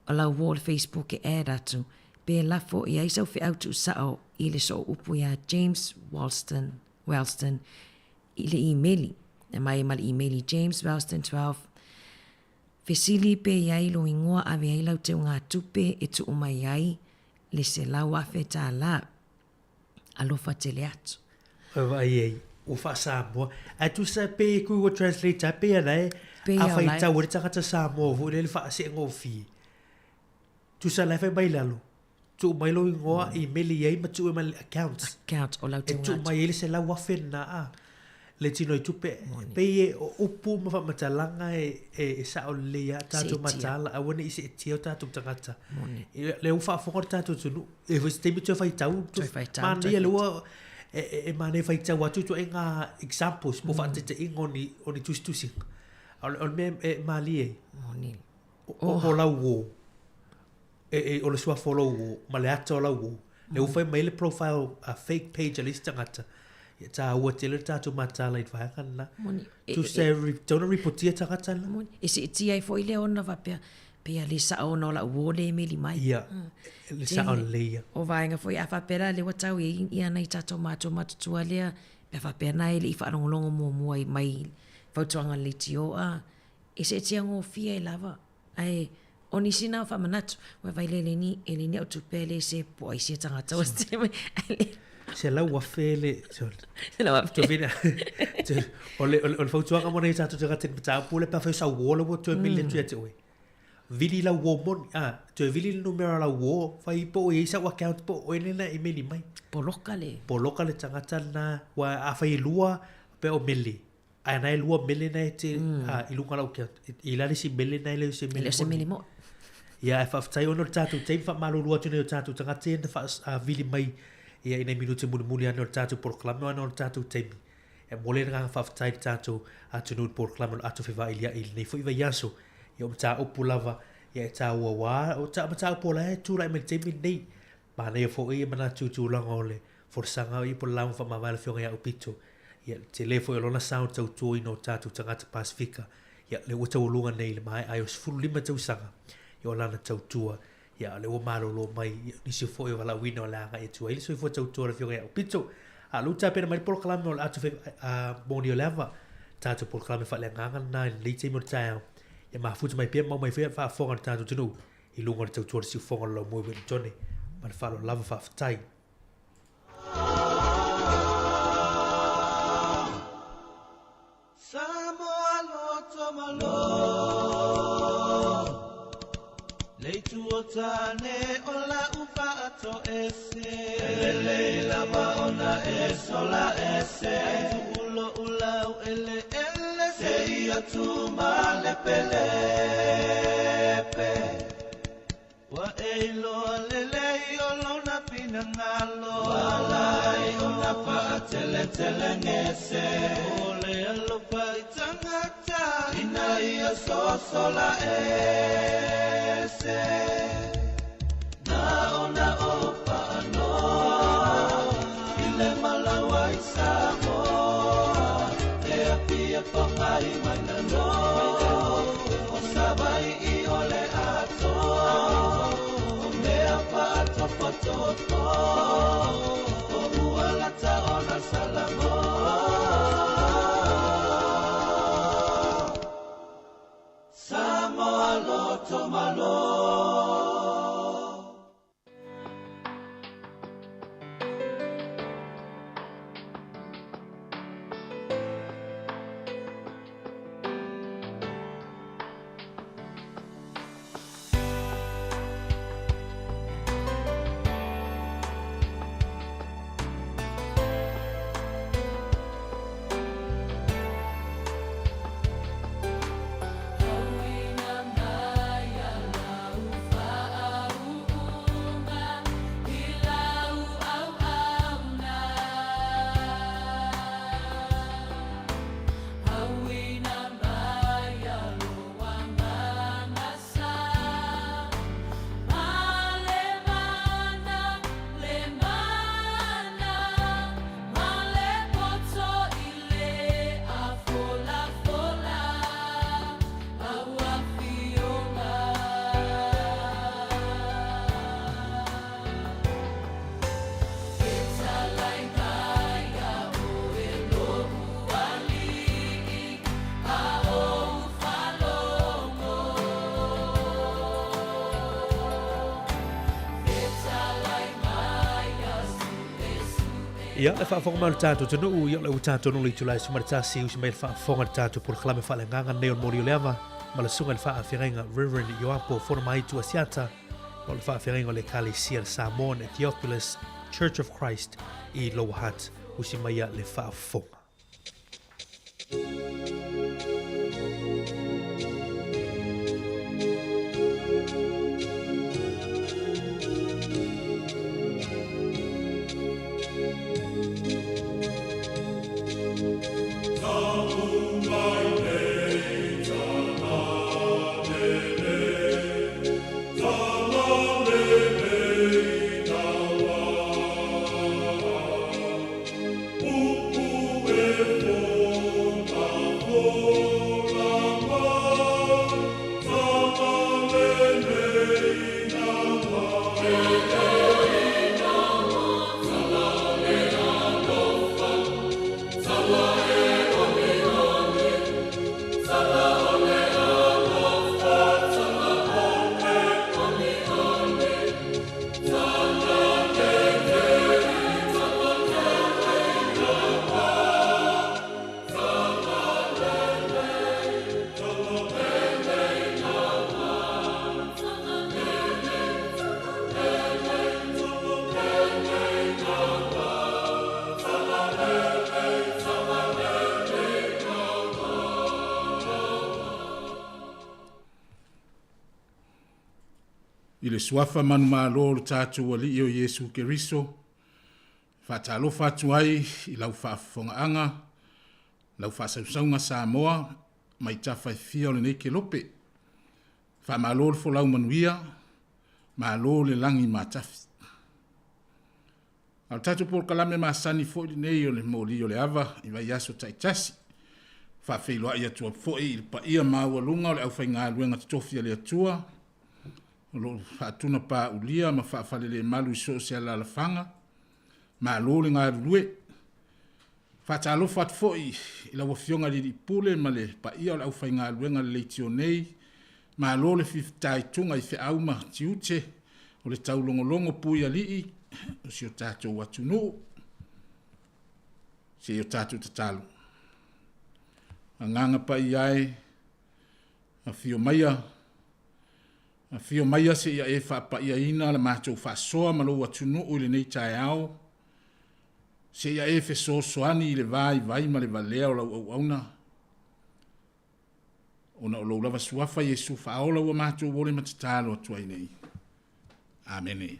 o lau wall Facebook e add atu, pe lafo i ai sau feau tuusao i le soo upu iā James Wallston, Wellston i le imeli, e mai ma le imeli jameswellston 12 Fesili pe i ai lou igoa ave ai lau teugatupe e tuu mai ai le $100,000. Alofa tele atu. Ua vaai ai, ua faa-Samoa. Ae tusa pe i Google Translate a pei ana e, a faitau ai le tagata Samoa foi lea i le faaseegofie. Tusa la e fai mai i lalo, tuu mai lou igoa, email i ai ma tuu ai ma le account. Account o lau E tuu mai ai le $100,000 lena a. Le tino i tupe. Pei e o upu ma faamatalaga e, e, e sao lelei lava tatou mataala, aua ne i seetia o tatou tagata. Lea ua faafofoga le tatou atunuu. E foi se taimi toe faitau. Toe faitau. Manaia lea ua e, e, e manaia faitau atu ituaiga examples po faataitaiga o ni, o ni tusitusiga. A o le, o le mea e malie ai. Moni. O, o lau uō. E, e, o le suafa o lou uō, ma le ata o lau uō. Lea ua fai mai le profile a fake page a le isi tagata. Ia tāua tele le tātou mataala i le vaega lena. Moni. E, Tusa e, e, tau na ripotia tagata lena. Moni. E seetia ai foi lea ona faapea, pei a le sao ona o lau uō le emeli mai. Ia, le sao lelei ia. O vaega foi a faapea la lea ua tau i ai ia nai tātou matua matutua lea, pe a faapea na e le i faalogologo muamua i mai fautuaga a le leitio a, e seetia gofie ai lava. Ae o nisi na o faamanatu, ua vaai le e le ni, e le ni au tupe e le se po ai sia tagata o se mai. 100,000 le... 100,000. Toe vili, o le, o le, o le fautuaga mo nei tatou tagata i le mataupu lea pe afai o sau uo la ua toe meli atu ia te oe. Vili lau uo moni, a, toe vili le numera o lau uo, fai po o i ai sau account po o oe lea na imeli mai. Poloka le. Poloka le tagata lena, aua afai e lua, pe o meli, ae na e lua mele na e te, a, i luga o lau account, i la le isi mele na e le o se mele moni. E le o se mele moni. Ia, ae faafetai ona o le tatou taimi, faamalulu atu i nai o tatou tagata ia na faavili mai ia i nai minute mulimuli ane o le tatou polokalame ona o le tatou taimi. E momoli le agaga faafetai i le tatou atunuu i le polokalame o le Ato Fevailia'i i lenei foi vaiaso. Ia o mataupu lava ia e taua aua o mataupu o la e tulai mai i le taimi lenei. Manaia foi e manatu i tulaga o le folasaga ia po o le lauga faamavae a le Afioga ia Aupito. Ia le tele foi o lona sao i le tautuaina o tatou tagata Pasefika. Ia lea ua taualuga nei i le maea ai o 15 tausaga ia o lana tautua. Ia, o lea ua malolo mai nisi foi o valaauina o le a agai atu ai le soifua tautua o le Afioga ia Aupito. A o lea ua tapena mai le polokalame o le ato moni o le ava, tatou polokalame faaleagaga lena i lenei taimi o le taeao. Ia mafuta mai pea ma mau mai foi faafofoga a le tatou atunuu i luga o le tautua o le siufofoga o le laumoe Ueligitone. Ma le faaaloalo lava, faafetai. Samoa loto malo Le itu o tane o la'u fa'atoese E lelei lava ona e sola ese Ai tu'u lo'u lau eleele Seia tu malepelepe Ua e iloa lelei o lona finagalo Ua ala ai ona fa'ateletelegese O le alofa i tagata Ina ia sosola ese Na ona ou fa'anoa I le malaua i Samoa E apia fogai mai lalo O Savai'i o le atoa O mea fa'atofotofoto O ua lata ona Salamoa Samoa loto malo. Ia, le faafofoga mai o le tatou atunuu, ia o lea ua tatou nolo i itula e 11, usi mai le faafofoga i le tatou polokalame faaleagaga lenei o le Moli o le Ava, ma le susuga i le faafeagaiga Reverend Ioapo Fonomaitu Asiata, o le faafeagaiga o le Ekalesia le Samoan Theophilus Church of Christ i Lower Hutt, usi mai ia le faafofoga. I le suafa manumalo o lo tatou Alii o Iesu Keriso, e faatalofa atu ai i lau faafofogaaga, lau faasausauga Samoa mai tafa e fia o lenei kelope. Faamalo le folau manuia, malo le lagi matafi. A o le tatou polokalame masani foi lenei o le moli o le ava i vaiaso taitasi. Faafeiloai atu ai foi i le paia maualuga o le aufaigaluega totofi a le Atua, o lo o faatunapaulia ma faafalelemalu i so o se alaalafaga. Malo le galulue. Faatalofa atu foi i lau Afioga i le Alii Pule ma le paia o le aufaigaluega a le leitio nei. Malo le fitaituga i feau ma tiute o le taulogologo pui alii o si o tatou atunuu. Se i o tatou tatalo. Agaga Paia e, afio maia, afio maia seia e faapaiaina la matou faasoa ma lou atunuu i lenei taeao. Seia e fesoasoani i le vaivai ma le valea o lau auauna, ona o lou lava suafa Iesu faaola ua matou ole ma tatalo atu ai nei. Amene.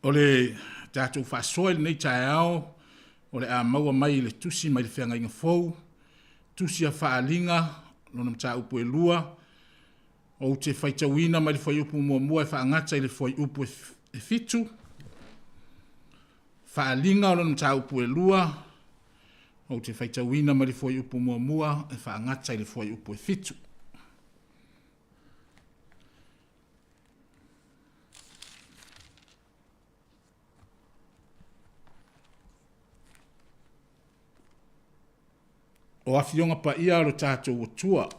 O le tatou faasoa i lenei taeao, o le a maua mai i le tusi mai le feagaiga fou, tusi a Faaaliga, lona mataupu e 2, Ou te faitauina mai le fuaiupu muamua e faagata i le fuaiupu e 7, Faaaliga o lona mataupu e 2, ou te faitauina mai le fuaiupu muamua e faagata i le fuaiupu e 7. O Afioga Paia a lo tatou Atua.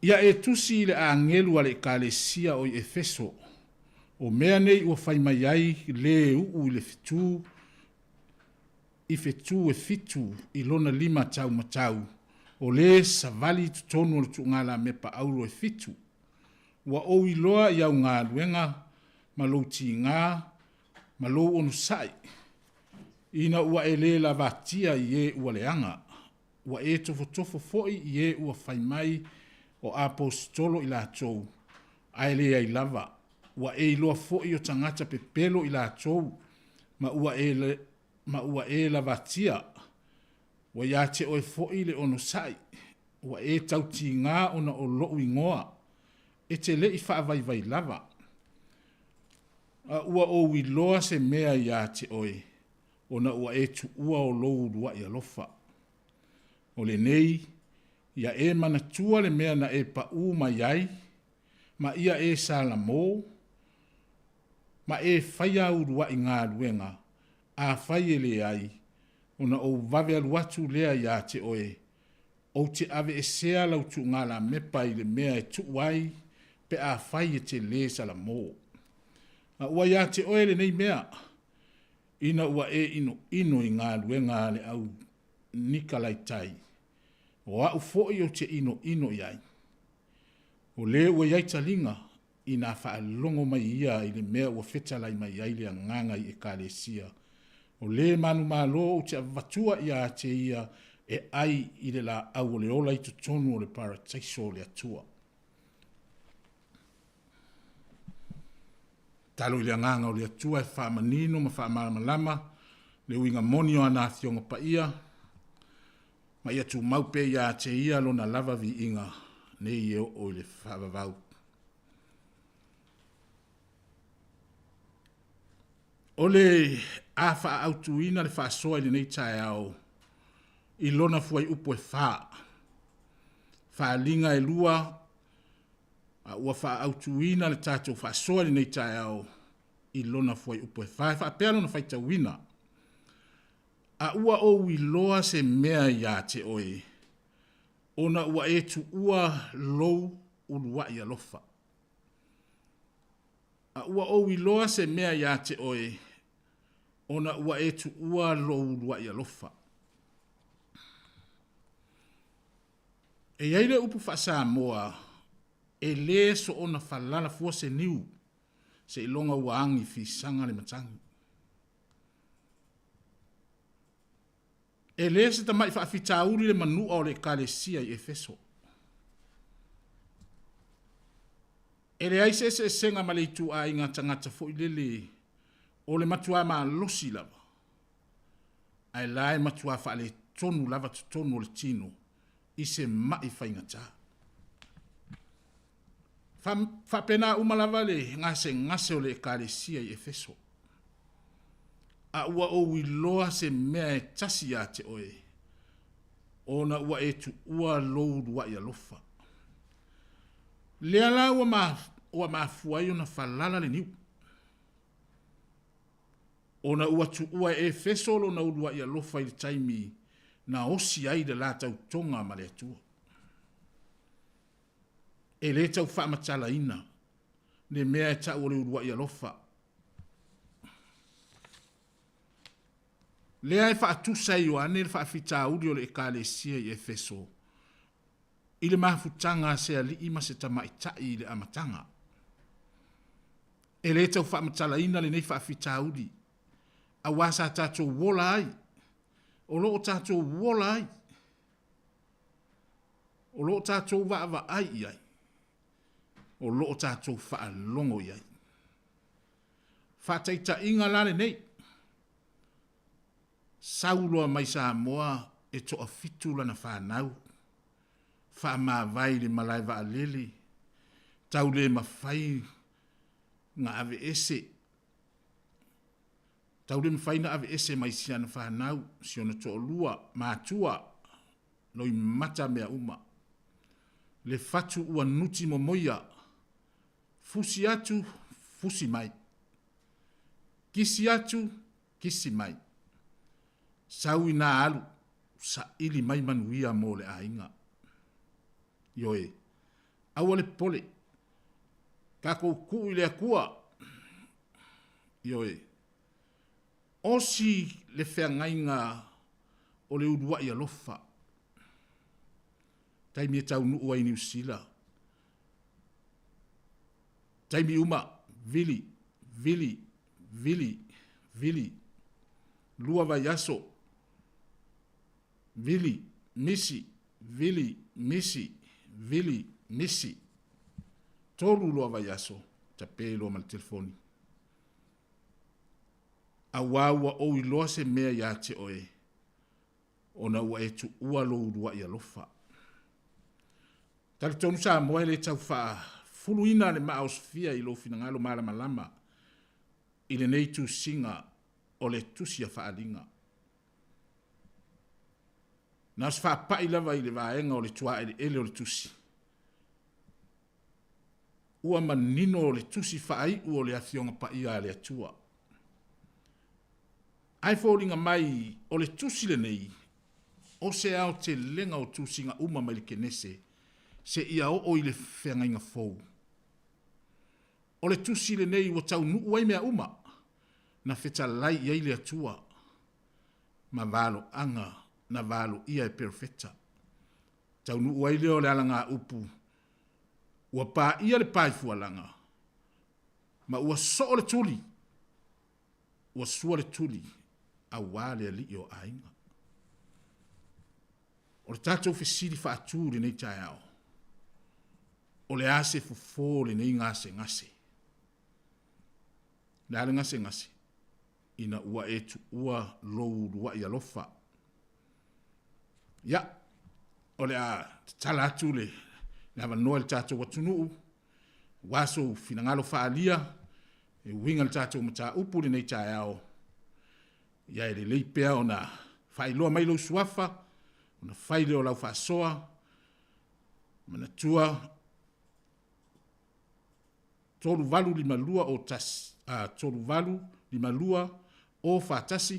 Ia e tusi i le agelu a le Ekalesia o i Efeso, o mea nei ua fai mai ai le uu i le fetu, i fetu e fitu i lona lima taumatau, o le savali i totonu o le tuugalamepa auro e fitu. Ua ou iloa i au galuega ma lou tiga ma lou onosai, ina ua e le lavatia i e ua leaga, ua e tofotofo foi i e ua fai mai o aposetolo i latou, ae leai lava, ua e iloa foi o tagata pepelo i latou, ma ua e, ma ua e lavatia, ua ia te oe foi le onosai, ua e tautiga ona o lou igoa, e te le i faavaivai lava. A ua ou iloa se mea iā te oe, ona ua e tuua o lou uluaʻi alofa. O lenei, ia e manatua le mea na e paʻū mai ai, ma ia e salamō, ma e faia uluaʻi galuega, afai e leai, ona ou vave alu atu lea iā te oe, Ou te aveesea lau tuugalamepa i le mea e tuu ai pe afai e te lē salamō. A ua iā te oe lenei mea, ina ua e inoino i galuega a le au Nikalaitai, o a'u foi ou te inoino i ai. O lē ua i ai taliga, inā faalogo mai ia i le mea ua fetalai mai ai le Agaga i Ekalesia, o lē manumalo ou te avatua iā te ia e ʻai i le lāʻau o le ola i totonu o le Parataiso o le Atua. Talo i le Agaga o le Atua e faamanino ma faamalamalama le uiga moni o ana Afioga Paia, ma ia tumau pea iā te ia lona lava viiga nei e oo i le faavavau. O le a faaautuina le faasoa i lenei taeao i lona fuaiupu e fa, faaliga e lua, a ua faaautuina le tatou faasoa i lenei taeao i lona fuaiupu e fa. E faapea lona faitauina, A ua ou iloa se mea iā te oe, ona ua e tuua lou uluaʻi alofa. A ua ou iloa se mea iā te oe, ona ua e tuua lou uluaʻi alofa. E i ai le upu faa-Samoa, e lē soona falala fua se niu, seiloga ua agi fisaga le matagi. E lē se tamaʻi faafitauli le manuʻa o le Ekalesia i Efeso. E leai se eseesega ma le ituʻaiga tagata foi lele o le matuā malosi lava, ae la e matuā faaletonu lava totonu o le tino i se maʻi faigatā. Fa, faapena uma lava le gasegase o le Ekalesia i Efeso. A ua ou iloa se mea e tasi iā te oe, ona ua e tuua lou uluaʻi alofa. Lea la ua, ma, ua mafua ai ona falala le niu. Ona ua tuua e Efeso lona uluaʻi alofa i le taimi na osi ai le la tautoga ma le Atua. E lē tau faamatalaina le mea e ta'u o le ulua'i alofa. Lea e faatusa e Ioane le faafitauli o le Ekalesia i Efeso i le mafutaga a se ali'i ma se tamaita'i i le amataga. E lē tau faamatalaina lenei faafitauli, auā sa tatou ola ai, o lo o tatou ola ai. O lo o tatou vaavaai i ai, o lo o tatou faalogo i ai. Faataitaiga la lenei, sau loa mai Samoa e toafitu lana fanau, faamavae i le malae vaalele, tau le mafai na aveese, tau le mafai na aveese mai si ana fanau, si ona toalua, matua, loimata mea uma. Le fatu ua nuti momoia, fusi atu, fusi mai. Kisi atu, kisi mai. Sau inā alu, saili mai manuia mo le aiga. Ioe, aua le popole, tatou tuu i le Atua. Ioe, Osi le feagaiga o le uluaʻi alofa. Taimi e taunuu ai i Niu Sila. Taimi uma, vili, vili, vili, vili. Lua vaiaso, vili, misi, vili, misi, vili, misi. Tolu loa vaiaso, tape loa ma le telefoni. Auā ua ou iloa se mea iā te oe, ona ua e tuua lou uluaʻi alofa. Talitonu Samoa e le tau faafuluina le maa osofia i lou finagalo malamalama i lenei tusiga o le Tusi a Faaaliga. Na o se faapai lava i le vaega o le tuaeleele o le tusi. Ua manino le tusi faaiu o le Afioga Paia a le Atua. Ae foliga mai o le tusi lenei, o se aotelega o tusiga uma mai le Kenese seia oo i le Feagaiga Fou. O le tusi lenei ua taunuu ai mea uma na fetalai i ai le Atua ma valoaga na valoia e perofeta. Taunuu ai lea o le alagaupu, ua paia le paefualaga, ma ua soo le tuli, ua sua le tuli auā le alii o aiga. O le tatou fesili faatu i lenei taeao, o le a se fofo o lenei gasegase? O le a le gasegase? Ina ua e tuua lou uluai alofa. Ia, o le a tatala atu le avanoa i le tatou atunuu, aua sou finagalo faaalia e uiga i le tatou mataupu i lenei taeao. Ia e lelei pea ona faailoa mai lou suafa, ona fai lea o lau faasoa, manatua 3852 o 1, 3852 o 41,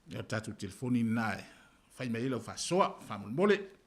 Ia o le tatou telefoni lena e fai mai ai lau faasoa faamolemole.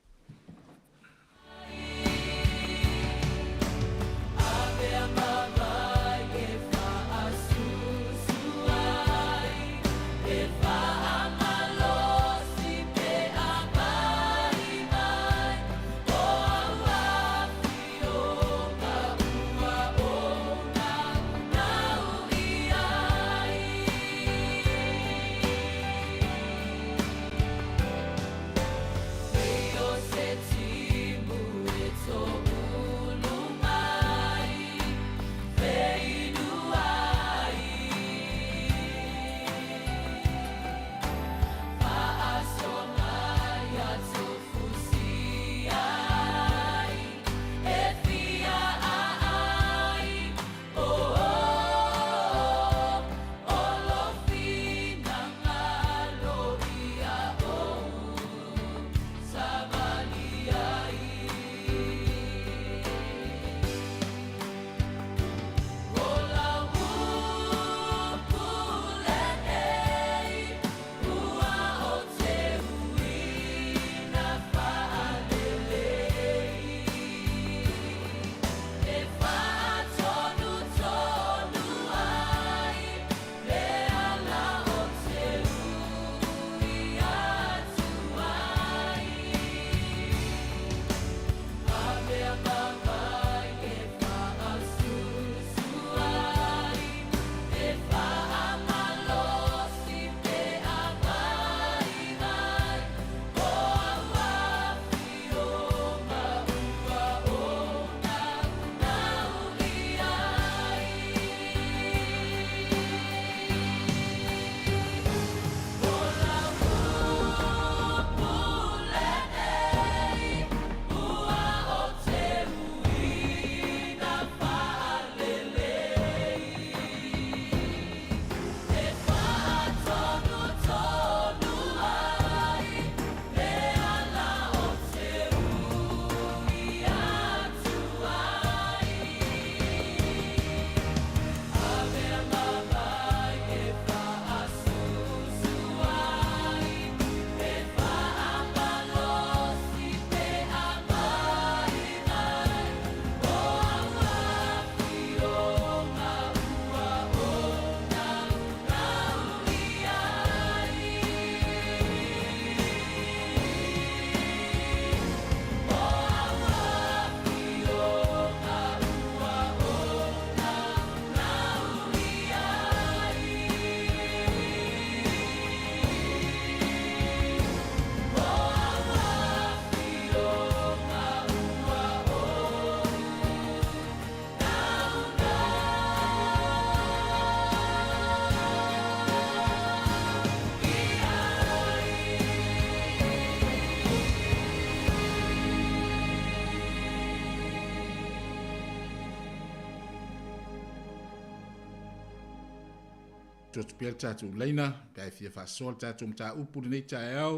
Tu atu pea le tatou laina pe a e fia faasoa le tatou mataupu i lenei taeao,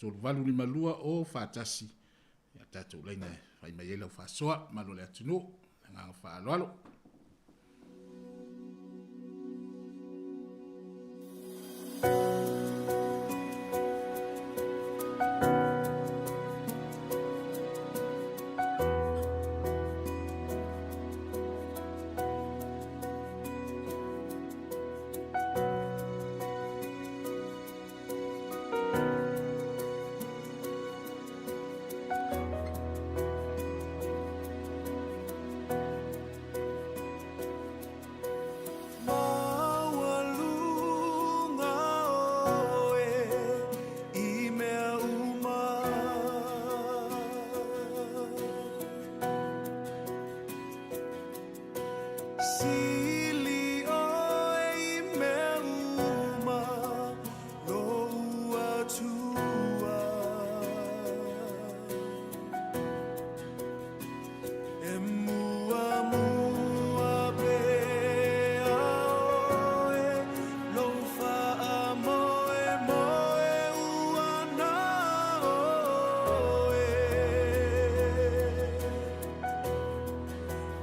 3852 o 41. Ia, tatou laina e fai mai ai lau faasoa, malu o le atunuu, le agaga faaaloalo. Maualuga oe i mea uma. Sili oe i mea uma lou Atua. E muamua pea oe lou faamoemoe ua na oe.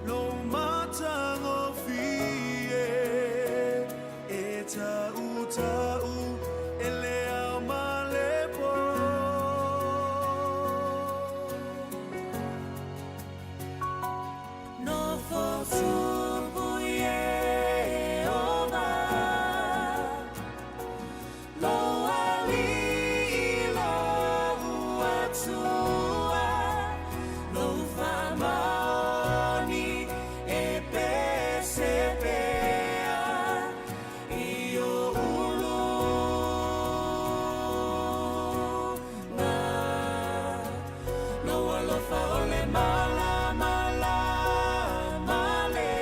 Lou matagofie e tautau e le ao ma le po. Nofo tupu Ieova, lou Alii lou Atua, lou faamaoni e pese pea i ou uluga. Lou alofa o le malamalama le.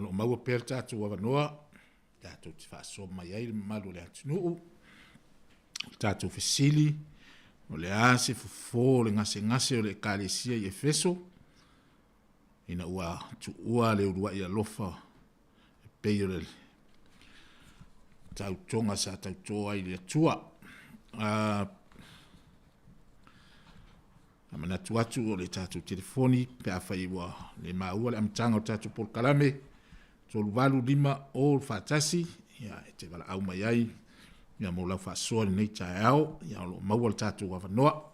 o lo o maua pea le tatou avanoa, tatou te faasoa mai ai le mamalu o le atunuu, o le tatou fesili, o le a se fofo o le gasegase o le Ekalesia i Efeso, ina ua tuua le uluai alofa e pei o le tautoga sa tauto ai i le Atua. A manatu atu o le tatou telefoni pe afai ua le maua le amataga o le tatou polokalame, 385 0 faatasi, ia, e te valaau mai ai ia mo lau faasoa i lenei taeao, ia o lo o maua le tatou avanoa.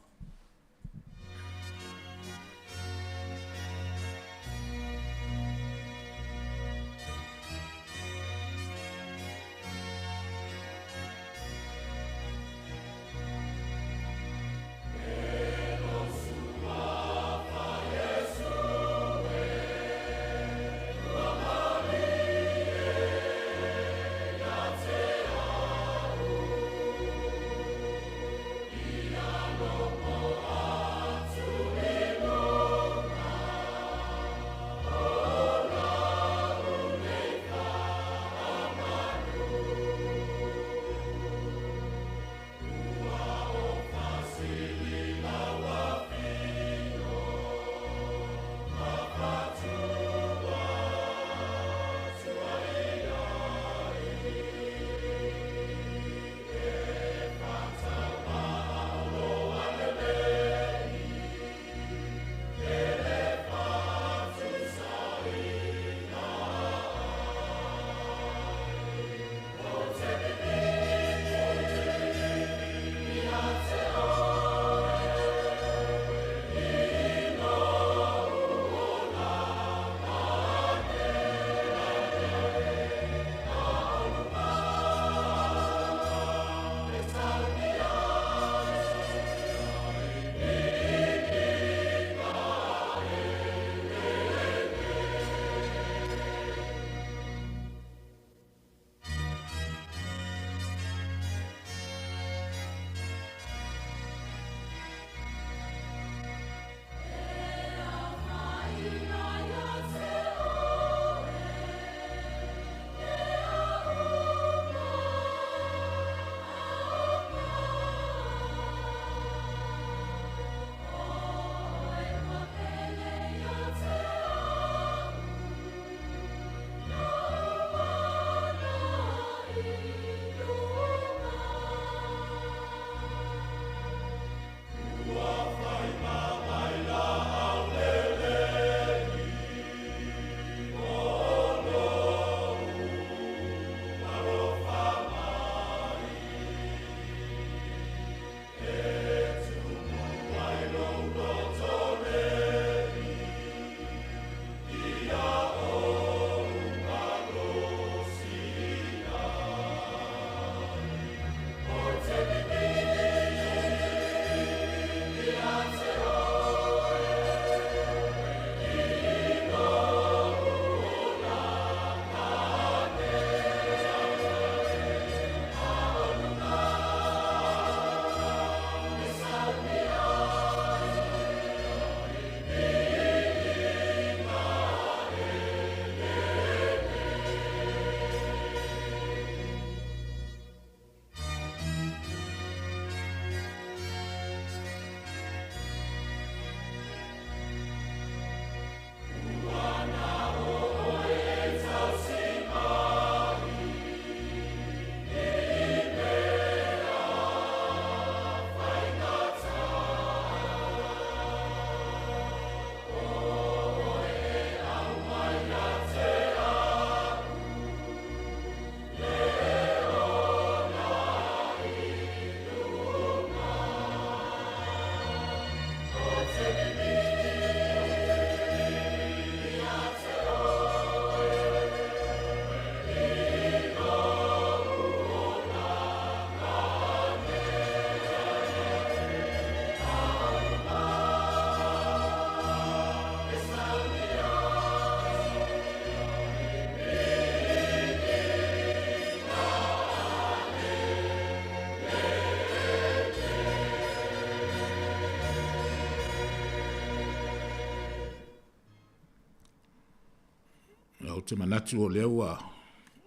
Ou te manatu o lea ua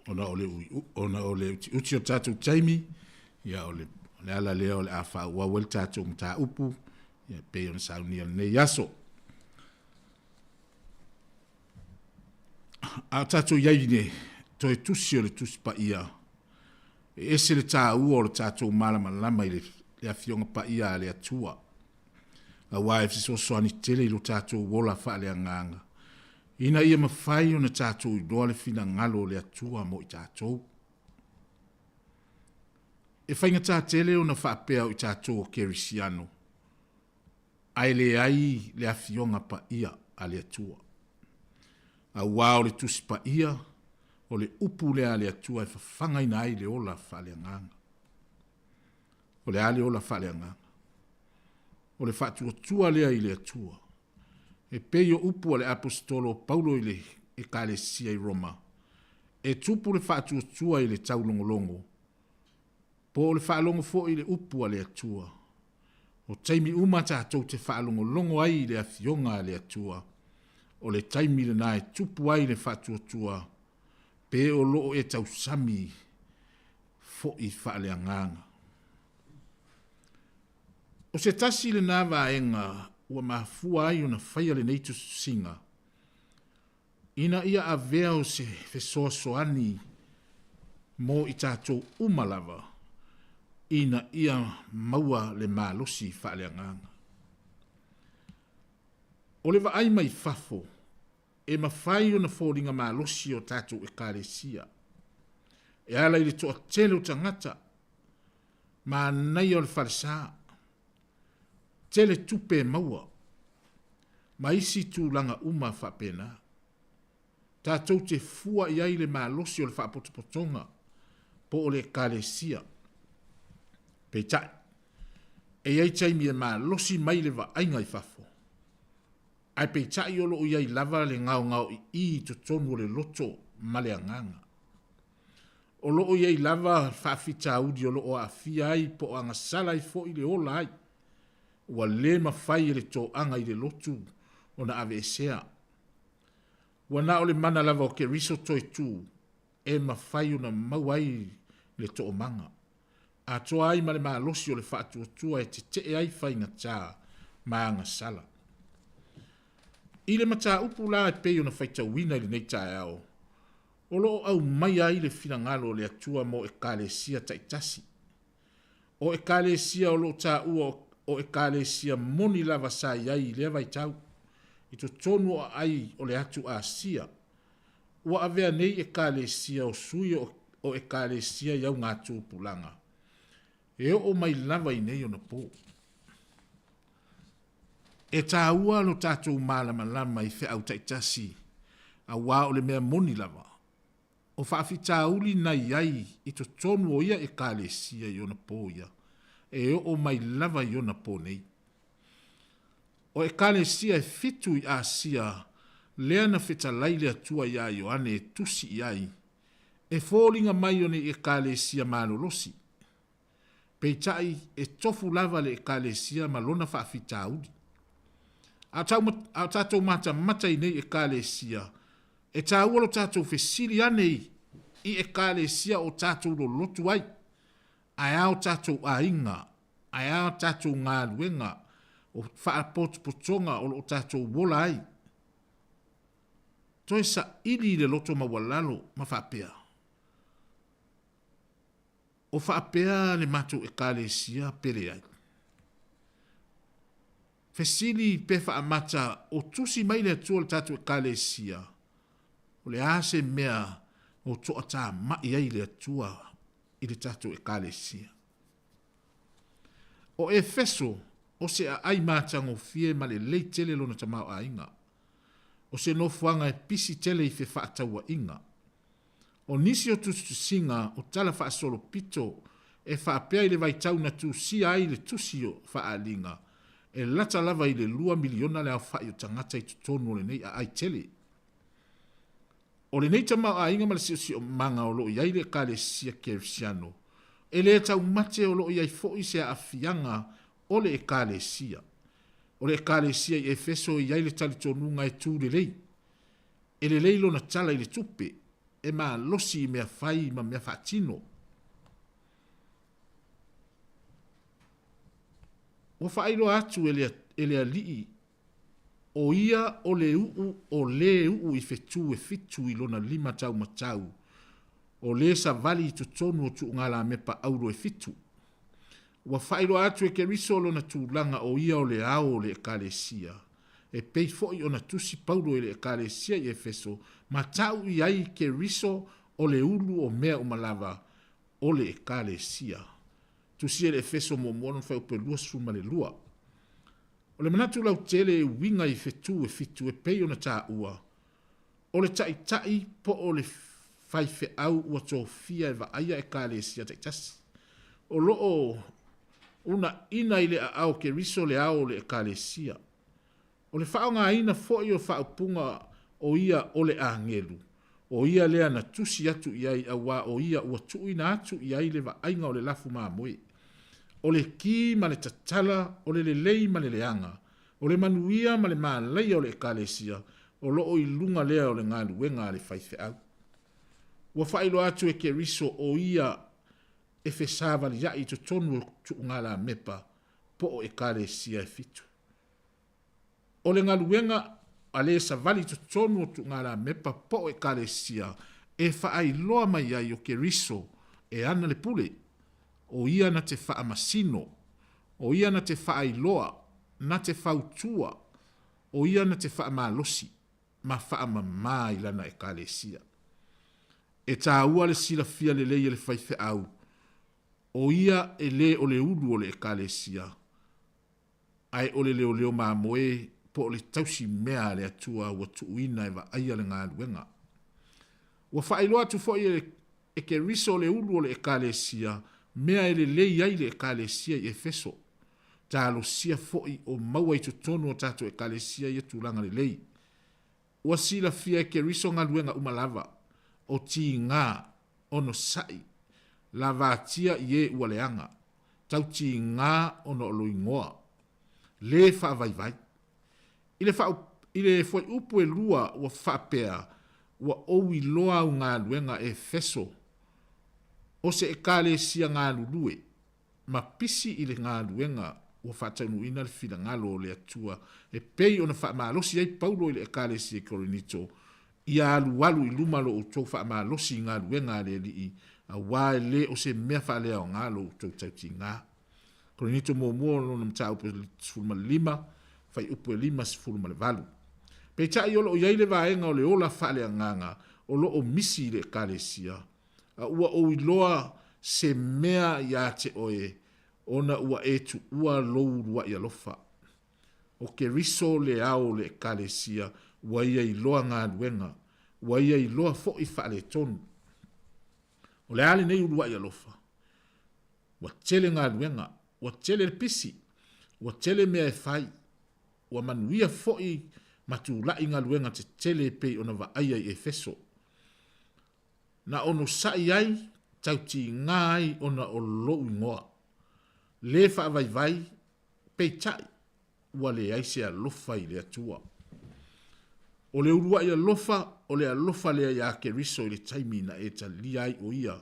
ona o le ona o le utiuti o le tatou taimi, ia o le, o le ala lea o le a faaauau ai le tatou mataupu, ia pei ona saunia lenei aso. A o tatou i ai i le toe tusi o le Tusi Paia, e ese le taua o le tatou malamalama i le, le Afioga Paia a le Atua, auā e fesoasoani tele i lo tatou ola faaleagaga, ina ia mafai ona tatou iloa le finagalo o le Atua mo i tatou. E faigata tele ona faapea o i tatou o Kerisiano, ae leai le Afioga Paia a le Atua. Auā o le Tusi Paia, o le upu lea a le Atua e fafagaina ai le ola faaleagaga. O le a le ola faaleagaga? O le faatuatua lea i le Atua. E pei o upu a le Aposetolo o Paulo i le Ekalesia i Roma, E tupu le faatuatua i le taulogologo, po o le faalogo foi i le upu a le Atua. O taimi uma tatou te faalogologo ai i le Afioga a le Atua, o le taimi lena e tupu ai le faatuatua, pe o lo o e tausami foi faaleagaga. O se tasi lena vaega ua mafua ai ona faia lenei tusitusiga, ina ia avea o se fesoasoani mo i tatou uma lava ina ia maua le malosi faaleagaga. O le vaai mai fafo, e mafai ona foliga malosi o tatou Ekalesia e ala i le toatele o tagata, manaia o le falesa, tele tupe e maua, ma isi tulaga uma faapena. Tatou te fua i ai le malosi o le faapotopotoga po o le Ekalesia. Peitai, e i ai taimi e malosi mai le vaaiga i fafo, ae peitai o lo o i ai lava le gaogaoi'i i totonu o le loto ma le agaga. O lo o i ai lava faafitauli o lo o aafia ai po o agasala ai foi le ola ai, ua le mafai e le toaga i le lotu ona aveesea. Ua na o le mana lava o Keriso toe tu e mafai ona maua ai le toomaga, atoa ai ma le malosi o le faatuatua e tetee ai faigata ma agasala. I le mataupu la e pei ona faitauina i lenei taeao, o lo o aumaia ai le finagalo o le Atua mo Ekalesia taitasi. O Ekalesia o lo o taua o Ekalesia moni lava sa i ai i lea vaitau, i totonu o aai o le atu Asia, ua avea nei Ekalesia o sui o Ekalesia i augatupulaga, e oo mai lava i nei ona po. E taua lo tatou malamalama i feau taitasi, auā o le mea moni lava, o faafitauli na i ai i totonu o ia Ekalesia i ona po ia, e oo mai lava i ona po nei. O Ekalesia e fitu i Asia lea na fetalai le Atua iā Ioane e tusi i ai, e foliga mai o nei Ekalesia malolosi. Peitai, e tofu lava le Ekalesia ma lona faafitauli. A o tatou matamata i nei Ekalesia, e taua lo tatou fesili ane i Ekalesia o tatou lolotu ai, ae a o tatou aiga, ae a tatou galuega o faapotopotoga o lo o tatou ola ai. Toe saili i le loto maualalo ma faapea, O faapea le matou Ekalesia pe leai? Fesili pe faamata o tusi mai le Atua i le tatou Ekalesia, o le a se mea o toatama'i ai le Atua i le tatou Ekalesia? O Efeso, o se aai matagofie ma lelei tele lona tamaoaiga. O se nofoaga e pisi tele i fefaatauaiga. O nisi o tusitusiga o tala faasolopito e faapea i le vaitau na tusia ai le tusi o faaaliga, e lata lava i le lua miliona le aofai o tagata i totonu o lenei aai tele. O lenei tamaoaiga ma le siosiomaga o lo o i ai le Ekalesia Kerisiano, e le taumate o lo o i ai foi se aafiaga o le Ekalesia. O le Ekalesia i Efeso e i ai le talitonuga e tu lelei. E lelei lona tala i le tupe, e malosi i mea fai ma mea faatino. Ua faailoa atu e le, e le alii o ia o le u'u o lē u'u i fetū e fitu i lona limataumatau, o lē savali i totonu o tuugalamepa auro e fitu. Ua faailoa atu e Keriso lona tulaga o ia o le ao o le Ekalesia, e pei foi ona tusi Paulo i le Ekalesia i Efeso ma ta'u i ai Keriso o le ulu o mea uma lava o le Ekalesia. Tusia i le Efeso muamua lona fuaiupu e 22. O le manatu lautele e uiga i fetū e fitu e pei ona tāua, o le taʻitaʻi po o le faifeau ua tofia e vaaia Ekalesia taitasi. O lo o unaʻina i le aao o Keriso le ao o le Ekalesia. O le faaaogaina foi o faaupuga o ia o le agelu, o ia lea na tusi atu i ai auā o ia ua tuuina atu i ai le vaaiga o le lafu mamoe. O le ki ma le tatala, o le lelei ma le leaga, o le manuia ma le malaia o le Ekalesia, o lo o i luga lea o le galuega a le faifeau. Ua faailoa atu e Keriso o ia e fesavaliaʻi i totonu o tuugalamepa po o Ekalesia e fitu. O le galuega a le savali i totonu o tuugalamepa po o Ekalesia e faailoa mai ai o Keriso e ana le pule, o ia na te faamasino, o ia na te faailoa, na te fautua, o ia na te faamalosi ma faamamā i lana Ekalesia. E tāua le silafia lelei e le faifeau, o ia e lē o le ulu o le Ekalesia, ae o le leoleo mamoe po o le tausi mea a le Atua ua tuuina e vaaia le galuega. Ua faailoa atu foi e e Keriso le ulu o le Ekalesia, mea e lelei ai le Ekalesia i Efeso. Talosia foi o maua i totonu o tatou Ekalesia ia tulaga lelei. Ua silafia e Keriso galuega uma lava, o tigā, onosai, lavatia i e ua leaga, tau tigā ona o lo igoa, lē faavaivai. I le faau, i le fuaiupu e lua ua faapea, ua ou iloa au galuega Efeso, o se Ekalesia galulue, ma pisi i le galuega ua faataunuuina le finagalo o le Atua e pei ona faamalosi ai Paulo i le Ekalesia i Korinito, ia alualu i luma lo outou faamalosi i galuega a le Alii, auā e lē o se mea faaleaoga lo outou tautigā. Korinito muamua o lona mataupu e 15, fuaiupu e 58. Peitai o lo o i ai le vaega o le ola faaleagaga o lo o misi i le Ekalesia, a ua ou iloa se mea iā te oe, ona ua e tuua lou uluaʻi alofa. ʻO Keriso le ao o le Ekalesia, ua ia iloa galuega, ua ia iloa foʻi faaletonu. O le a lenei uluaʻi alofa? Ua tele galuega, ua tele le pisi, ua tele mea e fai, ua manuia foʻi ma tulaʻi galuega tetele e pei ona vaaia i Efeso. Na onosai ai, tautigā ai ona o lou igoa. Lē faavaivai, peitai, ua leai se alofa i le Atua. O le uluaʻi alofa, o le alofa lea iā Keriso i le taimi na e talia ai ʻo ia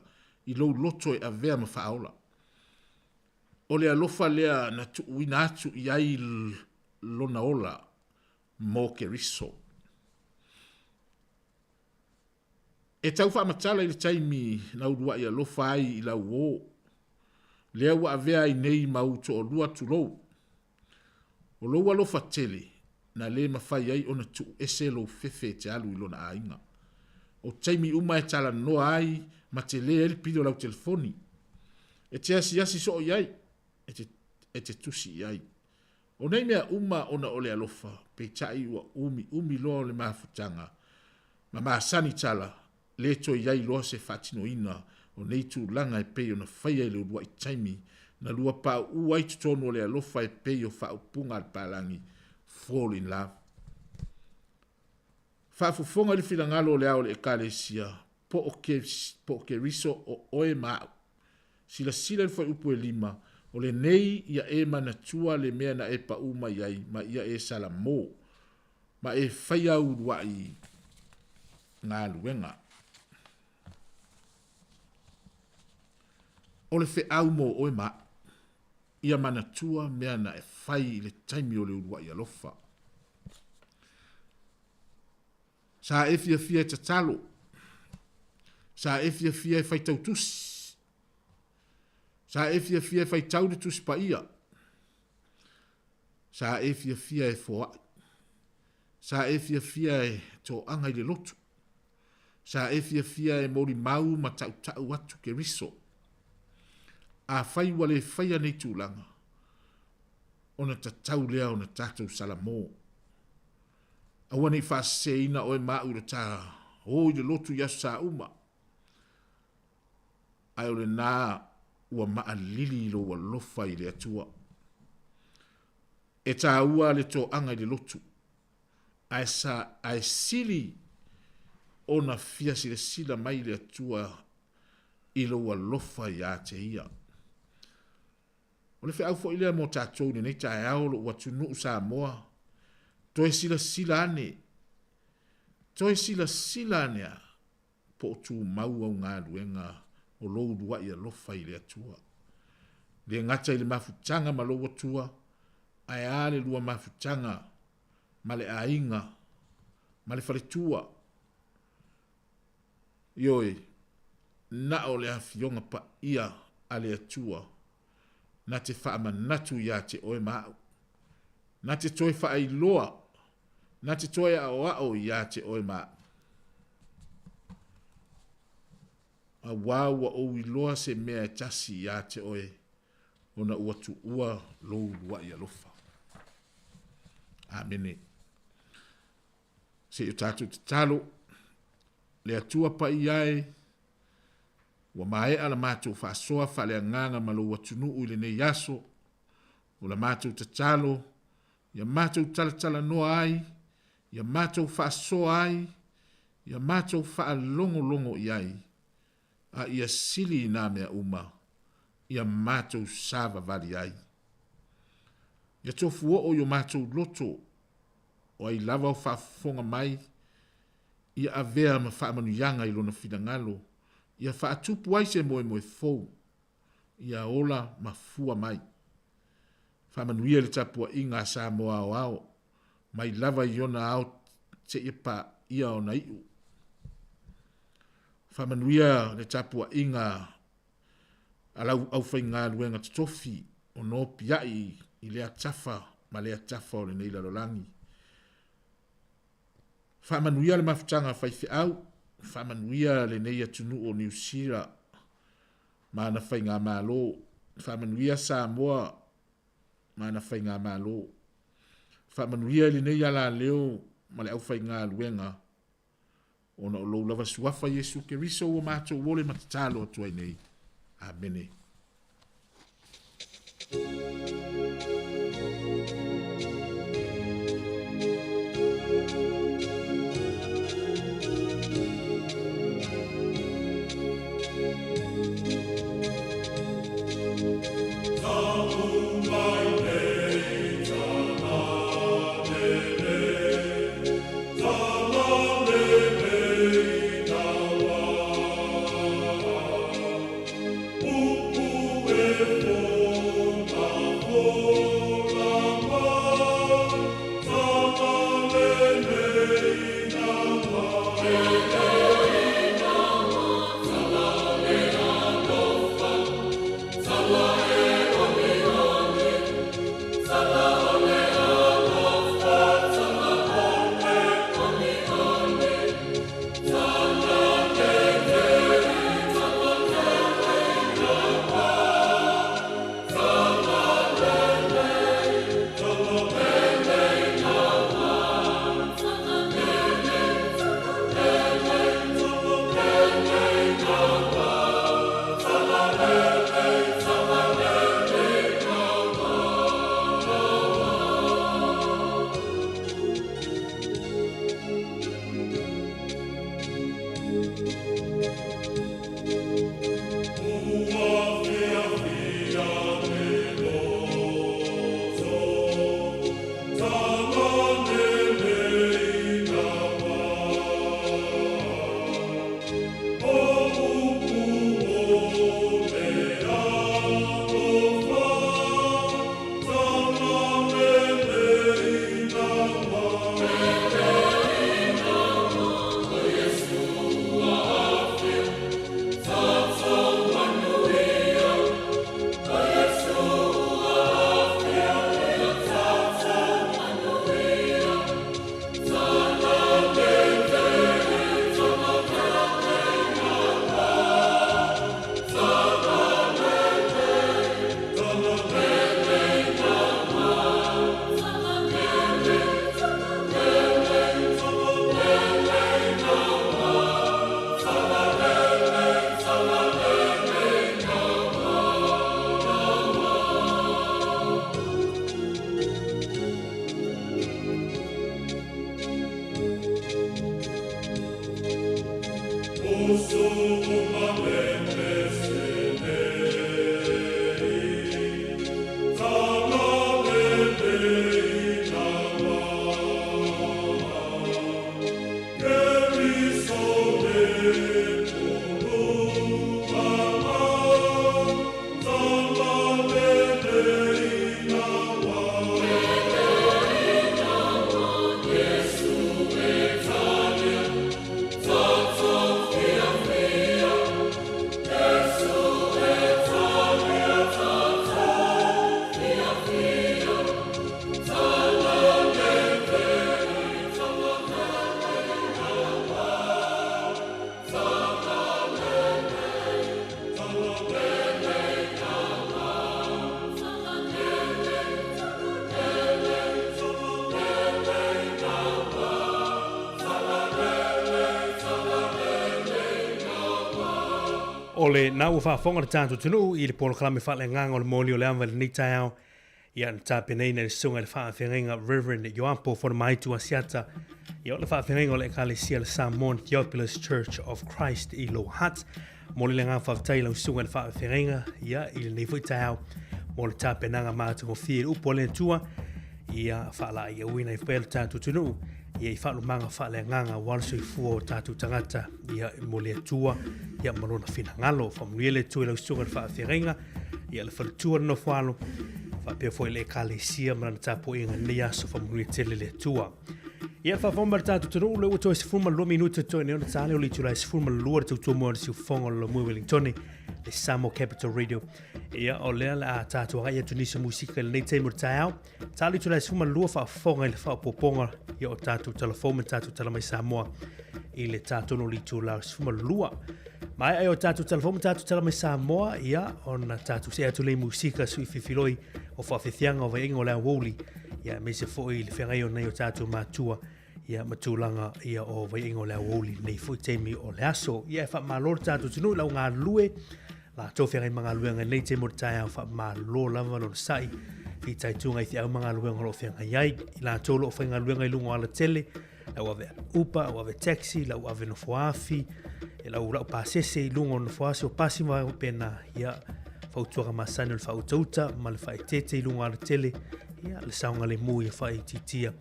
i lou loto e avea ma faaola. O le alofa lea na tuuina atu i ai lona ola mo Keriso. E tau faamatala i le taimi na uluaʻi alofa ai i lau ō, lea ua avea ai nei ma ou toalua tulou. O lou alofa tele, na lē mafai ai ona tuu ese lou fefe e te alu i lona aiga. O taimi uma e talanoa ai ma telē ai le pili o lau telefoni. E te asiasi soo i ai, e te, e te tusi i ai. O nei mea uma ona o le alofa, peitai ua umiumi loa o le mafutaga, ma masani tala, lē toe i ai loa se faatinoina o nei tulaga e pei ona faia i le uluaʻi taimi na lua paʻuʻu ai totonu o le alofa e pei o faaupuga a le palagi Fall in Love. Faafofoga i le finagalo o le ao o le Ekalesia, po o po o Keriso o oe ma aʻu. Silasila i le fuaiupu e lima, o lenei ia e manatua le mea na e paʻu mai ai ma ia e Salamō, ma e faia au uluaʻi. galuega. O le feau mo oe ma a'u, ia manatua mea na e fai i le taimi o le ulua'i alofa. Sa e fiafia e tatalo. Sa e fiafia e faitau tusi. Sa e fiafia e faitau le Tusi Paia. Sa e fiafia e foa'i. Sa e fiafia e toaga i le lotu. Sa e fiafia e molimau ma tautau atu Keriso. Afai ua le faia nei tulaga, ona tatau lea ona tatou salamo. Aua ne i faaseseina oe ma au i lo ta o i le lotu i aso sa uma. Ae o lena ua maʻalili i lou alofa i le Atua. E taua le toaga i le lotu, ae sa ae sili ona fia silasila mai le Atua i lou alofa iā te ia. O le feau foi lea mo tatou i lenei taeao, lou atunuu Samoa, toe silasila ane, toe silasila ane a, po o tumau au galuega o lou ulua'i alofa i le Atua. Le gata i le mafutaga ma lou Atua, ae a le lua mafutaga ma le aiga, ma le faletua. Ioe, na o le Afioga Paia a le Atua na te faamanatu iā te oe ma a'u, na te toe faailoa, na te toe aʻoaʻo iā te oe ma a'u. Auā ua ou iloa se mea e tasi iā te oe, ona ua tuua lou uluaʻi alofa. Amene. Se i o tatou tatalo, le Atua Paia e, ua maea la matou faasoa faaleagaga ma lou atunuu i lenei aso, o la matou tatalo, ia matou talatalanoa ai, ia matou faasoa ai, ia matou faalogologo i ai, a ia sili i nā mea uma, ia matou savavali ai. Ia tofu oo i o matou loto, o ai lava o faafofoga mai, ia avea ma faamanuiaga i lona finagalo, ia faatupu ai se moemoe fou, ia ola ma fua mai. Faamanuia le tapuaiga a Samoa aoao, mai lava i ona ao seia paia ona iu. Faamanuia le tapuaiga a lau aufaigaluega totofi o nopiai i lea tafa ma lea tafa o lenei lalolagi. Faamanuia le mafutaga a faifeau, faamanuia lenei atunuu o Niu Sila ma ana faigamalo, faamanuia Samoa ma ana faigamalo. Faamanuia i lenei alaleo ma le aufaigaluega ona o lou lava suafa Iesu Keriso ua matou ole ma tatalo atu ai nei. Amene. O lena ua faafofoga le tatou atunuu i le polokalame faaleagaga o le moli o le ava i lenei taeao, ia na tapenaina e le Susuga i le Faafeagaiga Reverend Ioapo Fonomaitu Asiata, ia o le faafeagaiga o le Ekalesia le Samoan Theophilus Church of Christ i Lower Hutt. Momoli le agaga faafetai i lau Susuga i le Faafeagaiga ia i lenei foi taeao mo le tapenaga matagofie i le upu a le Atua ia faalaaiauina ai pea le tatou atunuu ia i faalumaga faaleagaga aua le soifua o tatou tagata ia mo le Atua ia ma lona finagalo. Faamanuia le Atua i lau susuga i le faafeagaiga ia le faletua le nofoalo faapea foi le ekalesia ma lana tapuaiga i lenei aso. Faamanuia tele le Atua. Ia faafofoga mai le tatou atunuu, lea ua toe 12 minute totoe nei ona ta lea o le itula e 12 le tautua mua o le siufofoga o le Lomui Wellingtone le Samoa Capital Radio. Ia o lea le a tatou agai atu nisi o musika i lenei taimi o le taeao. Ta le itula e 12 faafofoga i le faaopoopoga ia o tatou tala fou ma tatou tala mai Samoa i le tatonu o le itula o le 12. Maea ai o tatou tala fou ma tatou tala mai Samoa, ia ona tatou see atu lea i musika sui fifiloi o faafefiaga o vaiaiga o le aoauli, ia aemaise foi i le feagai o nai o tatou matua, ia ma tulaga ia o vaiaiga o le aoauli nei foi taimi o le aso. Ia e faamalo le tatou atunuu i lau galulue, latou feagai ma galuega i lenei taimi o le taeao, faamalo lava le onosai, fitaituga i feau ma galuega o lo o feagai ai, i latou o lo o faigaluega i luga o alatele, lau ave Uber, lau ave taxi, lau ave nofoafi, e lau lau pasese i luga o nofoasi o pasi ma vaega faapena, ia, fautuaga masani o le faautauta ma le faaeteete i luga o alatele, ia, le saogalemu ia faaitiitia,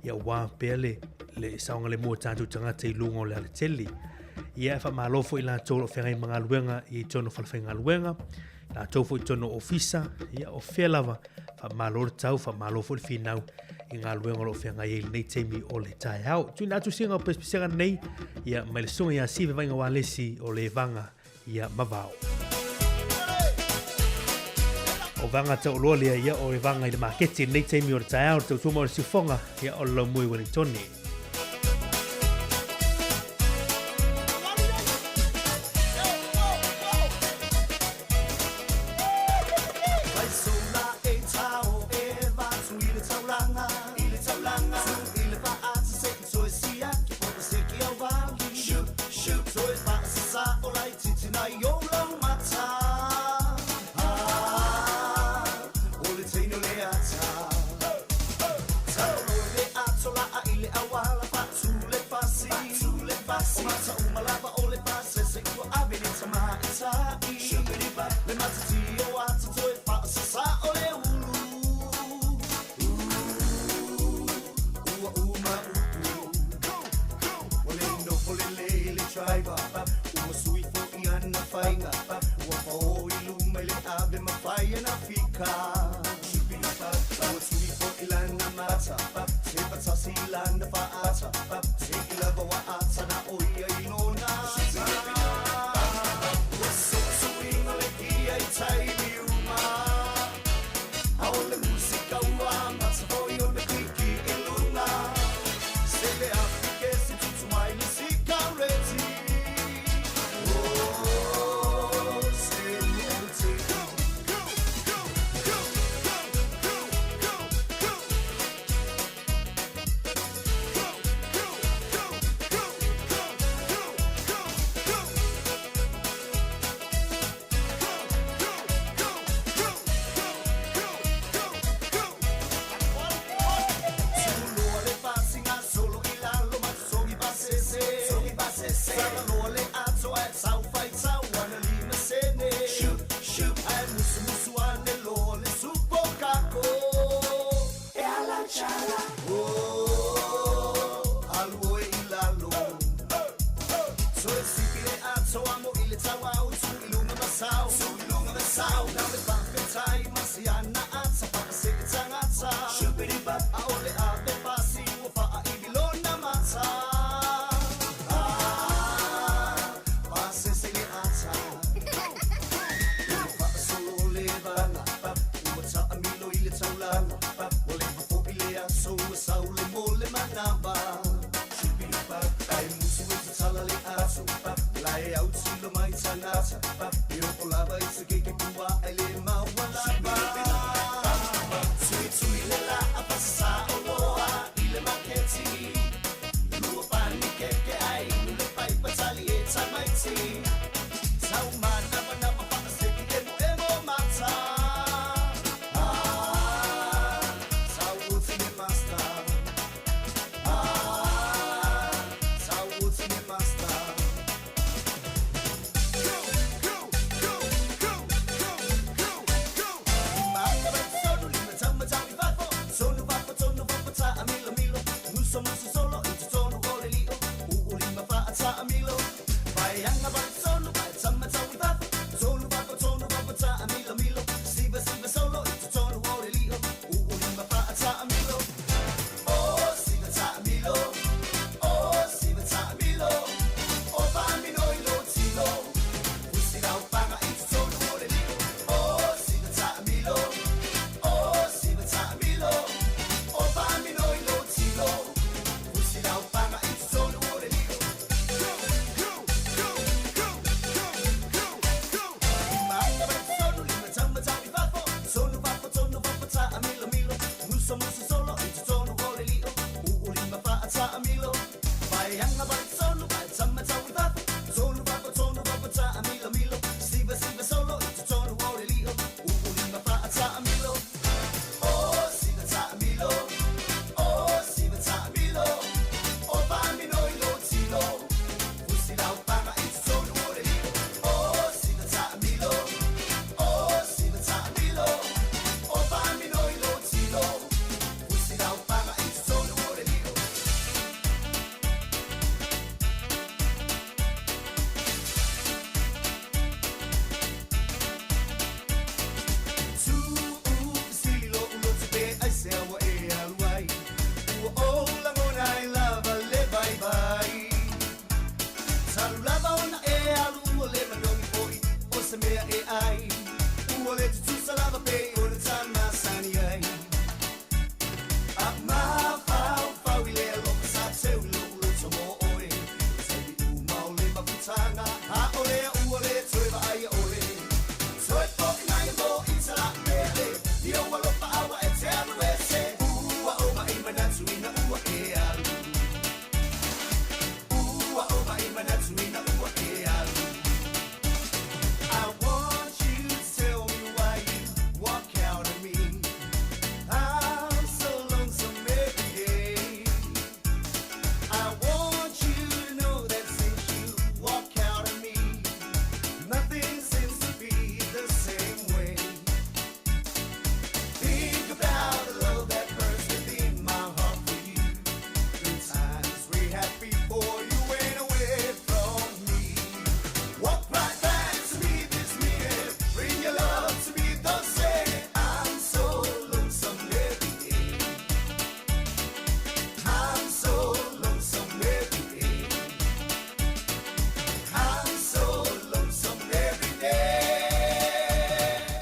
ia aua pea le, le saogalemu o tatou tagata i luga o le alatele. Ia, e faamalo foi i latou o lo o feagai ma galuega i totonu o falefaigaluega, latou foi i totonu o ofisa, ia, o fea lava, Faamalo le tau, faamalo foi le finau i galuega o lo o feagai ai i lenei taimi o le taeao. Tuuina atu siga o pesepesega nei, ia, mai le susuga ia Sive Vaiga Walesi o Levaga ia Mavao. O vaga taualoa lea ia o le vaga i le maketi i lenei taimi o le taeao, le tautua o le siufoga ia o le Laumui Wellingtone.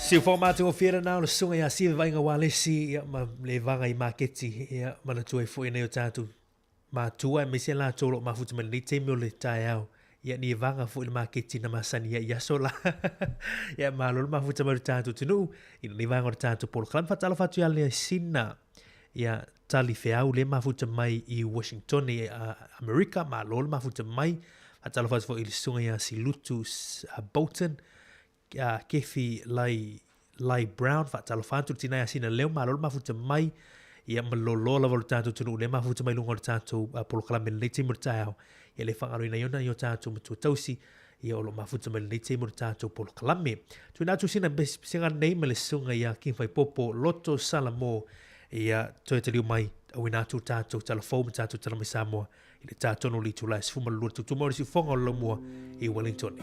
Siufoga matagofie lena o le susuga ia Sive Vaaiga Ualesi, ia, ma le vaga i maketi, ia, manatua ai foi nei o tatou matua aemaise latou o lo o mafuta mai lenei taimi o le taeao, ia, ni vaga foi le maketi na masani ai i aso la. Ia, malo le mafuta mai o le tatou atunuu i lenei vaega o le tatou polokalame. Faatalofa atu ia Leasina, ia, Tali Feau le mafuta mai i Washington i Amerika, malo le mafuta mai. Faatalofa atu foi i le susuga ia Silutu Bolton, Kefi Lai, Lai Brown, faatalofa atu le tina ia Sina Leo, malo le mafuta mai. Ia ma loloa lava o le tatou atunuu le mafuta mai luga o le tatou polokalame lenei taimi o le taeao. Ia le faagaloina ai ona i o tatou matua tausi, ia o lo o mafuta mai lenei taimi o le tatou polokalame. Tuuina atu sina pesega nei ma le susuga ia King Faipopo Loto Salamo, ia toe taliu mai auina atu tatou tala fou ma tatou tala mai Samoa i le tā tonu o le itula e 12 tutumau o le siufoga o le laumua i Wellington.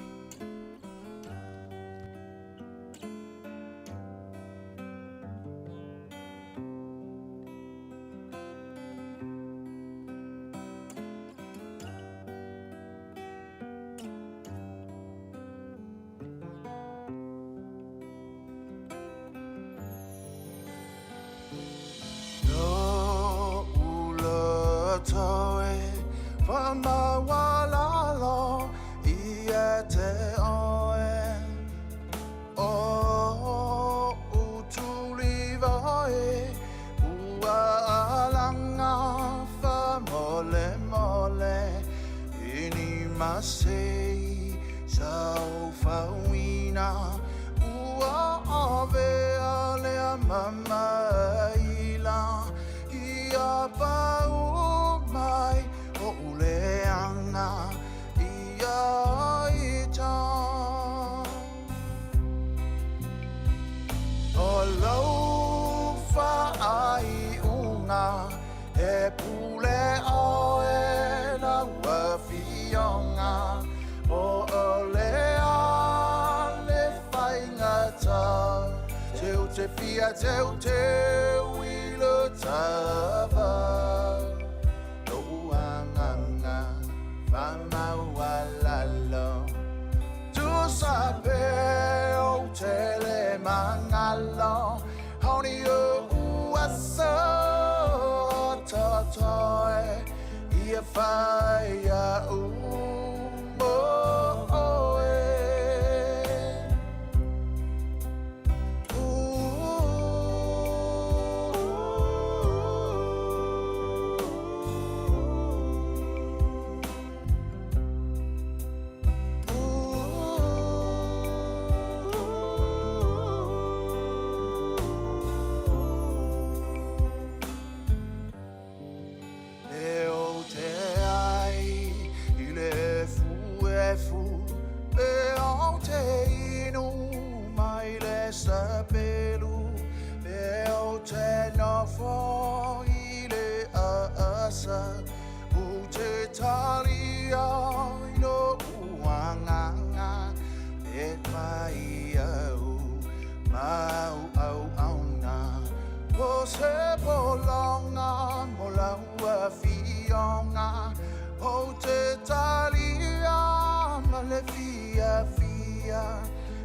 afioga Ou te talia ma le fiafia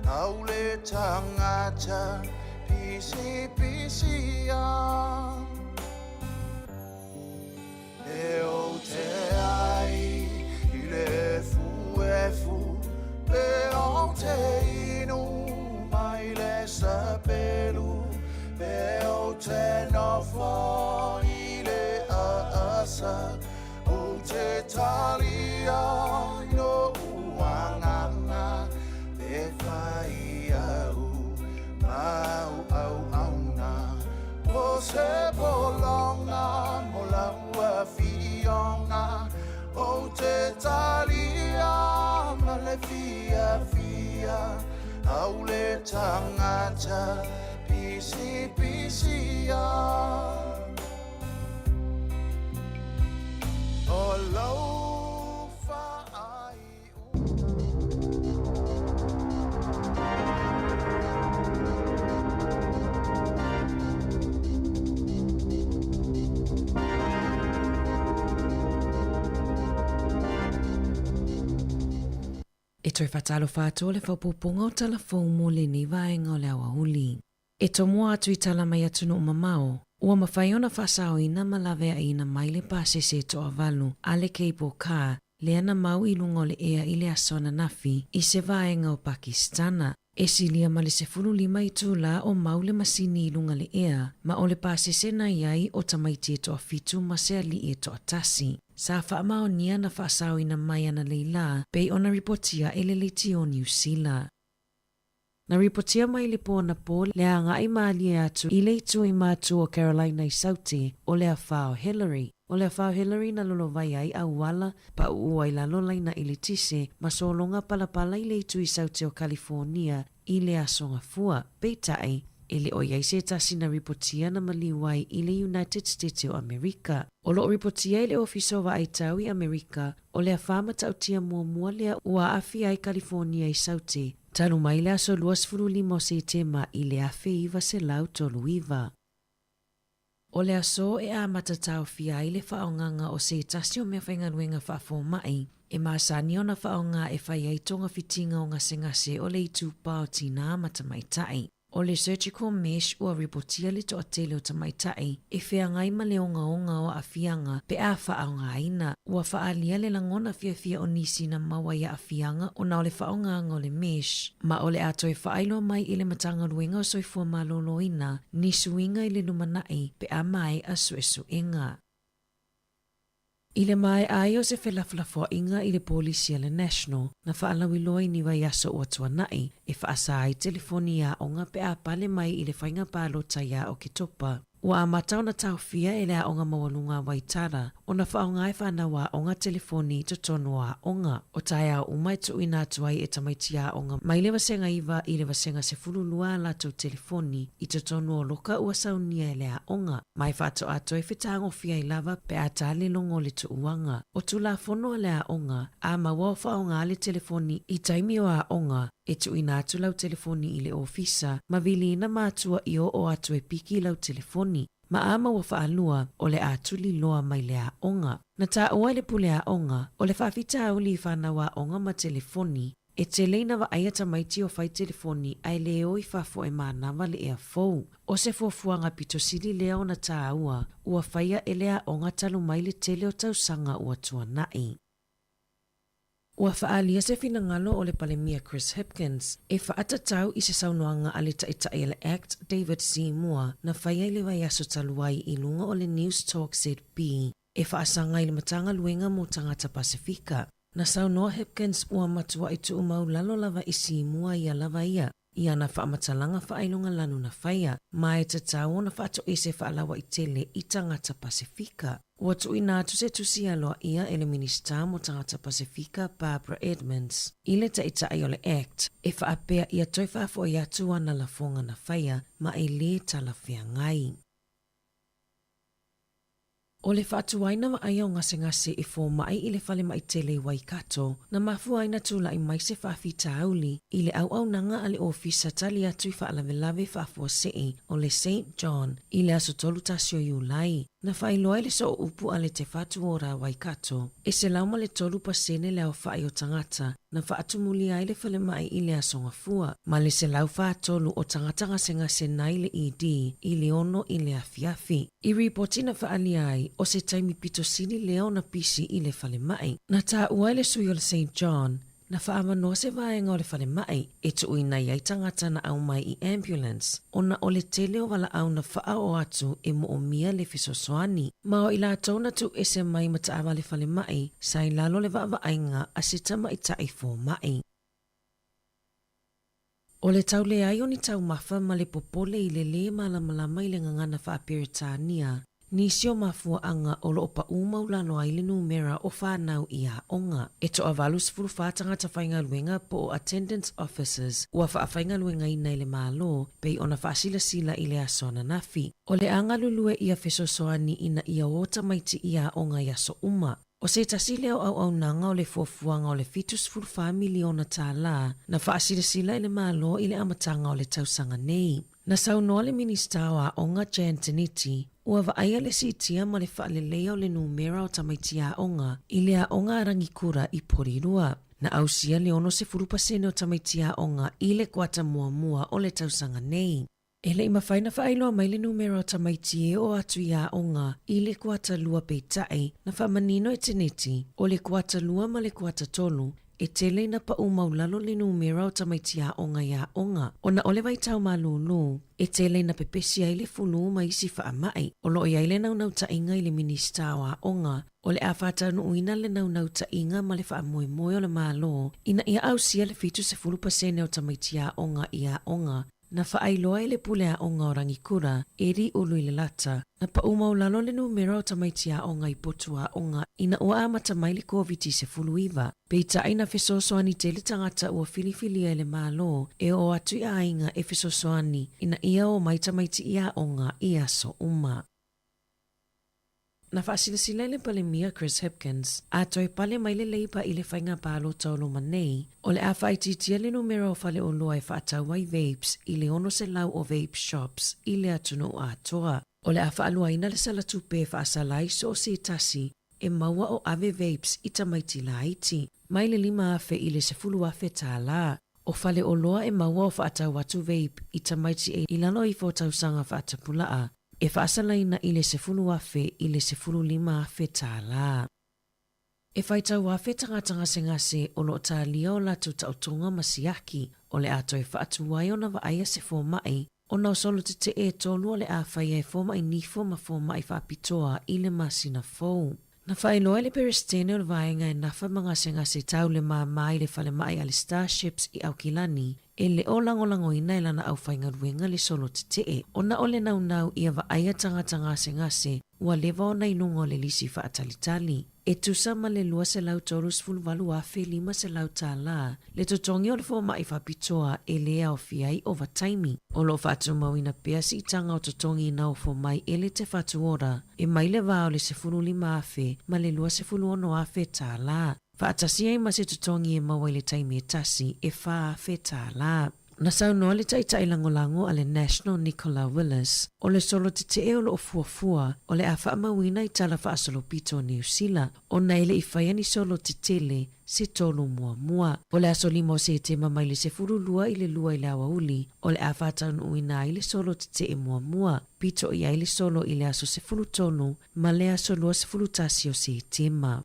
Au le tagata pisipisia E ou te ai i le efuefu Pe ou te inu mai le sapelu Pe ou te nofo i le aasa Ou te talia i lo'u agaga Pe fai au ma au auauna O se pologa mo lau afioga Ou te talia ma le fiafia Au le tagata pisipisia O lou E toe faatalofa atu o le faaopoopoga o tala fou mo lenei vaega o le aoauli. E tomoa atu i tala mai atunuu mamao, ua mafai ona faasaoina ma laveaiina mai le pasese e toavalu a le Cable Car lea na mau i luga o le ea i le aso ananafi i se vaega o Pakisitana. E silia ma le 15 itulā o mau le masini i luga le ea, ma o le pasese na i ai o tamaiti e toafitu ma se aliʻi e toatasi. Sa faamaonia na faasaoina mai analeila pei ona ripotia e le leitio o Niu Sila. Na ripotia mai i le pō anapō le agai mālie atu i le itu i matu o Carolina i Saute o le afa o Hillary. O le afa o Hillary na lolovai ai ʻauala, paʻuʻu ai lalo laina ʻeletise ma sologa palapala i le itu i Saute o Kalifonia i le Aso Gafua. Peitai, e le o i ai se tasi na ripotia na maliu ai i le United States o ʻAmerika. O loʻo ripotia i le Ofisa o Vaai Tau i ʻAmerika, o le afa matautia muamua lea ua aafia ai Kalifonia i Saute, talu mai le aso 25 o Setema i le 1939. O le aso e amata taofia ai le faaaogaga o se tasi o meafaigaluega faafomaʻi e masani ona faaaoga e fai ai togafitiga o gasegase o le itupa o tinā ma tamaitai. O le surgical mesh ua ripotia le toatele o tamaitai e feagai ma le ogaoga o aafiaga pe a faaaogaina. Ua faaalia le lagona fiafia o nisi na maua i aafiaga ona o le faaaogaga o le mesh, ma o le a toe faailoa mai i le Matagaluega o Soifua Maloloina ni suiga i le lumanai pe a maea suesuega. I le maea ai o se felafolafoaiga i le polisi a le National, na faalauiloa i ni vaiaso ua tuanai e faasa ai telefoni i aoga pe a pale mai i le faiga palota iā Oketopa. Ua amata ona taofia e le Aoga Maualuga a Waitara ona faaaoga e fanau aoga telefoni i totonu o aoga. O taeao uma e tuuina atu ai e tamaiti aoga mai le vasega 9 i le vasega 12 a latou telefoni i totonu o loka ua saunia e le aoga. Ma e faatoa toe fetagofia ai lava pe a tā le logo o le tuuaga. O Tulafono a le aoga, a maua o faaaoga le telefoni i taimi o aoga, e tuuina atu lau telefoni i le ofisa ma viliina matua i oo atu e piki i lau telefoni. Ma a maua faalua, o le a tuliloa mai le aoga. Na taua i le pule aoga, o le faafitauli i fanau aoga ma telefoni, E tele ina vaai a tamaiti o fai telefoni ae le o i fafo e manava le ea fou. O se fuafuaga pito sili lea ona tāua ua faia e le aoga talu mai le tele o tausaga ua tuanai. Ua faaalia se finagalo o le Palemia Chris Hipkins e faatatau i se saunoaga a le Taitai a le act David Seymour na faia i le vaiaso talu ai i luga o le Newstalk ZB e faasaga i le Matagaluega mo Tagata Pasefika. Na saunoa Hipkins ua matuai tuumau lalo lava i Simua ia lava ia i ana faamatalaga faailoga lanu na faia, ma e tatau ona faatoese faalauaitele i tagata Pasefika. Ua tuuina atu se tusi aloaia e le Minisita mo Tagata Pasefika Barbara Edmonds i le Taitai o le act e faapea ia toe faafoi atu ana lafoga na faia ma e lē talafeagai. O le faatuaina vaaia o gasegase e fomai i le falemai tele i Waikato, na mafua ai na tulai mai se faafitauli i le auaunaga a le Ofisa Tali Atu i Faalavelave Faafuasei o le Saint John i le aso 31 o Iulai. Na faailoa i le sooupu a le Te Whatu Ora Waikato, e 103% le aofai o tagata na faatumulia ai le falemai i le Aso Gafua, ma le 143 o tagata gasegase nai le ED i le 6 i le afiafi. I ripoti na faaalia ai, o se taimi pito sili lea ona pisi i le falemai. Na taua e le sui o le Saint John, na faaavanoa se vaega o le falemai e tuuina i ai tagata na aumai i ambulance, ona o le tele o valaau na faaoo atu e moomia le fesoasoani. Ma o i latou na tuuese mai ma taavale falemai sa i lalo le vaavaaiga a se tamaitai fomai. O le tau leai o ni taumafa ma le popole i le lē malamalama i le gagana faa-Peretania, nisi o mafuaaga o lo o paʻū maulalo ai le numera o fanau i aoga. E toa-84 tagata faigaluega po o attendance officers ua faafaigaluegaina i le Malo pei ona faasilasila i le aso ananafi. O le a galulue ia fesoasoani ina ia o tamaiti i aoga i aso uma. ʻO se tasi lea o auaunaga o le fuafuaga o le $74 miliona tālā na faasilasila e le Malo i le amataga o le tausaga nei. Na saunoa le Minisita o Aoga Jan Tinetti, ua vaaia le siitia ma le faaleleia o le numera o tamaiti aoga i le aoga a Rangikura i Porirua. Na ausia le 60% o tamaiti aoga i le kuata muamua o le tausaga nei. E le i mafai na faailoa mai le numera o tamaiti e oo atu i aoga i le kuata lua peitai na faamanino e Tinetti, o le kuata lua ma le kuata tolu, e tele ina paʻū maulalo le numera o tamaiti aoga i aoga. Ona o le vaitau malūlū, e tele ina pepesi ai le fulū ma isi faamai. O lo o i ai le naunautaiga i le Minisita o Aoga, o le a faataunuuina le naunautaiga ma le faamoemoe o le Malo ina ia ausia le 70% o tamaiti aoga i aoga Na faailoa e le pule aoga o Rangikura, Eddie Uluilelata, na paʻū maulalo le numera o tamaiti aoga i potu aoga ina ua amata mai le Koviti-19. Peitai na fesoasoani tele tagata ua filifilia e le Malo e oo atu i aiga e fesoasoani ina ia o mai tamaiti i aoga i aso uma. Na faasilasila e le Palemia Chris Hipkins, a toe pale mai le Labour i le faiga palota o loma nei, o le a faaitiitia le numera o faleoloa e faatau ai vapes i le 600 o vape shops i le atunuu atoa. O le a faaluaina le sala tupe e faasala ai so o se tasi e maua o ave vapes i tamaiti laiti, mai le $5,000 i le $10,000 tālā. O faleoloa e maua o faatau atu vape i tamaiti e i lalo ifo o tausaga faatapulaa, e faasalaina i le $10,000 i le $15,000 tālā. E faitau afe tagata gasegase o lo o tālia o latou taotoga ma siaki, o le a toe faatu ai ona vaaia se fomai, ona o solo tetee e tolu o le a faia e fomai nifo ma fomai faapitoa i le masina fou. Na faailoa e le Peresetene o le Vaega e nafa ma gasegase tau le māmā i le falemai a le Starships i Aukilani, e le o lagolagoina e lana aufaigaluega le solo tetee, ona o le naunau ia vaaia tagata gasegase ua leva ona i luga o le lisi faatalitali. E tusa ma le $238,500 tālā le totogi o le fomai faapitoa e lē aofia ai ovataimi. O lo o faatumauina pea siitaga o totogi na ofo mai e le Te Whatu Ora e mai le vā o le $15,000 ma le $26,000 tālā. Faatasi ai ma se totogi e maua i le taimi e tasi e $4,000 tālā. Na saunoa le taitai lagolago a le National Nicola Willis, o le solo tetee o lo o fuafua o le a faamauina i tala faasolopito o Niu Sila, ona e le i faia ni solo tetele se tolu muamua. O le aso 5 o Setema mai le 12 i le 2 i le aoauli, o le a faataunuuina ai le solo tetee muamua, pito i ai le solo i le aso 13 ma le aso 21 o Setema.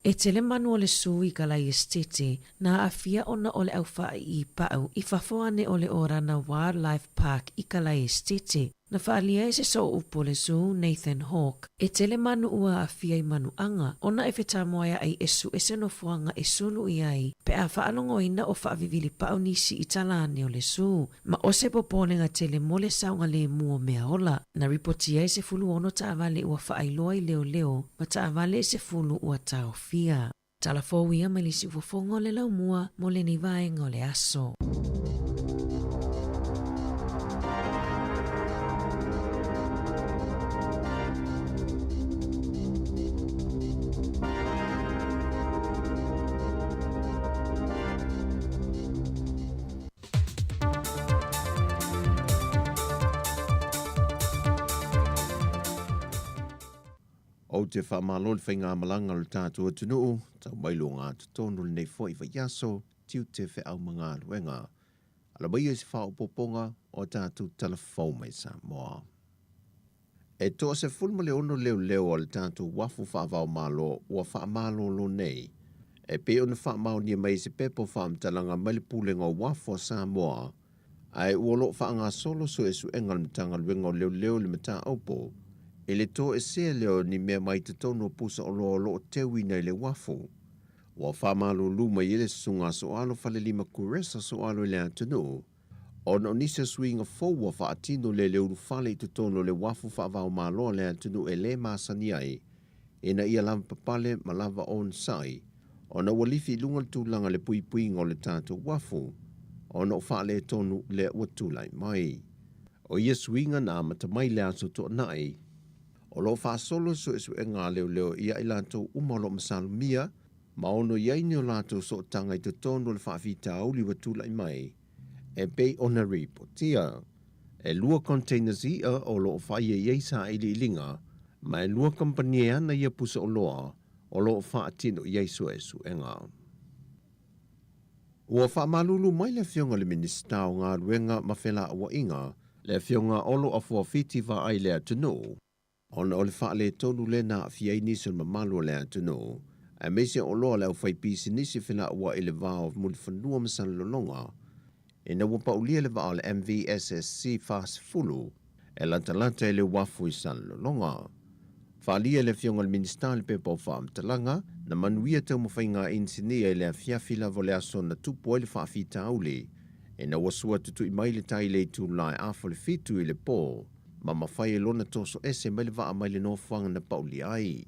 E tele manu o le sū i Kalai Esitete na aafia ona o le aufaaiipaʻu i fafo ane o le Orana Wildlife Park i Kalai Esitete. Na faaalia e se sooupu o le zoo, Nathan Hawke, e tele manu ua aafia i manuaga ona e fetamoeaʻi e suʻe se nofoaga e sulu i ai pe a faalogoina o faavivilipaʻu nisi i tala ane o le zoo. Ma o se popolega tele mo le saogalemu o mea ola. Na ripotia e 16 taavale ua faailoa i leoleo ma taavale e 10 ua taofia. Tala fou ia mai le siufofoga o le laumua mo lenei vaega o le aso. Ou te faamalo i le faigamalaga o le tatou atunuu, tau mai luagatotonu lenei foi vaiaso, tiute, feau ma galuega. Ala maia i se faaopoopoga o a tatou tala fou mai Samoa. E 16 leoleo a le tatou uafu faava-o-Malo ua faamalolo nei, e pei ona faamaonia mai i se pepa o faamatalaga mai le Pulega o Uafu a Samoa, ae ua lo o faagasolo suesuega a le Matagaluega o Leoleo i le mataupu i le toesea lea o ni mea mai totonu o pusa oloa o lo o teuina i le uafu. Ua faamalulu mai ai le Susuga a Soalo Falelima Kuresa Soalo i le atunuu, ona o nisi o suiga fou ua faatino lea i le ulufale i totonu o le uafu faava-o-Malo a le atunuu e le masani ai, ina ia lavapapale ma lava onosai, ona ua lifi i luga le tulaga i le puipuiga o le tatou uafu, ona o faaletonu lea ua tulai mai. O ia suiga na amata mai i le Aso Toonai, o lo o faasolo le suesuega a leoleo ia i latou uma o lo o masalomia ma ono i ai ni o latou sootaga i totonu o le faafitauli ua tulai mai e pei ona ripotia. E lua containers i'a o lo o faia i ai sailiiliga ma e lua kamupani e ana ia pusa oloa o lo o faatino i ai suesuega. Ua faamalulu mai le Afioga i le Minisita o Galuega ma Felauaiga, le Afioga Olo Afuafiti Vaai le atunuu, ona o le faaletonu lea na aafia ai nisi o le mamalu o le atunuu, aemaise o oloa a le aufaipisinisi felauai i le va o Mulifanua ma Salelologa, ina ua paulia le vaa o le MVSSC 40 e latalata i le uafu i Salelologa. Faaalia e le Afioga i le Minisita i le pepa o faamatalaga, na manuia taumafaiga a inisinia i le afiafi lava o le aso na tupu ai le faafitauli, ina ua sua tutui mai le tai i le itula e afa o le fitu i le po, ma mafai e lona toso ese mai le vaa mai le nofoaga na paulia ai.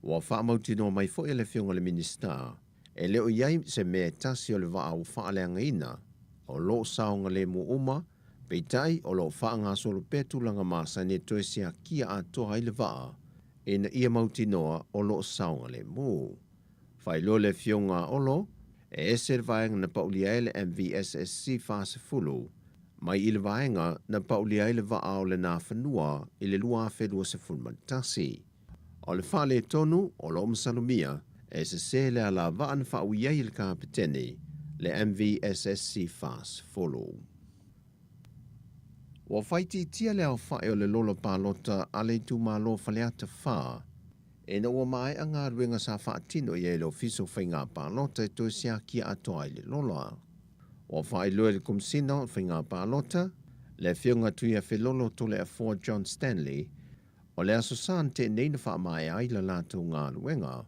Ua faamautinoa mai foi e le Afioga i le Minisita, e le o i ai se mea e tasi o le vaa ua faaleagaina, o lo o saogalemu uma, peitai o lo o faagasolo pea tulaga masani e toe siakia atoa ai le vaa ina ia mautinoa o lo o saogalemu. Faailoa le Afioga a Olo, e ese le vaega na paulia ai le MVSSC 40 mai i le vaega na paulia ai le vaa o le Nafanua i le 2021. O le faaletonu o lo o masalomia e sesē le alavaa na faaui ai e le Kapeteni le MVSSC 40. Ua faaitiitia le aofai o le lola palota a le itumalo Faleata 4 ina ua maea galuega sa faatino i ai le Ofisa o Faiga Palota e toe siakia atoa ai le lola. Ua faailoa e le Komesina o Faiga Palota, le Afioga Tuiafelolo Toleafoa John Stanley, o le Aso Sa na tea nei na faamaea ai la latou galuega,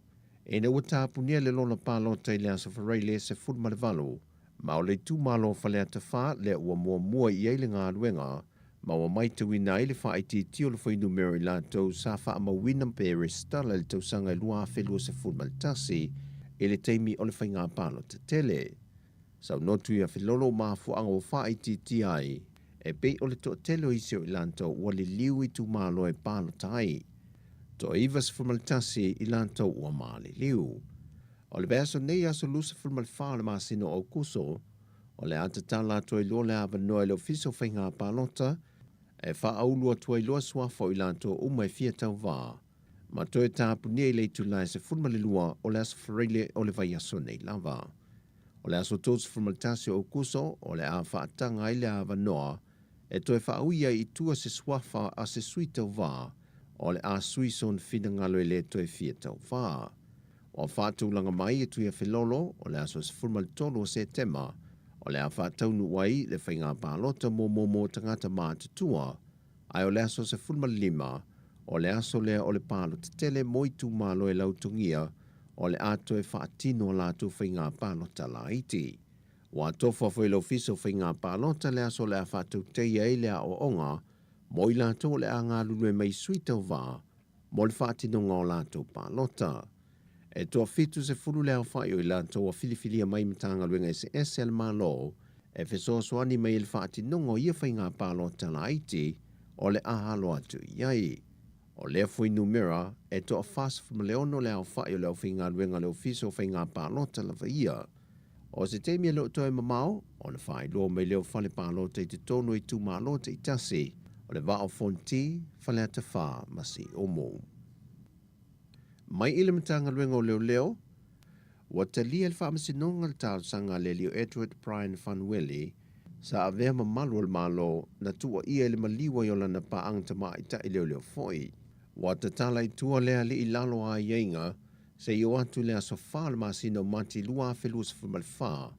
ina ua tapunia le lola palota i le Aso Faraile 18, ma o le itumalo o Faleata 4 lea ua muamua i ai le galuega ma ua maitauina ai le faaitiitia o le fuainumera i latou sa faamauina pe resitala i le tausaga e 2021 i le taimi o le faiga palota tele. Saunoa Tuiafelolo o mafuaaga ua faaitiitia ai e pei o le toatele o isi o i latou ua liliu i itumalo e palota ai. Toa 91 i latou ua maliliu. O le vaiaso nei aso 24 o le masina o Aokuso, o le a tatala atu ai loa le avanoa i le Ofisa o Faiga Palota e faaulu atu ai loa suafa o i latou uma e fia tauvā ma toe tapunia i le itula e 12 o le aso Faraile o le vaiaso nei lava. O le aso 31 o Aokuso o le a faataga ai le avanoa e toe faaui ai i tua se suafa a se sui tauvā o le a sui sona finagalo e le toe fia tauvā. Ua faatulaga mai e Tuiafelolo o le aso 13 o Setema o le a faataunuu ai le faiga palota muamua mo tagata matutua, ae o le aso 15 o le aso lea o le palota tele mo itumalo e lautogia o le a toe faatino a latou faiga palota laiti. Ua tofa foi le Ofisa o Faiga Palota le aso o le a faatauteia ai le aoaoga mo i latou o le a galulue mai sui tauvā mo le faatinoga o latou palota. E toa 70 le aofai o i latou ua filifilia mai Matagaluega eseese a le Malo e fesoasoani mai i le faatinoga o ia faiga palota laiti o le a alo atu i ai. O lea fuainumera, e toa 46 le aofai o le aufaigaluega a le Ofisa o Faiga Palota lava ia. O se taimi e le o toe mamao, ona faailoa mai lea o fale palota i totonu o itumalo taitasi o le Vaa o Fonoti, Faleata 4 ma Siumu. Mai i le Matagaluega o Leoleo, ua talia e le Faamasinoga le talosaga a le Alii o Edward Brian Fanuele, sa avea ma malu o le Malo, na tuuaia i le maliu ai o lana paaga tamaitai leoleo foi. Ua tatala i tua lea alii i lalo o aiaiga seia oo atu i le aso 4 o le masina o Mati 2024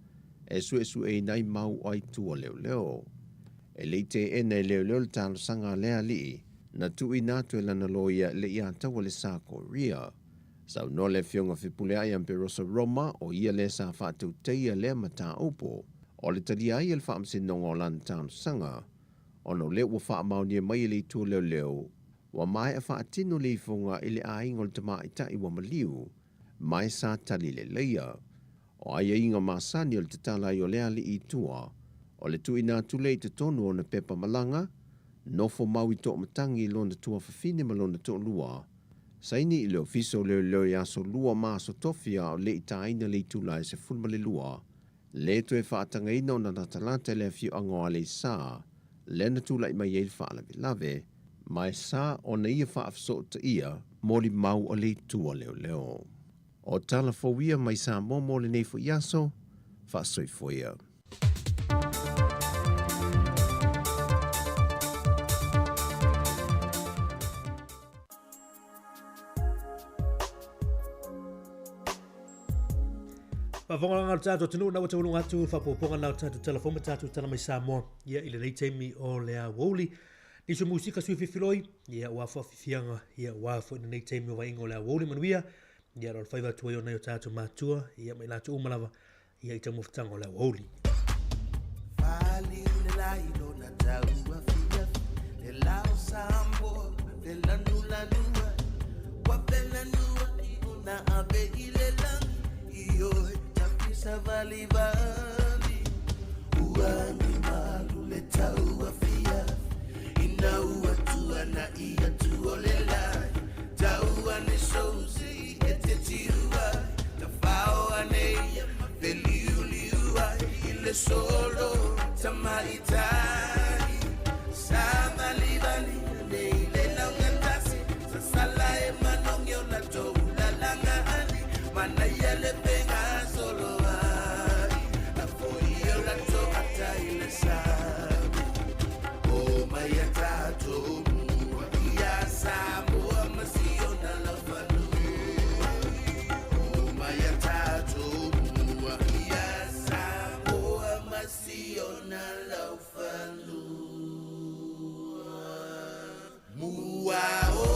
e suesueina ai mau o aitu a leoleo. E le i teena e leoleo le talosaga a lea alii na tuuina atu e lana loia le i ataua le Sa Korea. Saunoa le Afioga Fepuleai Amperosa Roma o ia lea sa faatauteia lea mataupu o le talia ai e le Faamasinoga o lana talosaga ona o lea ua faamaonia mai e le itu leoleo ua maea faatino le ifoga i le aiga o le tamaitai ua maliu mai sa tali leleia. O aiaiga masani o le tatala ai o lea alii i tua, o le tuuina atu lea i totonu o ona pepa malaga, nofo mau i toamatagi i lona tuafafine ma lona toalua, saini i le Ofisa o Leoleo i aso lua ma aso tofi a o le i taina le itula e 12, le toe faatagaina ona latalata i le afioaga o Aleisa, lea na tulai mai ai le faalavelave, ma e sa ona ia faafesootaia molimau a le itu a leoleo. O tala fou ia mai Samoa mo lenei foi aso, faasoifua ia. Faafofoga le tatou atunuu na ua tauluga atu le faapopoga na o tatou tala fou ma tatou tala mai Samoa ia i lenei taimi o le aoauli. Nisi o musika sui fifiloi ia ua faafifiaga ia ua foi lenei taimi o vaiga o le aoauli manuia ia lo faiva atu ai o nai o tatou matua ia mai latou uma lava ia i taumafataga o le aoauli. Fali le lai lona taua fiafi le lao Samoa le lanu lanua ua felanua i ona ave i le lagi i oe tafisa valivali ua agi malu le taua fiafi ina ua tuana i atu o le lai tau ane sousi e te tiu ai tafao ane ia ma feliuliu ai i le solo tamaitai sa valivali ane i le laugatasi sasala e manogi o latou lalaga ali manaia le fega solo ai lafoi o latou ata i le sami o mai a tatou mua ia Samoa ma si ona laufanua o mai a tatou mua ia Samoa ma si ona laufanua mua o.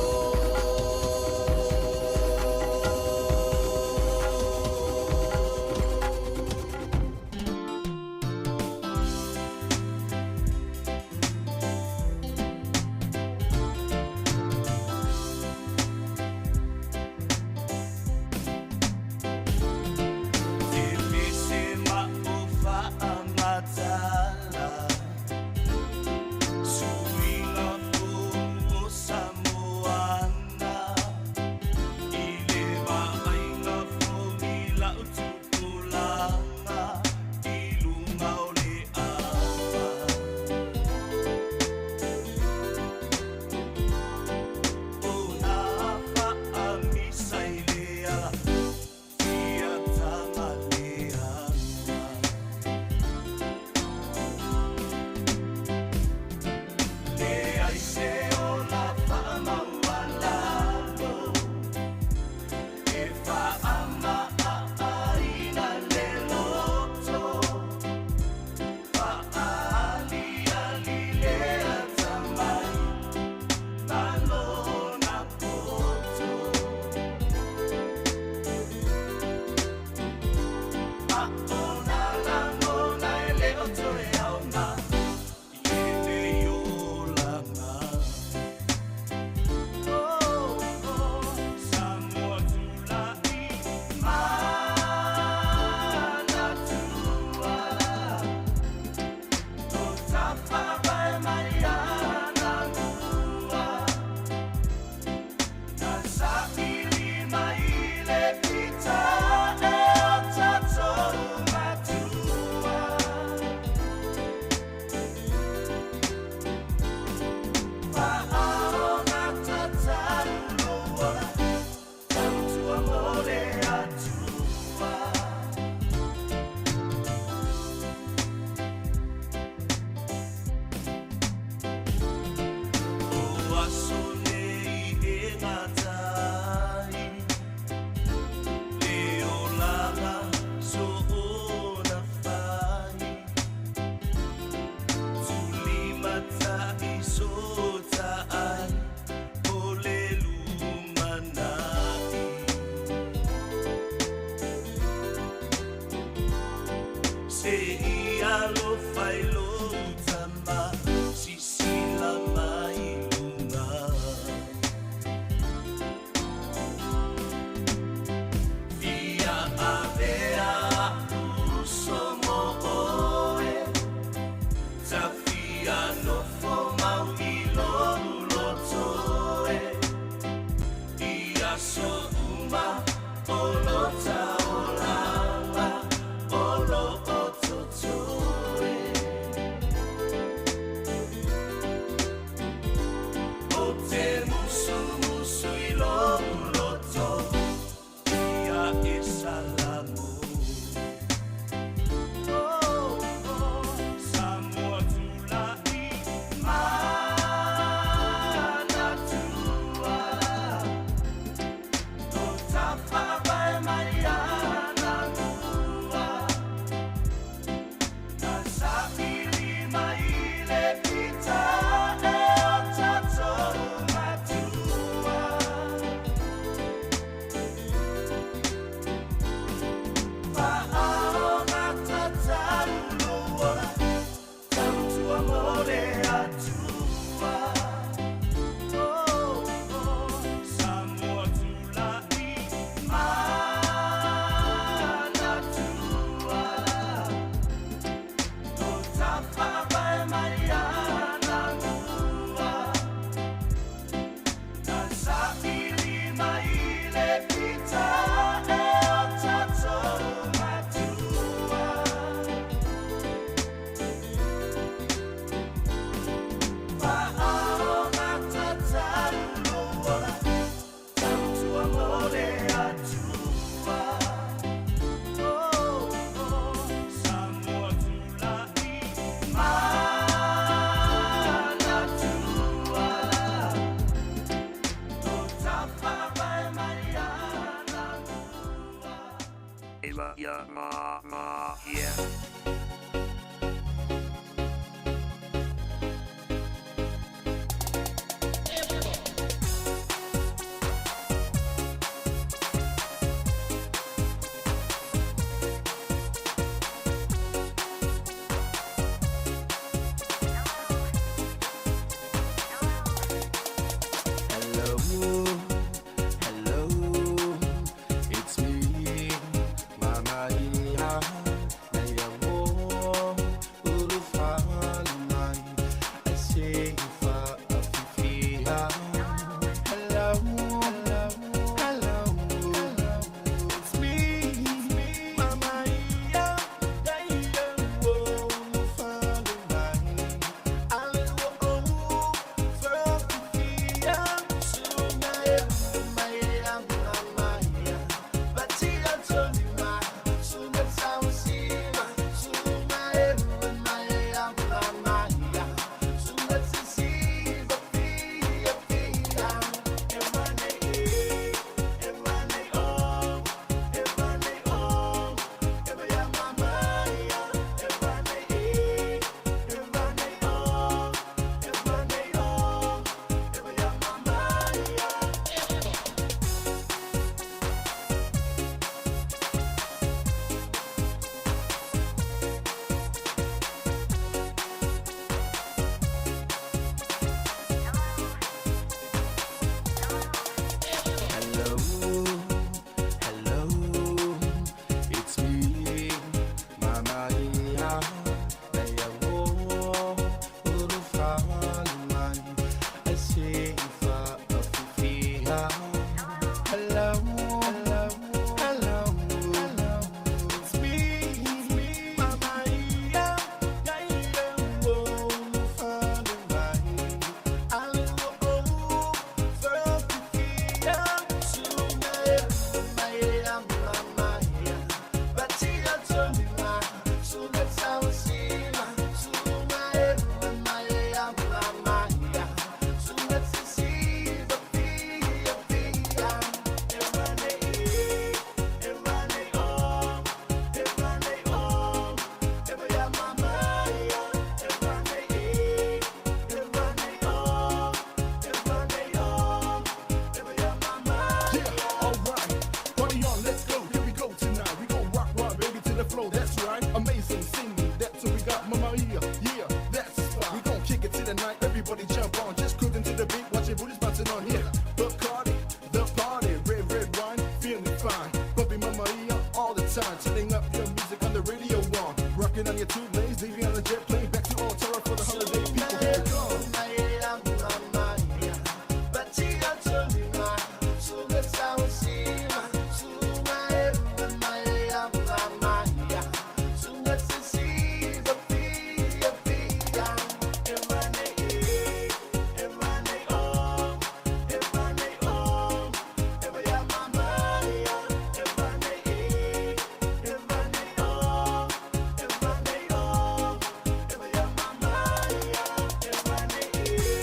Hello, hello, it's me, Mama Ia, Naya Mo, Urufalmai, I say fa afifia. Hello, hello, hello, it's me, Mama Ia, Naya Mo, Urufalmai, Hello, hello, it's me, Mama Ia, Naya Mo, Urufalmai, I say fa afifia. Hello, hello, hello, it's me, Mama Ia, Naya Mo, Urufalmai, Yeah, alright. Party on, let's go. Here we go tonight. We gon' rock, rock, baby, to the flow. That's right. Amazing singing. That's what we got, Mama Mia. Yeah, that's the spot. We gon' kick it to the night. Everybody jump on. Just cruising to the beat. Watch your booties bouncing on. Yeah, Bacardi, the party. Red, red wine, feeling fine. Bumping Mama Mia all the time. Turning up your music on the radio on. Rocking on your two lanes, leaving on the jet plane. Back to Altera for the holiday. People, here we go. Yeah.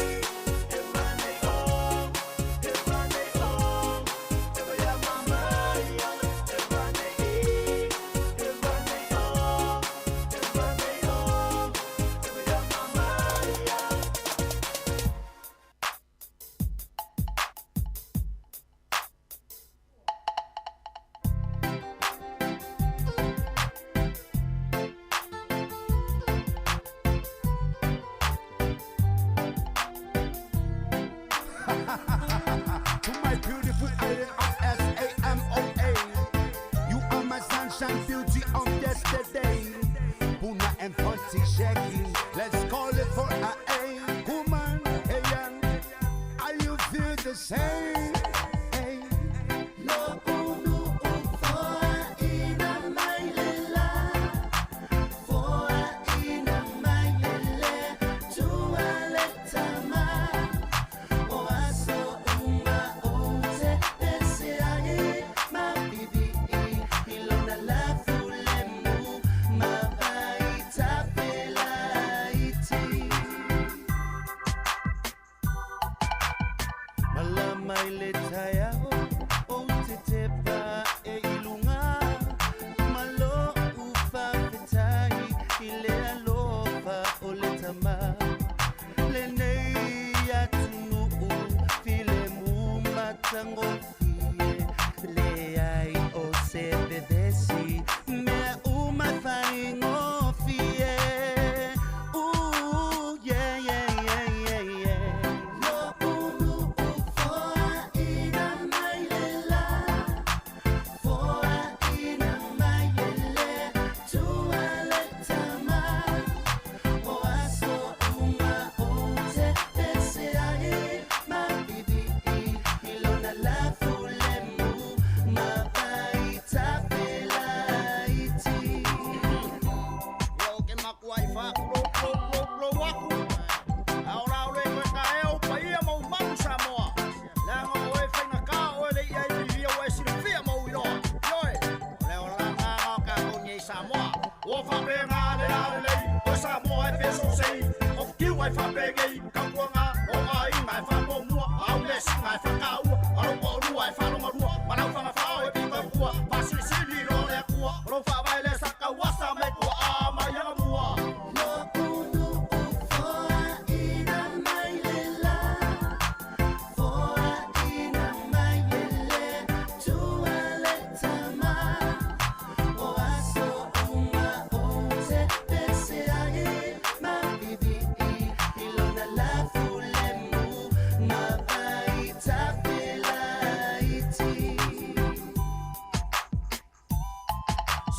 Ua faapega le lalelei o Samoa e fesoosei o fiu ai faapegei tautuaga o aiga e faamuamua au le siga e faataua a lou toalua e faalogalua ma lau fagafao e pitoifua faasilisili lo le Atua o lou faavae le sa tauasa mai tuaa mai agamua.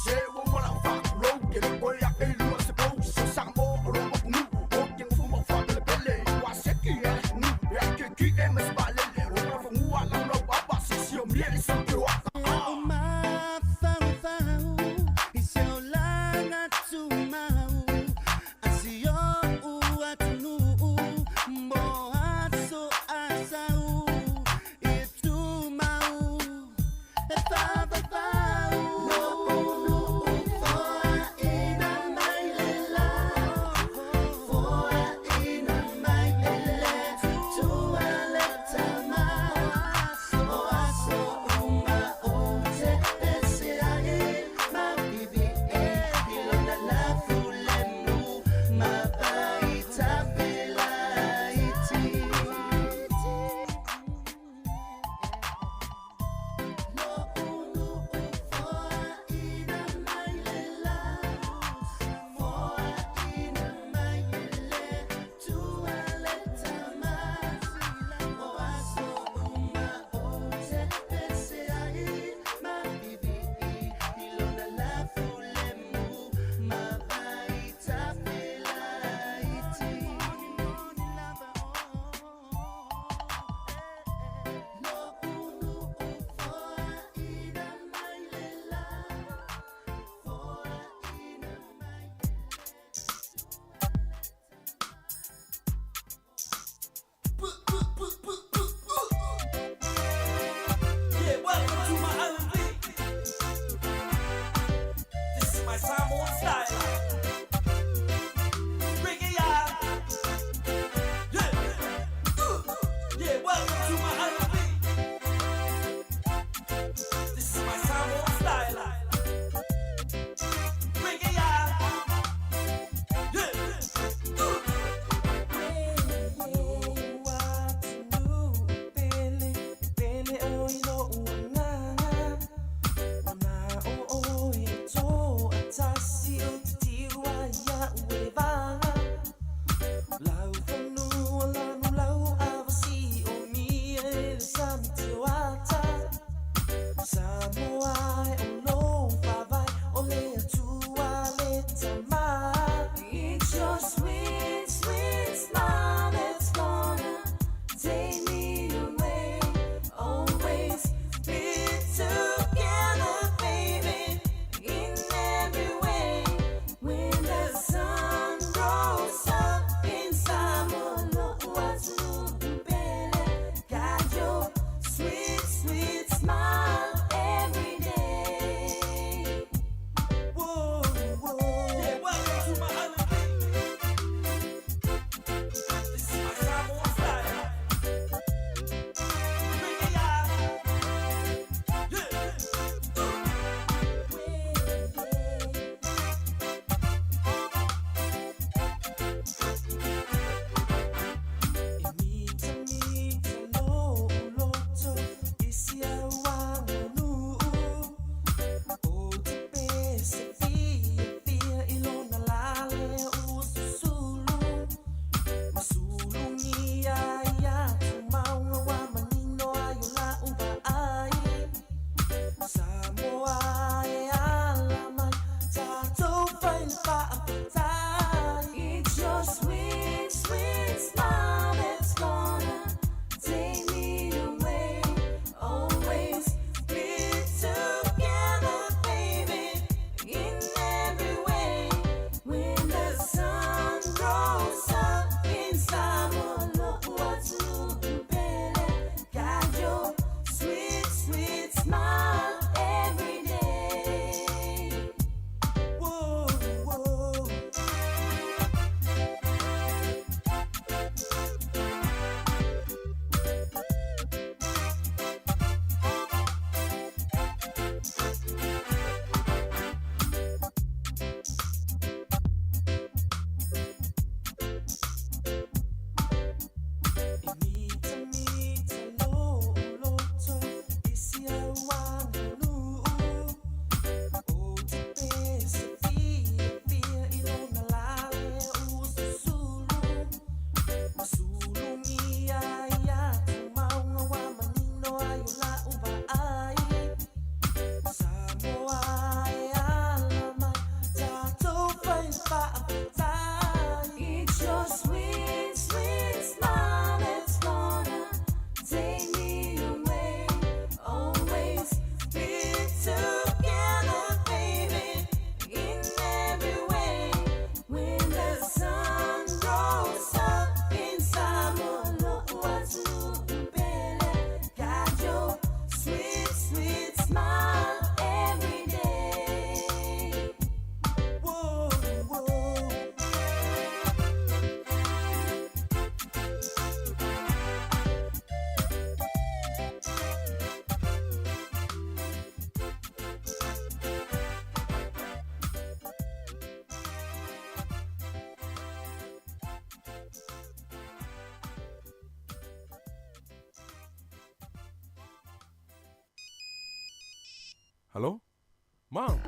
Se ua malau faakulou ke le koe aʻe lua se pou so Samoa o lou atunuu o te nofo ma faapelepele ua seki e le atunuu e akiekie ma se vaalele o malafanua laulau ava sisiomia le saukeoaʻa. Yeah, welcome to my R&B. This is my Samoan style. Reggae, yeah. Yeah. Yeah, welcome to my R&B. This is my Samoan style. Reggae, yeah. Yeah. It's your sweet, sweet smile that's gonna take me away. Always be together, baby, in every way. When the sun rose up inside my got your sweet, sweet smile every day. Hello? Mom?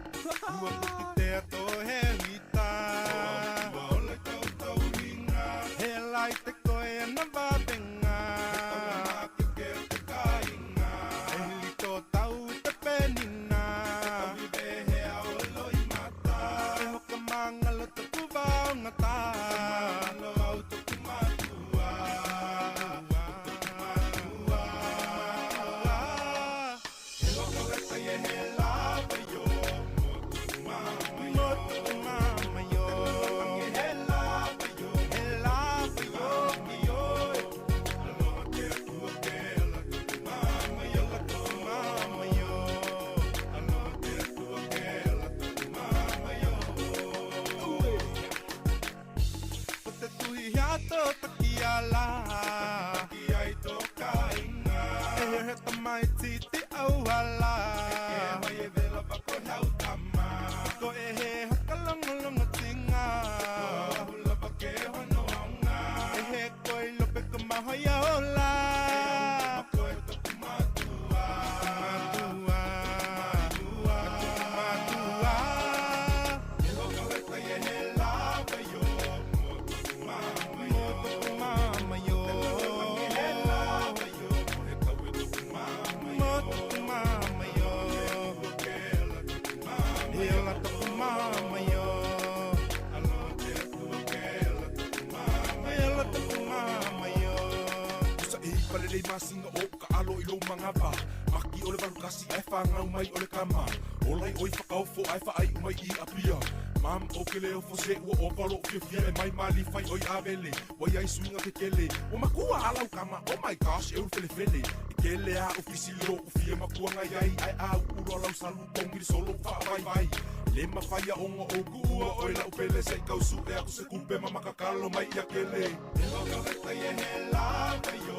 Oh my gosh, e ulu felefele I kele a ofisi lo ufia makuanga iai Ai a uulu alau salu tongi solo faavaivai Le mafaia ongo o kuua oi lau pele Se kausu e aku se kupe mamakakalo mai ia kele E hokaleta ye he lava yo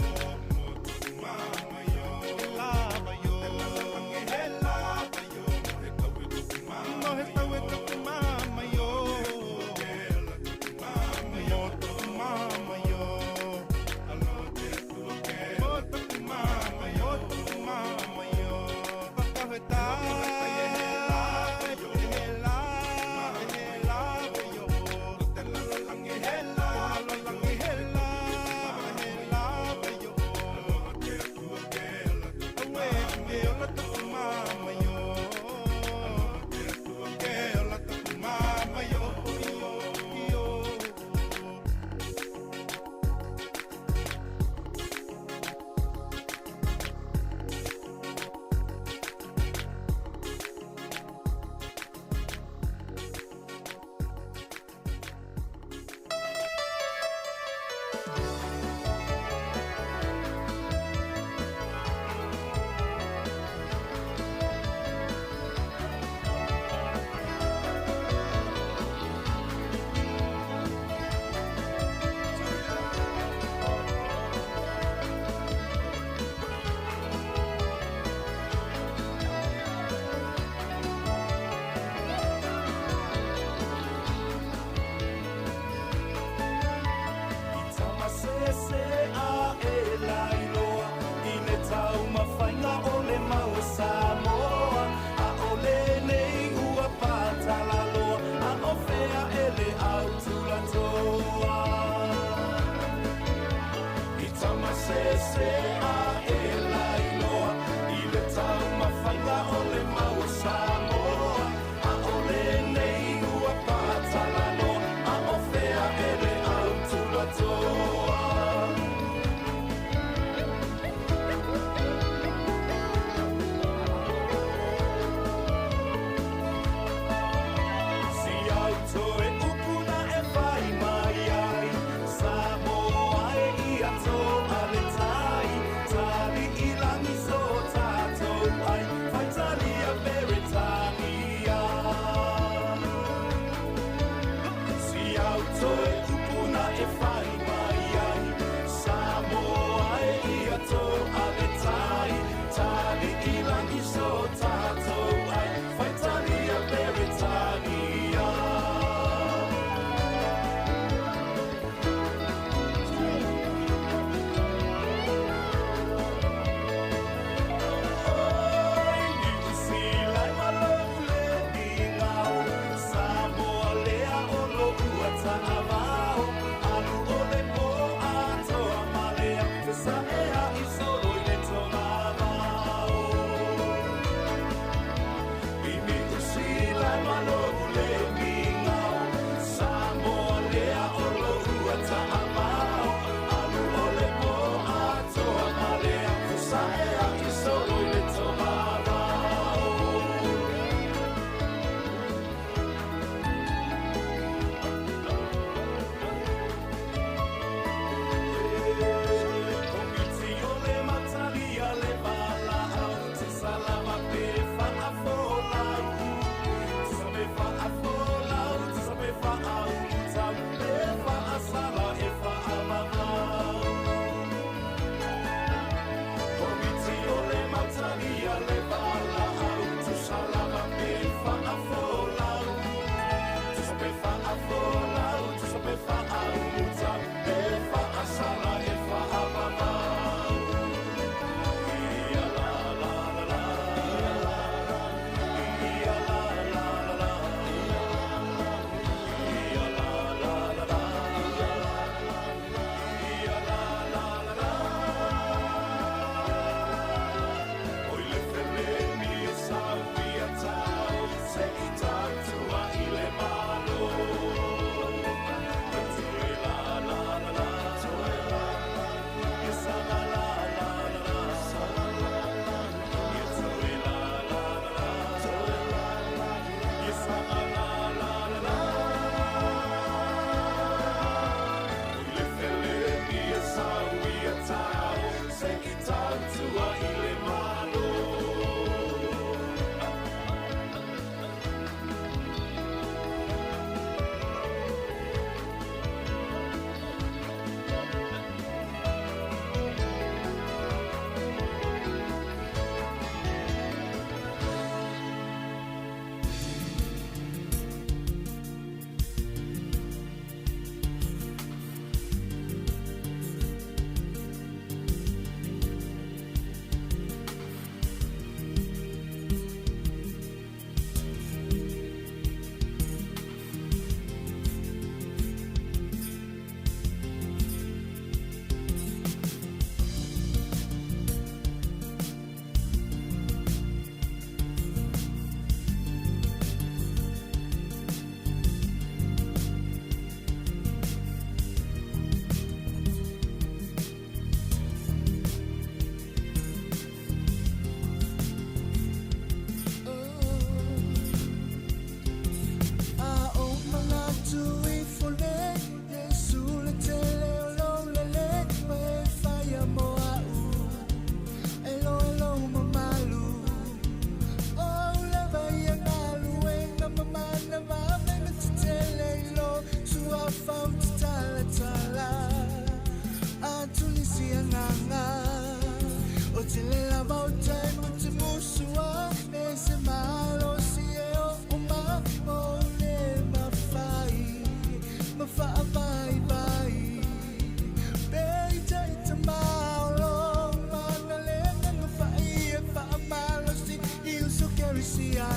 Motu mama yo Lava yo Te he lava yo He tau e toku mama He tau e toku mama yo Motu mama yo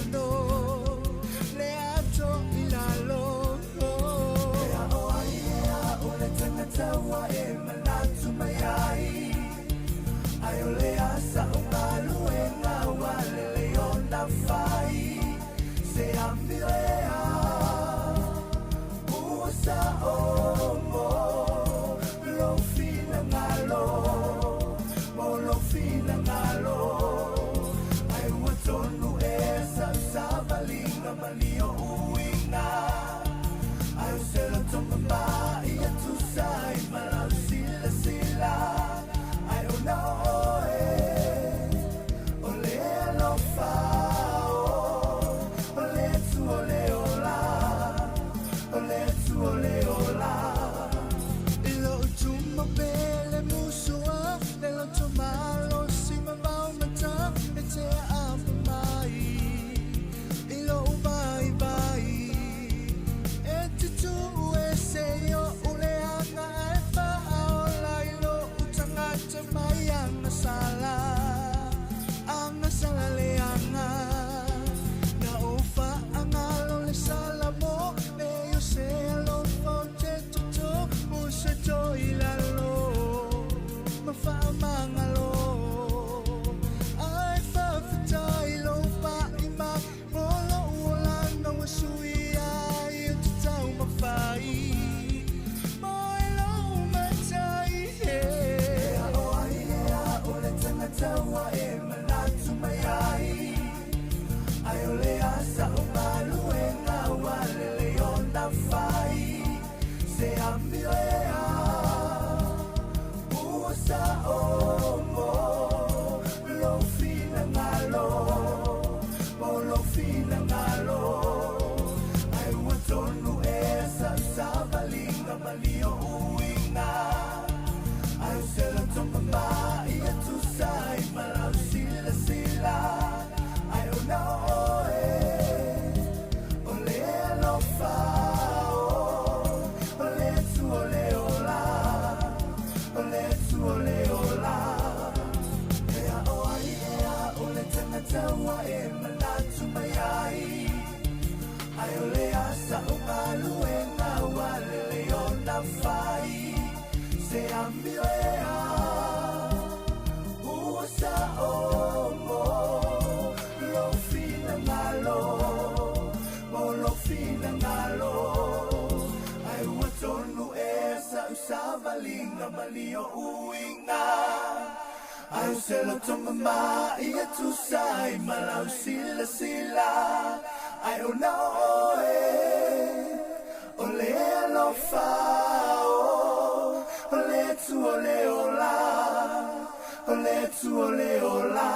lalo Le ato i lalo E a o ai e a o le tangata ua e manatu mai ai Ai o le asa o galuega ua lelei ona fai Se amio e a ua sa'o mo lou finagalo mo lou finagalo Ai ua tonu ea sa'u savaliga ma lio uiga Ai o se loto mamā ia tusa ai ma lau silasila Ai ona o oe o le alofa o le Atua o le ola o le Atua o le ola I lou tuma pele musua le loto malosi ma vaomata e te aapa mai i lou vaivai e te tuu ese io'u leaga ae faaola i lo'u tagata mai agasala agasala leaga na ou faagalo le salamo le o se alofa o te toto o se toi lalo ma faamagalo Ai faafetai lou pai mai mo lou olaga ua suia ai o te taumafai mo e lou matai E a o ai e a o le tagata ua e manatu mai ai Ai o le asa o galuega ua lelei ona fai Se amio e a ua sa'o mo lou finagalo mo lou finagalo Ai ua tonu ea sa'u savaliga ma lio uiga Ai o se loto mamā ia tusa ai ma lau silasila Ai ona o oe o le alofa o le Atua o le ola o le Atua o le ola E a o ai e a o le tagata ua e manatu mai ai Ai o le asa o galuega ua lelei ona fai Se amio e a ua sa'o mo lou finagalo mo lou finagalo Ai ua tonu ea sa'u savaliga ma lio uiga Ai o se loto mamā ia tusa ai ma lau silasila Ai ona o oe o le alofa o le Atua o le ola o le Atua o le ola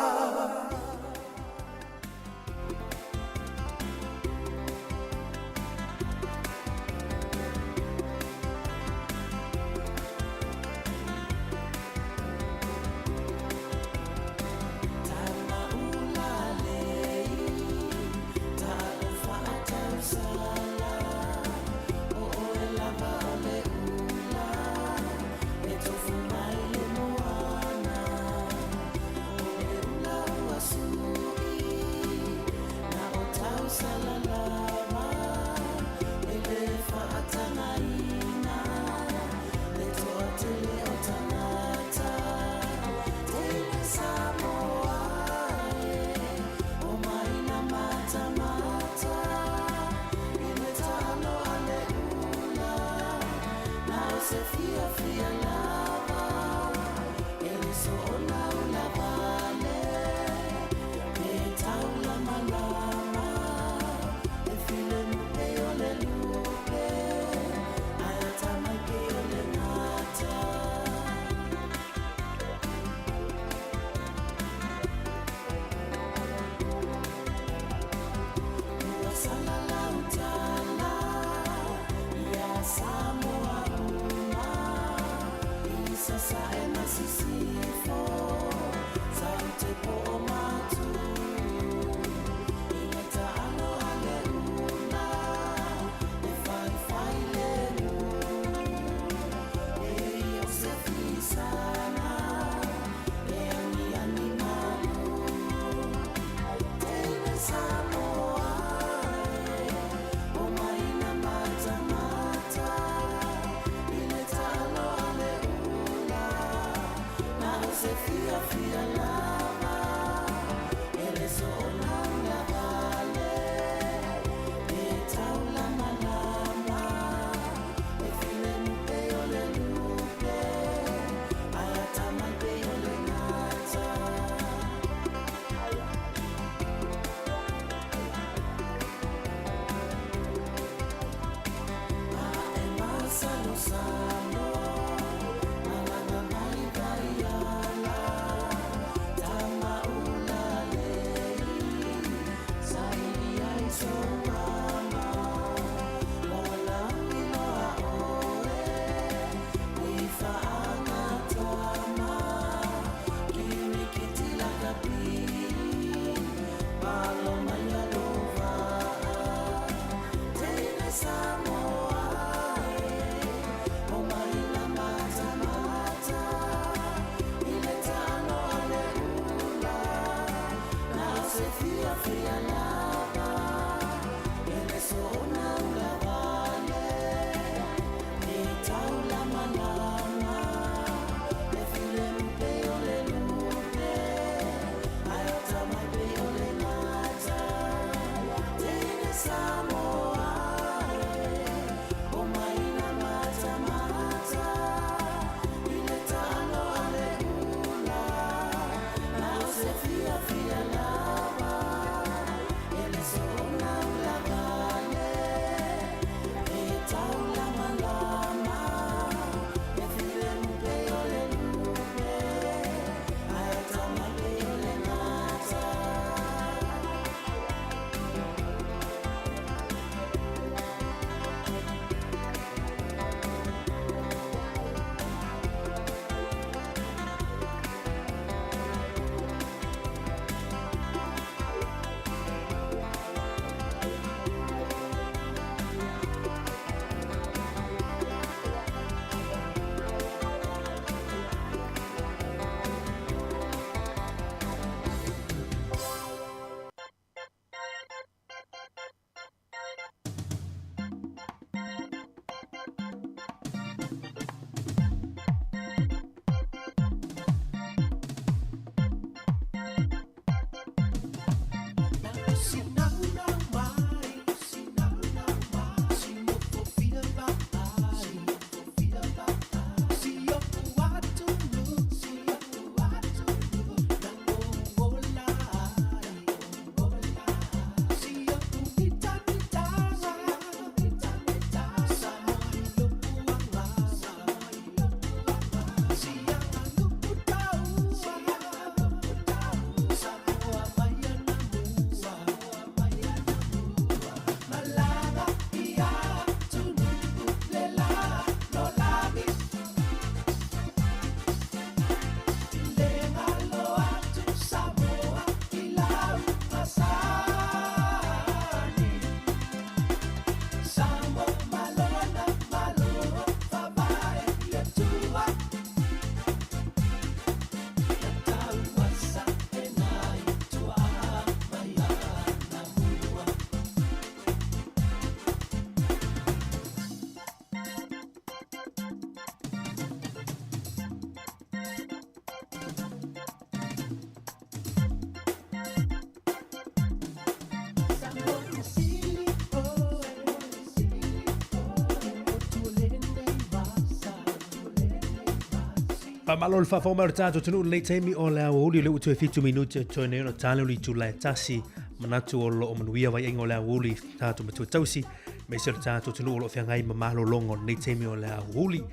Faamalo le faafofoga mai o le tatou atunuu i lenei taimi o le aoauli o lea ua toe 7 minute e toe nei ona tale o le itula e tasi manatu o lo o manuia vaiaiga o le aoauli tatou matua tausi aemaise o le tatou atunuu o lo o feagai ma malologa o lenei taimi o le aoauli.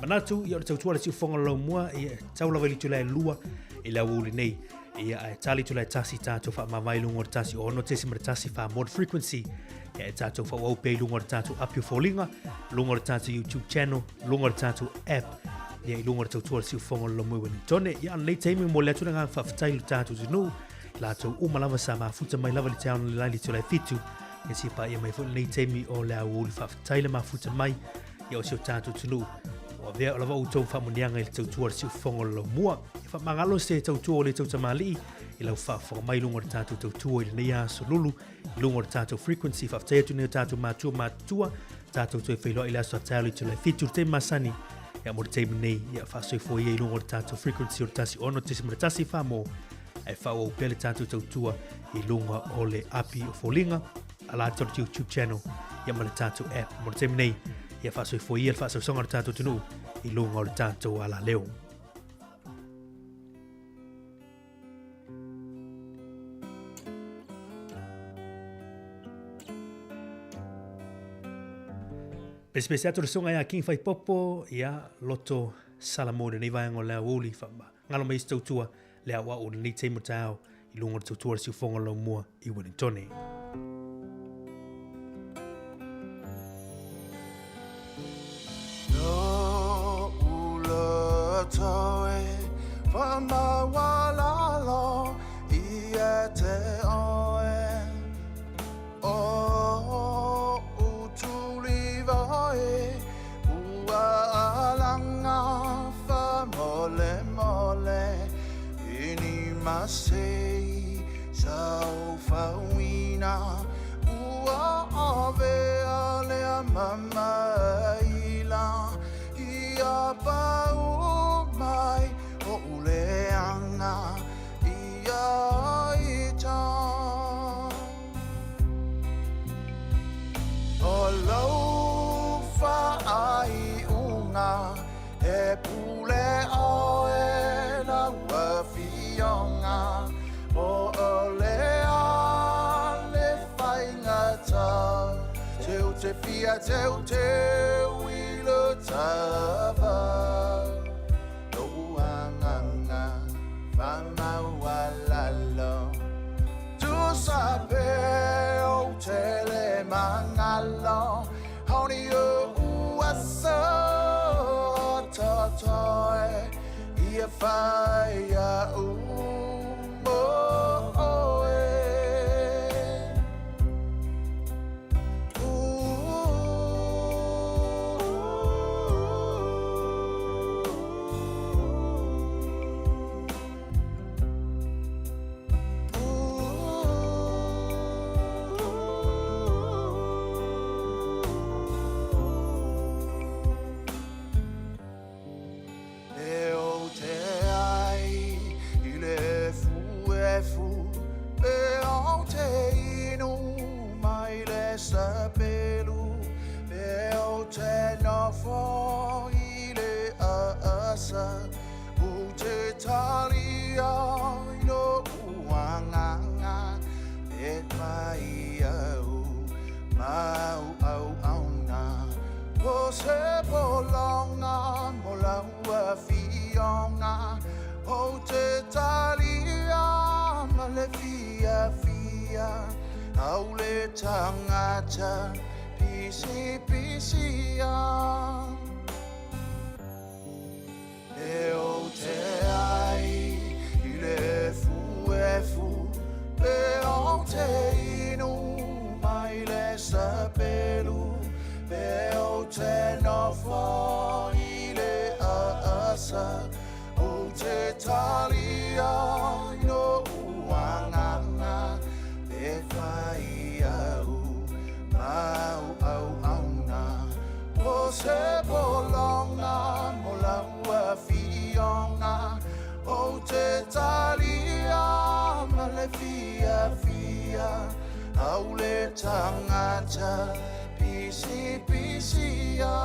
Manatu ia o le tautua a le siufofoga o le laumua ia e tau lava i le itula e 2 i le aoauli nei. Ia ae tali itula e tasi tatou faamavae i luga o le 106.1 Mod Frequency. Ia e tatou faaauau pea i luga o le tatou api o foliga, luga o le tatou YouTube channel, luga o le tatou app, ia i luga o le tautua o le siufofoga o le Lomui Ueligitone. Ia a o lenei taimi mo le atu le agaga faafetai i lo tatou atunuu, latou uma lava sa mafuta mai lava i le taeao analeila i le itula e 7, ia seia paia mai foi lenei taimi o le aoauli faafetai le mafuta mai ia o si o tatou atunuu. Ua avea lava outou faamuniaga i le tautua o le siufofoga o le laumua. E faamagalo se tautua o le tautamalii i lau faafofoga mai i luga o le tatou tautua i lenei aso lulu i luga o le tatou frequency. Faafetai atu nei o tatou matua matutua, tatou toe feiloai i le aso a taeao i le itula e 7 i le taimi masani. Ia mo le taimi nei, ia faasoifua ia i luga o le tatou frequency o le 106.1 Samoa ae faaauau pea le tatou tautua i luga o le api o foliga, ala atu o le YouTube channel ia ma le tatou app. Mo le taimi nei, ia faasoifua ia le faasausauga o le tatou atunuu i luga o le tatou alaleo. Pesepese atu le susuga ia King Faipopo, ia loto Salamo i lenei vaega o le aoauli ngalo mai isi tautua le aoao o lenei taimi o taeao i luga o le tautua o le siufofoga o le laumua i Wellingtone. O lou faaiuga e pule ʻoe lau afioga Po o le a le faigata Teu te fia teuteu i le tava Lou agaga faamaualalo Tusa pe ou te le magalo Honi oʻu aso totoe Ia fai aʻu mo ʻoe. E ou te ai i le efuefu Pe ou te inu mai le sapelu Pe ou te nofo i le aasa Ou te talia i lo'u agaga E fai au ma au auauna O se pologa mo lau afioga Ou te talia ma le fiafia Au le tagata pisipisia. E ou te ai i le efuefu Pe ou te inu mai le sapelu Pe ou te nofo i le aasa Ou te talia i lo'u agaga E fai au ma au auauna O se pologa mo lau afioga Ou te talia ma le fiafia Au le tagata pisipisia.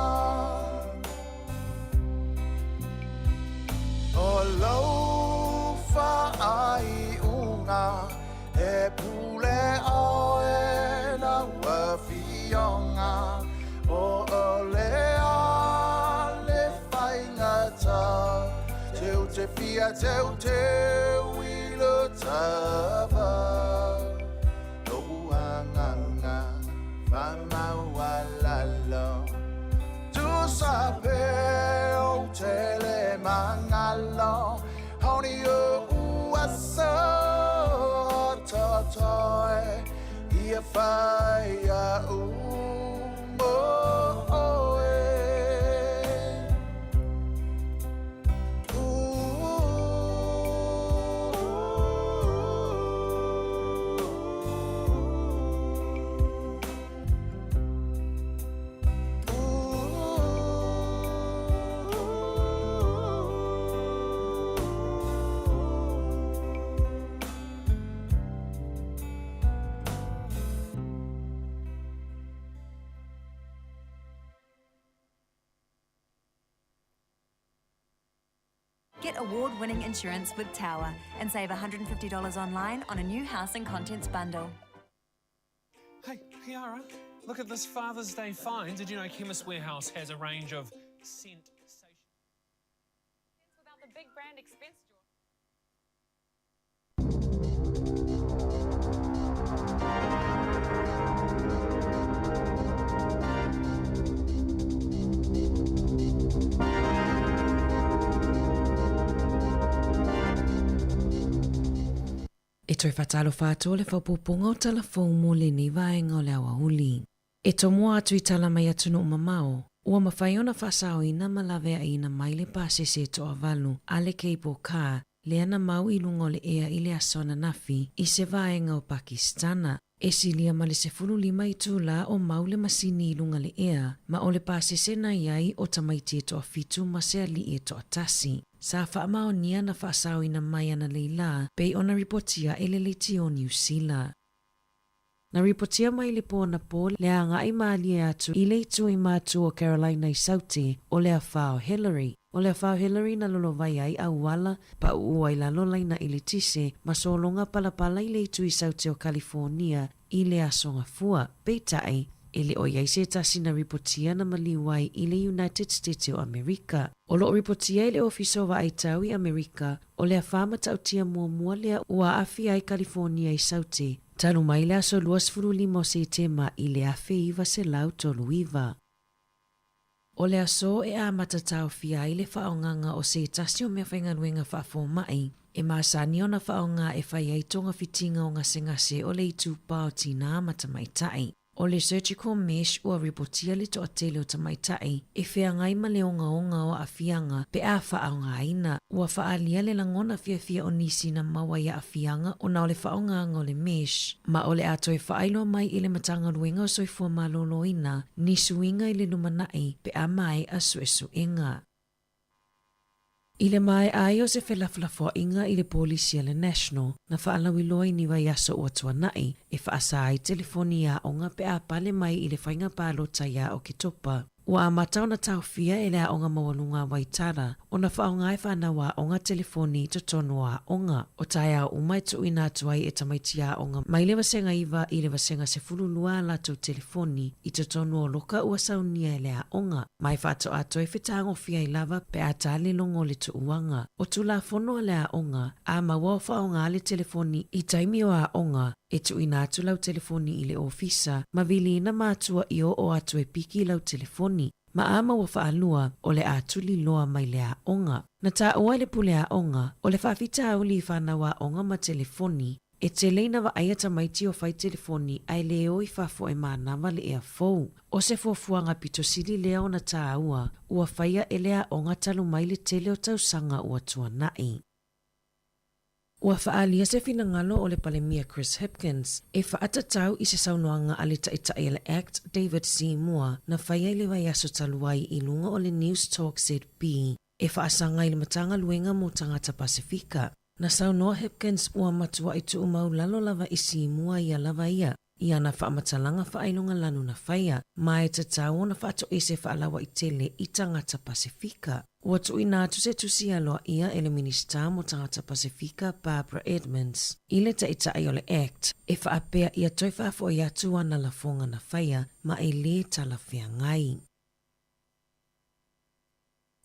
O lou faaiuga e pule ʻoe lau afioga Po o le a le faigata Teu te fia teuteu i le tava Lo'u agaga faamaualalo Tusa pe ou te le magalo Honi o'u aso o totoe Ia fai a'u mo ʻoe. Get award winning insurance with Tower and save $150 online on a new house and contents bundle. Hey, Kiara, look at this Father's Day find. Did you know Chemist Warehouse has a range of scent Without the big brand expense E toe whatalofa atu o le whapoponga o tala fou mo lenei vaega o le aoauli. E tomoa atu i tala mai atunuu mamao, ua mafai ona faasaoina ma laveaiina mai le pasese toavalu a le Cable Car lea na mau i luga o le ea i le aso ananafi i se vaega o Pakistana. E silia ma le 15 itulā o mau le masini i luga le ea, ma o le pasese na i ai o tamaiti e toafitu ma se aliʻi e toatasi. Sa faamaonia na faasaoina mai analeila pei ona ripotia e le leitio Niu Sila. Na ripotia mai le pō anapō le agai mālie atu i le itu i Matu o Carolina i Saute o le afa o Hillary. O le afa o Hillary na lolovai ai ʻauala, paʻuʻu ai lalo laina ʻeletise ma sologa palapala i le itu i Saute o Kalifonia i le aso Gafua. Peitai, e le o i ai se tasi na ripotia na maliu ai i le United States o ʻAmerika. O lo'o ripotia e le Ofisa o Vaaitau i ʻAmerika, o le afa matautia muamua lea ua aafia ai Kalifonia i Saute, talu mai le aso 25 o Setema i le 1939. O le aso e amata taofia ai le faaaogaga o se tasi o meafaigaluega faafomaʻi e masani ona faaaoga e fai ai togafitiga o gasegase o le itupa o tinā ma tamaitai. O le surgical mesh ua ripotia le toatele o tamaitai e feagai ma le ogaoga o aafiaga pe a faaaogaina. Ua faaalia le lagona fiafia o nisi na maua i aafiaga ona o le faaaogaga o le mesh, ma o le a toe faailoa mai i le Matagaluega o Soifua Maloloina ni suiga i le lumanai pe a maea suesuega. I le maea ai o se felafolafoaiga i le polisi a le National, na faalauiloa i ni vaiaso ua tuanai, e faasa ai telefoni i aoga pe a pale mai i le faiga palota iā Oketopa. Ua amata ona taofia e le Aoga Maualuga a Waitara ona faaaoga e fanau aoga telefoni i totonu o aoga. O taeao uma e tuuina atu ai e tamaiti aoga mai le vasega 9 i le vasega 12 a latou telefoni i totonu o loka ua saunia e le aoga. Ma e faatoa toe fetagofia ai lava pe a tā le logo o le tuuaga. O Tulafono a le aoga, a maua o faaaoga le telefoni i taimi o aoga, e tuuina atu lau telefoni i le ofisa, ma viliina matua i oo atu e piki lau telefoni. Ma a maua faalua, o le a tuliloa mai le aoga. Na taua e le pule aoga, o le faafitauli i fanau aoga ma telefoni, E tele ina vaaia tamaiti o fai telefoni ae le o i fafo e manava le ea fou. O se fuafuaga pito sili lea ona tāua, ua faia e le aoga talu mai le tele o tausaga ua tuanai. Ua faaalia se finagalo o le Palemia Chris Hipkins e faatatau i se saunoaga a le Taitai a le act David Seymour na faia i le vaiaso talu ai i luga o le Newstalk ZB e faasaga i le Matagaluega mo Tagata Pasefika. Na saunoa Hipkins ua matuai tuumau lalo lava i Simua ia lava ia. i ana faamatalaga faailogalanu na faia, ma e tatau ona faatoese faalauaitele i tagata Pasefika. Ua tuuina atu se tusi aloaia e le Minisita mo Tagata Pasefika Barbara Edmonds i le Taitai o le act e faapea ia toe faafoi atu ana lafoga na faia ma e lē talafeagai.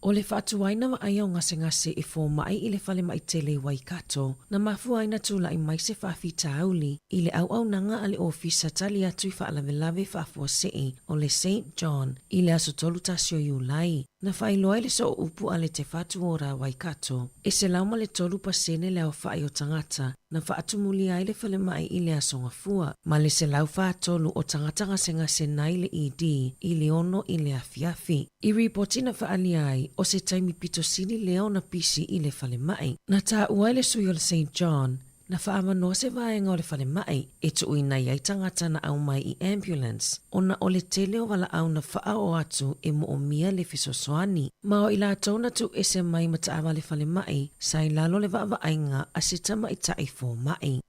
O le faatuaina vaaia o gasegase e fomai i le falemai tele i Waikato, na mafua ai na tulai mai se faafitauli i le auaunaga a le Ofisa Tali Atu i Faalavelave Faafuasei o le Saint John i le aso 31 o Iulai. Na faailoa i le sooupu a le Te Whatu Ora Waikato, e 103% le aofai o tagata na faatumulia ai le falemai i le aso Gafua, ma le 143 o tagata gasegase nai le ED i le 6 i le afiafi. I ripoti na faaalia ai, o se taimi pito sili lea ona pisi i le falemai. Na taua e le sui o le Saint John, na faaavanoa se vaega o le falemai e tuuina i ai tagata na aumai i ambulance ona o le tele o valaau na faaoo atu e moomia le fesoasoani. Ma o i latou na tuuese mai ma taavale falemai sa i lalo le vaavaaiga a se tamaitai fomai.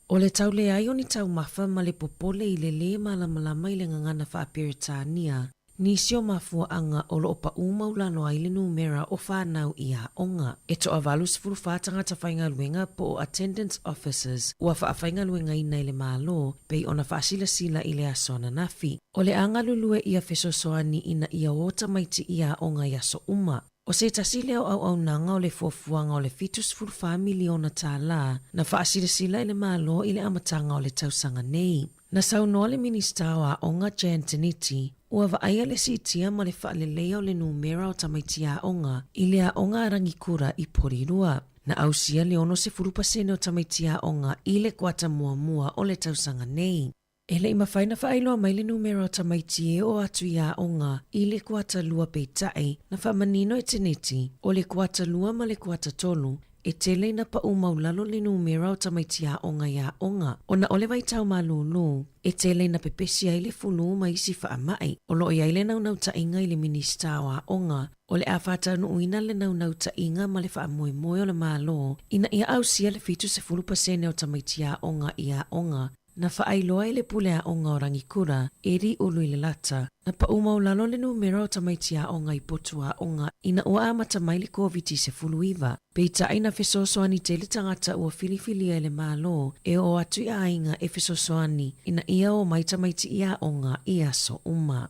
O le tau leai o ni taumafa ma le popole i le lē malamalama i le gagana faa-Peretania, nisi o mafuaaga o lo o paʻū maulalo ai le numera o fanau i aoga. E toa-84 tagata faigaluega po o attendance officers ua faafaigaluegaina e le Malo pei ona faasilasila i le aso ananafi. O le a galulue ia fesoasoani ina ia o tamaiti i aoga i aso uma. O se tasi lea o auaunaga o le fuafuaga o le $74 miliona tālā na faasilasila e le Malo i le amataga o le tausaga nei. Na saunoa le Minisita o Aoga Jan Tinetti, ua vaaia le siitia ma le faaleleia o le numera o tamaiti aoga i le aoga a Rangikura i Porirua. Na ausia le 60% o tamaiti aoga i le kuata muamua o le tausaga nei. E le i mafai na faailoa mai le numera o tamaiti e oo atu i aoga i le kuata lua peitai na faamanino e Tinetti, o le kuata lua ma le kuata tolu, e tele ina paʻū maulalo le numera o tamaiti aoga i aoga. Ona o le vaitau malūlū, e tele ina pepesi ai le fulū ma isi faamai. O lo o i ai le naunautaiga i le Minisita o Aoga, o le a faataunuuina le naunautaiga ma le faamoemoe o le Malo ina ia ausia le 70% o tamaiti aoga i aoga Na faailoa e le pule aoga o Rangikura, Eddie Uluilelata, na paʻū maulalo le numera o tamaiti aoga i potu aoga ina ua amata mai le Koviti-19. Peitai na fesoasoani tele tagata ua filifilia e le Malo e oo atu i aiga e fesoasoani ina ia o mai tamaiti i aoga i aso uma.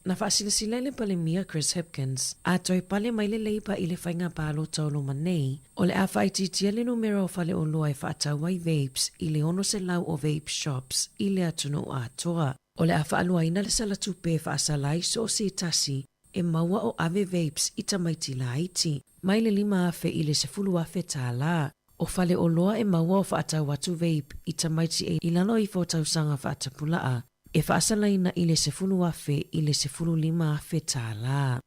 Na faasilasila e le Palemia Chris Hipkins, a toe pale mai le Labour i le faiga palota o loma nei, o le a faaitiitia le numera o faleoloa e faatau ai vapes i le 600 o vape shops i le atunuu atoa. O le a faaluaina le sala tupe e faasala ai so o se tasi e maua o ave vapes i tamaiti laiti, mai le $5,000 i le $10,000 tālā. O faleoloa e maua o faatau atu vape i tamaiti e i lalo ifo o tausaga faatapulaa, e faasalaina i le $10,000 i le $15,000 tālā.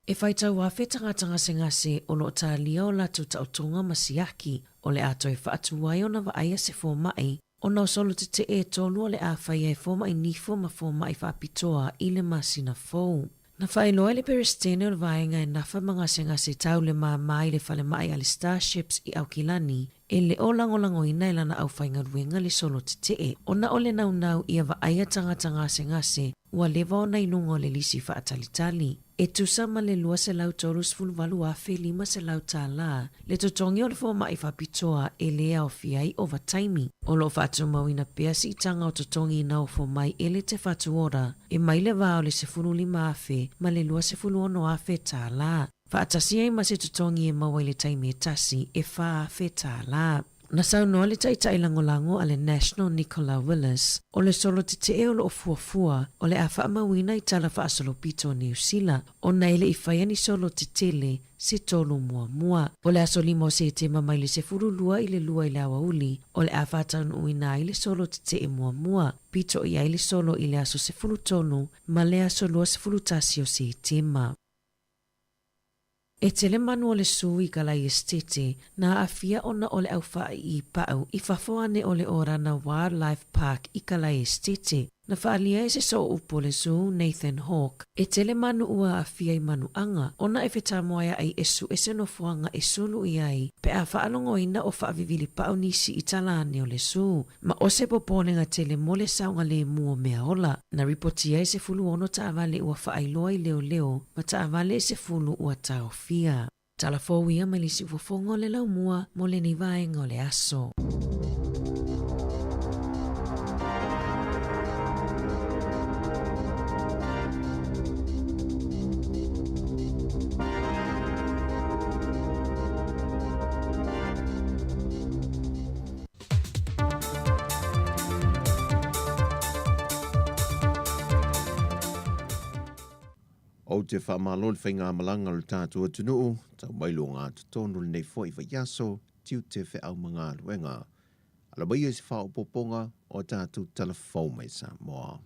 E faitau afe tagata gasegase o lo o talia o latou taotoga ma siaki, o le a toe faatu ai ona vaaia se fomai, ona o solo tetee e tolu o le a faia e fomai nifo ma fomai faapitoa i le masina fou. Na faailoa e le Peresetene o le Vaega e nafa ma gasegase tau le māmā i le falemai a le Starships i Aukilani, e le o lagolagoina e lana aufaigaluega le solo tetee, ona o le naunau ia vaaia tagata gasegase ua leva ona i luga o le lisi faatalitali. E tusa ma le $238,500 tālā le totogi o le fomai faapitoa e lē aofia ai ovataimi. O lo o faatumauina pea siitaga o totogi ina ofo mai e le Te Whatu Ora e mai le vā o le $15,000 ma le $26,000 tālā. Faatasi ai ma se totogi e maua i le taimi e tasi e $4,000 tālā. Na saunoa le Taitai Lagolago a le National Nicola Willis, o le solo tetee o lo o fuafua o le a faamauina i tala faasolopito o Niu Sila ona e le i faia ni solo tetele se tolu muamua. O le aso 5 o Setema mai le 12 i le 2 i le aoauli o le a faataunuuina ai le solo tetee muamua, pito i ai le solo i le aso 13 ma le aso 21 o Setema. E tele manu o le sū i Kalai Esitete na aafia ona o le aufaaiipaʻu i fafo ane o le Orana Wildlife Park i Kalai Esitete. Na faaalia e se sooupu o le zoo, Nathan Hawke, e tele manu ua aafia i manuaga, ona e fetamoeaʻi e suʻe se nofoaga e sulu i ai pe a faalogoina o faavivili paʻu nisi i tala ane o le zoo, ma o se popolega tele mo le saogalemu o mea ola. Na ripotia e 16 taavale ua faailoa i leoleo ma taavale e 10 ua taofia. Tala fou ia mai le isi fofoga o le laumua mo lenei vaega o le aso. Ou te faamalo i le faigamalaga o le tatou atunuu, tau mai luagatotonu lenei foi vaiaso, tiute, feau ma galuega. Ala maia i se faaopoopoga o a tatou tala fou mai Samoa.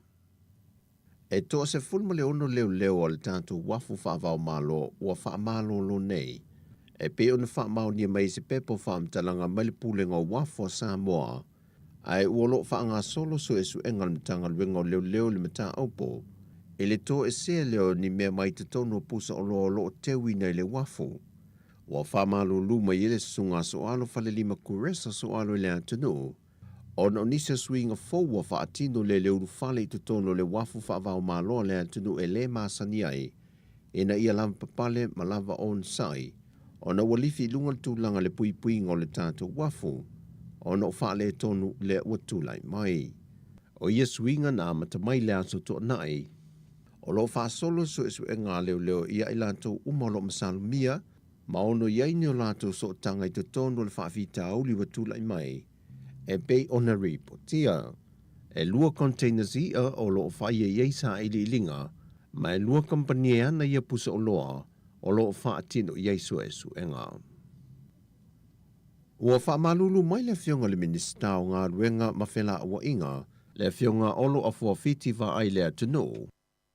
E 16 leoleo a le tatou uafu faava-o-Malo ua faamalolo nei, e pei ona faamaonia mai i se pepa o faamatalaga mai le Pulega o Uafu a Samoa, ae ua o lo o faagasolo suesuega a le Matagaluega o Leoleo i le mataupu i le toesea lea o ni mea mai totonu o pusa oloa o lo o teuina i le uafu. Ua faamalulu mai ai le Susuga a Soalo Falelima Kuresa Soalo i le atunuu, ona o nisi o suiga fou ua faatino lea i le ulufale i totonu o le uafu faava-o-Malo a le atunuu e le masani ai, ina ia lavapapale ma lava onosai, ona ua lifi i luga le tulaga i le puipuiga o le tatou uafu, ona o faaletonu lea ua tulai mai. O ia suiga na amata mai i le Aso Toonai, o lo o faasolo suesuega a leoleo ia i latou uma o lo o masalomia ma ono i ai ni o latou sootaga i totonu o le faafitauli ua tulai mai e pei ona ripotia. E lua containers i'a o lo o faia i ai sailiiliga, ma e lua kamupani e ana ia pusa oloa o lo o faatino i ai suesuega. Ua faamalulu mai le Afioga i le Minisita o Galuega ma Felauaiga, le Afioga Olo Afuafiti Vaai le atunuu,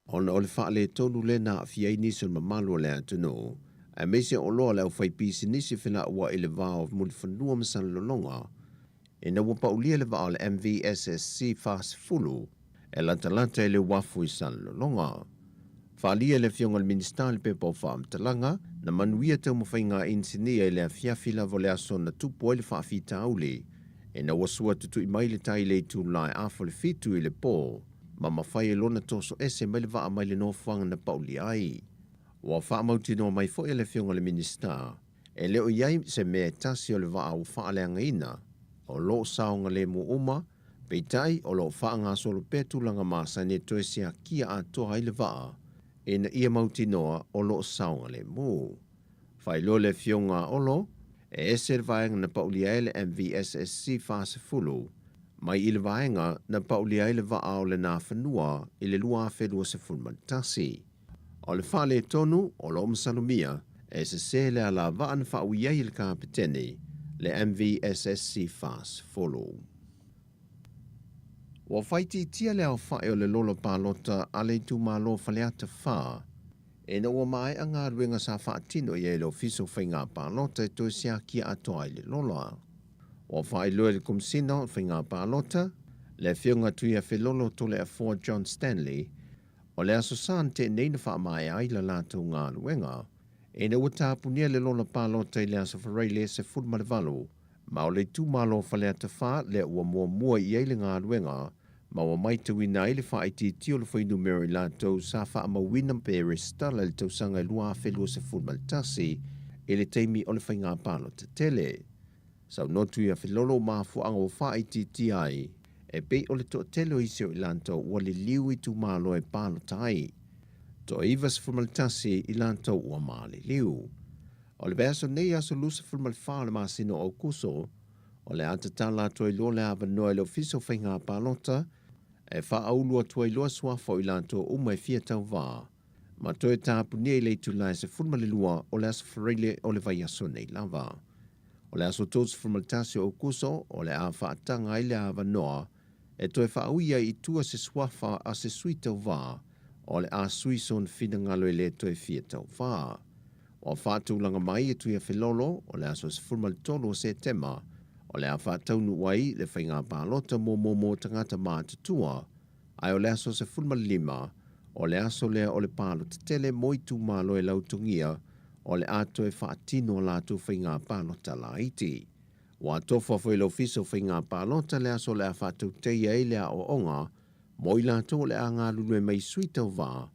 ona o le faaletonu lea na aafia ai nisi o le mamalu o le atunuu, aemaise o oloa a le aufaipisinisi felauai i le va o Mulifanua ma Salelologa, ina ua paulia le vaa o le MVSSC 40 e latalata i le uafu i Salelologa. Faaalia e le Afioga i le Minisita le pepa o faamatalaga, na manuia taumafaiga a inisinia i le afiafi lava o le aso na tupu ai le faafitauli, ina ua sua tutui mai le tai i le itula e afa o le fitu i le po, ma mafai ai lona toso ese mai le vaa mai le nofoaga na paulia ai. Ua faamautinoa mai foi e le Afioga i le Minisita, e le o i ai se mea e tasi o le vaa ua faaleagaina, o lo o saogalemu uma, peitai o lo o faagasolo pea tulaga masani e toe siakia atoa ai le vaa ina ia mautinoa o lo o saogalemu. Faailoa le Afioga a Olo, e ese le vaega na paulia ai le MVSSC 40 mai i le vaega na paulia ai le vaa o le Nafanua i le 2021. O le faaletonu o lo o masalomia e sesē le alavaa na faaui ai e le Kapeteni le MVSSC 40. Ua faaitiitia le aofai o le lola palota a le itumalo o Faleata 4 ina ua maea galuega sa faatino i ai e le Ofisa o Faiga Palota e toe siakia atoa ai le lola. Ua faailoa e le Komesina o Faiga Palota, le Afioga Tuiafelolo Toleafoa John Stanley, o le Aso Sa na tea nei na faamaea ai la latou galuega, ina ua tapunia le lola palota i le Aso Faraile 18 ma o le itumalo o Faleata 4 lea ua muamua i ai le galuega ma ua maitauina ai le faaitiitia o le fuainumera o i latou sa faamauina pe resitala i le tausaga e 2021 i le taimi o le faiga palota tele. Saunoa Tuiafelolo o mafuaaga ua faaitiitia ai e pei o le toatele o isi o i latou ua liliu i itumalo e palota ai. Toa 91 i latou ua maliliu. O le vaiaso nei aso 24 o le masina o Aokuso, o le a tatala atu ai loa le avanoa i le Ofisa o Faiga Palota e faaulu atu ai loa suafa o i latou uma e fia tauvā ma toe tapunia i le itula e 12 o le aso Faraile o le vaiaso nei lava. O le aso 31 o Aokuso o le a faataga ai le avanoa e toe faaui ai i tua se suafa a se sui tauvā o le a sui sona finagalo e le toe fia tauvā. Ua faatulaga mai e Tuiafelolo o le aso 13 o Setema o le a faataunuu ai le faiga palota muamua mo tagata matutua. Ae o le aso 15, o le aso lea o le palota tele mo itumalo e lautogia o le a toe faatino a latou faiga palota laiti. Ua tofa foi le Ofisa o Faiga Palota le aso o le a faatauteia ai le aoaoga mo i latou o le a galulue mai sui tauva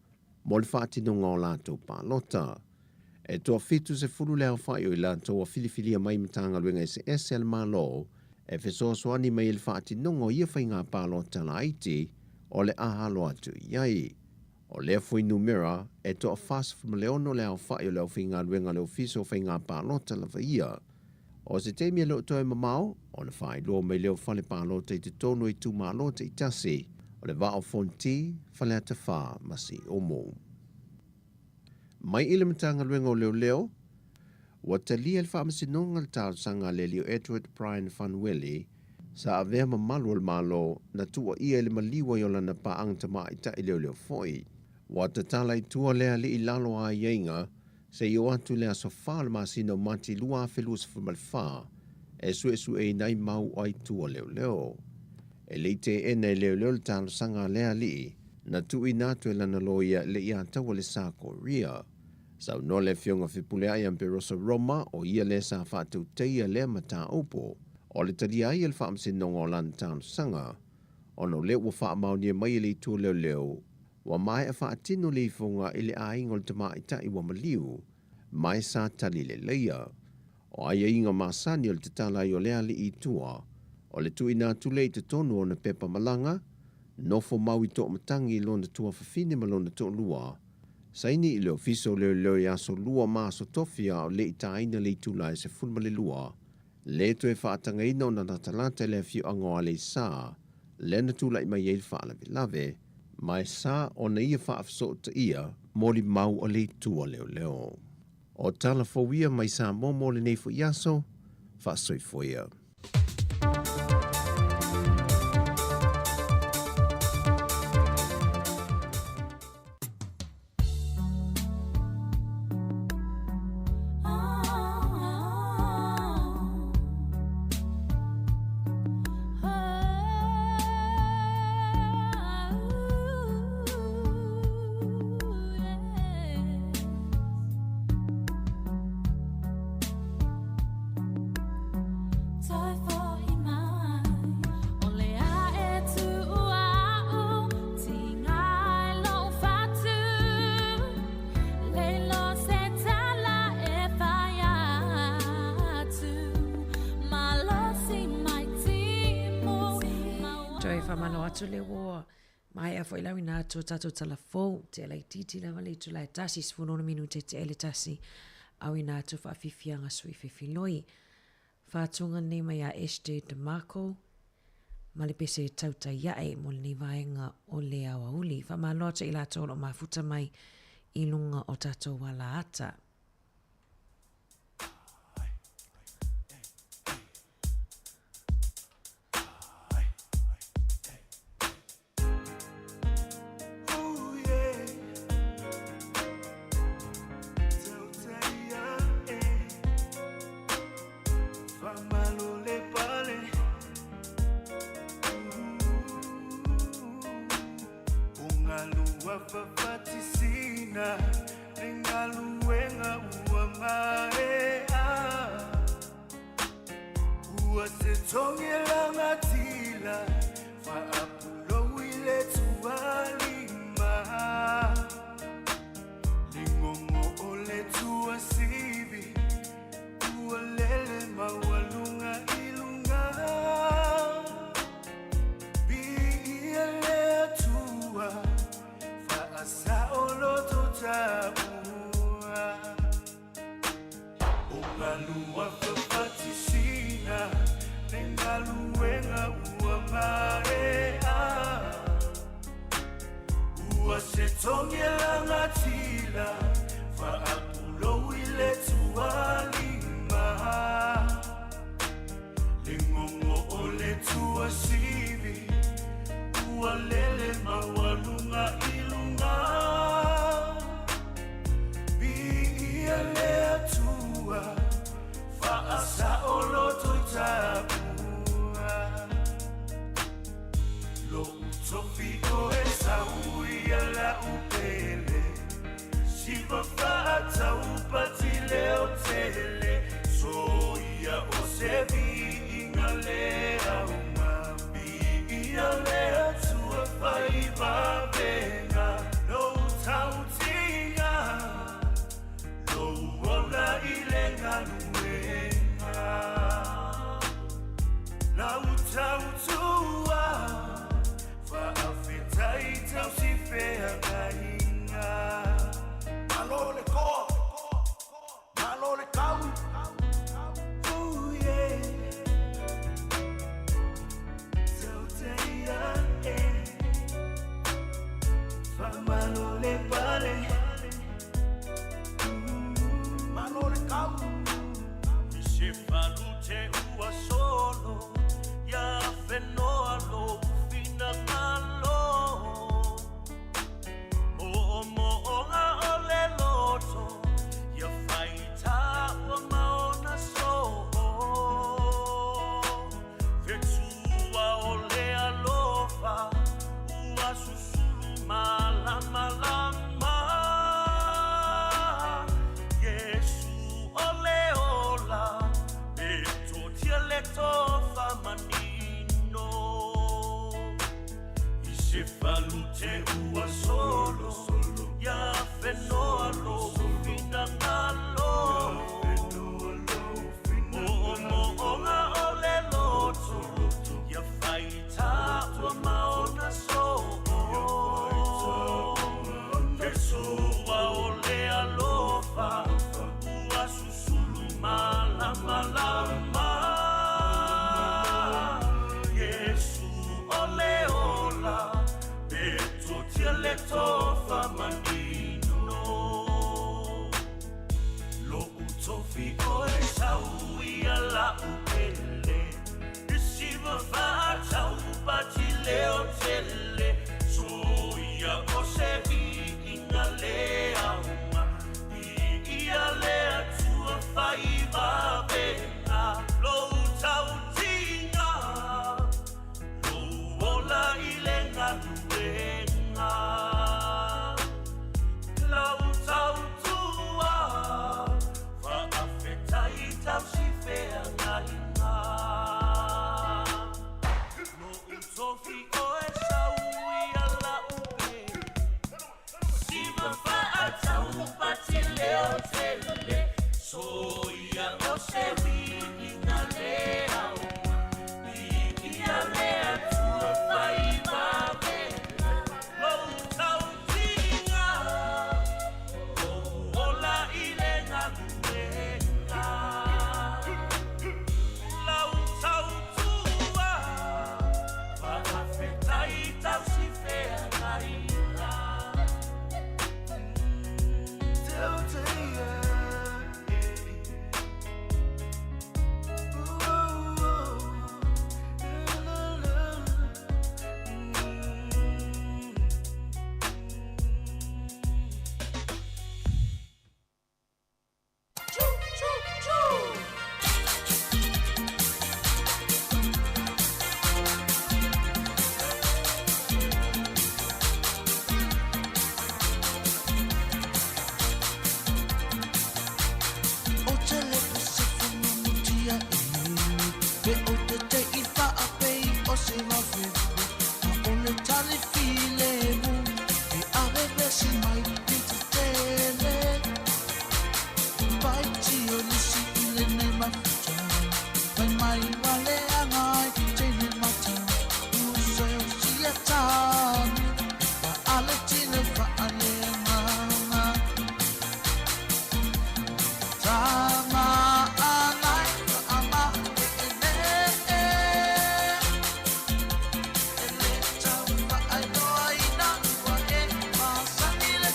mo le faatinoga o latou palota. E toa 70 le aofai o i latou ua filifilia mai Matagaluega eseese a le Malo e fesoasoani mai i le faatinoga o ia faiga palota laiti o le a alo atu i ai. O lea fuainumera, e toa 46 le aofai o le aufaigaluega a le Ofisa o Faiga Palota lava ia. O se taimi e le o toe mamao, ona faailoa mai lea o fale palota i totonu o itumalo taitasi o le Vaa o Fonoti, Faleata 4 ma Siumu. Mai i le Matagaluega o Leoleo, ua talia e le Faamasinoga le talosaga a le alii o Edward Brian Fanueli, sa avea ma malu o le Malo na tuuaia i le maliu ai o lana paaga tamaitai leoleo foi. Ua tatala i tua lea alii i lalo o aiaiga seia oo atu i le aso 4 o le masina o Mati 2024 e suesueina ai mau ai tua leoleo. E le i teena e leoleo le talosaga a lea alii na tuuina atu e lana loia le ia taua le Sa Korea. Saunoa le Afioga Fepuleai Amperosa Roma o ia lea sa faatauteia lea mataupu o le talia ai e le Faamasinoga o lana talosaga ona o lea ua faamaonia mai e le Itu Leoleo ua maea faatino le ifoga i le aiga o le tamaitai ua maliu mai sa tali leleia. O aiaiga masani o le tatala ai o lea alii i tua, o le tuuina atu lea i totonu o ona pepa malaga, nofo mau i toamatagi i lona tuafafine ma lona toalua, saini i le Ofisa o Leoleo i aso Lua ma aso Tofi a o le i taina le itula e 12, le toe faatagaina ona latalata i le afioaga o Aleisa, lea na tulai mai ai le faalavelave, ma e sa ona ia faafesootaia molimau a le itu a leoleo. O tala fou ia mai Samoa mo lenei foi aso, faasoifua ia. Toe whamano atu le ua Maea foi lauina atu o tatou tala fou, te ala itiiti lava le itula e tasi, 16 minute te ele tasi, auina atu whaafifianga sui fefiloi. Whātūnga nei mai a Esther DeMarco, ma le pese tautai ae mo lenei vaega o le aoauli. Whamalo atu i latou o lo mafuta mai i lunga o tatou ala ata. tofi o e sau ia la upele. Siva whaatau pati leo tele. So ia o se vi inga le aunga. Bi ia le atua whai vavenga. Lo tautinga. Lo ola i le galuega. Lau tautua. Whaafetai tau si feagaiga. Malo le koa, malo le kau. Ooh, yeah. Tauteia, eh. Whamalo le pale. Malo le kau. I se falute ua solo, ia whenoa lo whina ngalo. Mo mo o nga o le loto, ia whaita ua maona so. Fetua o le alofa, ua susulu malama lama. Yesu o le ola, e totia le tofa manino. I se falute ua solo, ia whenoa lo whina ngalo. Mo mo o nga o le loto, ia whaita ua maona so. Fesoa o le alofa, ua susulu malama lama. Yesu o le ola, e totia le tofa manino. Lo utofi o e sau ia la upele. I siva whaatau pati leo tele. So ia o se vi inga le aunga. I ia le atua whai vavenga. Lo tautinga. Lo ola i le galuega. Lau tautua. Whaafetai tau si feagaiga. Lo utofi o e sau ia la upe. Siva whaatau pati leo tele. So ia o se wi inga le aunga. I ia le atua whai vavenga. Lo tautinga. Lo ola i le galuega. Lau tautua. Whaafetai tau si feagaiga. Tauteia, yeah. Ooh, ooh, la, la, la. Choo, choo, choo. O te lepe se whanga mutia e Pe o te te i wha pei o se wawhewe A o le tali file mu E awe vesi mai ki te tele Pai ti o lisi i le nei mafuta Pai mai wale angai tene mata Use o sia tani Wa ale tine wha ale nganga Tama anai ama e e e E le tau wha ai noa ina ua e Masani le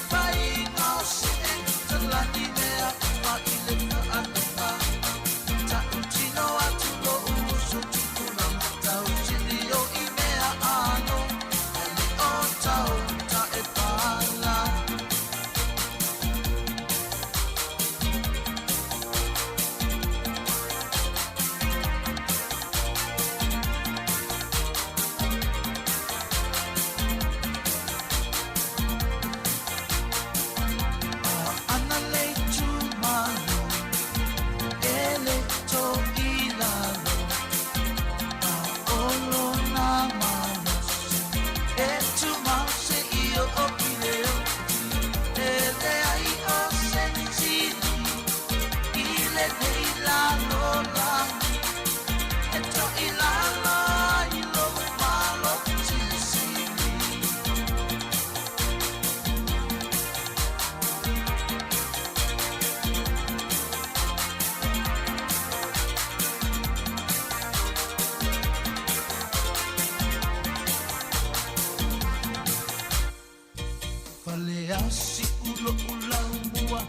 lo'u laumua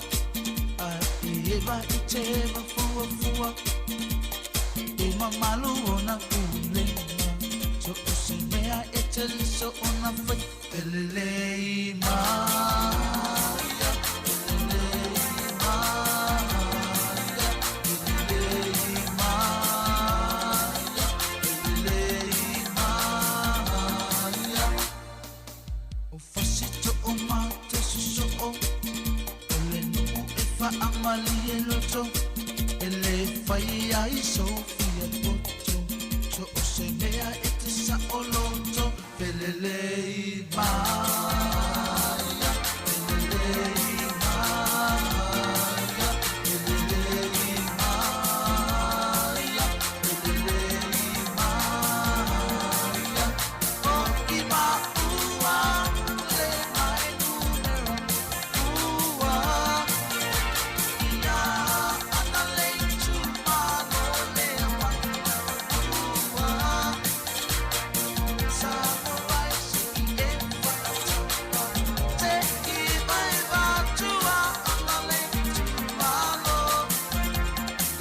A i eva i te mafuafua E mamalu ona pulega So o se mea e te liso ona fai Felelei maia Felelei maia Felelei maia Felelei maia O fasi to'o ma te soso'o O le nu'u e fa'amalie loto E lē fai ai sofia poto So o se mea e te sa'oloto Felelei maia Felelei maia Felelei maia Felelei maia O i maua le mai numera ua Ia ana le itumalo le ua Samoa se i e whakatapa Te i mai vatua ana le itumalo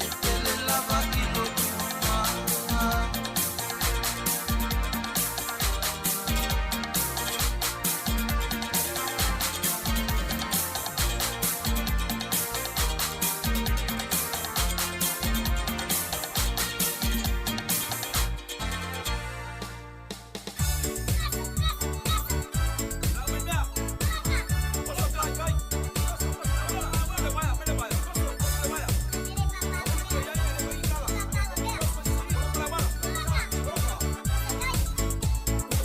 E pele lava i lo uma.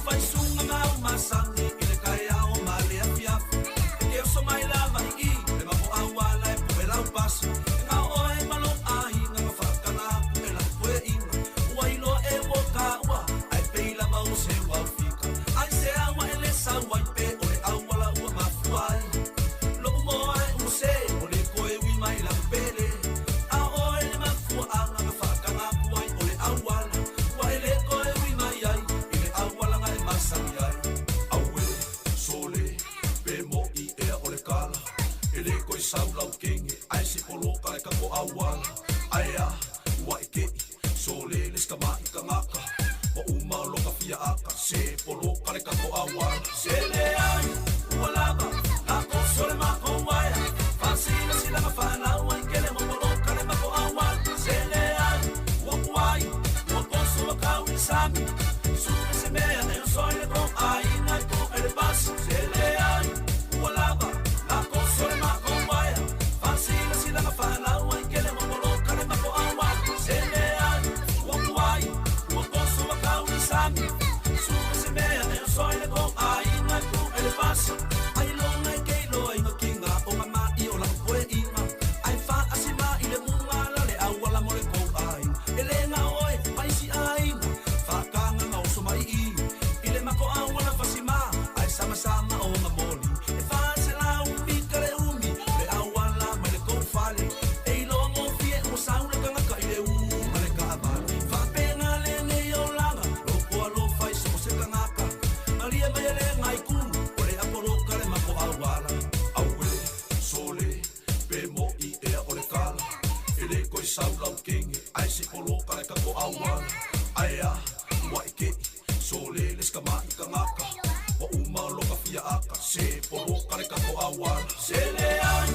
Faisuga mau masani i le taeao ma le afiafi. E te oso mai lava i i le mapo auala e poe lau pasi. E ngao oe ma lou aiga ma faataga aku e lau poeʻiga. Ua iloa e ua kāua, ae pei lava o se uaufika. Ai se aua e lē sau ai pe o le auala ua mafua ai. Lo'u moa e use, o le koe ui mai lau pele. A oe le mafua'aga na faataga aku ai o le auala. Ua e lē koe ui mai ai, i le aualaga e masani ai. Auē, sole, pe mo'i ea o le kala. E lē koe sau lau kege, ae se poloka le kako auala. Ae a, ua e ke'i, sole le sikama'i tagata. Ua uma loka fia aka, se poloka le kako auala. Se leai, ua lava, gakoso le makou aea. Faasilasila fanau ai kele ma poloka le mako auala. Se leai, ua kuai, ua koso ua kau i le sami. Suka se mea e oso ai le kou aiga e po'e le pasi. Se leai, ua lava, gakoso le makou aea. Faasilasila fanau ai kele ma poloka le mako auala. Se leai, ua kuai, ua koso ua kau i le sami. Suka se mea e oso ai le kou aiga e po'e le pasi. Ai loga e keiloa i gakiga o gama'i o la'u poeʻiga. Ae faasima'i le muga la le auala mo le kou aiga. E lē gao oe maisi aiga, faataga gaoso mai i. I le mako auala fasimā, ae samasama o gamoli. E faselau mita le umi, le auala mai le kou fale. E iloa gofie ua sau le tagata i le ū ma le taavale. Faapega lenei olaga, loko alofa i so o se tagata. Malie mai e le gaikū, o le apoloka le mako auala. Auē, sole, pe mo'i ea o le kala. E lē koe sau lau kege, ae se poloka le kako auala. Ae a, ua e ke'i, sole le sikama'i tagata. Ua uma loka fia aka, se poloka le kako auala. Se leai,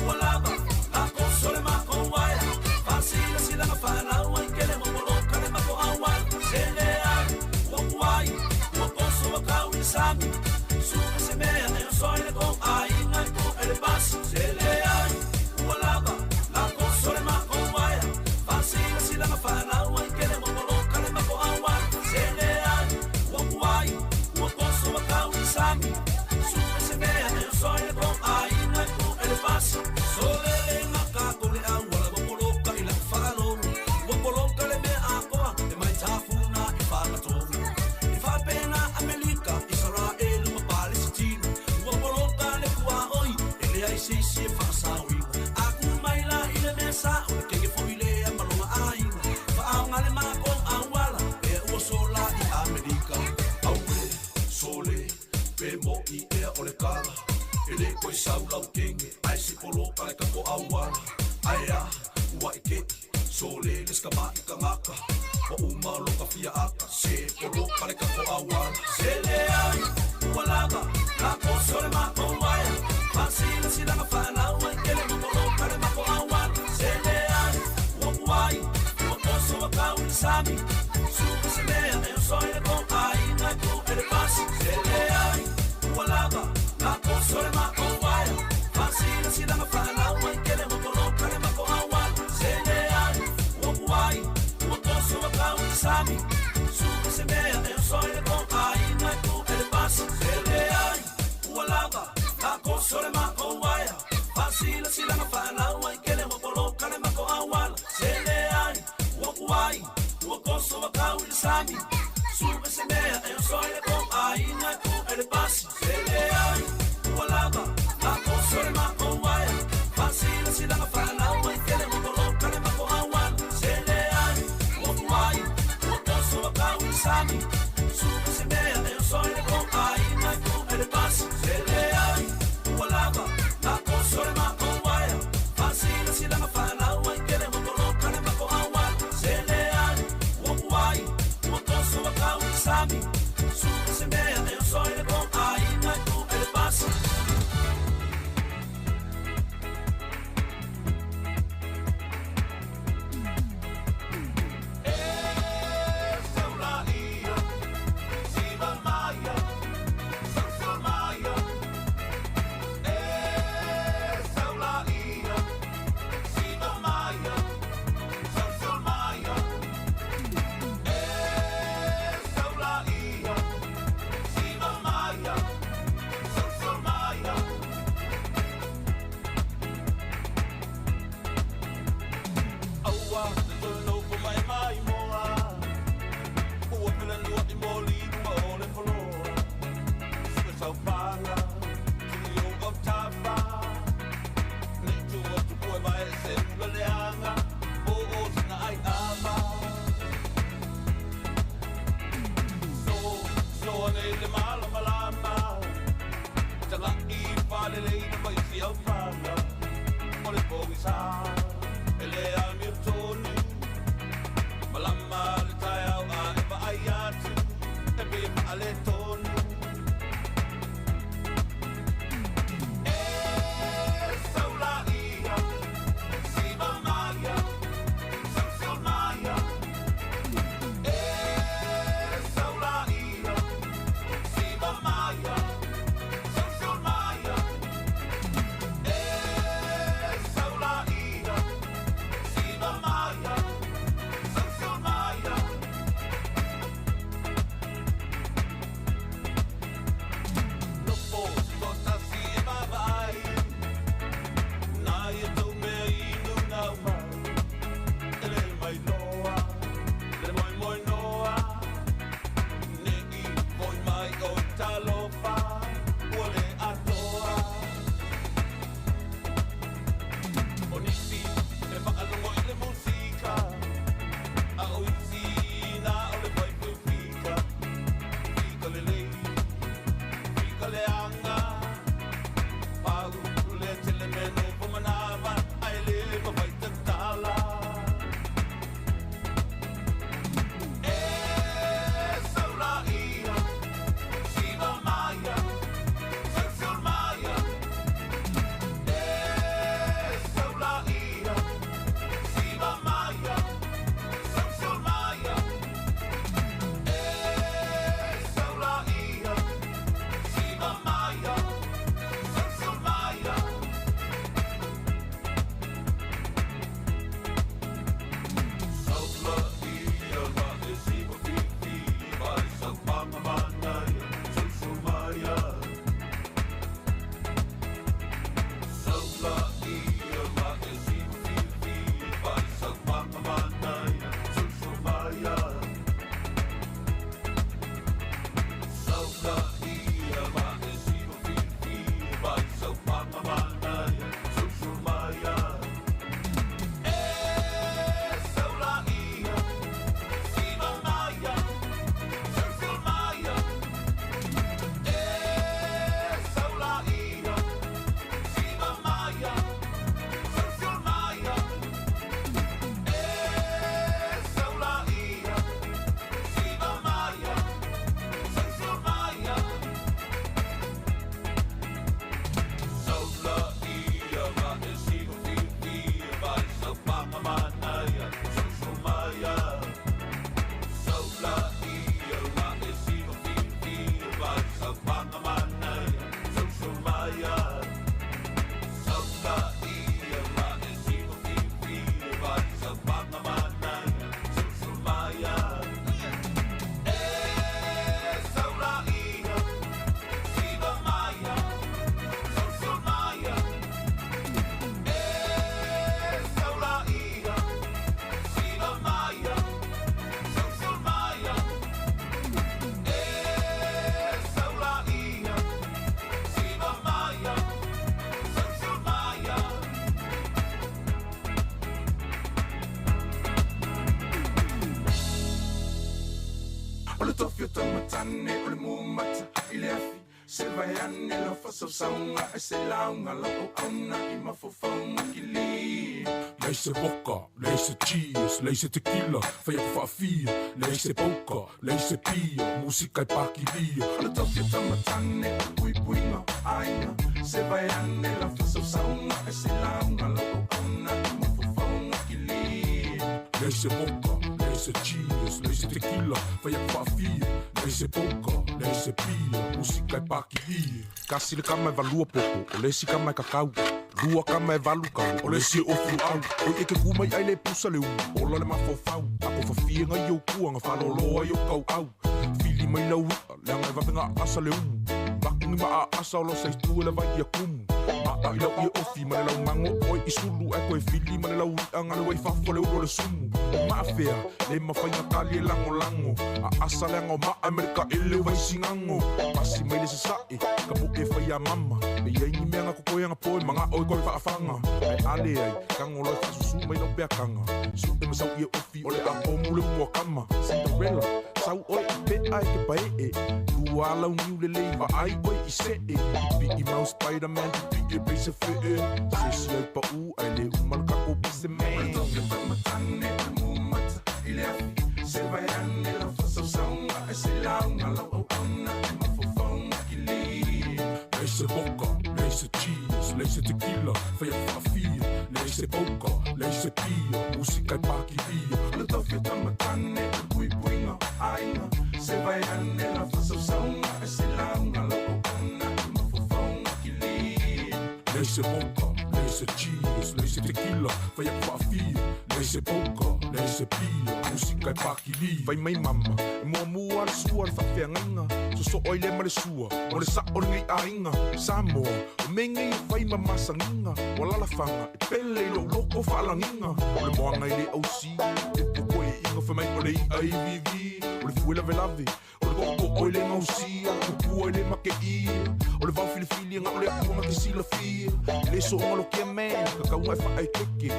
ua lava, gakoso le makou aea. Faasilasila fanau ai kele ma poloka le mako auala. Se leai, ua kuai, ua koso ua kau i le sami. Suka se mea e oso ai le kou aiga e po'e le pasi. Se leai, ua lava, gakoso le makou aea. Faasilasila fanau ai kele ma poloka le mako auala. Se leai, ua kuai, ua koso ua kau i le sami. Suka se mea e oso ai le kou aiga e po'e le pasi. Sole le gakakou le auala ua poloka i la'u faalogo. Ua poloka le mea akoa, e mai tafuna i fagatolu. E faapena Amelika, Isaraelu ma Palesitina. Ua poloka le kuaʻoi, e leai se isi e faasaoina. Aku mai la i le mea sa'o, le kege fo'i lea ma lona aiga. Faaoga le makou auala, ea ua sola i Amelika. Auē, sole, pe mo'i ea o le kala. E le koe sau lau kenge, ai se polo kale ka ko awala. Ai a, ua i ke'i, so le le ska ma i ka ngaka. Wa uma lo ka fia aka, se polo kale ka ko awala. Se le ai, ua lava, ka ko sole ma ko waia. Fasila sila nga whanau ai, kele mo polo kale ma ko awala. Se le ai, ua uai, ua koso wa kau i sami. Suka se mea, e o soe le ko ai, ngai ku e le pasi. Se le ai, ua lava, ka ko sole ma ko waia. Fasila sila nga whanau ai, kele mo polo kale ma ko awala. Se le ai, ua uai, ua koso wa kau i sami. Suka se mea, e o soe le ko ai, ngai ku e le pasi. Se le ai, ua lava, ka ko sole ma ko waia. Fasila sila nga whanau ai, kele mo polo kale ma ko awala. Se le ai, ua uai, ua koso wa kau i sami. Suka se mea, e o soe le ko ai, ngai ku e le pasi. Se le ai, ua lava, ka ko sole ma ko waia. Fasila sila nga whanau ai, kele mo polo kale ma ko awala. Se le ai, ua uai, ua koso wa kau i sami. Suka se mea, e o soe le ko ai, ngai ku e le pasi. Se le ai, ua lava, ka ko sole ma ko waia. Fasila sila nga whanau ai, kele mo polo kale ma ko awala. Se le ai, ua uai, ua koso wa kau i sami. Suka se mea, e o soe le ko ai, ngai ku e le pasi. Siva tamatane o le mumata i le afi Se vai ane lau faasausauga ai se lauga lau auauna i mafaufauga kili. Leai se vodka, leai se cheers, leai se tequila, fai atu faafia, leai se poker, leai se pia, musika e pakilia. O le tofi o tamatane o le puipuiga aiga Se vai ane lau faasausauga ai se lauga lau auauna i mafaufauga kili. Leai se vodka, leai se cheers, leai se tequila, fai atu faafia, leai se poker, leai se pia, musika e pakilia. Kasi le kama e valua popo, o le isi kama e kakau. Lua kama e valu kalo, o le isi e ofu luau. Oi e ke ku mai ai le pusa le umu, ola le mafaufau. Ako fafie ngai ou kua, nga faalolo ai ou kauau. Fili mai lau i'a, leaga e vave gaasa le umu. Vaku ni maa asa o lo sa itu e le vai ia kumu. Maa i lau ie ofi ma le lau mago oe i sulu ae koe fili ma le lau i'a nga le wai fafo le ulu o le sumu. O maa fea, le mafai nga kali e lagolago. Aasa leaga o maa e ma le taele o Vaisigano. Pasi mai le sasae, ka po'e fai ia mama. Pe i ai ni mea nga kokoe aga po e maga'o e koe faafaga. Ae a leai, tago loa e faasusū mai lau peakaga. Su'e ma sau ie ofi o le apomu le umuakama. Cinderella, sau oe i pe'a e ke pae'e. Lua lau niu lelei vaai oe i se'e. Pipi'i mau Spiderman, pipi'i e pei se fe'e. Se isi ai pa'ū ae le uma le kako pese man. O le tofi o tamatane o le mumata i le afi Se vai ane lau faasausauga ai se lauga lau auauna i mafaufauga kili. Leai se vodka, leai se cheers, leai se tequila, fai atu faafia, leai se poker, leai se pia, musika e pakilia. O le tofi o tamatane o le puipuiga aiga Se vai ane lau faasausauga ai se lauga lau auauna i mafaufauga kili. Leai se vodka, leai se cheers, leai se tequila, fai atu faafia, leai se poker, leai se pia, musika e pakilia. Fai mai mama, e muamua le sua le faafeagaiga, sosoo ai lea ma le sua, o le sa'o lenei aiga. Samoa, o mea nei e fai ma masagiga, o alaalafaga e pele i lou loko faalagiga. O le moaga e le ausi, upu koe'iga fai mai o le i'a ivivi, o le fue lavelave, o le to'oto'o e le gausia, o le tupua e le make'ia, o le vao filifili ga o le atua ga te silafia. E le so'oga lokia man, kakauga e fa'aekeke,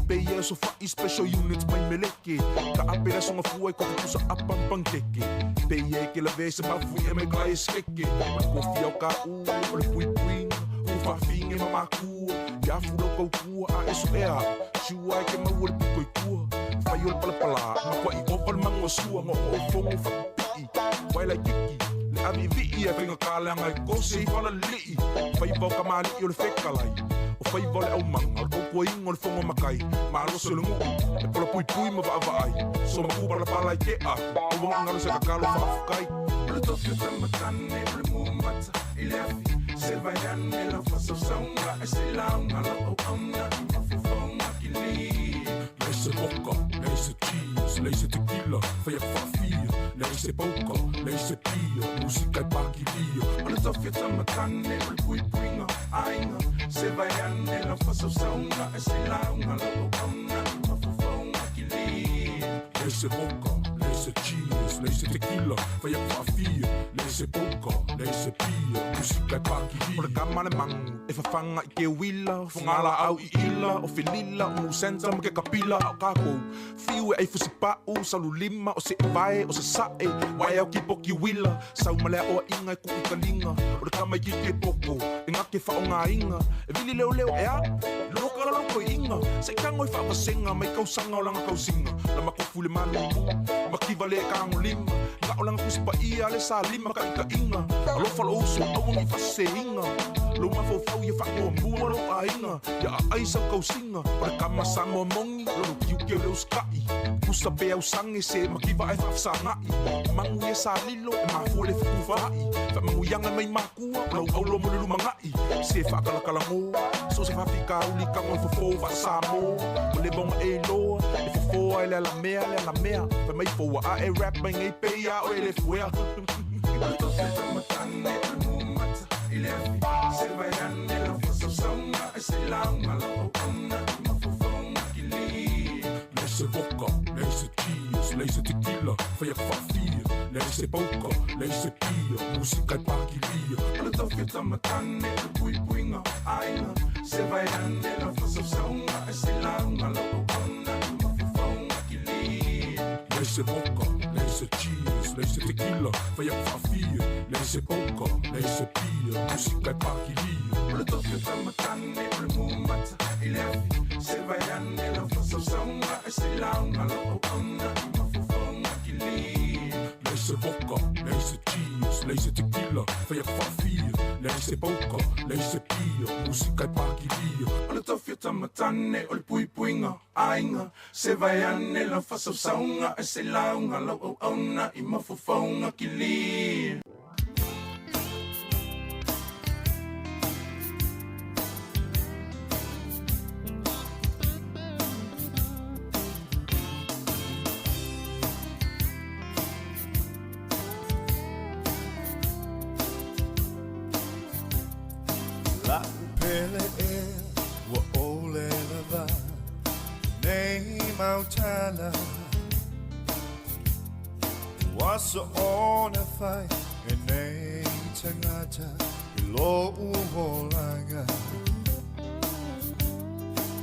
pe ia e sofa'i special units mai meleke. Ka'ape le aso gafua e kofi pusa apa ma panikeke, pe ia e ke lavea i se mafui'a mai ka e sekeke. O le kofi ao ka'u, o le puipuiga, ua faafige ma makua, ia afu lau kaukua a e so'ea a'u, siua e ke maua le piko i tua. Fai o le palapalā, makua'i ova le mago a sua, go'ogo'o fogo fa'apipi'i, wae laititi, le avi'ivi'i ae faigatā leaga e kose i falalili'i. Faiva o kamali'i o le fekalai, o faiva o le aumaga, o le tautuaina o le fogo makai, malosi o le nu'u, e polapuipui ma vaavaai, somaku palapala i ke'a atu, aua gagalo se kakalo faafukai. O le tofi o tamatane o le mumata i le afi Se vai ane lau faasausauga ai se lauga lau auauna i mafaufauga kili. Leai se vodka, leai se cheers, leai se tequila, fai atu faafia, leai se poker, leai se pia, musika e pakilia. O le tofi o tamatane o le puipuiga aiga Se vai ane lau faasausauga ai se lauga lau auauna i mafaufauga kili. Leai se vodka, leai se cheers, leai se tequila, fai atu faafia, leai se poker, leai se pia, musika e pakilia. O le kama le magu e fafaga i ke uila, o fogalaau i ila, o felila, o musenta ma ke kapila. A o kakou fiu e ai fusipa'u, saululima, o se'evae, o sasa'e, wae ao kipoki uila, sau ma le aʻoaʻiga e kuʻu kaliga. O le kama i kiki e poko, e gake faʻogāiga, e vili leoleo e a, loka la lau koiʻiga, se i tago e faavasega mai kausaga o laga tausiga. La makofu le malulu, makiva le kagolima, ga'o laga tusi paia le salima kaʻikaʻiga. Alofa lou uso aua nei faaseseina, lou mafaufau ia faamuamua lou aiga, ia aai sau kausiga. O le kama Samoa moni, lou tiute o le usikaʻi, pusa pe ausage se makiva ae faafesagaʻi. Magu ia sa lilo e mafua le fetufaai, faamanuiaga mai makua o lau aulo mo le lumagaʻi. Se faakalakalagō, so se faafikauli kago e fofō faasamō. Ua leva ona e iloa, e fofō ai le alamea le alamea, fai mai foua a e rap mai nei pe ia oe le fuea. O le tofi o tamatane o le mumata i le afi Se vai ane lau faasausauga ai se lauga lau auauna i mafaufauga kili. Leai se vodka, leai se cheers, leai se tequila, fai atu faafia, leai se poker, leai se pia, musika e pakilia. O le tofi o tamatane o le puipuiga aiga Se vai ane lau faasausauga ai se lauga lau auauna i mafaufauga kili. Leai se vodka, leai se cheers, cheers, leai se tequila, fai atu faafia, leai se poker, leai se pia, musika e pakilia. O le tofi o tamatane o le mumata i le afi, se vai ane lau faasausauga ai se lauga lau auauna i mafaufauga kilia. Leai se vodka, leai se cheers, leai se tequila, fai atu faafia, leai se poker, leai se pia, musika e pakilia. O le tofi o tamatane o le puipuiga aiga, se vai ane lau faasausauga ai se lauga lau auauna i mafaufauga kilia. La'u pele ē ua ʻole lawa nei mau tala Ua soona fai e nei tagata i lo'u olaga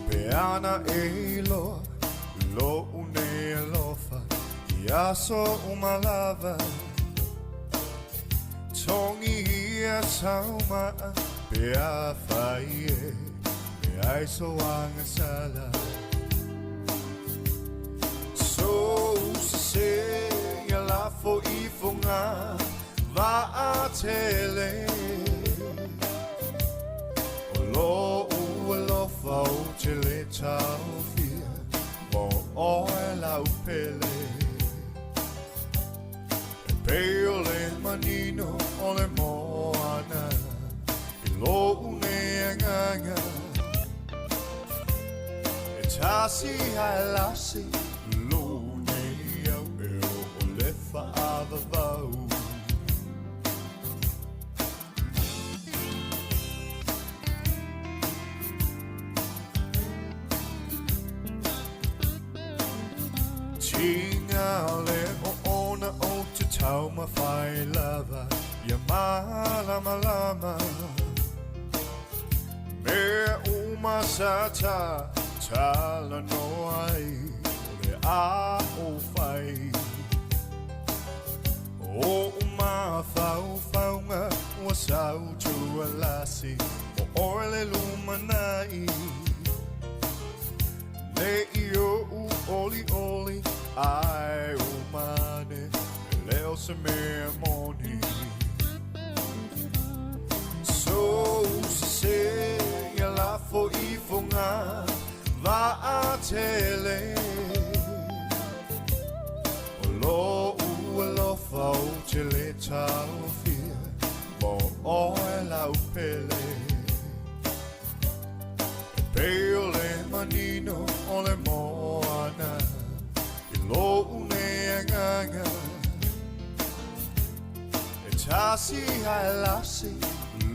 Pe ana e iloa lo'u nei alofa i aso uma lava Togi ia sau ma'a pe afai e leai so agasala Sou sesē ia lafo ifoga vaatele O lo'u alofa ou te le taofia mo oe lau pele E pei o le manino o le moana i lo'u nei agaga E tasi ae lasi lo'u nei au e o le faavavau. Tiga le oona ou te taumafai lava ia malamalama Mea uma sa ta talanoa ai o le a ou fai Oʻu mafaufauga ua sau tualasi o oe le lumanai Nei i oʻu olioli ae uma ane e le o se mea moni Sou sesē ia lafo ifoga vaatele O lo'u alofa ou te le taofia mo oe lau pele E pei o le manino o le moana i lo'u nei agaga E tasi ae lasi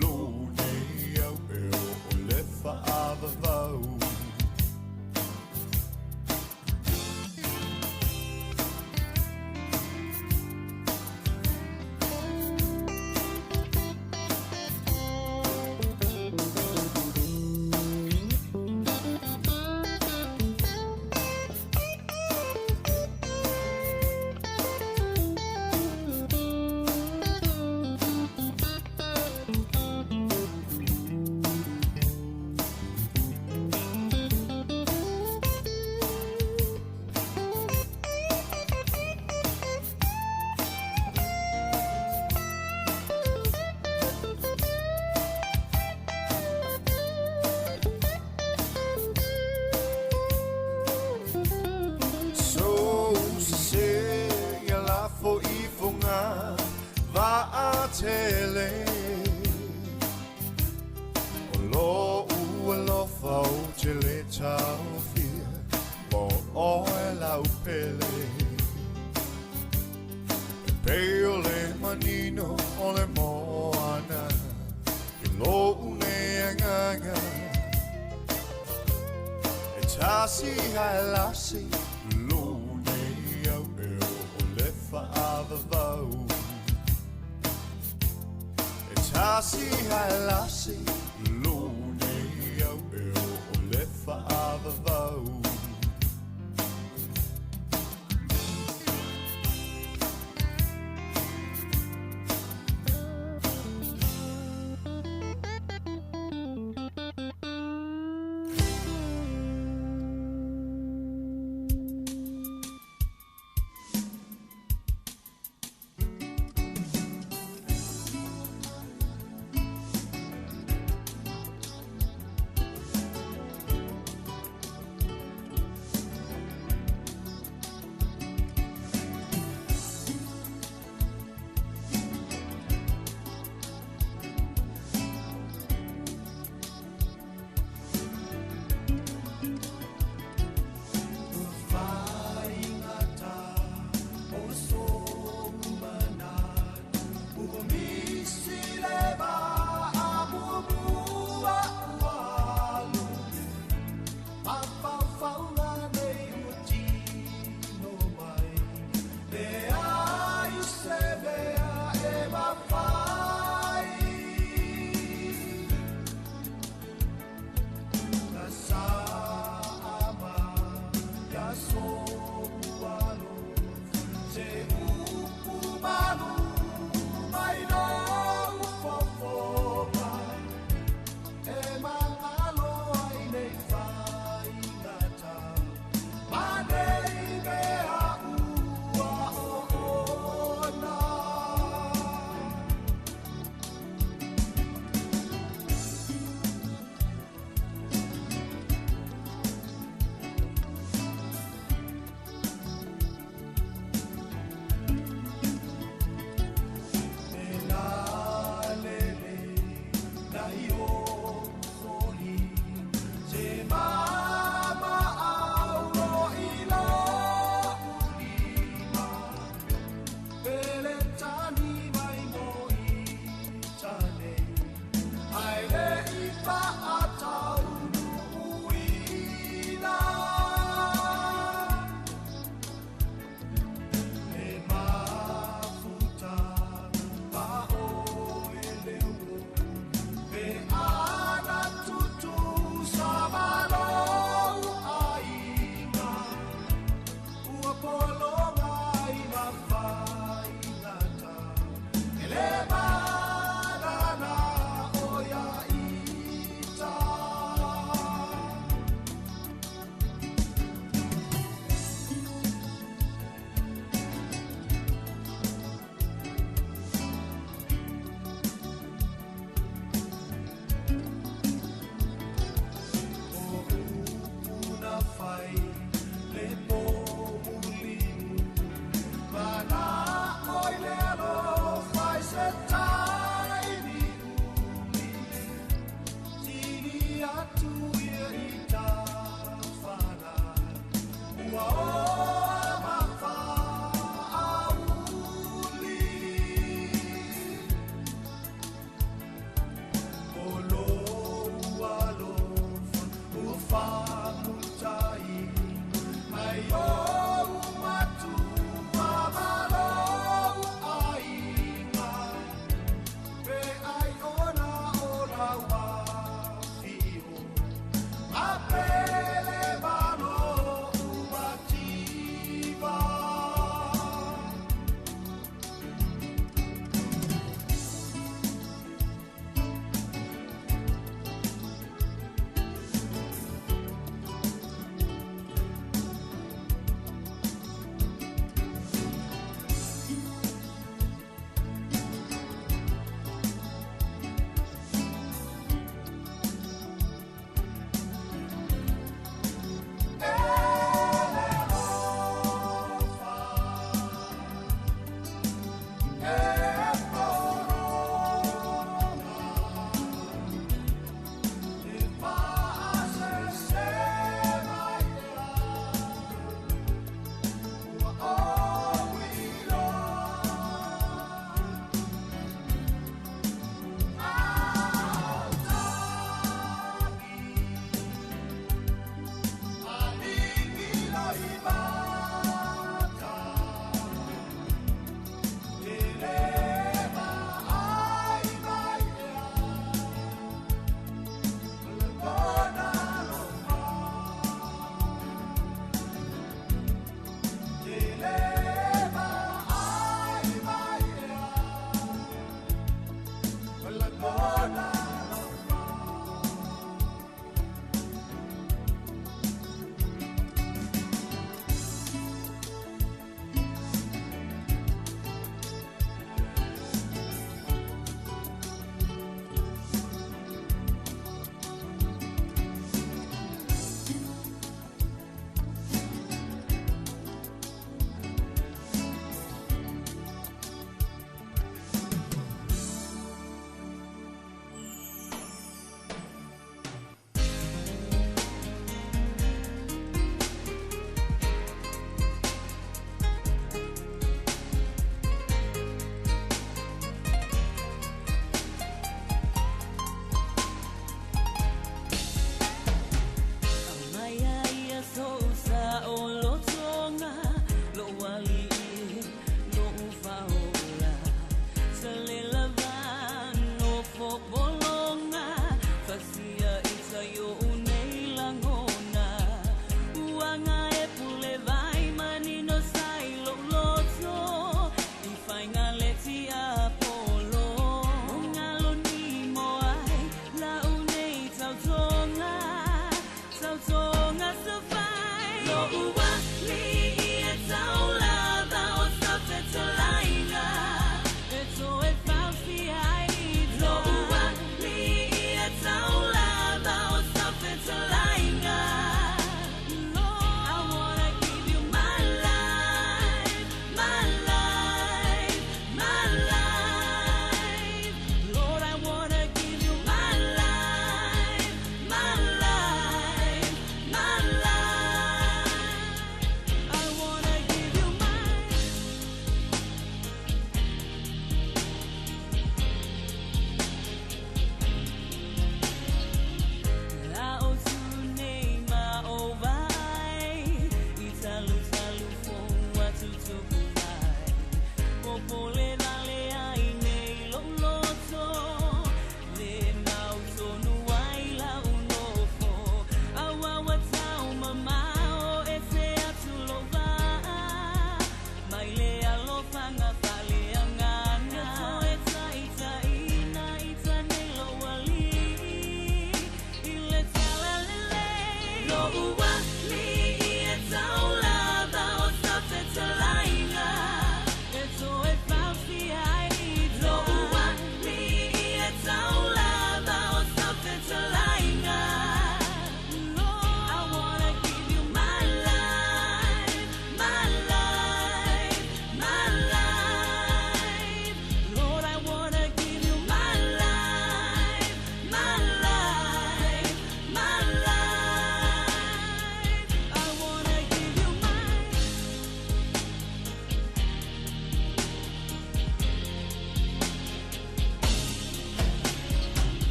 lo'u nei au e o le faavavau. Sou sesē ia lafo ifoga vaatele O lo'u alofa ou te le taofia mo oe lau pele E pei o le manino o le moana i lo'u nei agaga E tasi ae lasi lo'u nei au e o le faavavau E tasi ae lasi lo'u nei au e o le faavavau. mafai. Kasama ya sobualo se upumalu mai lo ufofopa e mangalo ai nei faingata ma nei mea ua o ona.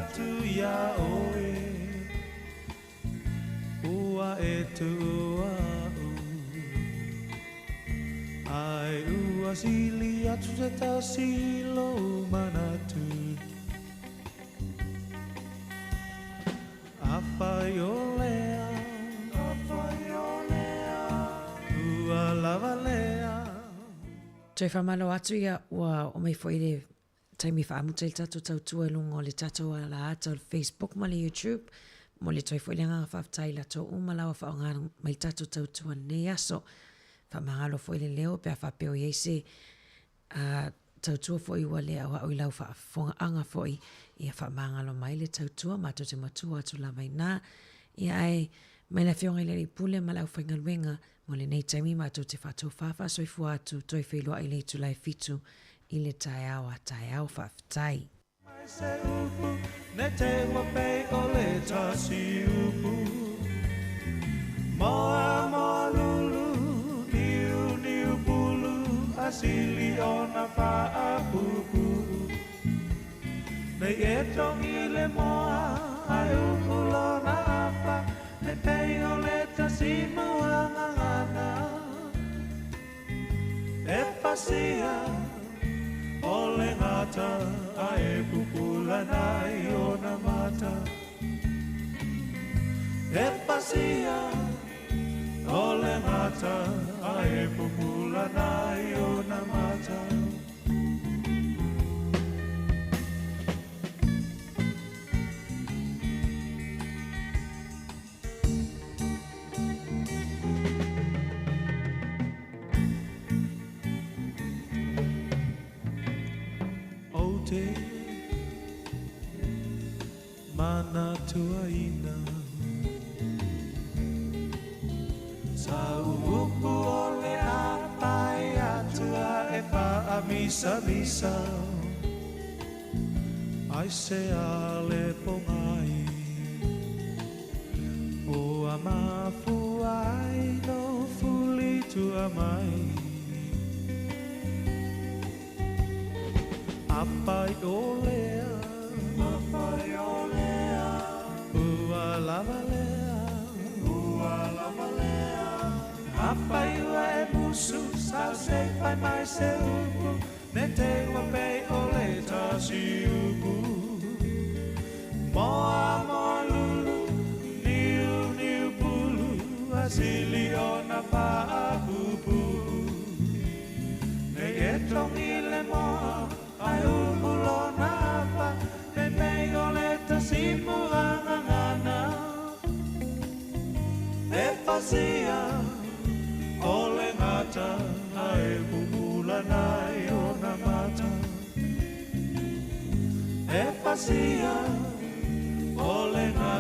atu iā ʻoe, ua e tuʻu aʻu. Ae ua sili atu se tasi i lou manatu. Afai o lea, afai o lea, ua lava lea. Toe faamalo atu ia ua oo mai foi le taimi faamuta i le tatou tautua i luga o le tatou alaata o le Facebook ma le YouTube. Momoli atu ai foi le agaga faafetai i latou uma lava faaaoga mai le tatou tautua i lenei aso. Faamagalo foi le leo pe a faapea o i ai se a tautua foi ua le aoao i lau faafofogaaga foi, ia faamagalo mai le tautua matou te matua atu lava i ina. Ia ae mai le Afioga i le Alii Pule ma le aufaigaluega mo lenei taimi matou te faatofa faasoifua atu toe feiloai i le itula e 7 i le taeao a taeao. Faafetai. Mai se upu, ne te ua pei o le tasi upu. Moa moa lulu, niu niu pulu, a sili ona faapuupuu. Nei e togi le moa, ae u'u lona afa, ne pei o le tasi muagagana. E pasia o le gata, ae pupula nai ona mata. E pasia o le gata, ae pupula nai ona mata. Ou te manatuaina Sa upu o le a pae atu a e faamisamisa Ai se a le pogai Ua mafua ai lou fuli tua mai Afai o lea, afai o lea, ua lava lea, ua lava lea. Afai ua e musu, sa se i fai mai se upu, ne te ua pei o le tasi upu. Moa moa lulu, niu niu pulu, a sili ona faapuupuu. Nei e togi le moa, ae u'u lona afa, ne pei o le tasi muagagana. E pasia o le gata, ae pupula nai ona mata. E pasia o le gata.